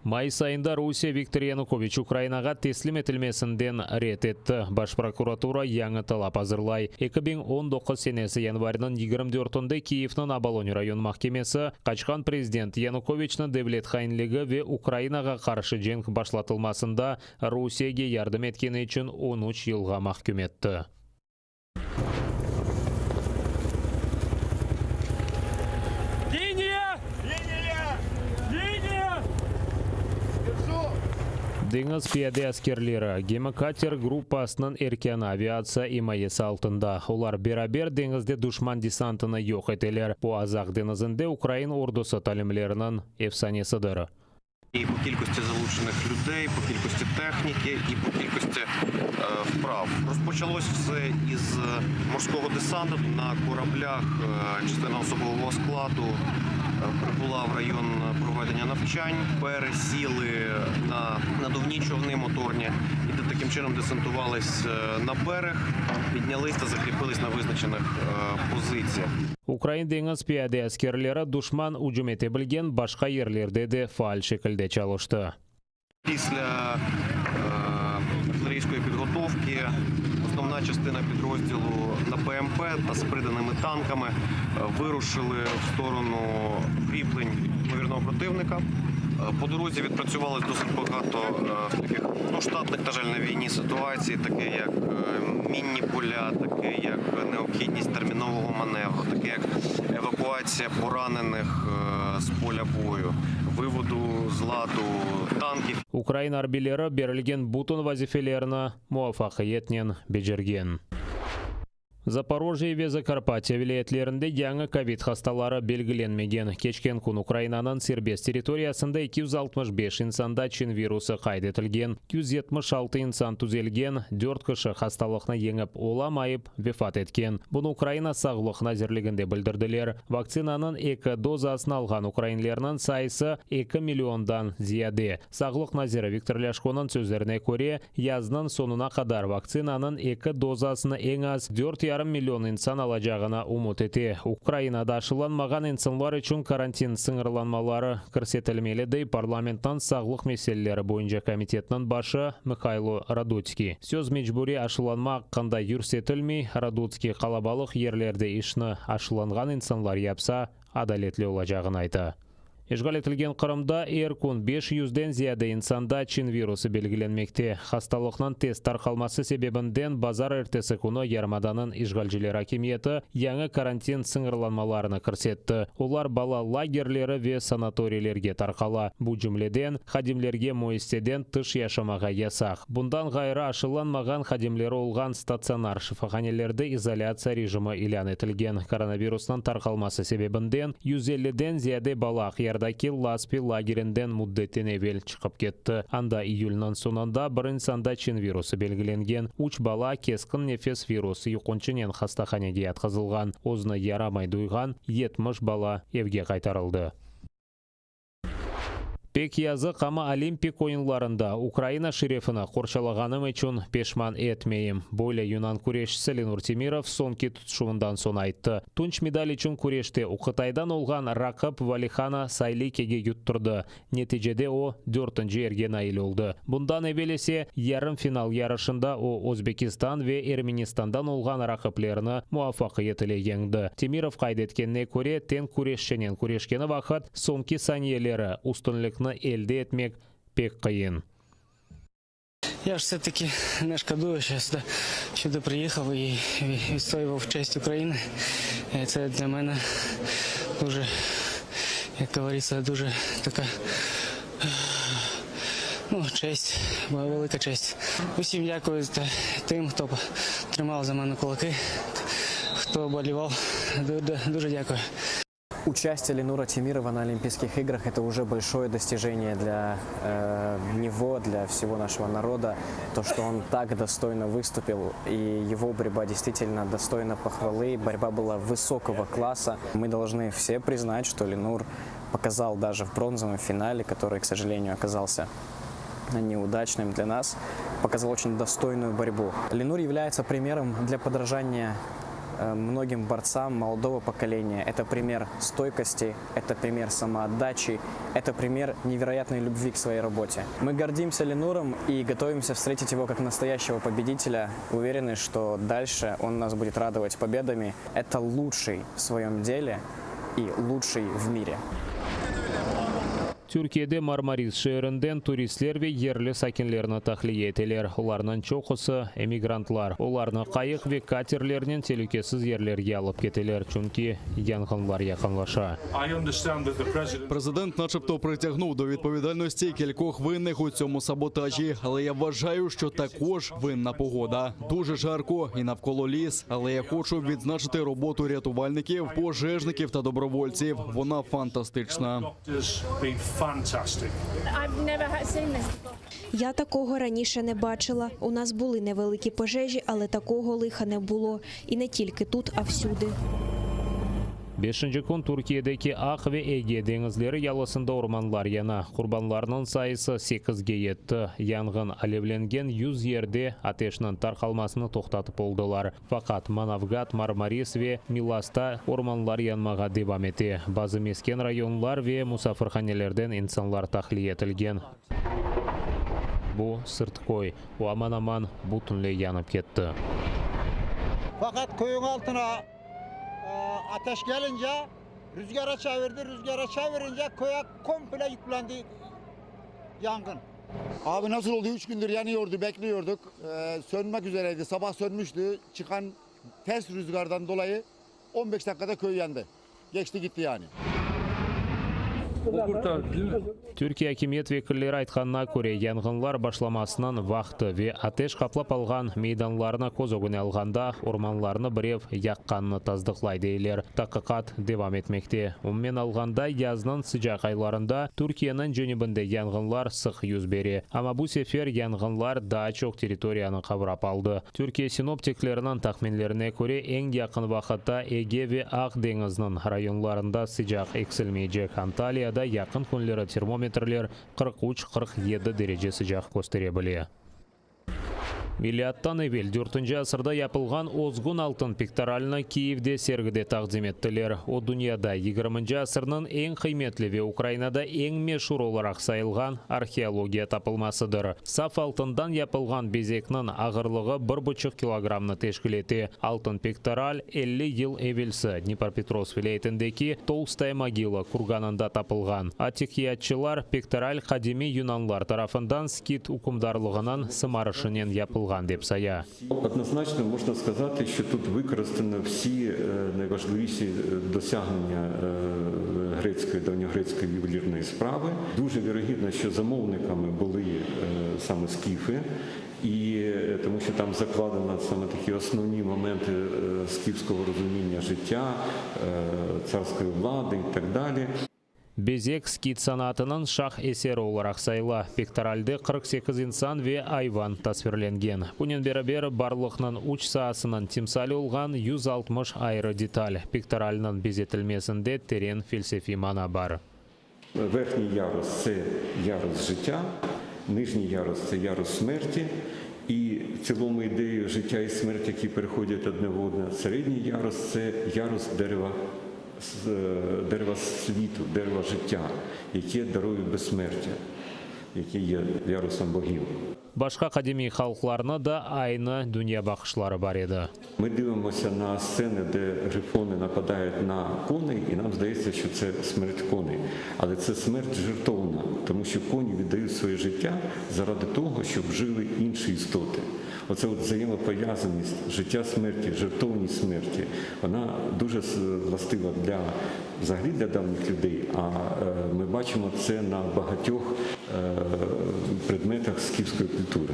Mayıs ayında Rusiye Viktor Yanukoviç Ukrainağa teslim etilmesinden red etti. Baş prokuratura yañı talap azırlay. 2019 senesi yanvarniñ 24-ünde Kiyevniñ Obolon rayon mahkemesi qaçqan prezident Yanukoviçni devlet hainligi ve Ukrainağa qarşı cenk başlatılmasında Rusiyege yardım etkeni içün 13 yılğa mahküm etti. Liniya! Liniya! Liniya! Deñiz piyade askerleri, gemi-kater gruppasınıñ erkânı aviatsiya imayesi altında. Olar beraber deñizde duşman desantını yoq eteler. Bu Azaq deñizinde ukrain ordusı talimleriniñ efsanesidir. І по кількості залучених людей, по кількості техніки і по кількості вправ. Розпочалось все із морського десанту на кораблях. Частина особового складу прибула в район проведення навчань, пересіли на надувні човни моторні і таким чином десантувались на берег, піднялись та закріпились на визначених позиціях. Ukrain deñiz piyade askerleri duşman ücüm ete bilgen başqa yerlerde de faal şekilde çalıştı. Після артилерійської підготовки основна частина підрозділу на БМП та з приданими танками вирушили в сторону укріплень ймовірного противника. По дорозі відпрацювалось досить багато таких ну, штатних, на жаль, на війні ситуацій, таке як мінні поля, таке як необхідність термінового маневру, таке як евакуація поранених з поля бою, виводу з ладу танків. Ukrain arbiyleri berilgen bütün vazifelerni muvafaqiyetnen becergen. Zaporojye ve Zakarpatye vilâyetlerinde yañı kovid hastaları belgilenmegen. Keçken kün Ukrainanıñ serbest territoriyasında 265 insanda çin virusı qayd etilgen, 176 insan tüzelgen, dört kişi hastalıqnı yeñip olamayıp vefat etken. Bunı Ukraina Sağlıq nazirliginde bildirdiler. Vaktsinanıñ eki dozasını alğan ukrainlerniñ sayısı eki milliondan ziyade. Sağlıq naziri Viktor Lâşkonıñ sözlerine köre, yaznıñ soñuna qadar vaktsinanıñ eki dozasını eñ az dört yarım million insan alacağına ümüt ete. Ukrainada aşılanmağan insanlar içün karantin sıñırlanmaları kirsetilmeli, dey parlamentniñ sağlıq meseleleri boyunca komitetiniñ başı Mıhaylo Radutskiy. Söz mecburiy aşılanma aqqında yürsetilmey, Radutskiy qalabalıq yerlerde işni aşılanğan insanlar yapsa, adaletli olacağını ayta. İşğal etilgen Qırımda er kün beş yüzden ziyade insanda çin virusı belgilenmekte. Hastalıqnıñ tez tarqalması sebebinden bazarertesi künü yarımadanıñ işğalciler akimiyeti yañı karantin sıñırlanmalarını kirsetti. Olar bala lagerleri ve sanatoriylerge tarqala. Bu cümleden, hadimlerge müessiseden tış yaşamağa yasaq. Bundan ğayrı, aşılanmağan hadimleri olğan statsionar şifahanelerde izolâtsiya rejimi ilân etilgen. Koronavirusnıñ tarqalması sebebinden 150-den ziyade bala Aqyardaki Laspi lagerinden müddetten evel çıqıp ketti. Anda iyülniñ soñunda bir insanda çin virusı belgilengen. Üç bala keskin nefes virus yuqunçınen hastahanege yatqızılğan. Özüni yaramay duyğan 70 bala evge qaytarıldı. Pek yazıq, amma Olimpik oyunlarında Ukraina şerefini qorçalağanım içün peşman etmeyim, böyle yunan küreşçisi Lenur Temirov soñki tutuşuvından soñ ayttı. Tunç medal içün küreşte o Qıtaydan olğan raqip Valihana Saylikege yutturdı. Neticede o, dörtünci yerge nail oldı. Bundan evel ise, yarım final yarışında o, Özbekistan ve Ermenistandan olğan raqiplerini muvafaqiyet ile yeñdi. Temirov qayd etkenine köre, teñ küreşçinen küreşkeni vaqıt, soñki saniyeleri üstünlikni elde etmek pek qıyın. Я ж все-таки не шкодую, що я сюди, сюди приїхав і відстоював честь України. Це для мене дуже, як говориться, дуже така ну, честь, велика честь. Усім дякую тим, хто тримав за мене кулаки, хто болівав. Дуже дякую. Участие Ленура Темирова на Олимпийских играх – это уже большое достижение для э, него, для всего нашего народа. То, что он так достойно выступил, и его борьба действительно достойна похвалы. Борьба была высокого класса. Мы должны все признать, что Ленур показал даже в бронзовом финале, который, к сожалению, оказался неудачным для нас, показал очень достойную борьбу. Ленур является примером для подражания э, многим борцам молодого поколения. Это пример стойкости, это пример самоотдачи, это пример невероятной любви к своей работе. Мы гордимся Ленуром и готовимся встретить его как настоящего победителя. Уверены, что дальше он нас будет радовать победами. Это лучший в своем деле и лучший в мире. Türkiyede Marmaris şeerinden turistler ve yerli sakinlerni tahliye eteler. Olarnıñ çoqusı emigrantlar. Olarnı qayıq ve katerlernen telükesiz yerlerge alıp keteler, çünki yanğınlar yaqınlaşa. Президент, начебто, притягнув до відповідальності кількох винних у цьому саботажі, але я вважаю, що також винна погода. Дуже жарко і навколо ліс. Але я хочу відзначити роботу рятувальників, пожежників та добровольців. Вона фантастична. Я такого раніше не бачила. У нас були невеликі пожежі, але такого лиха не було. І не тільки тут, а всюди. Beşinci kün Türkiyedeki Aq ve Ege deñizleri yalısında ormanlar yana. Qurbanlarnıñ sayısı sekizge yetti. Yanğın alevlengen 100 yerde ateşniñ tarqalmasını toqtatıp oldılar. Faqat Manavgat, Marmaris ve Milasta ormanlar yanmağa devam ete. Bazı mesken rayonlar ve musafirhanelerden insanlar tahliye etilgen. Bu Sırtköy. O aman-aman bütünley yanıp ketti. Fakat köyün altına e, ateş gelince rüzgara çevirdi. Rüzgara çevirince köye komple yüklendi yangın. Abi nasıl oldu? Üç gündür yanıyordu, bekliyorduk. Ee, sönmek üzereydi. Sabah sönmüştü. Çıkan ters rüzgardan dolayı 15 dakikada köy yandı. Geçti gitti yani. Türkiye akimiyet vekilleri aytqanına köre, yanğınlar başlamasınıñ vaqtı ve ateş qaplap alğan meydanlarnı köz ögüne alğanda, ormanlarnı birev yaqqanını tasdıqlay, deyler. Taqiqat devam etmekte. Umumen alğanda, yaznıñ sıcaq aylarında Türkiyeniñ cenübinde yanğınlar sıq yüz bere. Amma bu sefer yanğınlar daa çoq territoriyanı qavrap aldı. Türkiye sinoptikleriniñ tahminlerine köre, eñ yaqın vaqıtta Ege ve Aq deñizniñ rayonlarında sıcaq eksilmeycek. Antaliyada yaqın künleri termometrler 43, 47 derece sıcaq köstere bile. Milâttan evel dörtünci asırda yapılğan özgün altın piktoralnı Kiyevde sergide taqdim ettiler. O, dünyada yigirminci asırnıñ eñ qıymetli ve Ukrainada eñ meşur olaraq sayılğan arheologiya tapılmasıdır. Saf altından yapılğan bezekniñ ağırlığı bir buçuq kilogrammnı teşkil ete. Altın pektoral 50 yıl evelsi Dnepropetrovsk vilâyetindeki Tolstaya mogila kurganında tapılğan. Atiqiyatçılar, pektoral qadimiy yunanlar tarafından skit ükümdarlığınıñ sımarışınen yapılğan, dep saya. Однозначно можна сказати, що тут використано всі найважливіші досягнення грецької давньогрецької ювелірної справи. Дуже вірогідно, що замовниками були саме скіфи, і тому що там закладено саме такі основні моменти скіфського розуміння життя, царської влади і так далі. Bezek skit sanatınıñ şah eseri olaraq sayıla. Pektoralde 48 insan ve ayvan tasvirlengen. Bunen beraber, barlıqnıñ üç saasınıñ timsali olğan 160 ayrı detal. Pektoralniñ bezetilmesinde teren felsefiy mana bar. Верхній ярус це ярус життя, нижній ярус це ярус смерті. І в цілому ідею життя і смерті, які переходять одне в одне. Середній ярус це ярус дерева, дерева світу, дерева життя, яке дарує безсмертя, яке є ярусом богів. Başqa qadimiy halqlarnıñ da aynı dünyabaqışları bar edi. Ми дивимося на сцени, де грифони нападають на коней, і нам здається, що це смерть коней. Але це смерть жертовна, тому що коні віддають своє життя заради того, щоб жили інші істоти. Оце от взаємопов'язаність життя смерті, жертовність смерті, вона дуже властива для взагалі для давніх людей. А ми бачимо це на багатьох предметах скіфської культури.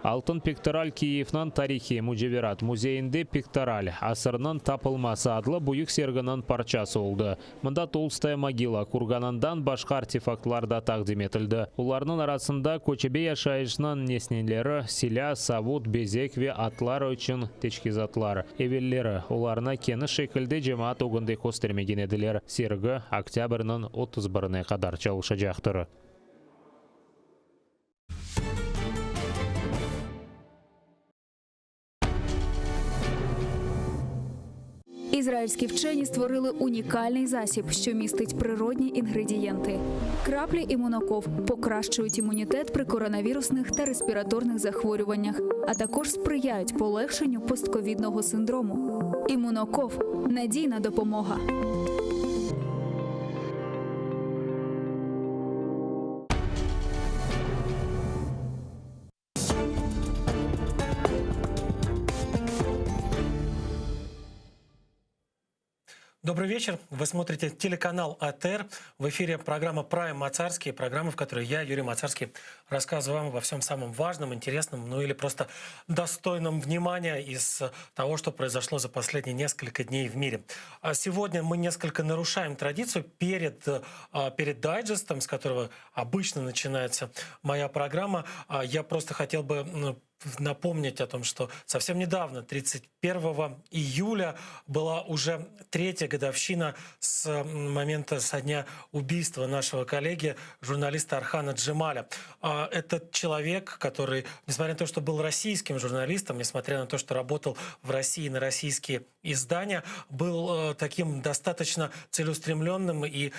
Altın piktoral Kiyevniñ tarihiy müceverat müzeyinde Piktoral, asırnıñ tapılması adlı büyük serginiñ parçası oldı. Mında Tolstaya mogila kurganından başqa artefaktlar da taqdim etildi. Olarnıñ arasında köçebe yaşayışnıñ nesneleri, silâ, savut, bezek ve atlar içün teçhizatlar. Evelleri olarnı keniş şekilde cemaat ögünde köstermegen ediler. Sergi oktâbrniñ 31-ne qadar çalışacaqtır. Ізраїльські вчені створили унікальний засіб, що містить природні інгредієнти. Краплі імуноков покращують імунітет при коронавірусних та респіраторних захворюваннях, а також сприяють полегшенню постковідного синдрому. Імуноков надійна допомога. Добрый вечер. Вы смотрите телеканал АТР. В эфире программа «Прайм Мацарский», программа, в которой я, Юрий Мацарский, рассказываю вам обо всем самом важном, интересном, ну или просто достойном внимания из того, что произошло за последние несколько дней в мире. А сегодня мы несколько нарушаем традицию перед, а, перед дайджестом, с которого обычно начинается моя программа. А, я просто хотел бы напомнить о том, что совсем недавно, 31 июля, была уже третья годовщина с момента, со дня убийства нашего коллеги, журналиста Орхана Джемаля. А, этот человек, который, несмотря на то, что был российским журналистом, несмотря на то, что работал в России на российские издания, был э, таким достаточно целеустремленным и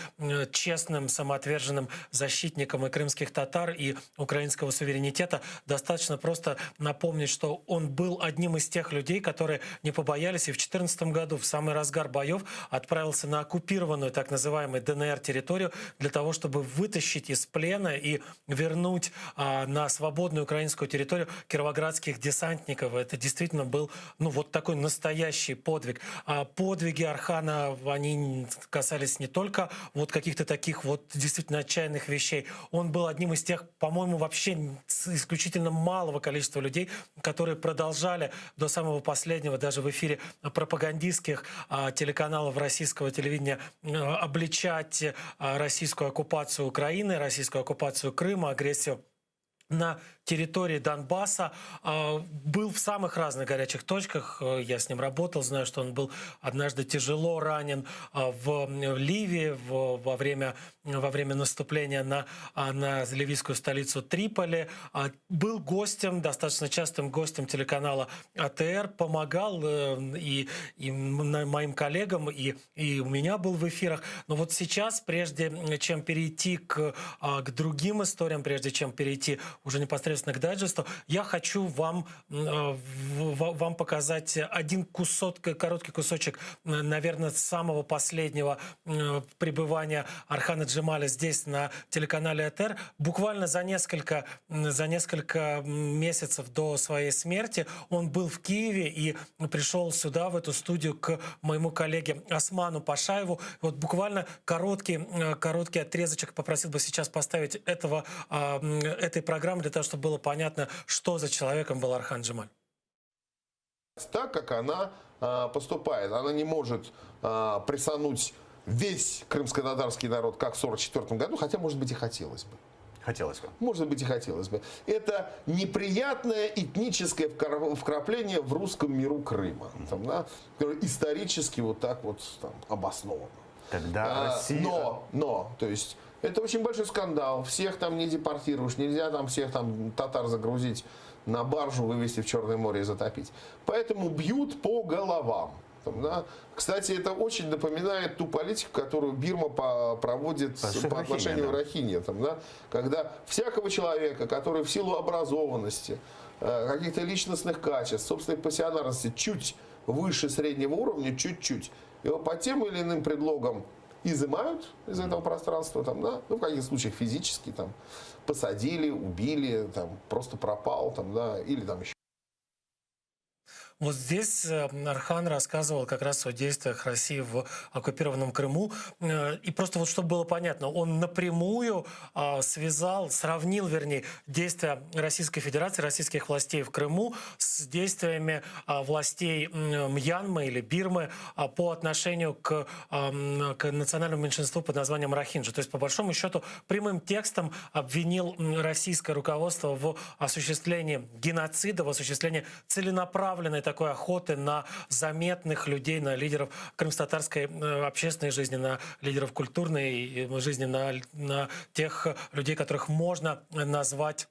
честным, самоотверженным защитником и крымских татар, и украинского суверенитета. Достаточно просто напомнить, что он был одним из тех людей, которые не побоялись и в 2014 году, в самый разгар боев, отправился на оккупированную так называемую ДНР территорию для того, чтобы вытащить из плена и вернуть а, на свободную украинскую территорию кировоградских десантников. Это действительно был ну, вот такой настоящий подвиг. А подвиги Орхана, они касались не только вот каких-то таких вот действительно отчаянных вещей. Он был одним из тех, по-моему, вообще исключительно малого количества людей, которые продолжали до самого последнего, даже в эфире пропагандистских а, телеканалов российского телевидения, обличать а, российскую оккупацию Украины, российскую оккупацию Крыма, агрессию на территории Донбасса, а, был в самых разных горячих точках. Э, я с ним работал, знаю, что он был однажды тяжело ранен а, в Ливии во время, во время наступления на, а, на ливийскую столицу Триполи. Был гостем, достаточно частым гостем телеканала АТР, помогал э, и, и моим коллегам, и, и у меня был в эфирах. Но вот сейчас, прежде чем перейти к, к другим историям, прежде чем перейти уже непосредственно к дайджесту, я хочу вам, э, вам показать один кусок, короткий кусочек, наверное, самого последнего пребывания Орхана Джемаля здесь, на телеканале АТР. Буквально за несколько, за несколько месяцев до своей смерти он был в Киеве и пришел сюда, в эту студию, к моему коллеге Осману Пашаеву. Вот буквально короткий, короткий отрезочек попросил бы сейчас поставить этого, а, этой программы для того, чтобы было понятно, что за человеком был Орхан Джемаль. Так, как она а, поступает. Она не может а, прессануть весь крымско-татарский народ, как в 1944 году, хотя, может быть, и хотелось бы. Хотелось бы. Может быть, и хотелось бы. Это неприятное этническое вкрапление в русском миру Крыма. Там, да, которое исторически вот так вот там, обосновано. Тогда а, Россия... Но, но, то есть... Это очень большой скандал. Всех там не депортируешь, нельзя там всех там татар загрузить на баржу, вывести в Черное море и затопить. Поэтому бьют по головам. Там, да. Кстати, это очень напоминает ту политику, которую Бирма по, проводит по, по отношению к Рохинья. Там, да, когда всякого человека, который в силу образованности, э, каких-то личностных качеств, собственной пассионарности чуть выше среднего уровня, чуть-чуть, его по тем или иным предлогам изымают из этого пространства, там, да, ну, в каких случаях физически, там, посадили, убили, там, просто пропал, там, да, или там еще Вот здесь э, Архан рассказывал как раз о действиях России в оккупированном Крыму. Э, и просто вот чтобы было понятно, он напрямую а, связал, сравнил, вернее, действия Российской Федерации, российских властей в Крыму с действиями а, властей Мьянмы или Бирмы а, по отношению к, к национальному меньшинству под названием Рохинджа. То есть, по большому счету, прямым текстом обвинил российское руководство в осуществлении геноцида, в осуществлении целенаправленной такой охоты на заметных людей, на лидеров крымско-татарской э, общественной жизни, на лидеров культурной э, жизни, на, на тех людей, которых можно назвать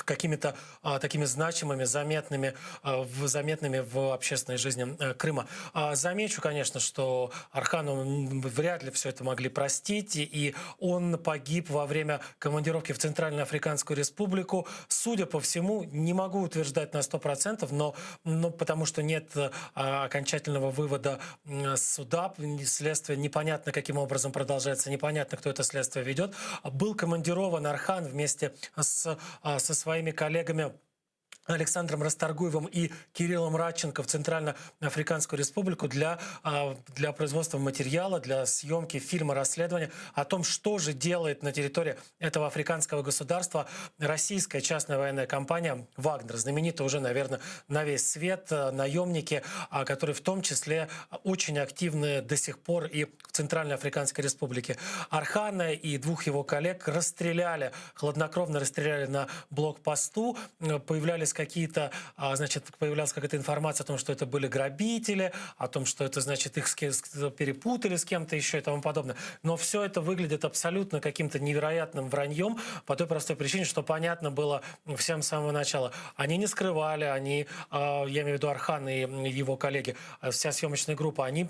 какими-то а, такими значимыми, заметными, а, в, заметными в общественной жизни э, Крыма. Замечу, конечно, что Архану вряд ли все это могли простить, и он погиб во время командировки в Центральноафриканскую Республику. Судя по всему, не могу утверждать на 100%, но, но потому что нет окончательного вывода суда, следствие непонятно, каким образом продолжается, непонятно, кто это следствие ведет. Был командирован Архан вместе с со своими коллегами Александром Расторгуевым и Кириллом Радченко в Центральноафриканскую Республику для, а, для производства материала, для съемки фильма расследования о том, что же делает на территории этого африканского государства российская частная военная компания «Вагнер», знаменитая уже, наверное, на весь свет, э, наемники, а, которые в том числе очень активны до сих пор и в Центральноафриканской Республике. Архана и двух его коллег расстреляли, хладнокровно расстреляли на блокпосту, э, появлялись какие-то, а, значит, появлялась какая-то информация о том, что это были грабители, о том, что это, значит, их перепутали с кем-то еще и тому подобное. Но все это выглядит абсолютно каким-то невероятным враньем по той простой причине, что понятно было всем с самого начала. Они не скрывали, они, а, я имею в виду Архан и его коллеги, а, вся съемочная группа, они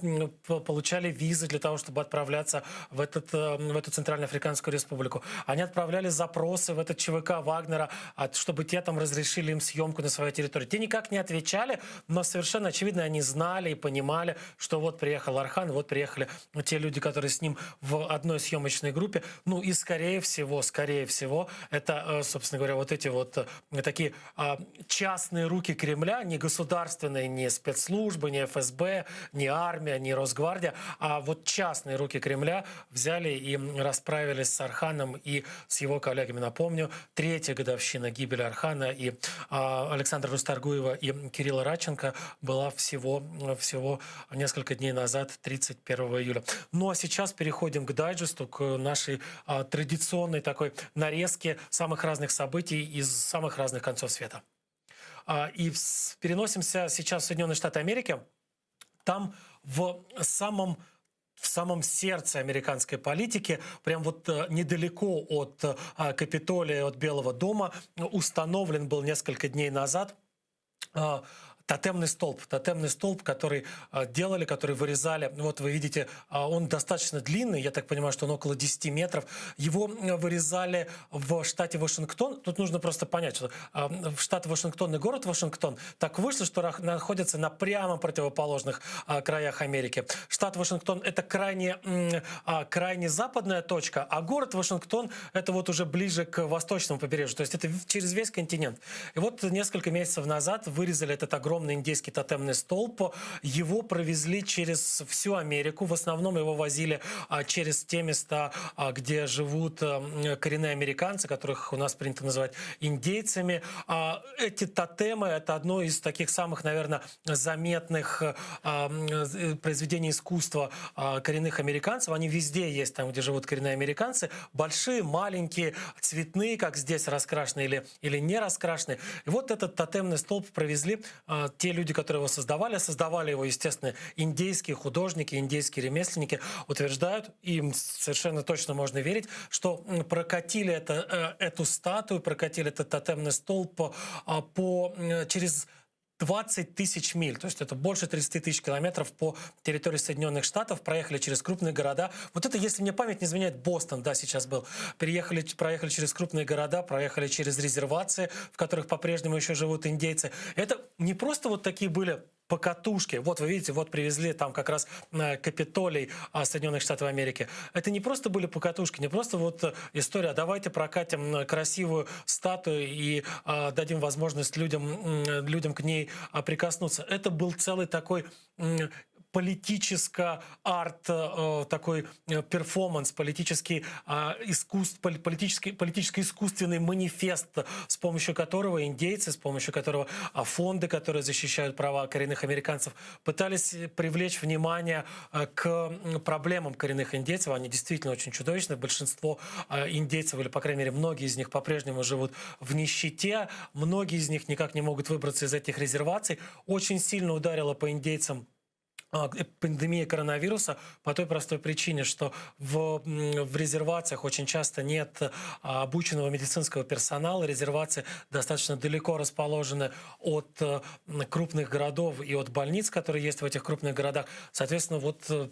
получали визы для того, чтобы отправляться в, этот, э, в эту Центральноафриканскую Республику. Они отправляли запросы в этот ЧВК Вагнера, чтобы те там разрешили им съемку на своей территории. Те никак не отвечали, но совершенно очевидно, они знали и понимали, что вот приехал Архан, вот приехали те люди, которые с ним в одной съемочной группе. Ну и скорее всего, скорее всего, это, э, собственно говоря, вот эти вот э, такие а, частные руки Кремля, не государственные, не спецслужбы, не ФСБ, не армия, не Росгвардия, а вот частные руки Кремля взяли и расправились с Арханом и с его коллегами. Напомню, третья годовщина гибели Архана и а, Александра Расторгуева и Кирилла Радченко была всего, всего несколько дней назад, 31 июля. Ну а сейчас переходим к дайджесту, к нашей а, традиционной такой нарезке самых разных событий из самых разных концов света. А, и переносимся сейчас в Соединенные Штаты Америки. Там в самом в самом сердце американской политики, прям вот э, недалеко от э, Капитолия, от Белого дома, установлен был несколько дней назад э, тотемный столб. Тотемный столб, который э, делали, который вырезали. Вот вы видите, э, он достаточно длинный, я так понимаю, что он около 10 метров. Его вырезали в штате Вашингтон. Тут нужно просто понять, что э, в штат Вашингтон и город Вашингтон так вышло, что находятся на прямо противоположных краях Америки. Штат Вашингтон — это крайне, крайне западная точка, а город Вашингтон — это вот уже ближе к восточному побережью. То есть это через весь континент. И вот несколько месяцев назад вырезали этот огромный индейский тотемный столб. Его провезли через всю Америку. В основном его возили а, через те места, а, где живут а, коренные американцы, которых у нас принято называть индейцами. Эти тотемы — это одно из таких самых, наверное, заметных э, произведений искусства коренных американцев. Они везде есть, там, где живут коренные американцы. Большие, маленькие, цветные, как здесь раскрашенные или, или не раскрашенные. И вот этот тотемный столб провезли. те люди, которые его создавали, создавали его, естественно, индейские художники, индейские ремесленники, утверждают, им совершенно точно можно верить, что прокатили это, эту статую, прокатили этот тотемный столб по, по, через 20 тысяч миль, то есть это больше 30 тысяч километров по территории Соединенных Штатов, проехали через крупные города. Вот это, если мне память не изменяет, Бостон, да, сейчас был. Переехали, проехали через крупные города, проехали через резервации, в которых по-прежнему еще живут индейцы. Это не просто вот такие были покатушки. Вот вы видите, вот привезли там как раз Капитолий Соединенных Штатов Америки. Это не просто были покатушки, не просто вот э, история, давайте прокатим красивую статую и э, дадим возможность людям, людям к ней а, прикоснуться. Это был целый такой политическо-арт э, такой э, перформанс, политический э, искусств, политический, политический искусственный манифест, с помощью которого индейцы, с помощью которого а, фонды, которые защищают права коренных американцев, пытались привлечь внимание к проблемам коренных индейцев. Они действительно очень чудовищны. Большинство индейцев, или, по крайней мере, многие из них по-прежнему живут в нищете. Многие из них никак не могут выбраться из этих резерваций. Очень сильно ударило по индейцам пандемия коронавируса по той простой причине, что в, в резервациях очень часто нет а, обученного медицинского персонала, резервации достаточно далеко расположены от э, крупных городов и от больниц, которые есть в этих крупных городах. Соответственно, вот э,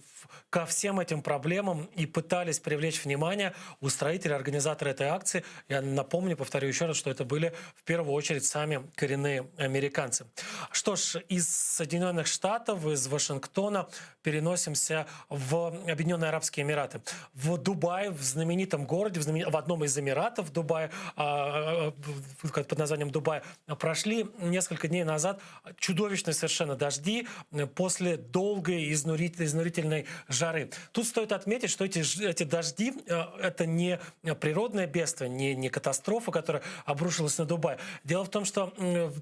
ко всем этим проблемам и пытались привлечь внимание устроители, организаторы этой акции. Я напомню, повторю еще раз, что это были в первую очередь сами коренные американцы. Что ж, из Соединенных Штатов, из Вашингтона переносимся в Объединенные Арабские Эмираты. В Дубае, в знаменитом городе, в, знамен... в одном из Эмиратов Дубая, а, а, под названием Дубай, прошли несколько дней назад чудовищные совершенно дожди после долгой изнурительной жары. Тут стоит отметить, что эти, эти дожди э, это не природное бедствие, не, не катастрофа, которая обрушилась на Дубай. Дело в том, что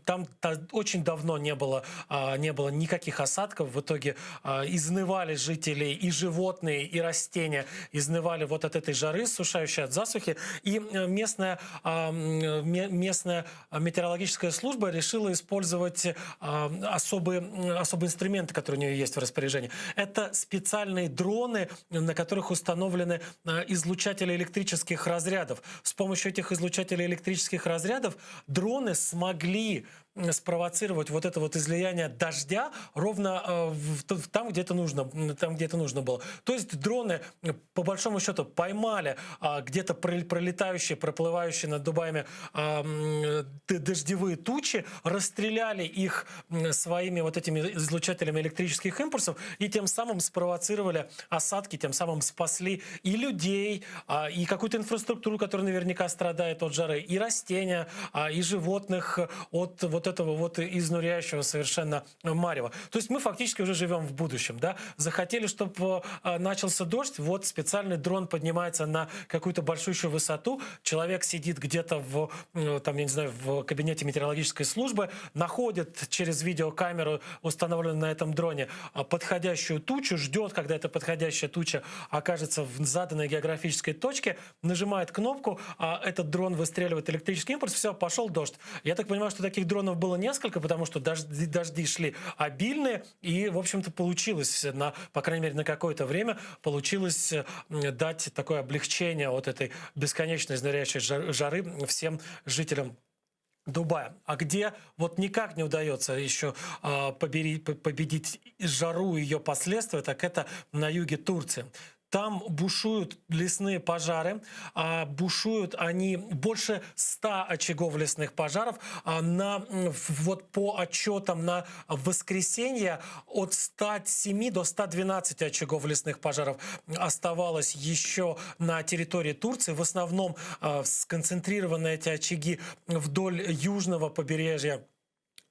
там очень давно не было, а, не было никаких осадков. В итоге а, изнывали жители и животные, и растения, изнывали вот от этой жары, сушающей от засухи. И э, местная, а, местная метеорологическая служба решила использовать особые, особые инструменты, которые у нее есть в распоряжении. Это специальные дроны, на которых установлены э, излучатели электрических разрядов. С помощью этих излучателей электрических разрядов дроны смогли спровоцировать вот это вот излияние дождя ровно э, в, там, где это нужно, там, где это нужно было. То есть дроны, по большому счету, поймали а, где-то пролетающие, проплывающие над Дубаями а, дождевые тучи, расстреляли их своими вот этими излучателями электрических импульсов и тем самым спровоцировали осадки, тем самым спасли и людей, а, и какую-то инфраструктуру, которая наверняка страдает от жары, и растения, а, и животных от вот этого вот изнуряющего совершенно марева. То есть мы фактически уже живем в будущем. Да? Захотели, чтобы э, начался дождь, вот специальный дрон поднимается на какую-то большущую высоту, человек сидит где-то в, там, я не знаю, в кабинете метеорологической службы, находит через видеокамеру, установленную на этом дроне, э, подходящую тучу, ждет, когда эта подходящая туча окажется в заданной географической точке, нажимает кнопку, а этот дрон выстреливает электрический импульс, все, пошел дождь. Я так понимаю, что таких дронов было несколько, потому что дожди, дожди шли обильные, и, в общем-то, получилось, на, по крайней мере, на какое-то время получилось дать такое облегчение от этой бесконечной изнуряющей жары всем жителям Дубая. А где вот никак не удается еще э, победить жару и ее последствия, так это на юге Турции. Там бушуют лесные пожары. А, бушуют они больше 100 очагов лесных пожаров. А, на, вот по отчетам на воскресенье от 107 до 112 очагов лесных пожаров оставалось еще на территории Турции. В основном а, сконцентрированы эти очаги вдоль южного побережья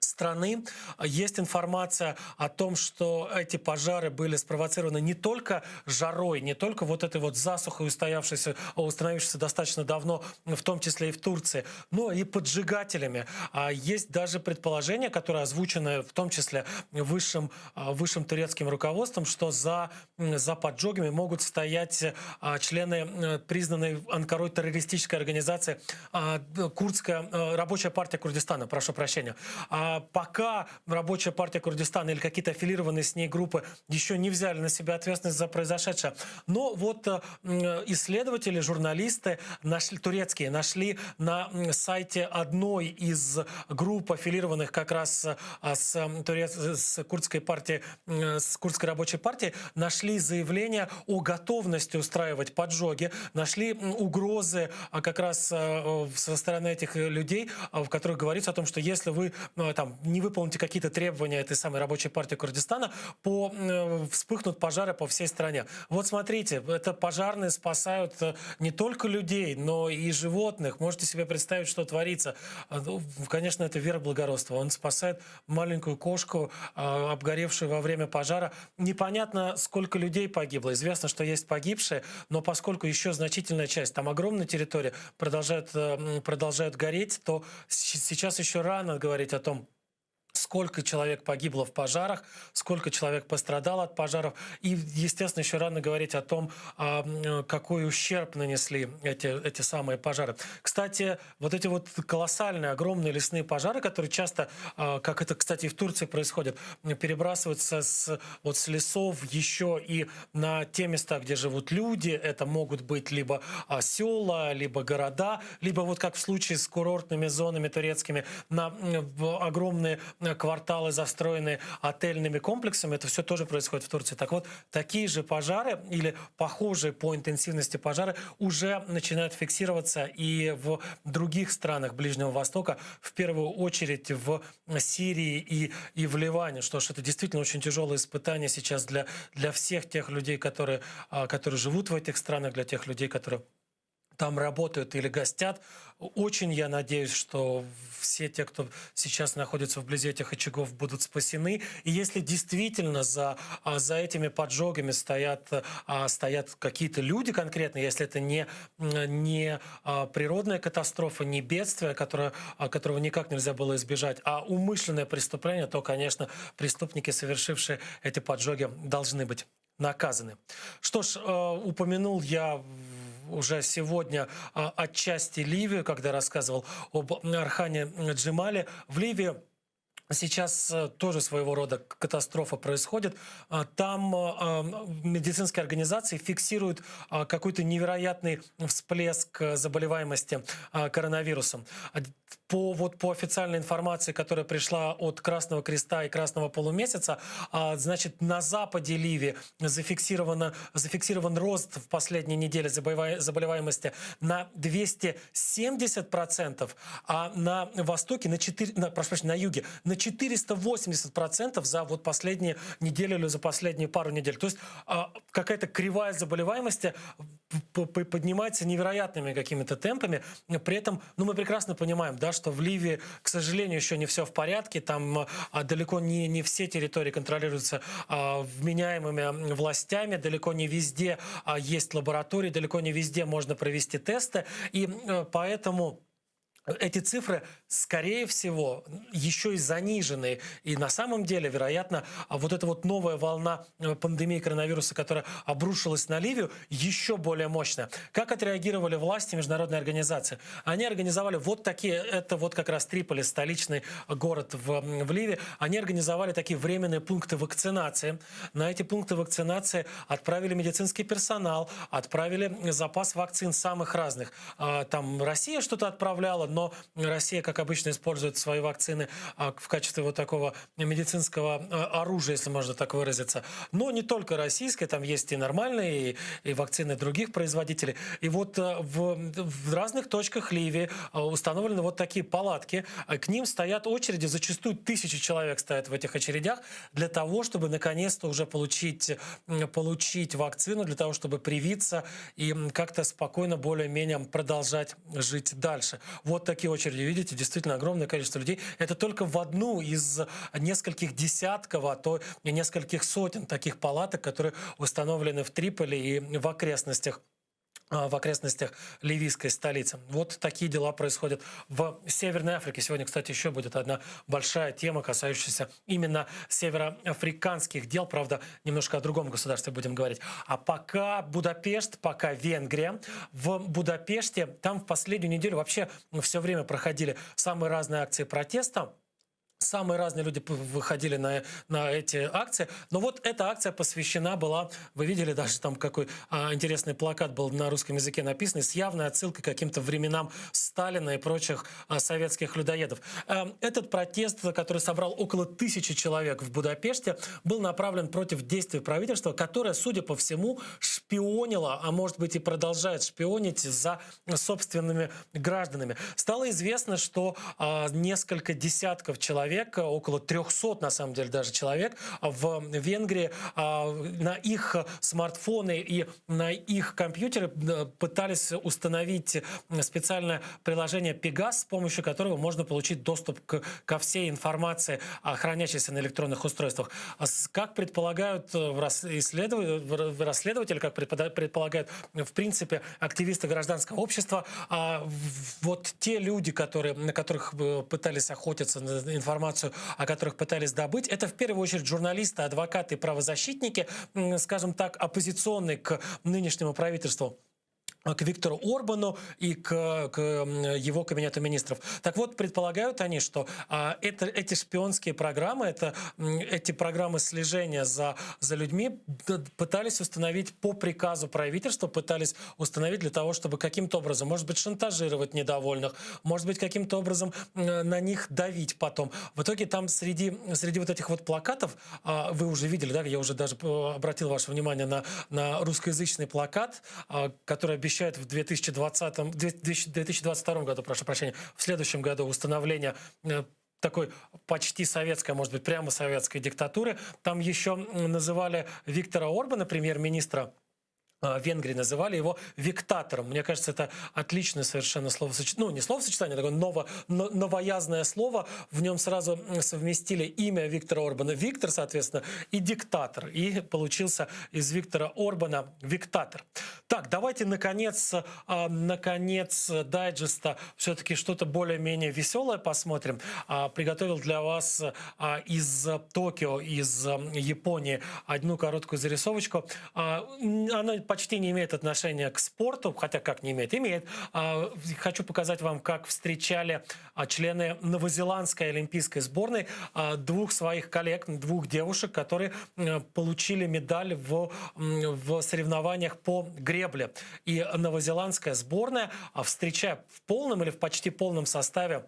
страны. Есть информация о том, что эти пожары были спровоцированы не только жарой, не только вот этой вот засухой, устоявшейся, установившейся достаточно давно, в том числе и в Турции, но и поджигателями. А есть даже предположение, которое озвучено в том числе высшим, высшим турецким руководством, что за, за поджогами могут стоять а, члены признанной Анкарой террористической организации а, Курдская рабочая партия Курдистана, прошу прощения. Пока Рабочая партия Курдистана или какие-то аффилированные с ней группы еще не взяли на себя ответственность за произошедшее. Но вот исследователи, журналисты нашли, турецкие нашли на сайте одной из групп, аффилированных как раз с, турец, с курдской партией, с курдской рабочей партией, нашли заявление о готовности устраивать поджоги, нашли угрозы как раз со стороны этих людей, в которых говорится о том, что если вы там не выполните какие-то требования этой самой рабочей партии Курдистана, по, вспыхнут пожары по всей стране. Вот смотрите, это пожарные спасают не только людей, но и животных. Можете себе представить, что творится. Ну, конечно, это верх благородства. Он спасает маленькую кошку, обгоревшую во время пожара. Непонятно, сколько людей погибло. Известно, что есть погибшие, но поскольку еще значительная часть, там огромная территория, продолжают, продолжают гореть, то сейчас еще рано говорить о том, сколько человек погибло в пожарах, сколько человек пострадало от пожаров. И, естественно, еще рано говорить о том, какой ущерб нанесли эти, эти самые пожары. Кстати, вот эти вот колоссальные, огромные лесные пожары, которые часто, как это, кстати, и в Турции происходит, перебрасываются с, вот с лесов еще и на те места, где живут люди. Это могут быть либо села, либо города, либо вот как в случае с курортными зонами турецкими, на огромные кварталы, застроенные отельными комплексами. Это все тоже происходит в Турции. Так вот, такие же пожары или похожие по интенсивности пожары уже начинают фиксироваться и в других странах Ближнего Востока, в первую очередь в Сирии и, и в Ливане. Что ж, это действительно очень тяжелое испытание сейчас для, для всех тех людей, которые, которые живут в этих странах, для тех людей, которые там работают или гостят. Очень я надеюсь, что все те, кто сейчас находится вблизи этих очагов, будут спасены. И если действительно за, за этими поджогами стоят, стоят какие-то люди конкретно, если это не, не природная катастрофа, не бедствие, которое, которого никак нельзя было избежать, а умышленное преступление, то, конечно, преступники, совершившие эти поджоги, должны быть наказаны. Что ж, упомянул я уже сегодня отчасти Ливию, когда рассказывал об Орхане Джемале. В Ливии Сейчас тоже своего рода катастрофа происходит. Там медицинские организации фиксируют какой-то невероятный всплеск заболеваемости коронавирусом. По, вот, по официальной информации, которая пришла от Красного Креста и Красного Полумесяца, значит, на западе Ливии зафиксировано, зафиксирован рост в последней неделе заболеваемости на 270%, а на востоке, на 4, на, прошу прощения, на юге на 480% за вот последние неделю или за последние пару недель. То есть какая-то кривая заболеваемости поднимается невероятными какими-то темпами. При этом, ну, мы прекрасно понимаем, да, что в Ливии, к сожалению, еще не все в порядке. Там далеко не, не все территории контролируются вменяемыми властями, далеко не везде есть лаборатории, далеко не везде можно провести тесты. И поэтому эти цифры, скорее всего, еще и занижены. И на самом деле, вероятно, вот эта вот новая волна пандемии коронавируса, которая обрушилась на Ливию, еще более мощная. Как отреагировали власти международной организации? Они организовали вот такие, это вот как раз Триполи, столичный город в, в Ливии, они организовали такие временные пункты вакцинации. На эти пункты вакцинации отправили медицинский персонал, отправили запас вакцин самых разных. Там Россия что-то отправляла, но Россия, как обычно, использует свои вакцины в качестве вот такого медицинского оружия, если можно так выразиться. Но не только российское, там есть и нормальные, и, и вакцины других производителей. И вот в, в разных точках Ливии установлены вот такие палатки. К ним стоят очереди, зачастую тысячи человек стоят в этих очередях для того, чтобы наконец-то уже получить, получить вакцину, для того, чтобы привиться и как-то спокойно, более-менее продолжать жить дальше. Вот такие очереди, видите, действительно огромное количество людей. Это только в одну из нескольких десятков, а то и нескольких сотен таких палаток, которые установлены в Триполи и в окрестностях в окрестностях ливийской столицы. Вот такие дела происходят в Северной Африке. Сегодня, кстати, еще будет одна большая тема, касающаяся именно североафриканских дел. Правда, немножко о другом государстве будем говорить. А пока Будапешт, пока Венгрия. В Будапеште там в последнюю неделю вообще все время проходили самые разные акции протеста. Самые разные люди выходили на, на эти акции. Но вот эта акция посвящена была, вы видели даже там какой а, интересный плакат был на русском языке написан, с явной отсылкой к каким-то временам Сталина и прочих а, советских людоедов. А, этот протест, который собрал около тысячи человек в Будапеште, был направлен против действий правительства, которое, судя по всему, шпионило, а может быть и продолжает шпионить за собственными гражданами. Стало известно, что а, несколько десятков человек, около 300 на самом деле даже человек в Венгрии а, на их смартфоны и на их компьютеры пытались установить специальное приложение Pegasus, с помощью которого можно получить доступ к, ко всей информации, хранящейся на электронных устройствах. Как предполагают э, расследователи, как предполагают, в принципе, активисты гражданского общества, а, вот те люди, которые, на которых э, пытались охотиться на информацию, о которых пытались добыть, это в первую очередь журналисты, адвокаты и правозащитники, скажем так, оппозиционные к нынешнему правительству к Виктору Орбану и к, к его кабинету министров. Так вот, предполагают они, что а, это, эти шпионские программы, это, эти программы слежения за, за людьми пытались установить по приказу правительства, пытались установить для того, чтобы каким-то образом, может быть, шантажировать недовольных, может быть, каким-то образом на них давить потом. В итоге там среди, среди вот этих вот плакатов, а, вы уже видели, да, я уже даже э, обратил ваше внимание на, на русскоязычный плакат, а, который обещает обещают в 2020, 2022 году, прошу прощения, в следующем году установление э, такой почти советской, может быть, прямо советской диктатуры. Там еще называли Виктора Орбана, премьер-министра Венгрии, называли его виктатором. Мне кажется, это отличное совершенно словосочетание. Ну, не словосочетание, а такое ново, новоязное слово. В нем сразу совместили имя Виктора Орбана. Виктор, соответственно, и диктатор. И получился из Виктора Орбана виктатор. Так, давайте, наконец, а, наконец дайджеста все-таки что-то более-менее веселое посмотрим. А, приготовил для вас а, из Токио, из Японии одну короткую зарисовочку. Она почти не имеет отношения к спорту, хотя как не имеет, имеет. Хочу показать вам, как встречали члены новозеландской олимпийской сборной двух своих коллег, двух девушек, которые получили медаль в, в соревнованиях по гребле. И новозеландская сборная, встречая в полном или в почти полном составе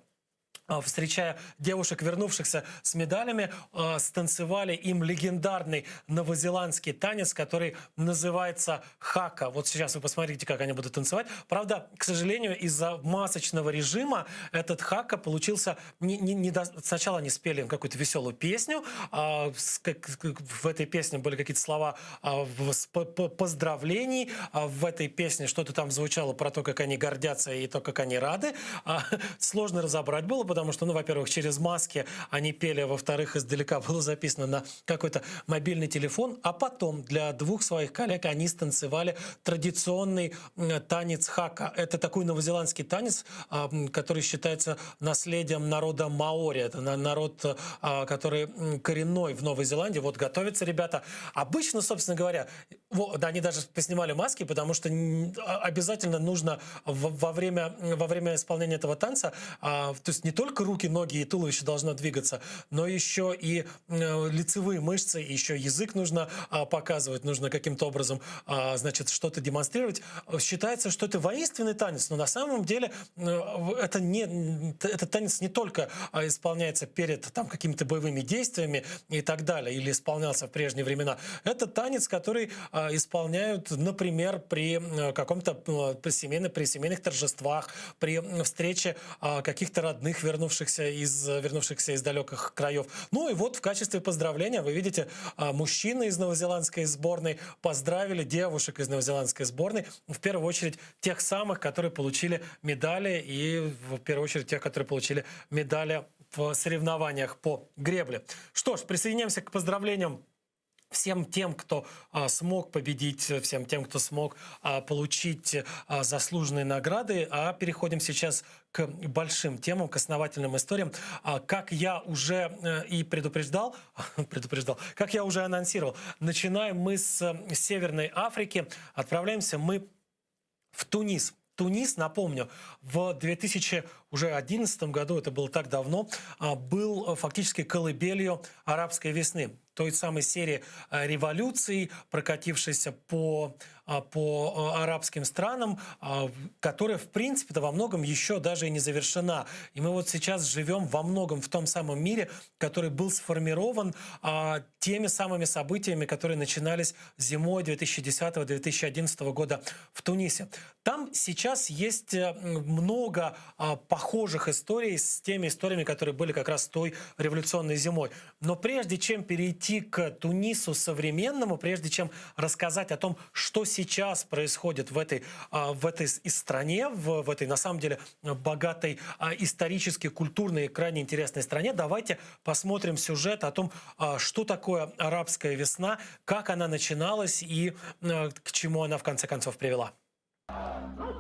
встречая девушек, вернувшихся с медалями, э, станцевали им легендарный новозеландский танец, который называется хака. Вот сейчас вы посмотрите, как они будут танцевать. Правда, к сожалению, из-за масочного режима этот хака получился... Не, не, не до... Сначала они спели им какую-то веселую песню. А, в этой песне были какие-то слова а, поздравлений. А, в этой песне что-то там звучало про то, как они гордятся и то, как они рады. Сложно разобрать было, потому что, ну, во-первых, через маски они пели, а во-вторых, издалека было записано на какой-то мобильный телефон, а потом для двух своих коллег они станцевали традиционный танец хака. Это такой новозеландский танец, а, который считается наследием народа маори. Это народ, а, который коренной в Новой Зеландии. Вот готовятся ребята. Обычно, собственно говоря, вот, они даже поснимали маски, потому что обязательно нужно во время, во время исполнения этого танца, то есть не только руки, ноги и туловище должно двигаться, но еще и э, лицевые мышцы, еще язык нужно а, показывать, нужно каким-то образом, а, значит, что-то демонстрировать. Считается, что это воинственный танец, но на самом деле э, это не, этот танец не только а, исполняется перед там, какими-то боевыми действиями и так далее, или исполнялся в прежние времена. Это танец, который исполняют, например, при э, каком-то при, семейных, при семейных торжествах, при встрече каких-то родных, вернувшихся из, вернувшихся из далеких краев. Ну и вот в качестве поздравления, вы видите, а, мужчины из новозеландской сборной поздравили девушек из новозеландской сборной, в первую очередь тех самых, которые получили медали, и в первую очередь тех, которые получили медали в соревнованиях по гребле. Что ж, присоединяемся к поздравлениям всем тем, кто а, смог победить, всем тем, кто смог а, получить а, заслуженные награды. А переходим сейчас к большим темам, к основательным историям. А, как я уже э, и предупреждал, предупреждал, как я уже анонсировал, начинаем мы с Северной Африки, отправляемся мы в Тунис. Тунис, напомню, в 2011 году, это было так давно, а, был фактически колыбелью арабской весны той самой серии э, революций, прокатившейся по, а, по э, арабским странам, а, которая, в принципе-то, во многом еще даже и не завершена. И мы вот сейчас живем во многом в том самом мире, который был сформирован а, теми самыми событиями, которые начинались зимой 2010-2011 года в Тунисе. Там сейчас есть э, много похожих историй с теми историями, которые были как раз той революционной зимой. Но прежде чем перейти к Тунису современному, прежде чем рассказать о том, что сейчас происходит в этой, а, в этой стране, в, в этой, на самом деле, богатой а, исторически, культурной и крайне интересной стране, давайте посмотрим сюжет о том, а, что такое арабская весна, как она начиналась и к чему она в конце концов привела.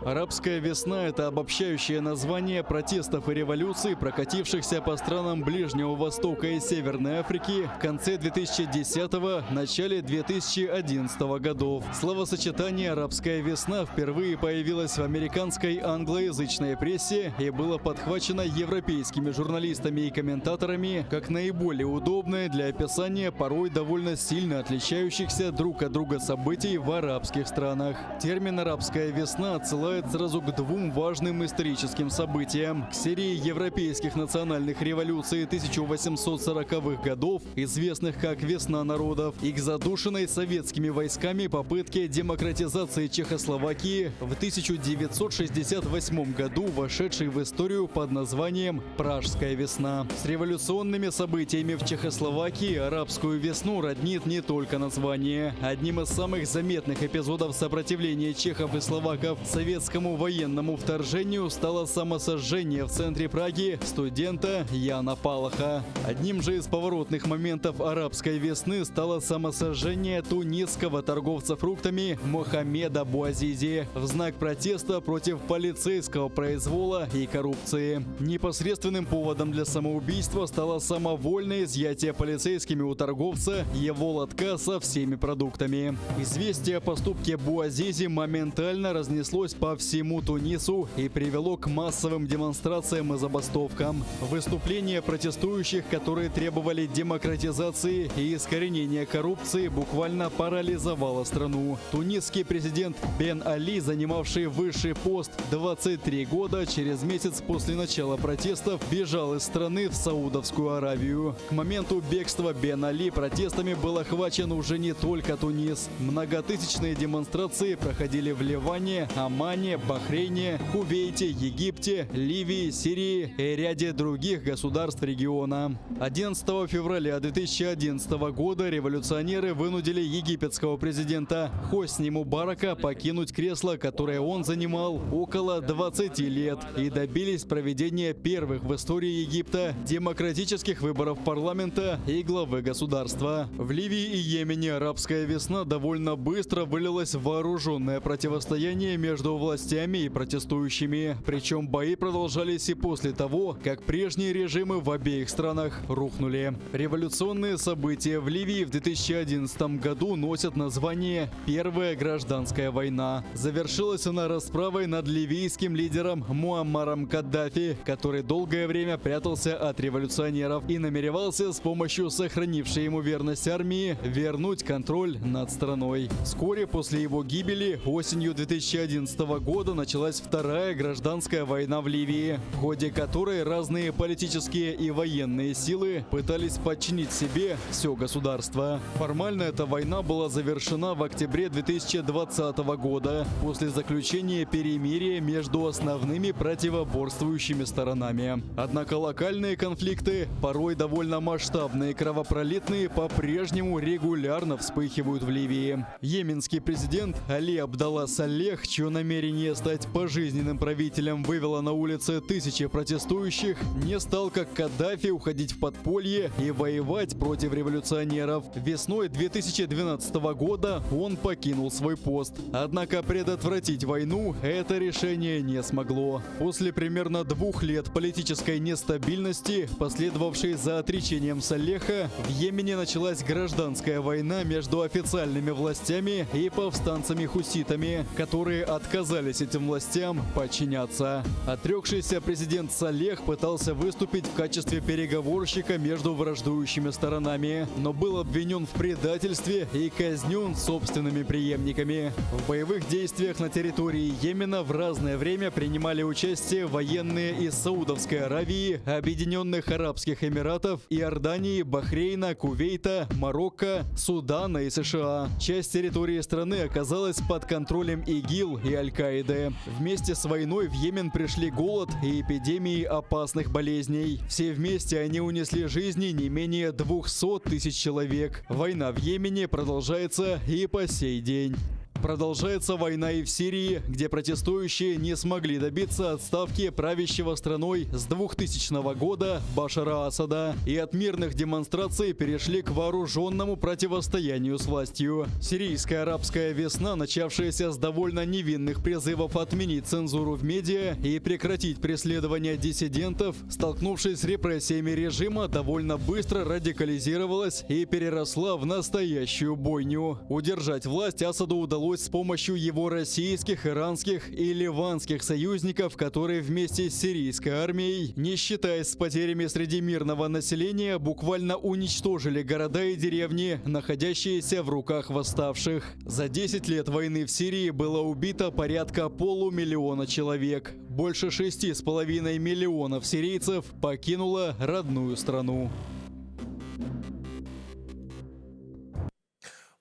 Арабская весна – это обобщающее название протестов и революций, прокатившихся по странам Ближнего Востока и Северной Африки в конце 2010-го, начале 2011 годов. Словосочетание «арабская весна» впервые появилось в американской англоязычной прессе и было подхвачено европейскими журналистами и комментаторами как наиболее удобное для описания порой довольно сильно отличающихся друг от друга событий в арабских странах. Термин «арабская весна» отсылает сразу к двум важным историческим событиям. К серии европейских национальных революций 1840-х годов, известных как «Весна народов», и к задушенной советскими войсками попытке демократизации Чехословакии в 1968 году, вошедшей в историю под названием «Пражская весна». С революционными событиями в Чехословакии арабскую весну роднит не только название. Одним из самых заметных эпизодов сопротивления чехов и словаков советскому военному вторжению стало самосожжение в центре Праги студента Яна Палаха. Одним же из поворотных моментов арабской весны стало самосожжение тунисского торговца фруктами Мохаммеда Буазизи в знак протеста против полицейского произвола и коррупции. Непосредственным поводом для самоубийства стало самовольное изъятие полицейскими у торговца его лотка со всеми продуктами. Известие о поступке Буазизи моментально разнеслось по всему Тунису и привело к массовым демонстрациям и забастовкам. Выступления протестующих, которые требовали демократизации и искоренения коррупции, буквально парализовало страну. Тунисский президент Бен Али, занимавший высший пост 23 года, через месяц после начала протестов бежал из страны в Саудовскую Аравию. К моменту бегства Бен Али протестами был охвачен уже не только Тунис. Многотысячные демонстрации проходили в Ливане, Омане, Бахрейне, Кувейте, Египте, Ливии, Сирии и ряде других государств региона. 11 февраля 2011 года революционеры вынудили египетского президента Хосни Мубарака покинуть кресло, которое он занимал около 20 лет, и добились проведения первых в истории Египта демократических выборов парламента и главы государства. В Ливии и Йемене арабская весна довольно быстро вылилась в вооруженное противостояние между властями и протестующими. Причем бои продолжались и после того, как прежние режимы в обеих странах рухнули. Революционные события в Ливии в 2011 году носят название «Первая гражданская война». Завершилась она расправой над ливийским лидером Муаммаром Каддафи, который долгое время прятался от революционеров и намеревался с помощью сохранившей ему верность армии вернуть контроль над страной. Вскоре после его гибели осенью 2011 года началась вторая гражданская война в Ливии, в ходе которой разные политические и военные силы пытались подчинить себе все государство. Формально эта война была завершена в октябре 2020 года после заключения перемирия между основными противоборствующими сторонами. Однако локальные конфликты, порой довольно масштабные и кровопролитные, по-прежнему регулярно вспыхивают в Ливии. Йеменский президент Али Абдалла Салех, чье намерение стать пожизненным правителем вывело на улицы тысячи протестующих, не стал, как Каддафи, уходить в подполье и воевать против революционеров. Весной 2012 года он покинул свой пост. Однако предотвратить войну это решение не смогло. После примерно двух лет политической нестабильности, последовавшей за отречением Салеха, в Йемене началась гражданская война между официальными властями и повстанцами-хуситами, которые отказались. отказались этим властям подчиняться. Отрекшийся президент Салех пытался выступить в качестве переговорщика между враждующими сторонами, но был обвинен в предательстве и казнен собственными преемниками. В боевых действиях на территории Йемена в разное время принимали участие военные из Саудовской Аравии, Объединенных Арабских Эмиратов, Иордании, Бахрейна, Кувейта, Марокко, Судана и США. Часть территории страны оказалась под контролем ИГИЛ и Аль-Каиды. Вместе с войной в Йемен пришли голод и эпидемии опасных болезней. Все вместе они унесли жизни не менее 200 тысяч человек. Война в Йемене продолжается и по сей день. Продолжается война и в Сирии, где протестующие не смогли добиться отставки правящего страной с 2000 года Башара Асада и от мирных демонстраций перешли к вооруженному противостоянию с властью. Сирийская арабская весна, начавшаяся с довольно невинных призывов отменить цензуру в медиа и прекратить преследование диссидентов, столкнувшись с репрессиями режима, довольно быстро радикализировалась и переросла в настоящую бойню. Удержать власть Асаду удалось с помощью его российских, иранских и ливанских союзников, которые вместе с сирийской армией, не считаясь с потерями среди мирного населения, буквально уничтожили города и деревни, находящиеся в руках восставших. За 10 лет войны в Сирии было убито порядка полумиллиона человек. Больше 6,5 миллионов сирийцев покинуло родную страну.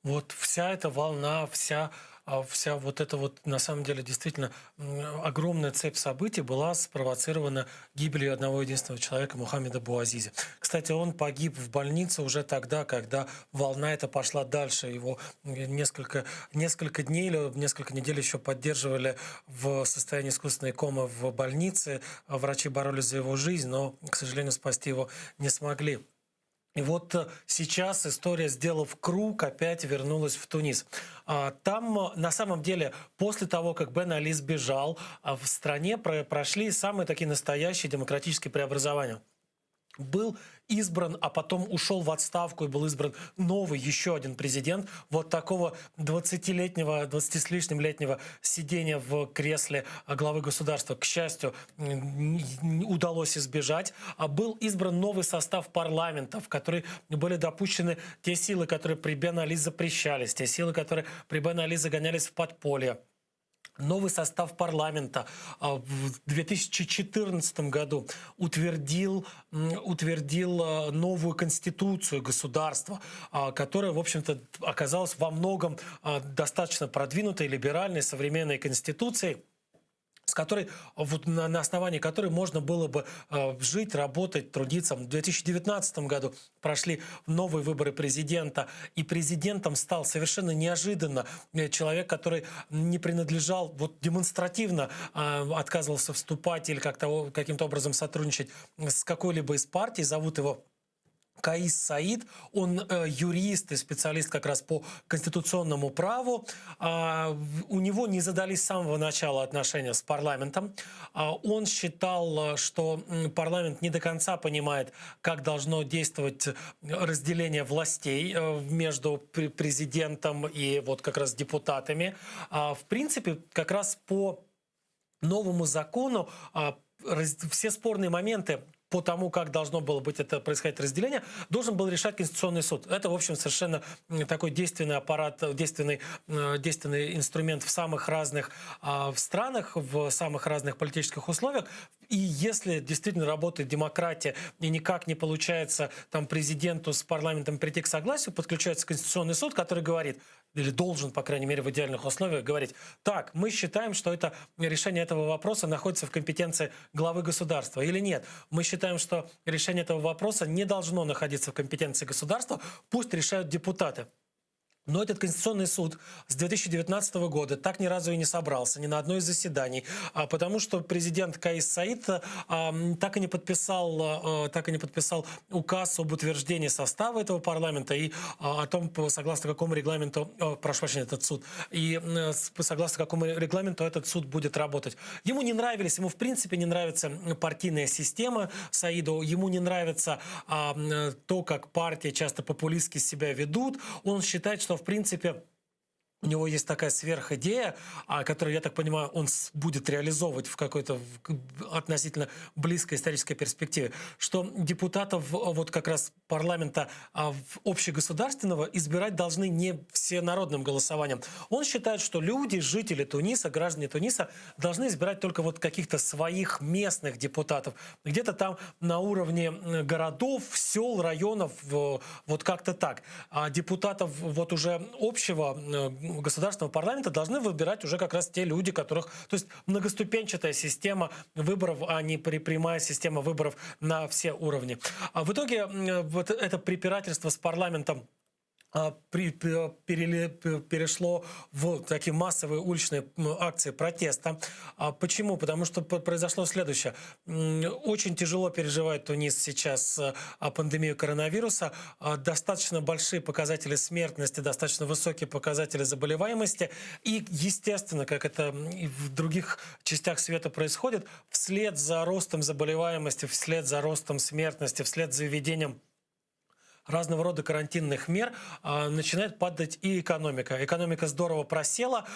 Вот вся эта волна, вся, а, вся вот эта вот, на самом деле, действительно огромная цепь событий была спровоцирована гибелью одного единственного человека, Мухаммеда Буазизи. Кстати, он погиб в больнице уже тогда, когда волна эта пошла дальше. Его несколько, несколько дней или несколько недель еще поддерживали в состоянии искусственной комы в больнице. Врачи боролись за его жизнь, но, к сожалению, спасти его не смогли. И вот э, сейчас история, сделав круг, опять вернулась в Тунис. А, там, э, на самом деле, после того, как Бен Али сбежал, а, в стране прошли самые такие настоящие демократические преобразования был избран, а потом ушел в отставку и был избран новый еще один президент. Вот такого 20-летнего, 20 с лишним летнего сидения в кресле главы государства, к счастью, удалось избежать. А был избран новый состав парламента, в который были допущены те силы, которые при Бен Али запрещались, те силы, которые при Бен Али загонялись в подполье. Новый состав парламента а, в 2014 году утвердил, утвердил а, новую конституцию государства, а, которая, в общем-то, оказалась во многом достаточно продвинутой, либеральной, современной конституцией с которой, вот на, на основании которой можно было бы э, жить, работать, трудиться. В 2019 году прошли новые выборы президента, и президентом стал совершенно неожиданно э, человек, который не принадлежал, вот демонстративно э, отказывался вступать или как-то каким-то образом сотрудничать с какой-либо из партий. Зовут его Каис Саид, он э, юрист и специалист как раз по конституционному праву. А, у него не задались с самого начала отношения с парламентом. А, он считал, что парламент не до конца понимает, как должно действовать разделение властей э, между президентом и вот как раз депутатами. А, в принципе, как раз по новому закону все спорные моменты по тому, как должно было быть это происходить разделение, должен был решать Конституционный суд. Это, в общем, совершенно такой действенный аппарат, действенный, э, действенный инструмент в самых разных а, в странах, в самых разных политических условиях. И если действительно работает демократия и никак не получается там президенту с парламентом прийти к согласию, подключается Конституционный суд, который говорит, или должен, по крайней мере, в идеальных условиях говорить, так, мы считаем, что это решение этого вопроса находится в компетенции главы государства или нет. Мы считаем, что решение этого вопроса не должно находиться в компетенции государства, пусть решают депутаты. Но этот Конституционный суд с 2019 года так ни разу и не собрался, ни на одно из заседаний, а, потому что президент Каис Саид а, так и не подписал, а, так и не подписал указ об утверждении состава этого парламента и о том, согласно какому регламенту, прошу прощения, этот суд, и согласно какому регламенту этот суд будет работать. Ему не нравились, ему в принципе не нравится партийная система Саиду, ему не нравится то, как партии часто популистски себя ведут. Он считает, что в принципе. У него есть такая сверхидея, а, которую, я так понимаю, он будет реализовывать в какой-то относительно близкой исторической перспективе, что депутатов вот как раз парламента а, общегосударственного избирать должны не всенародным голосованием. Он считает, что люди, жители Туниса, граждане Туниса должны избирать только вот каких-то своих местных депутатов. Где-то там на уровне городов, сел, районов, вот как-то так. А депутатов вот уже общего государственного парламента должны выбирать уже как раз те люди, которых... То есть многоступенчатая система выборов, а не прямая система выборов на все уровни. А в итоге вот это препирательство с парламентом при, перели, перешло в такие массовые уличные акции протеста. А почему? Потому что произошло следующее. Очень тяжело переживает Тунис сейчас а, пандемию коронавируса. Достаточно большие показатели смертности, достаточно высокие показатели заболеваемости. И, естественно, как это и в других частях света происходит, вслед за ростом заболеваемости, вслед за ростом смертности, вслед за введением разного рода карантинных мер а, начинает падать и экономика. Экономика здорово просела,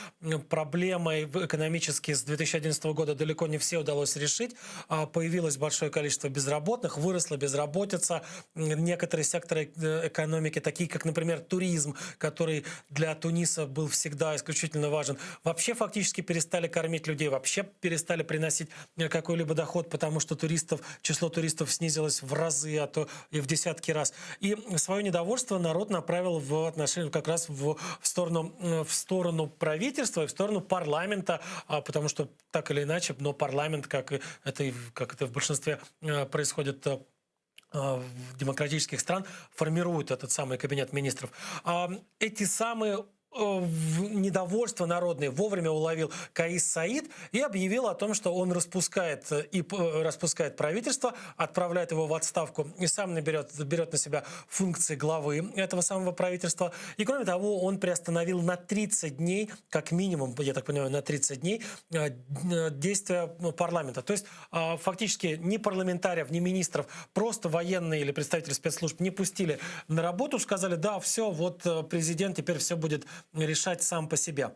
проблемы экономические с 2011 года далеко не все удалось решить. А, появилось большое количество безработных, выросла безработица. Некоторые секторы э, экономики, такие как, например, туризм, который для Туниса был всегда исключительно важен, вообще фактически перестали кормить людей, вообще перестали приносить э, какой-либо доход, потому что туристов, число туристов снизилось в разы, а то и в десятки раз. И свое недовольство народ направил в отношении как раз в, в, сторону, в сторону правительства и в сторону парламента, а, потому что так или иначе, но парламент, как это, как это в большинстве э, происходит э, в демократических стран, формирует этот самый кабинет министров. А, эти самые недовольство народное вовремя уловил Каис Саид и объявил о том, что он распускает, э, и э, распускает правительство, отправляет его в отставку и сам наберет, берет на себя функции главы этого самого правительства. И кроме того, он приостановил на 30 дней, как минимум, я так понимаю, на 30 дней э, действия парламента. То есть фактически ни парламентариев, ни министров, просто военные или представители спецслужб не пустили на работу, сказали, да, все, вот президент теперь все будет решать сам по себе.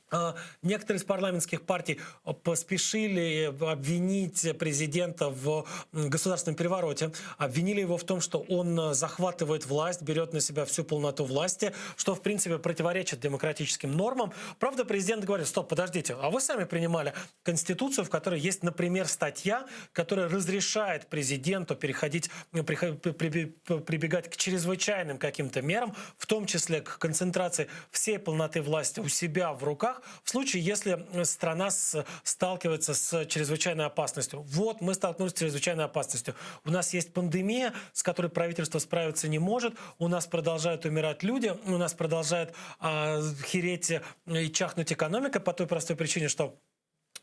А, некоторые из парламентских партий поспешили обвинить президента в государственном перевороте, обвинили его в том, что он захватывает власть, берет на себя всю полноту власти, что, в принципе, противоречит демократическим нормам. Правда, президент говорит, стоп, подождите, а вы сами принимали Конституцию, в которой есть, например, статья, которая разрешает президенту переходить, прибегать к чрезвычайным каким-то мерам, в том числе к концентрации всей полноты власти у себя в руках, в случае, если страна с, сталкивается с чрезвычайной опасностью. Вот мы столкнулись с чрезвычайной опасностью. У нас есть пандемия, с которой правительство справиться не может. У нас продолжают умирать люди, у нас продолжает э, хереть и чахнуть экономика по той простой причине, что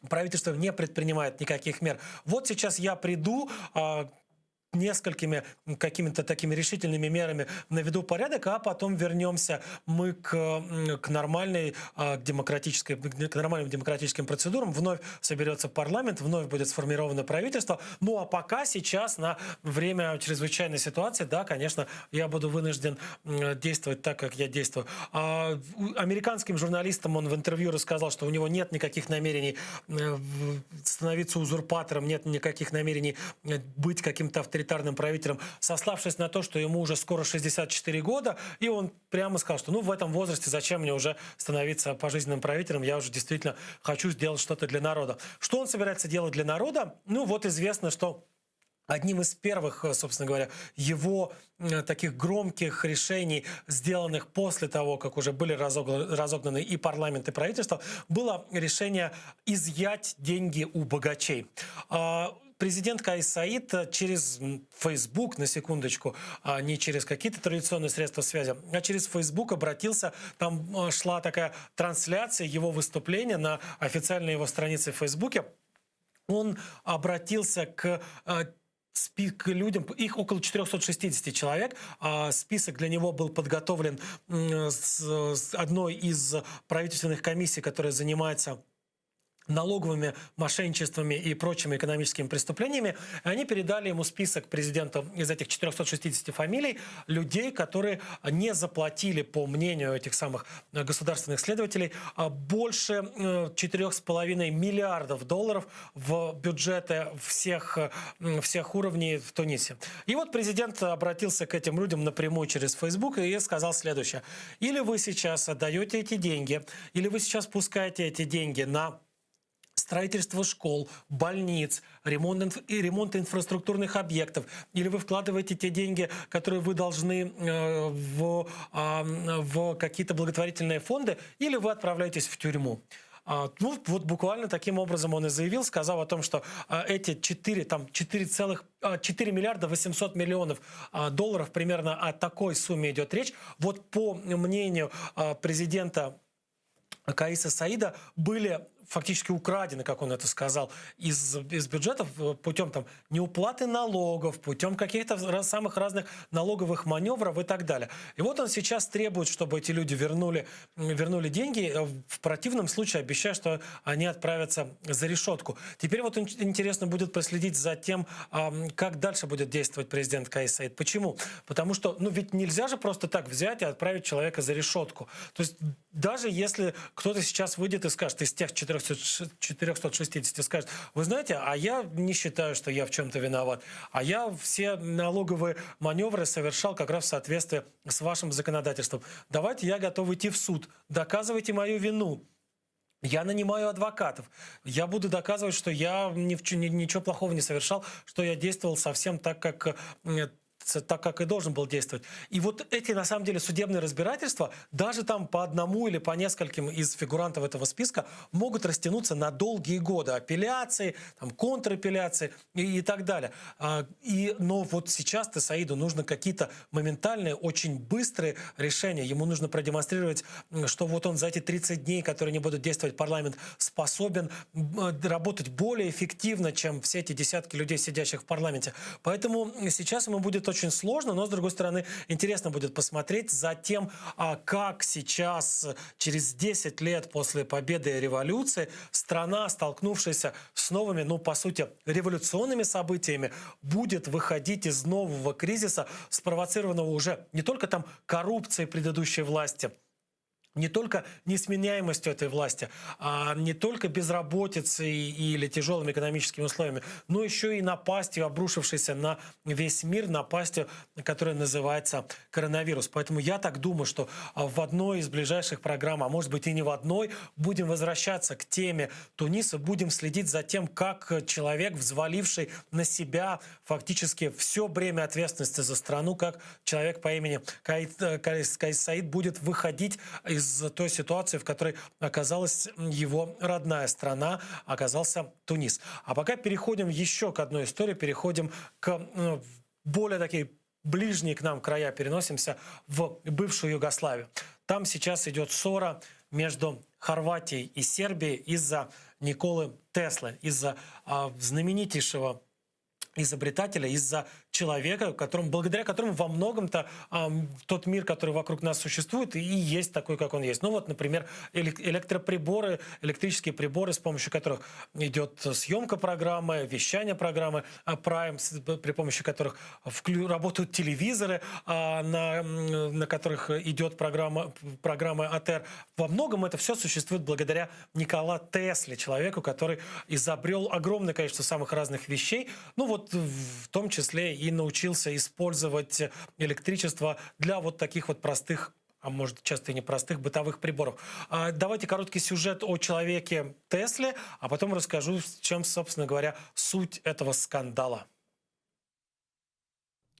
правительство не предпринимает никаких мер. Вот сейчас я приду, э, несколькими какими-то такими решительными мерами наведу порядок, а потом вернемся мы к, к нормальной а, к демократической, к нормальным демократическим процедурам. Вновь соберется парламент, вновь будет сформировано правительство. Ну а пока сейчас на время чрезвычайной ситуации, да, конечно, я буду вынужден действовать так, как я действую. А, американским журналистам он в интервью рассказал, что у него нет никаких намерений становиться узурпатором, нет никаких намерений быть каким-то авторитетом авторитарным правителем, сославшись на то, что ему уже скоро 64 года, и он прямо сказал, что ну в этом возрасте зачем мне уже становиться пожизненным правителем, я уже действительно хочу сделать что-то для народа. Что он собирается делать для народа? Ну вот известно, что Одним из первых, собственно говоря, его таких громких решений, сделанных после того, как уже были разогнаны и парламент, и правительство, было решение изъять деньги у богачей. А, президент Каис Саид через Facebook, на секундочку, а не через какие-то традиционные средства связи, а через Facebook обратился, там шла такая трансляция его выступления на официальной его странице в Фейсбуке. Он обратился к к людям, их около 460 человек. А, список для него был подготовлен с одной из правительственных комиссий, которая занимается. Налоговыми мошенничествами и прочими экономическими преступлениями. Они передали ему список президента из этих 460 фамилий людей, которые не заплатили, по мнению этих самых государственных следователей, больше 4,5 миллиардов долларов в бюджеты всех, всех уровней в Тунисе. И вот президент обратился к этим людям напрямую через Facebook и сказал следующее. Или вы сейчас отдаете эти деньги, или вы сейчас пускаете эти деньги на строительство школ, больниц, ремонт, и ремонт инфраструктурных объектов, или вы вкладываете те деньги, которые вы должны э, в, в какие-то благотворительные фонды, или вы отправляетесь в тюрьму. А, ну, вот буквально таким образом он и заявил, сказав о том, что а, эти 4, там, 4, 4 миллиарда 800 миллионов а, долларов, примерно о такой сумме идет речь. Вот по мнению президента Каиса Саида были фактически украдены, как он это сказал, из, из бюджетов э, путем там, неуплаты налогов, путем каких-то самых разных налоговых маневров и так далее. И вот он сейчас требует, чтобы эти люди вернули, вернули деньги, э, в противном случае обещая, что они отправятся за решетку. Теперь вот интересно будет проследить за тем, как дальше будет действовать президент Каис Саид. Почему? Потому что, ну ведь нельзя же просто так взять и отправить человека за решетку. То есть даже если кто-то сейчас выйдет и скажет из тех 460 скажет, вы знаете, а я не считаю, что я в чем-то виноват, а я все налоговые маневры совершал как раз в соответствии с вашим законодательством. Давайте я готов идти в суд, доказывайте мою вину. Я нанимаю адвокатов. Я буду доказывать, что я ни в, ничего плохого не совершал, что я действовал совсем так, как так, как и должен был действовать. И вот эти, на самом деле, судебные разбирательства, даже там по одному или по нескольким из фигурантов этого списка, могут растянуться на долгие годы. Апелляции, там, контрапелляции и, и так далее. А, и, но вот сейчас-то Саиду нужно какие-то моментальные, очень быстрые решения. Ему нужно продемонстрировать, что вот он за эти 30 дней, которые не будут действовать парламент, способен работать более эффективно, чем все эти десятки людей, сидящих в парламенте. Поэтому сейчас ему будет очень сложно, но, с другой стороны, интересно будет посмотреть за тем, а, как сейчас, через 10 лет после победы революции, страна, столкнувшаяся с новыми, ну, по сути, революционными событиями, будет выходить из нового кризиса, спровоцированного уже не только там коррупцией предыдущей власти, не только несменяемостью этой власти, а не только безработицей или тяжелыми экономическими условиями, но еще и напастью, обрушившейся на весь мир, напастью, которая называется коронавирус. Поэтому я так думаю, что а, в одной из ближайших программ, а может быть и не в одной, будем возвращаться к теме Туниса, будем следить за тем, как человек, взваливший на себя фактически все бремя ответственности за страну, как человек по имени Каис, Каис, Каис Саид будет выходить из той ситуации, в которой оказалась его родная страна, оказался Тунис. А пока переходим еще к одной истории, переходим к ну, более такие ближние к нам края, переносимся в бывшую Югославию. Там сейчас идет ссора между Хорватией и Сербией из-за Николы Теслы, из-за а, знаменитейшего изобретателя, из-за человека, которому, благодаря которому во многом-то э, тот мир, который вокруг нас существует, и есть такой, как он есть. Ну вот, например, электроприборы, электрические приборы, с помощью которых идет съемка программы, вещание программы а, Prime, при помощи которых вклю, работают телевизоры, а, на, на которых идет программа, программа АТР. Во многом это все существует благодаря Никола Тесле, человеку, который изобрел огромное количество самых разных вещей, ну вот в том числе и научился использовать электричество для вот таких вот простых а может часто и непростых бытовых приборов. А, давайте короткий сюжет о человеке Тесле, а потом расскажу, в чем, собственно говоря, суть этого скандала.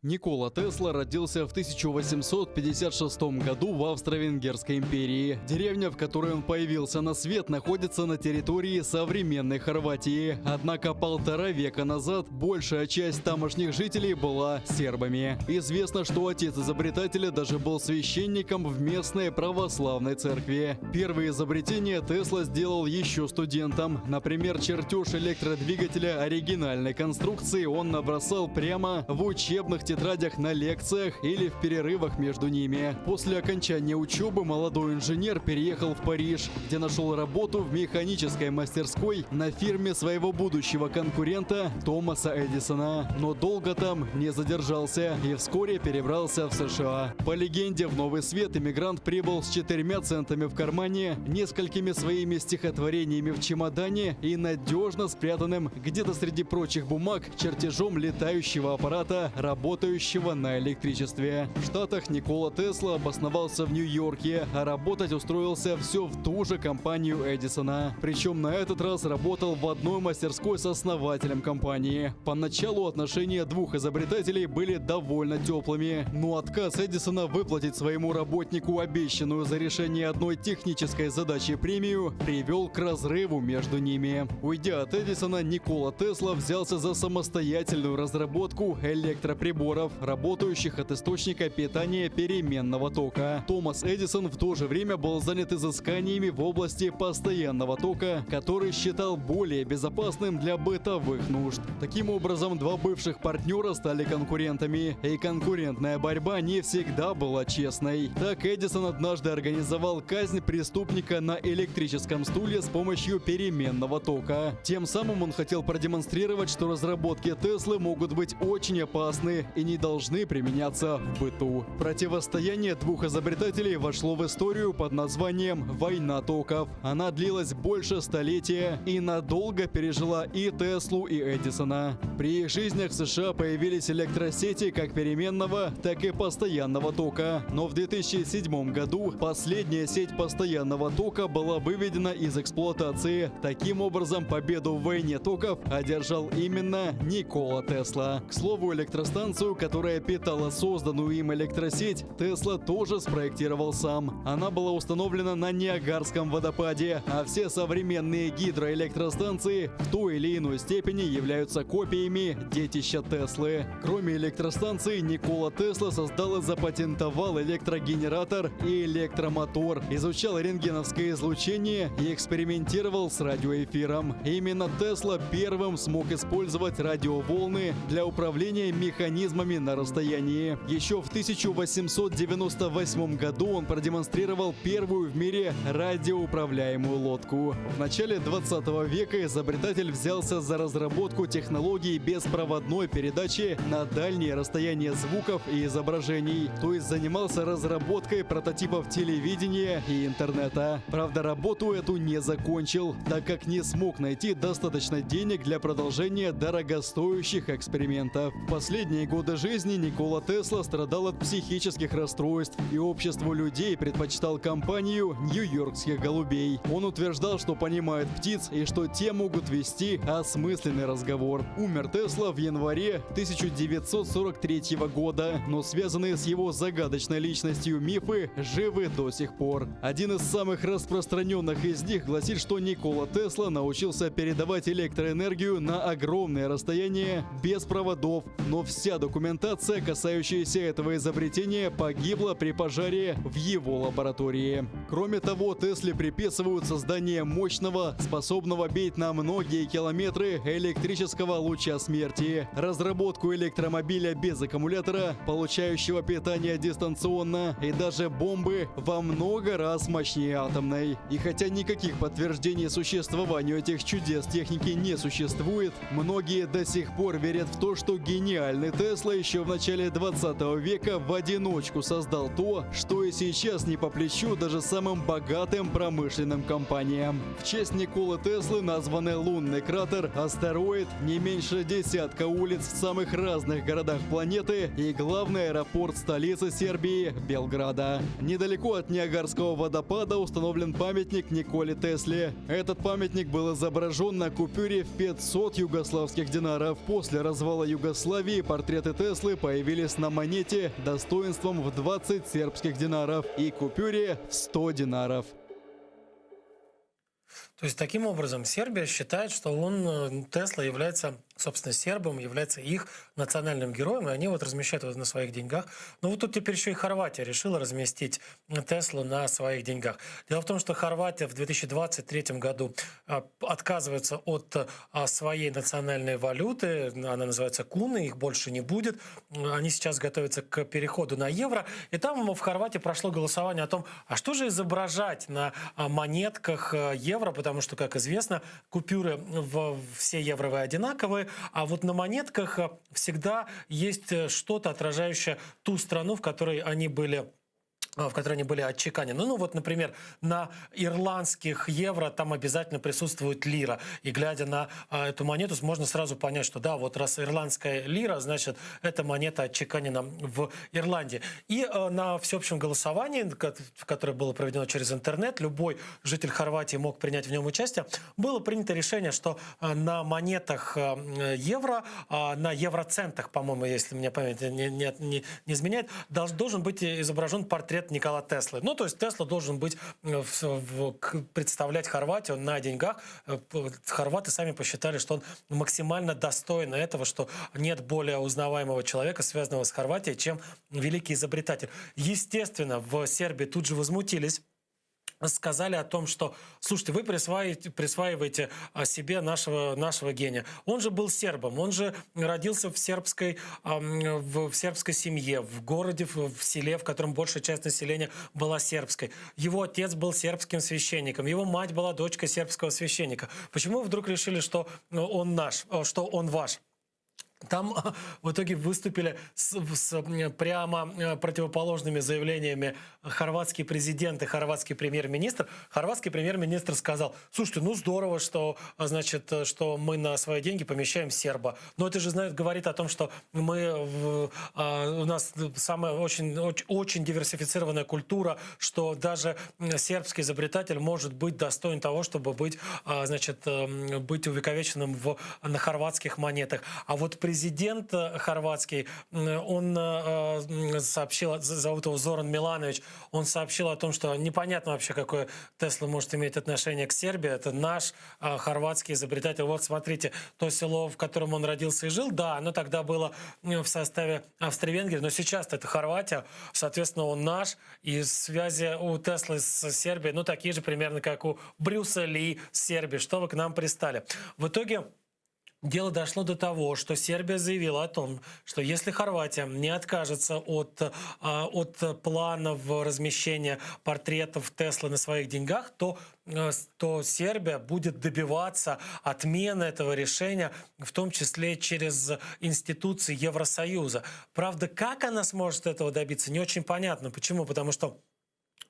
Никола Тесла родился в 1856 году в Австро-Венгерской империи. Деревня, в которой он появился на свет, находится на территории современной Хорватии. Однако полтора века назад большая часть тамошних жителей была сербами. Известно, что отец изобретателя даже был священником в местной православной церкви. Первые изобретения Тесла сделал еще студентом. Например, чертеж электродвигателя оригинальной конструкции он набросал прямо в учебных тетрадях. тетрадях на лекциях или в перерывах между ними. После окончания учебы молодой инженер переехал в Париж, где нашел работу в механической мастерской на фирме своего будущего конкурента Томаса Эдисона. Но долго там не задержался и вскоре перебрался в США. По легенде, в Новый Свет иммигрант прибыл с четырьмя центами в кармане, несколькими своими стихотворениями в чемодане и надежно спрятанным где-то среди прочих бумаг чертежом летающего аппарата, работающего на электричестве. В Штатах Никола Тесла обосновался в Нью-Йорке, а работать устроился все в ту же компанию Эдисона. Причем на этот раз работал в одной мастерской с основателем компании. Поначалу отношения двух изобретателей были довольно теплыми, но отказ Эдисона выплатить своему работнику обещанную за решение одной технической задачи премию привел к разрыву между ними. Уйдя от Эдисона, Никола Тесла взялся за самостоятельную разработку электроприборов, работающих от источника питания переменного тока. Томас Эдисон в то же время был занят изысканиями в области постоянного тока, который считал более безопасным для бытовых нужд. Таким образом, два бывших партнера стали конкурентами, и конкурентная борьба не всегда была честной. Так Эдисон однажды организовал казнь преступника на электрическом стуле с помощью переменного тока. Тем самым он хотел продемонстрировать, что разработки Теслы могут быть очень опасны и не должны применяться в быту. Противостояние двух изобретателей вошло в историю под названием «Война токов». Она длилась больше столетия и надолго пережила и Теслу, и Эдисона. При их жизнях в США появились электросети как переменного, так и постоянного тока. Но в 2007 году последняя сеть постоянного тока была выведена из эксплуатации. Таким образом, победу в войне токов одержал именно Никола Тесла. К слову, электростанцию, которая питала созданную им электросеть, Тесла тоже спроектировал сам. Она была установлена на Ниагарском водопаде, а все современные гидроэлектростанции в той или иной степени являются копиями детища Теслы. Кроме электростанции, Никола Тесла создал и запатентовал электрогенератор и электромотор, изучал рентгеновское излучение и экспериментировал с радиоэфиром. Именно Тесла первым смог использовать радиоволны для управления механизмами на расстоянии. Еще в 1898 году он продемонстрировал первую в мире радиоуправляемую лодку. В начале 20 века изобретатель взялся за разработку технологий беспроводной передачи на дальние расстояния звуков и изображений, то есть занимался разработкой прототипов телевидения и интернета. Правда, работу эту не закончил, так как не смог найти достаточно денег для продолжения дорогостоящих экспериментов. В последние годы жизни Никола Тесла страдал от психических расстройств и обществу людей предпочитал компанию нью-йоркских голубей. Он утверждал, что понимает птиц и что те могут вести осмысленный разговор. Умер Тесла в январе 1943 года, но связанные с его загадочной личностью мифы живы до сих пор. Один из самых распространенных из них гласит, что Никола Тесла научился передавать электроэнергию на огромные расстояния без проводов, но вся документация, касающаяся этого изобретения, погибла при пожаре в его лаборатории. Кроме того, Тесле приписывают создание мощного, способного бить на многие километры электрического луча смерти, разработку электромобиля без аккумулятора, получающего питание дистанционно, и даже бомбы во много раз мощнее атомной. И хотя никаких подтверждений существованию этих чудес техники не существует, многие до сих пор верят в то, что гениальный Тесла еще в начале 20 века в одиночку создал то, что и сейчас не по плечу даже самым богатым промышленным компаниям. В честь Николы Теслы названы лунный кратер, астероид, не меньше десятка улиц в самых разных городах планеты и главный аэропорт столицы Сербии – Белграда. Недалеко от Ниагарского водопада установлен памятник Николе Тесле. Этот памятник был изображен на купюре в 500 югославских динаров. После развала Югославии портреты Теслы появились на монете достоинством в 20 сербских динаров и купюре в 100 динаров. То есть, таким образом, Сербия считает, что он, э, Тесла, является собственно, сербам, является их национальным героем, и они вот размещают его на своих деньгах. Но вот тут теперь еще и Хорватия решила разместить Теслу на своих деньгах. Дело в том, что Хорватия в 2023 году а, отказывается от а, своей национальной валюты, она называется куны, их больше не будет. Они сейчас готовятся к переходу на евро. И там в Хорватии прошло голосование о том, а что же изображать на а, монетках э, евро, потому что, как известно, купюры в, все евровые одинаковые, а вот на монетках э, всегда есть э, что-то, отражающее ту страну, в которой они были в которой они были отчеканены. Ну вот, например, на ирландских евро там обязательно присутствует лира. И глядя на а, эту монету, можно сразу понять, что да, вот раз ирландская лира, значит, эта монета отчеканена в Ирландии. И а, на всеобщем голосовании, которое было проведено через интернет, любой житель Хорватии мог принять в нем участие, было принято решение, что а, на монетах евро, на евроцентах, по-моему, если мне память не, не, не, не изменяет, должен быть изображен портрет Никола Теслы. Ну, то есть Тесла должен быть э, в, в, представлять Хорватию на деньгах. Э, хорваты сами посчитали, что он максимально достоин этого, что нет более узнаваемого человека, связанного с Хорватией, чем великий изобретатель. Естественно, в Сербии тут же возмутились сказали о том, что, слушайте, вы присваиваете, присваиваете а, себе нашего, нашего гения. Он же был сербом, он же родился в сербской, в, в сербской семье, в городе, в, в селе, в котором большая часть населения была сербской. Его отец был сербским священником, его мать была дочкой сербского священника. Почему вы вдруг решили, что ну, он наш, что он ваш? Там в итоге выступили с, с прямо э, противоположными заявлениями хорватский президент и хорватский премьер-министр. Хорватский премьер-министр сказал, слушайте, ну здорово, что, значит, что мы на свои деньги помещаем серба. Но это же, знает, говорит о том, что мы, в, а, у нас самая очень, очень, очень диверсифицированная культура, что даже сербский изобретатель может быть достоин того, чтобы быть, а, значит, быть увековеченным в, на хорватских монетах. А вот президент э, хорватский, он э, сообщил, зовут его Зоран Миланович, он сообщил о том, что непонятно вообще, какое Тесла может иметь отношение к Сербии. Это наш э, хорватский изобретатель. Вот смотрите, то село, в котором он родился и жил, да, оно тогда было в составе Австро-Венгрии, но сейчас это Хорватия, соответственно, он наш, и связи у Теслы с Сербией, ну, такие же примерно, как у Брюса Ли с Сербией, что вы к нам пристали. В итоге Дело дошло до того, что Сербия заявила о том, что если Хорватия не откажется от, а, от планов размещения портретов Теслы на своих деньгах, то, э, то Сербия будет добиваться отмены этого решения, в том числе через институции Евросоюза. Правда, как она сможет этого добиться, не очень понятно. Почему? Потому что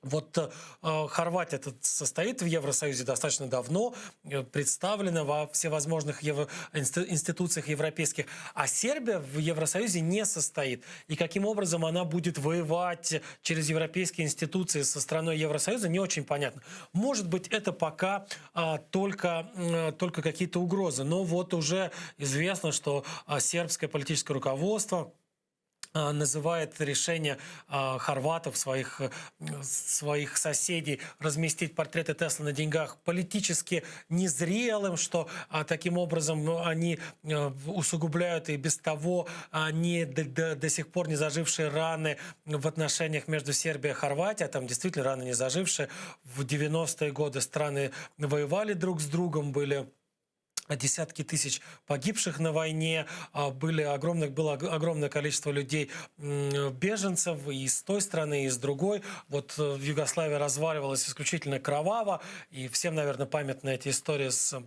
вот э, Хорватия состоит в Евросоюзе достаточно давно, э, представлена во всевозможных евро, институциях европейских, а Сербия в Евросоюзе не состоит. И каким образом она будет воевать через европейские институции со страной Евросоюза, не очень понятно. Может быть, это пока а, только, э, только какие-то угрозы. Но вот уже известно, что а, сербское политическое руководство называет решение а, хорватов, своих, э, своих соседей, разместить портреты Теслы на деньгах политически незрелым, что а, таким образом ну, они э, усугубляют и без того не, до, до, до сих пор не зажившие раны в отношениях между Сербией и Хорватией. Там действительно раны не зажившие. В 90-е годы страны воевали друг с другом, были десятки тысяч погибших на войне, а, были огромное, было огромное количество людей, беженцев и с той стороны, и с другой. Вот э, Югославия разваливалась исключительно кроваво, и всем, наверное, памятны эти истории с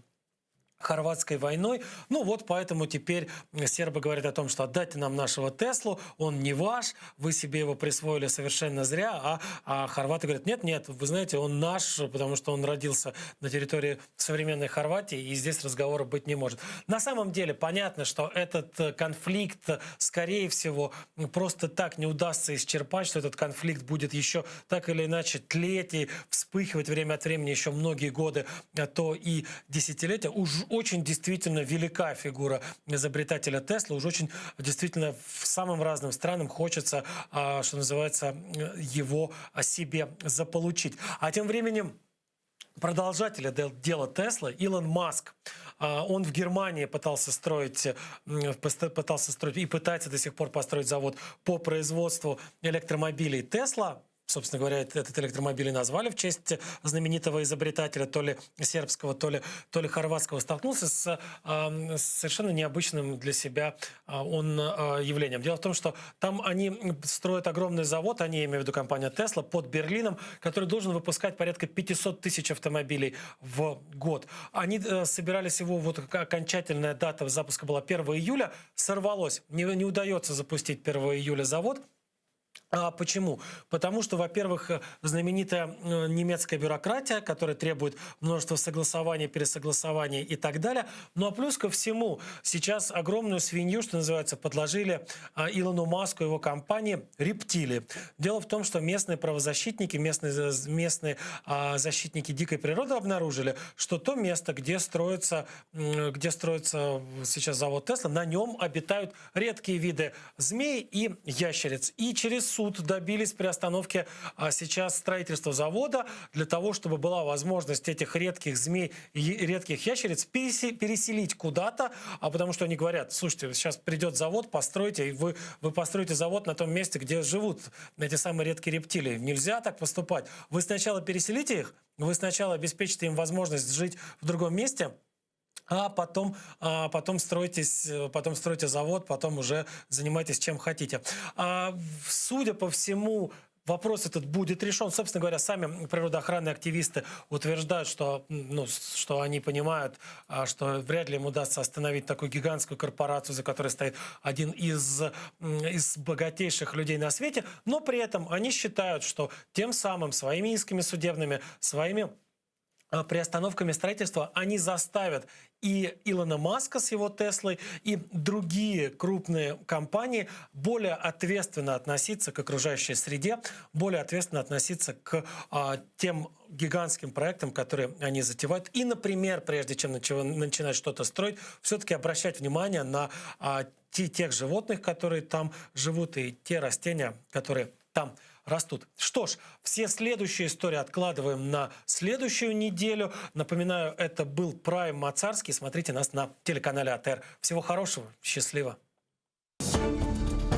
Хорватской войной. Ну вот поэтому теперь сербы говорят о том, что отдайте нам нашего Теслу, он не ваш, вы себе его присвоили совершенно зря, а, а хорваты говорят, нет, нет, вы знаете, он наш, потому что он родился на территории современной Хорватии, и здесь разговора быть не может. На самом деле понятно, что этот э, конфликт, скорее всего, просто так не удастся исчерпать, что этот конфликт будет еще так или иначе тлеть и вспыхивать время от времени еще многие годы, а то и десятилетия. Уж очень действительно велика фигура изобретателя Тесла. Уж очень действительно в самым разным странам хочется, а, что называется, его себе заполучить. А тем временем... Продолжателя дела Теслы, Илон Маск, а, он в Германии пытался строить, пытался строить и пытается до сих пор построить завод по производству электромобилей Тесла. Собственно говоря, этот электромобиль и назвали в честь знаменитого изобретателя, то ли сербского, то ли, то ли хорватского, столкнулся с, с совершенно необычным для себя а, он а, явлением. Дело в том, что там они строят огромный завод, они, я имею в виду компания Tesla, под Берлином, который должен выпускать порядка 500 тысяч автомобилей в год. Они э, собирались его, вот окончательная дата запуска была 1 июля, сорвалось. Не, не удается запустить 1 июля завод. А почему? Потому что, во-первых, э, знаменитая э, немецкая бюрократия, которая требует множества согласований, пересогласований и так далее. Ну а плюс ко всему, сейчас огромную свинью, что называется, подложили а, Илону Маску и его компании рептилии. Дело в том, что местные правозащитники, местные, местные а, защитники дикой природы обнаружили, что то место, где строится, где строится сейчас завод Тесла, на нем обитают редкие виды змей и ящериц. И через суд добились приостановки а, сейчас строительства завода для того, чтобы была возможность этих редких змей и редких ящериц переселить куда-то, а потому что они говорят, слушайте, сейчас придет завод, постройте, и вы, вы построите завод на том месте, где живут эти самые редкие рептилии. Нельзя так поступать. Вы сначала переселите их, вы сначала обеспечите им возможность жить в другом месте, а потом, а потом, стройтесь, потом стройте завод, потом уже занимайтесь чем хотите. А, судя по всему, вопрос этот будет решен. Собственно говоря, сами природоохранные активисты утверждают, что, ну, что они понимают, а, что вряд ли им удастся остановить такую гигантскую корпорацию, за которой стоит один из, из богатейших людей на свете. Но при этом они считают, что тем самым своими исками судебными, своими а, приостановками строительства они заставят и Илона Маска с его Теслой, и другие крупные компании более ответственно относиться к окружающей среде, более ответственно относиться к а, тем гигантским проектам, которые они затевают. И, например, прежде чем начинать что-то строить, все-таки обращать внимание на а, те, тех животных, которые там живут, и те растения, которые там растут. Что ж, все следующие истории откладываем на следующую неделю. Напоминаю, это был Прайм Мацарский. Смотрите нас на телеканале АТР. Всего хорошего, счастливо.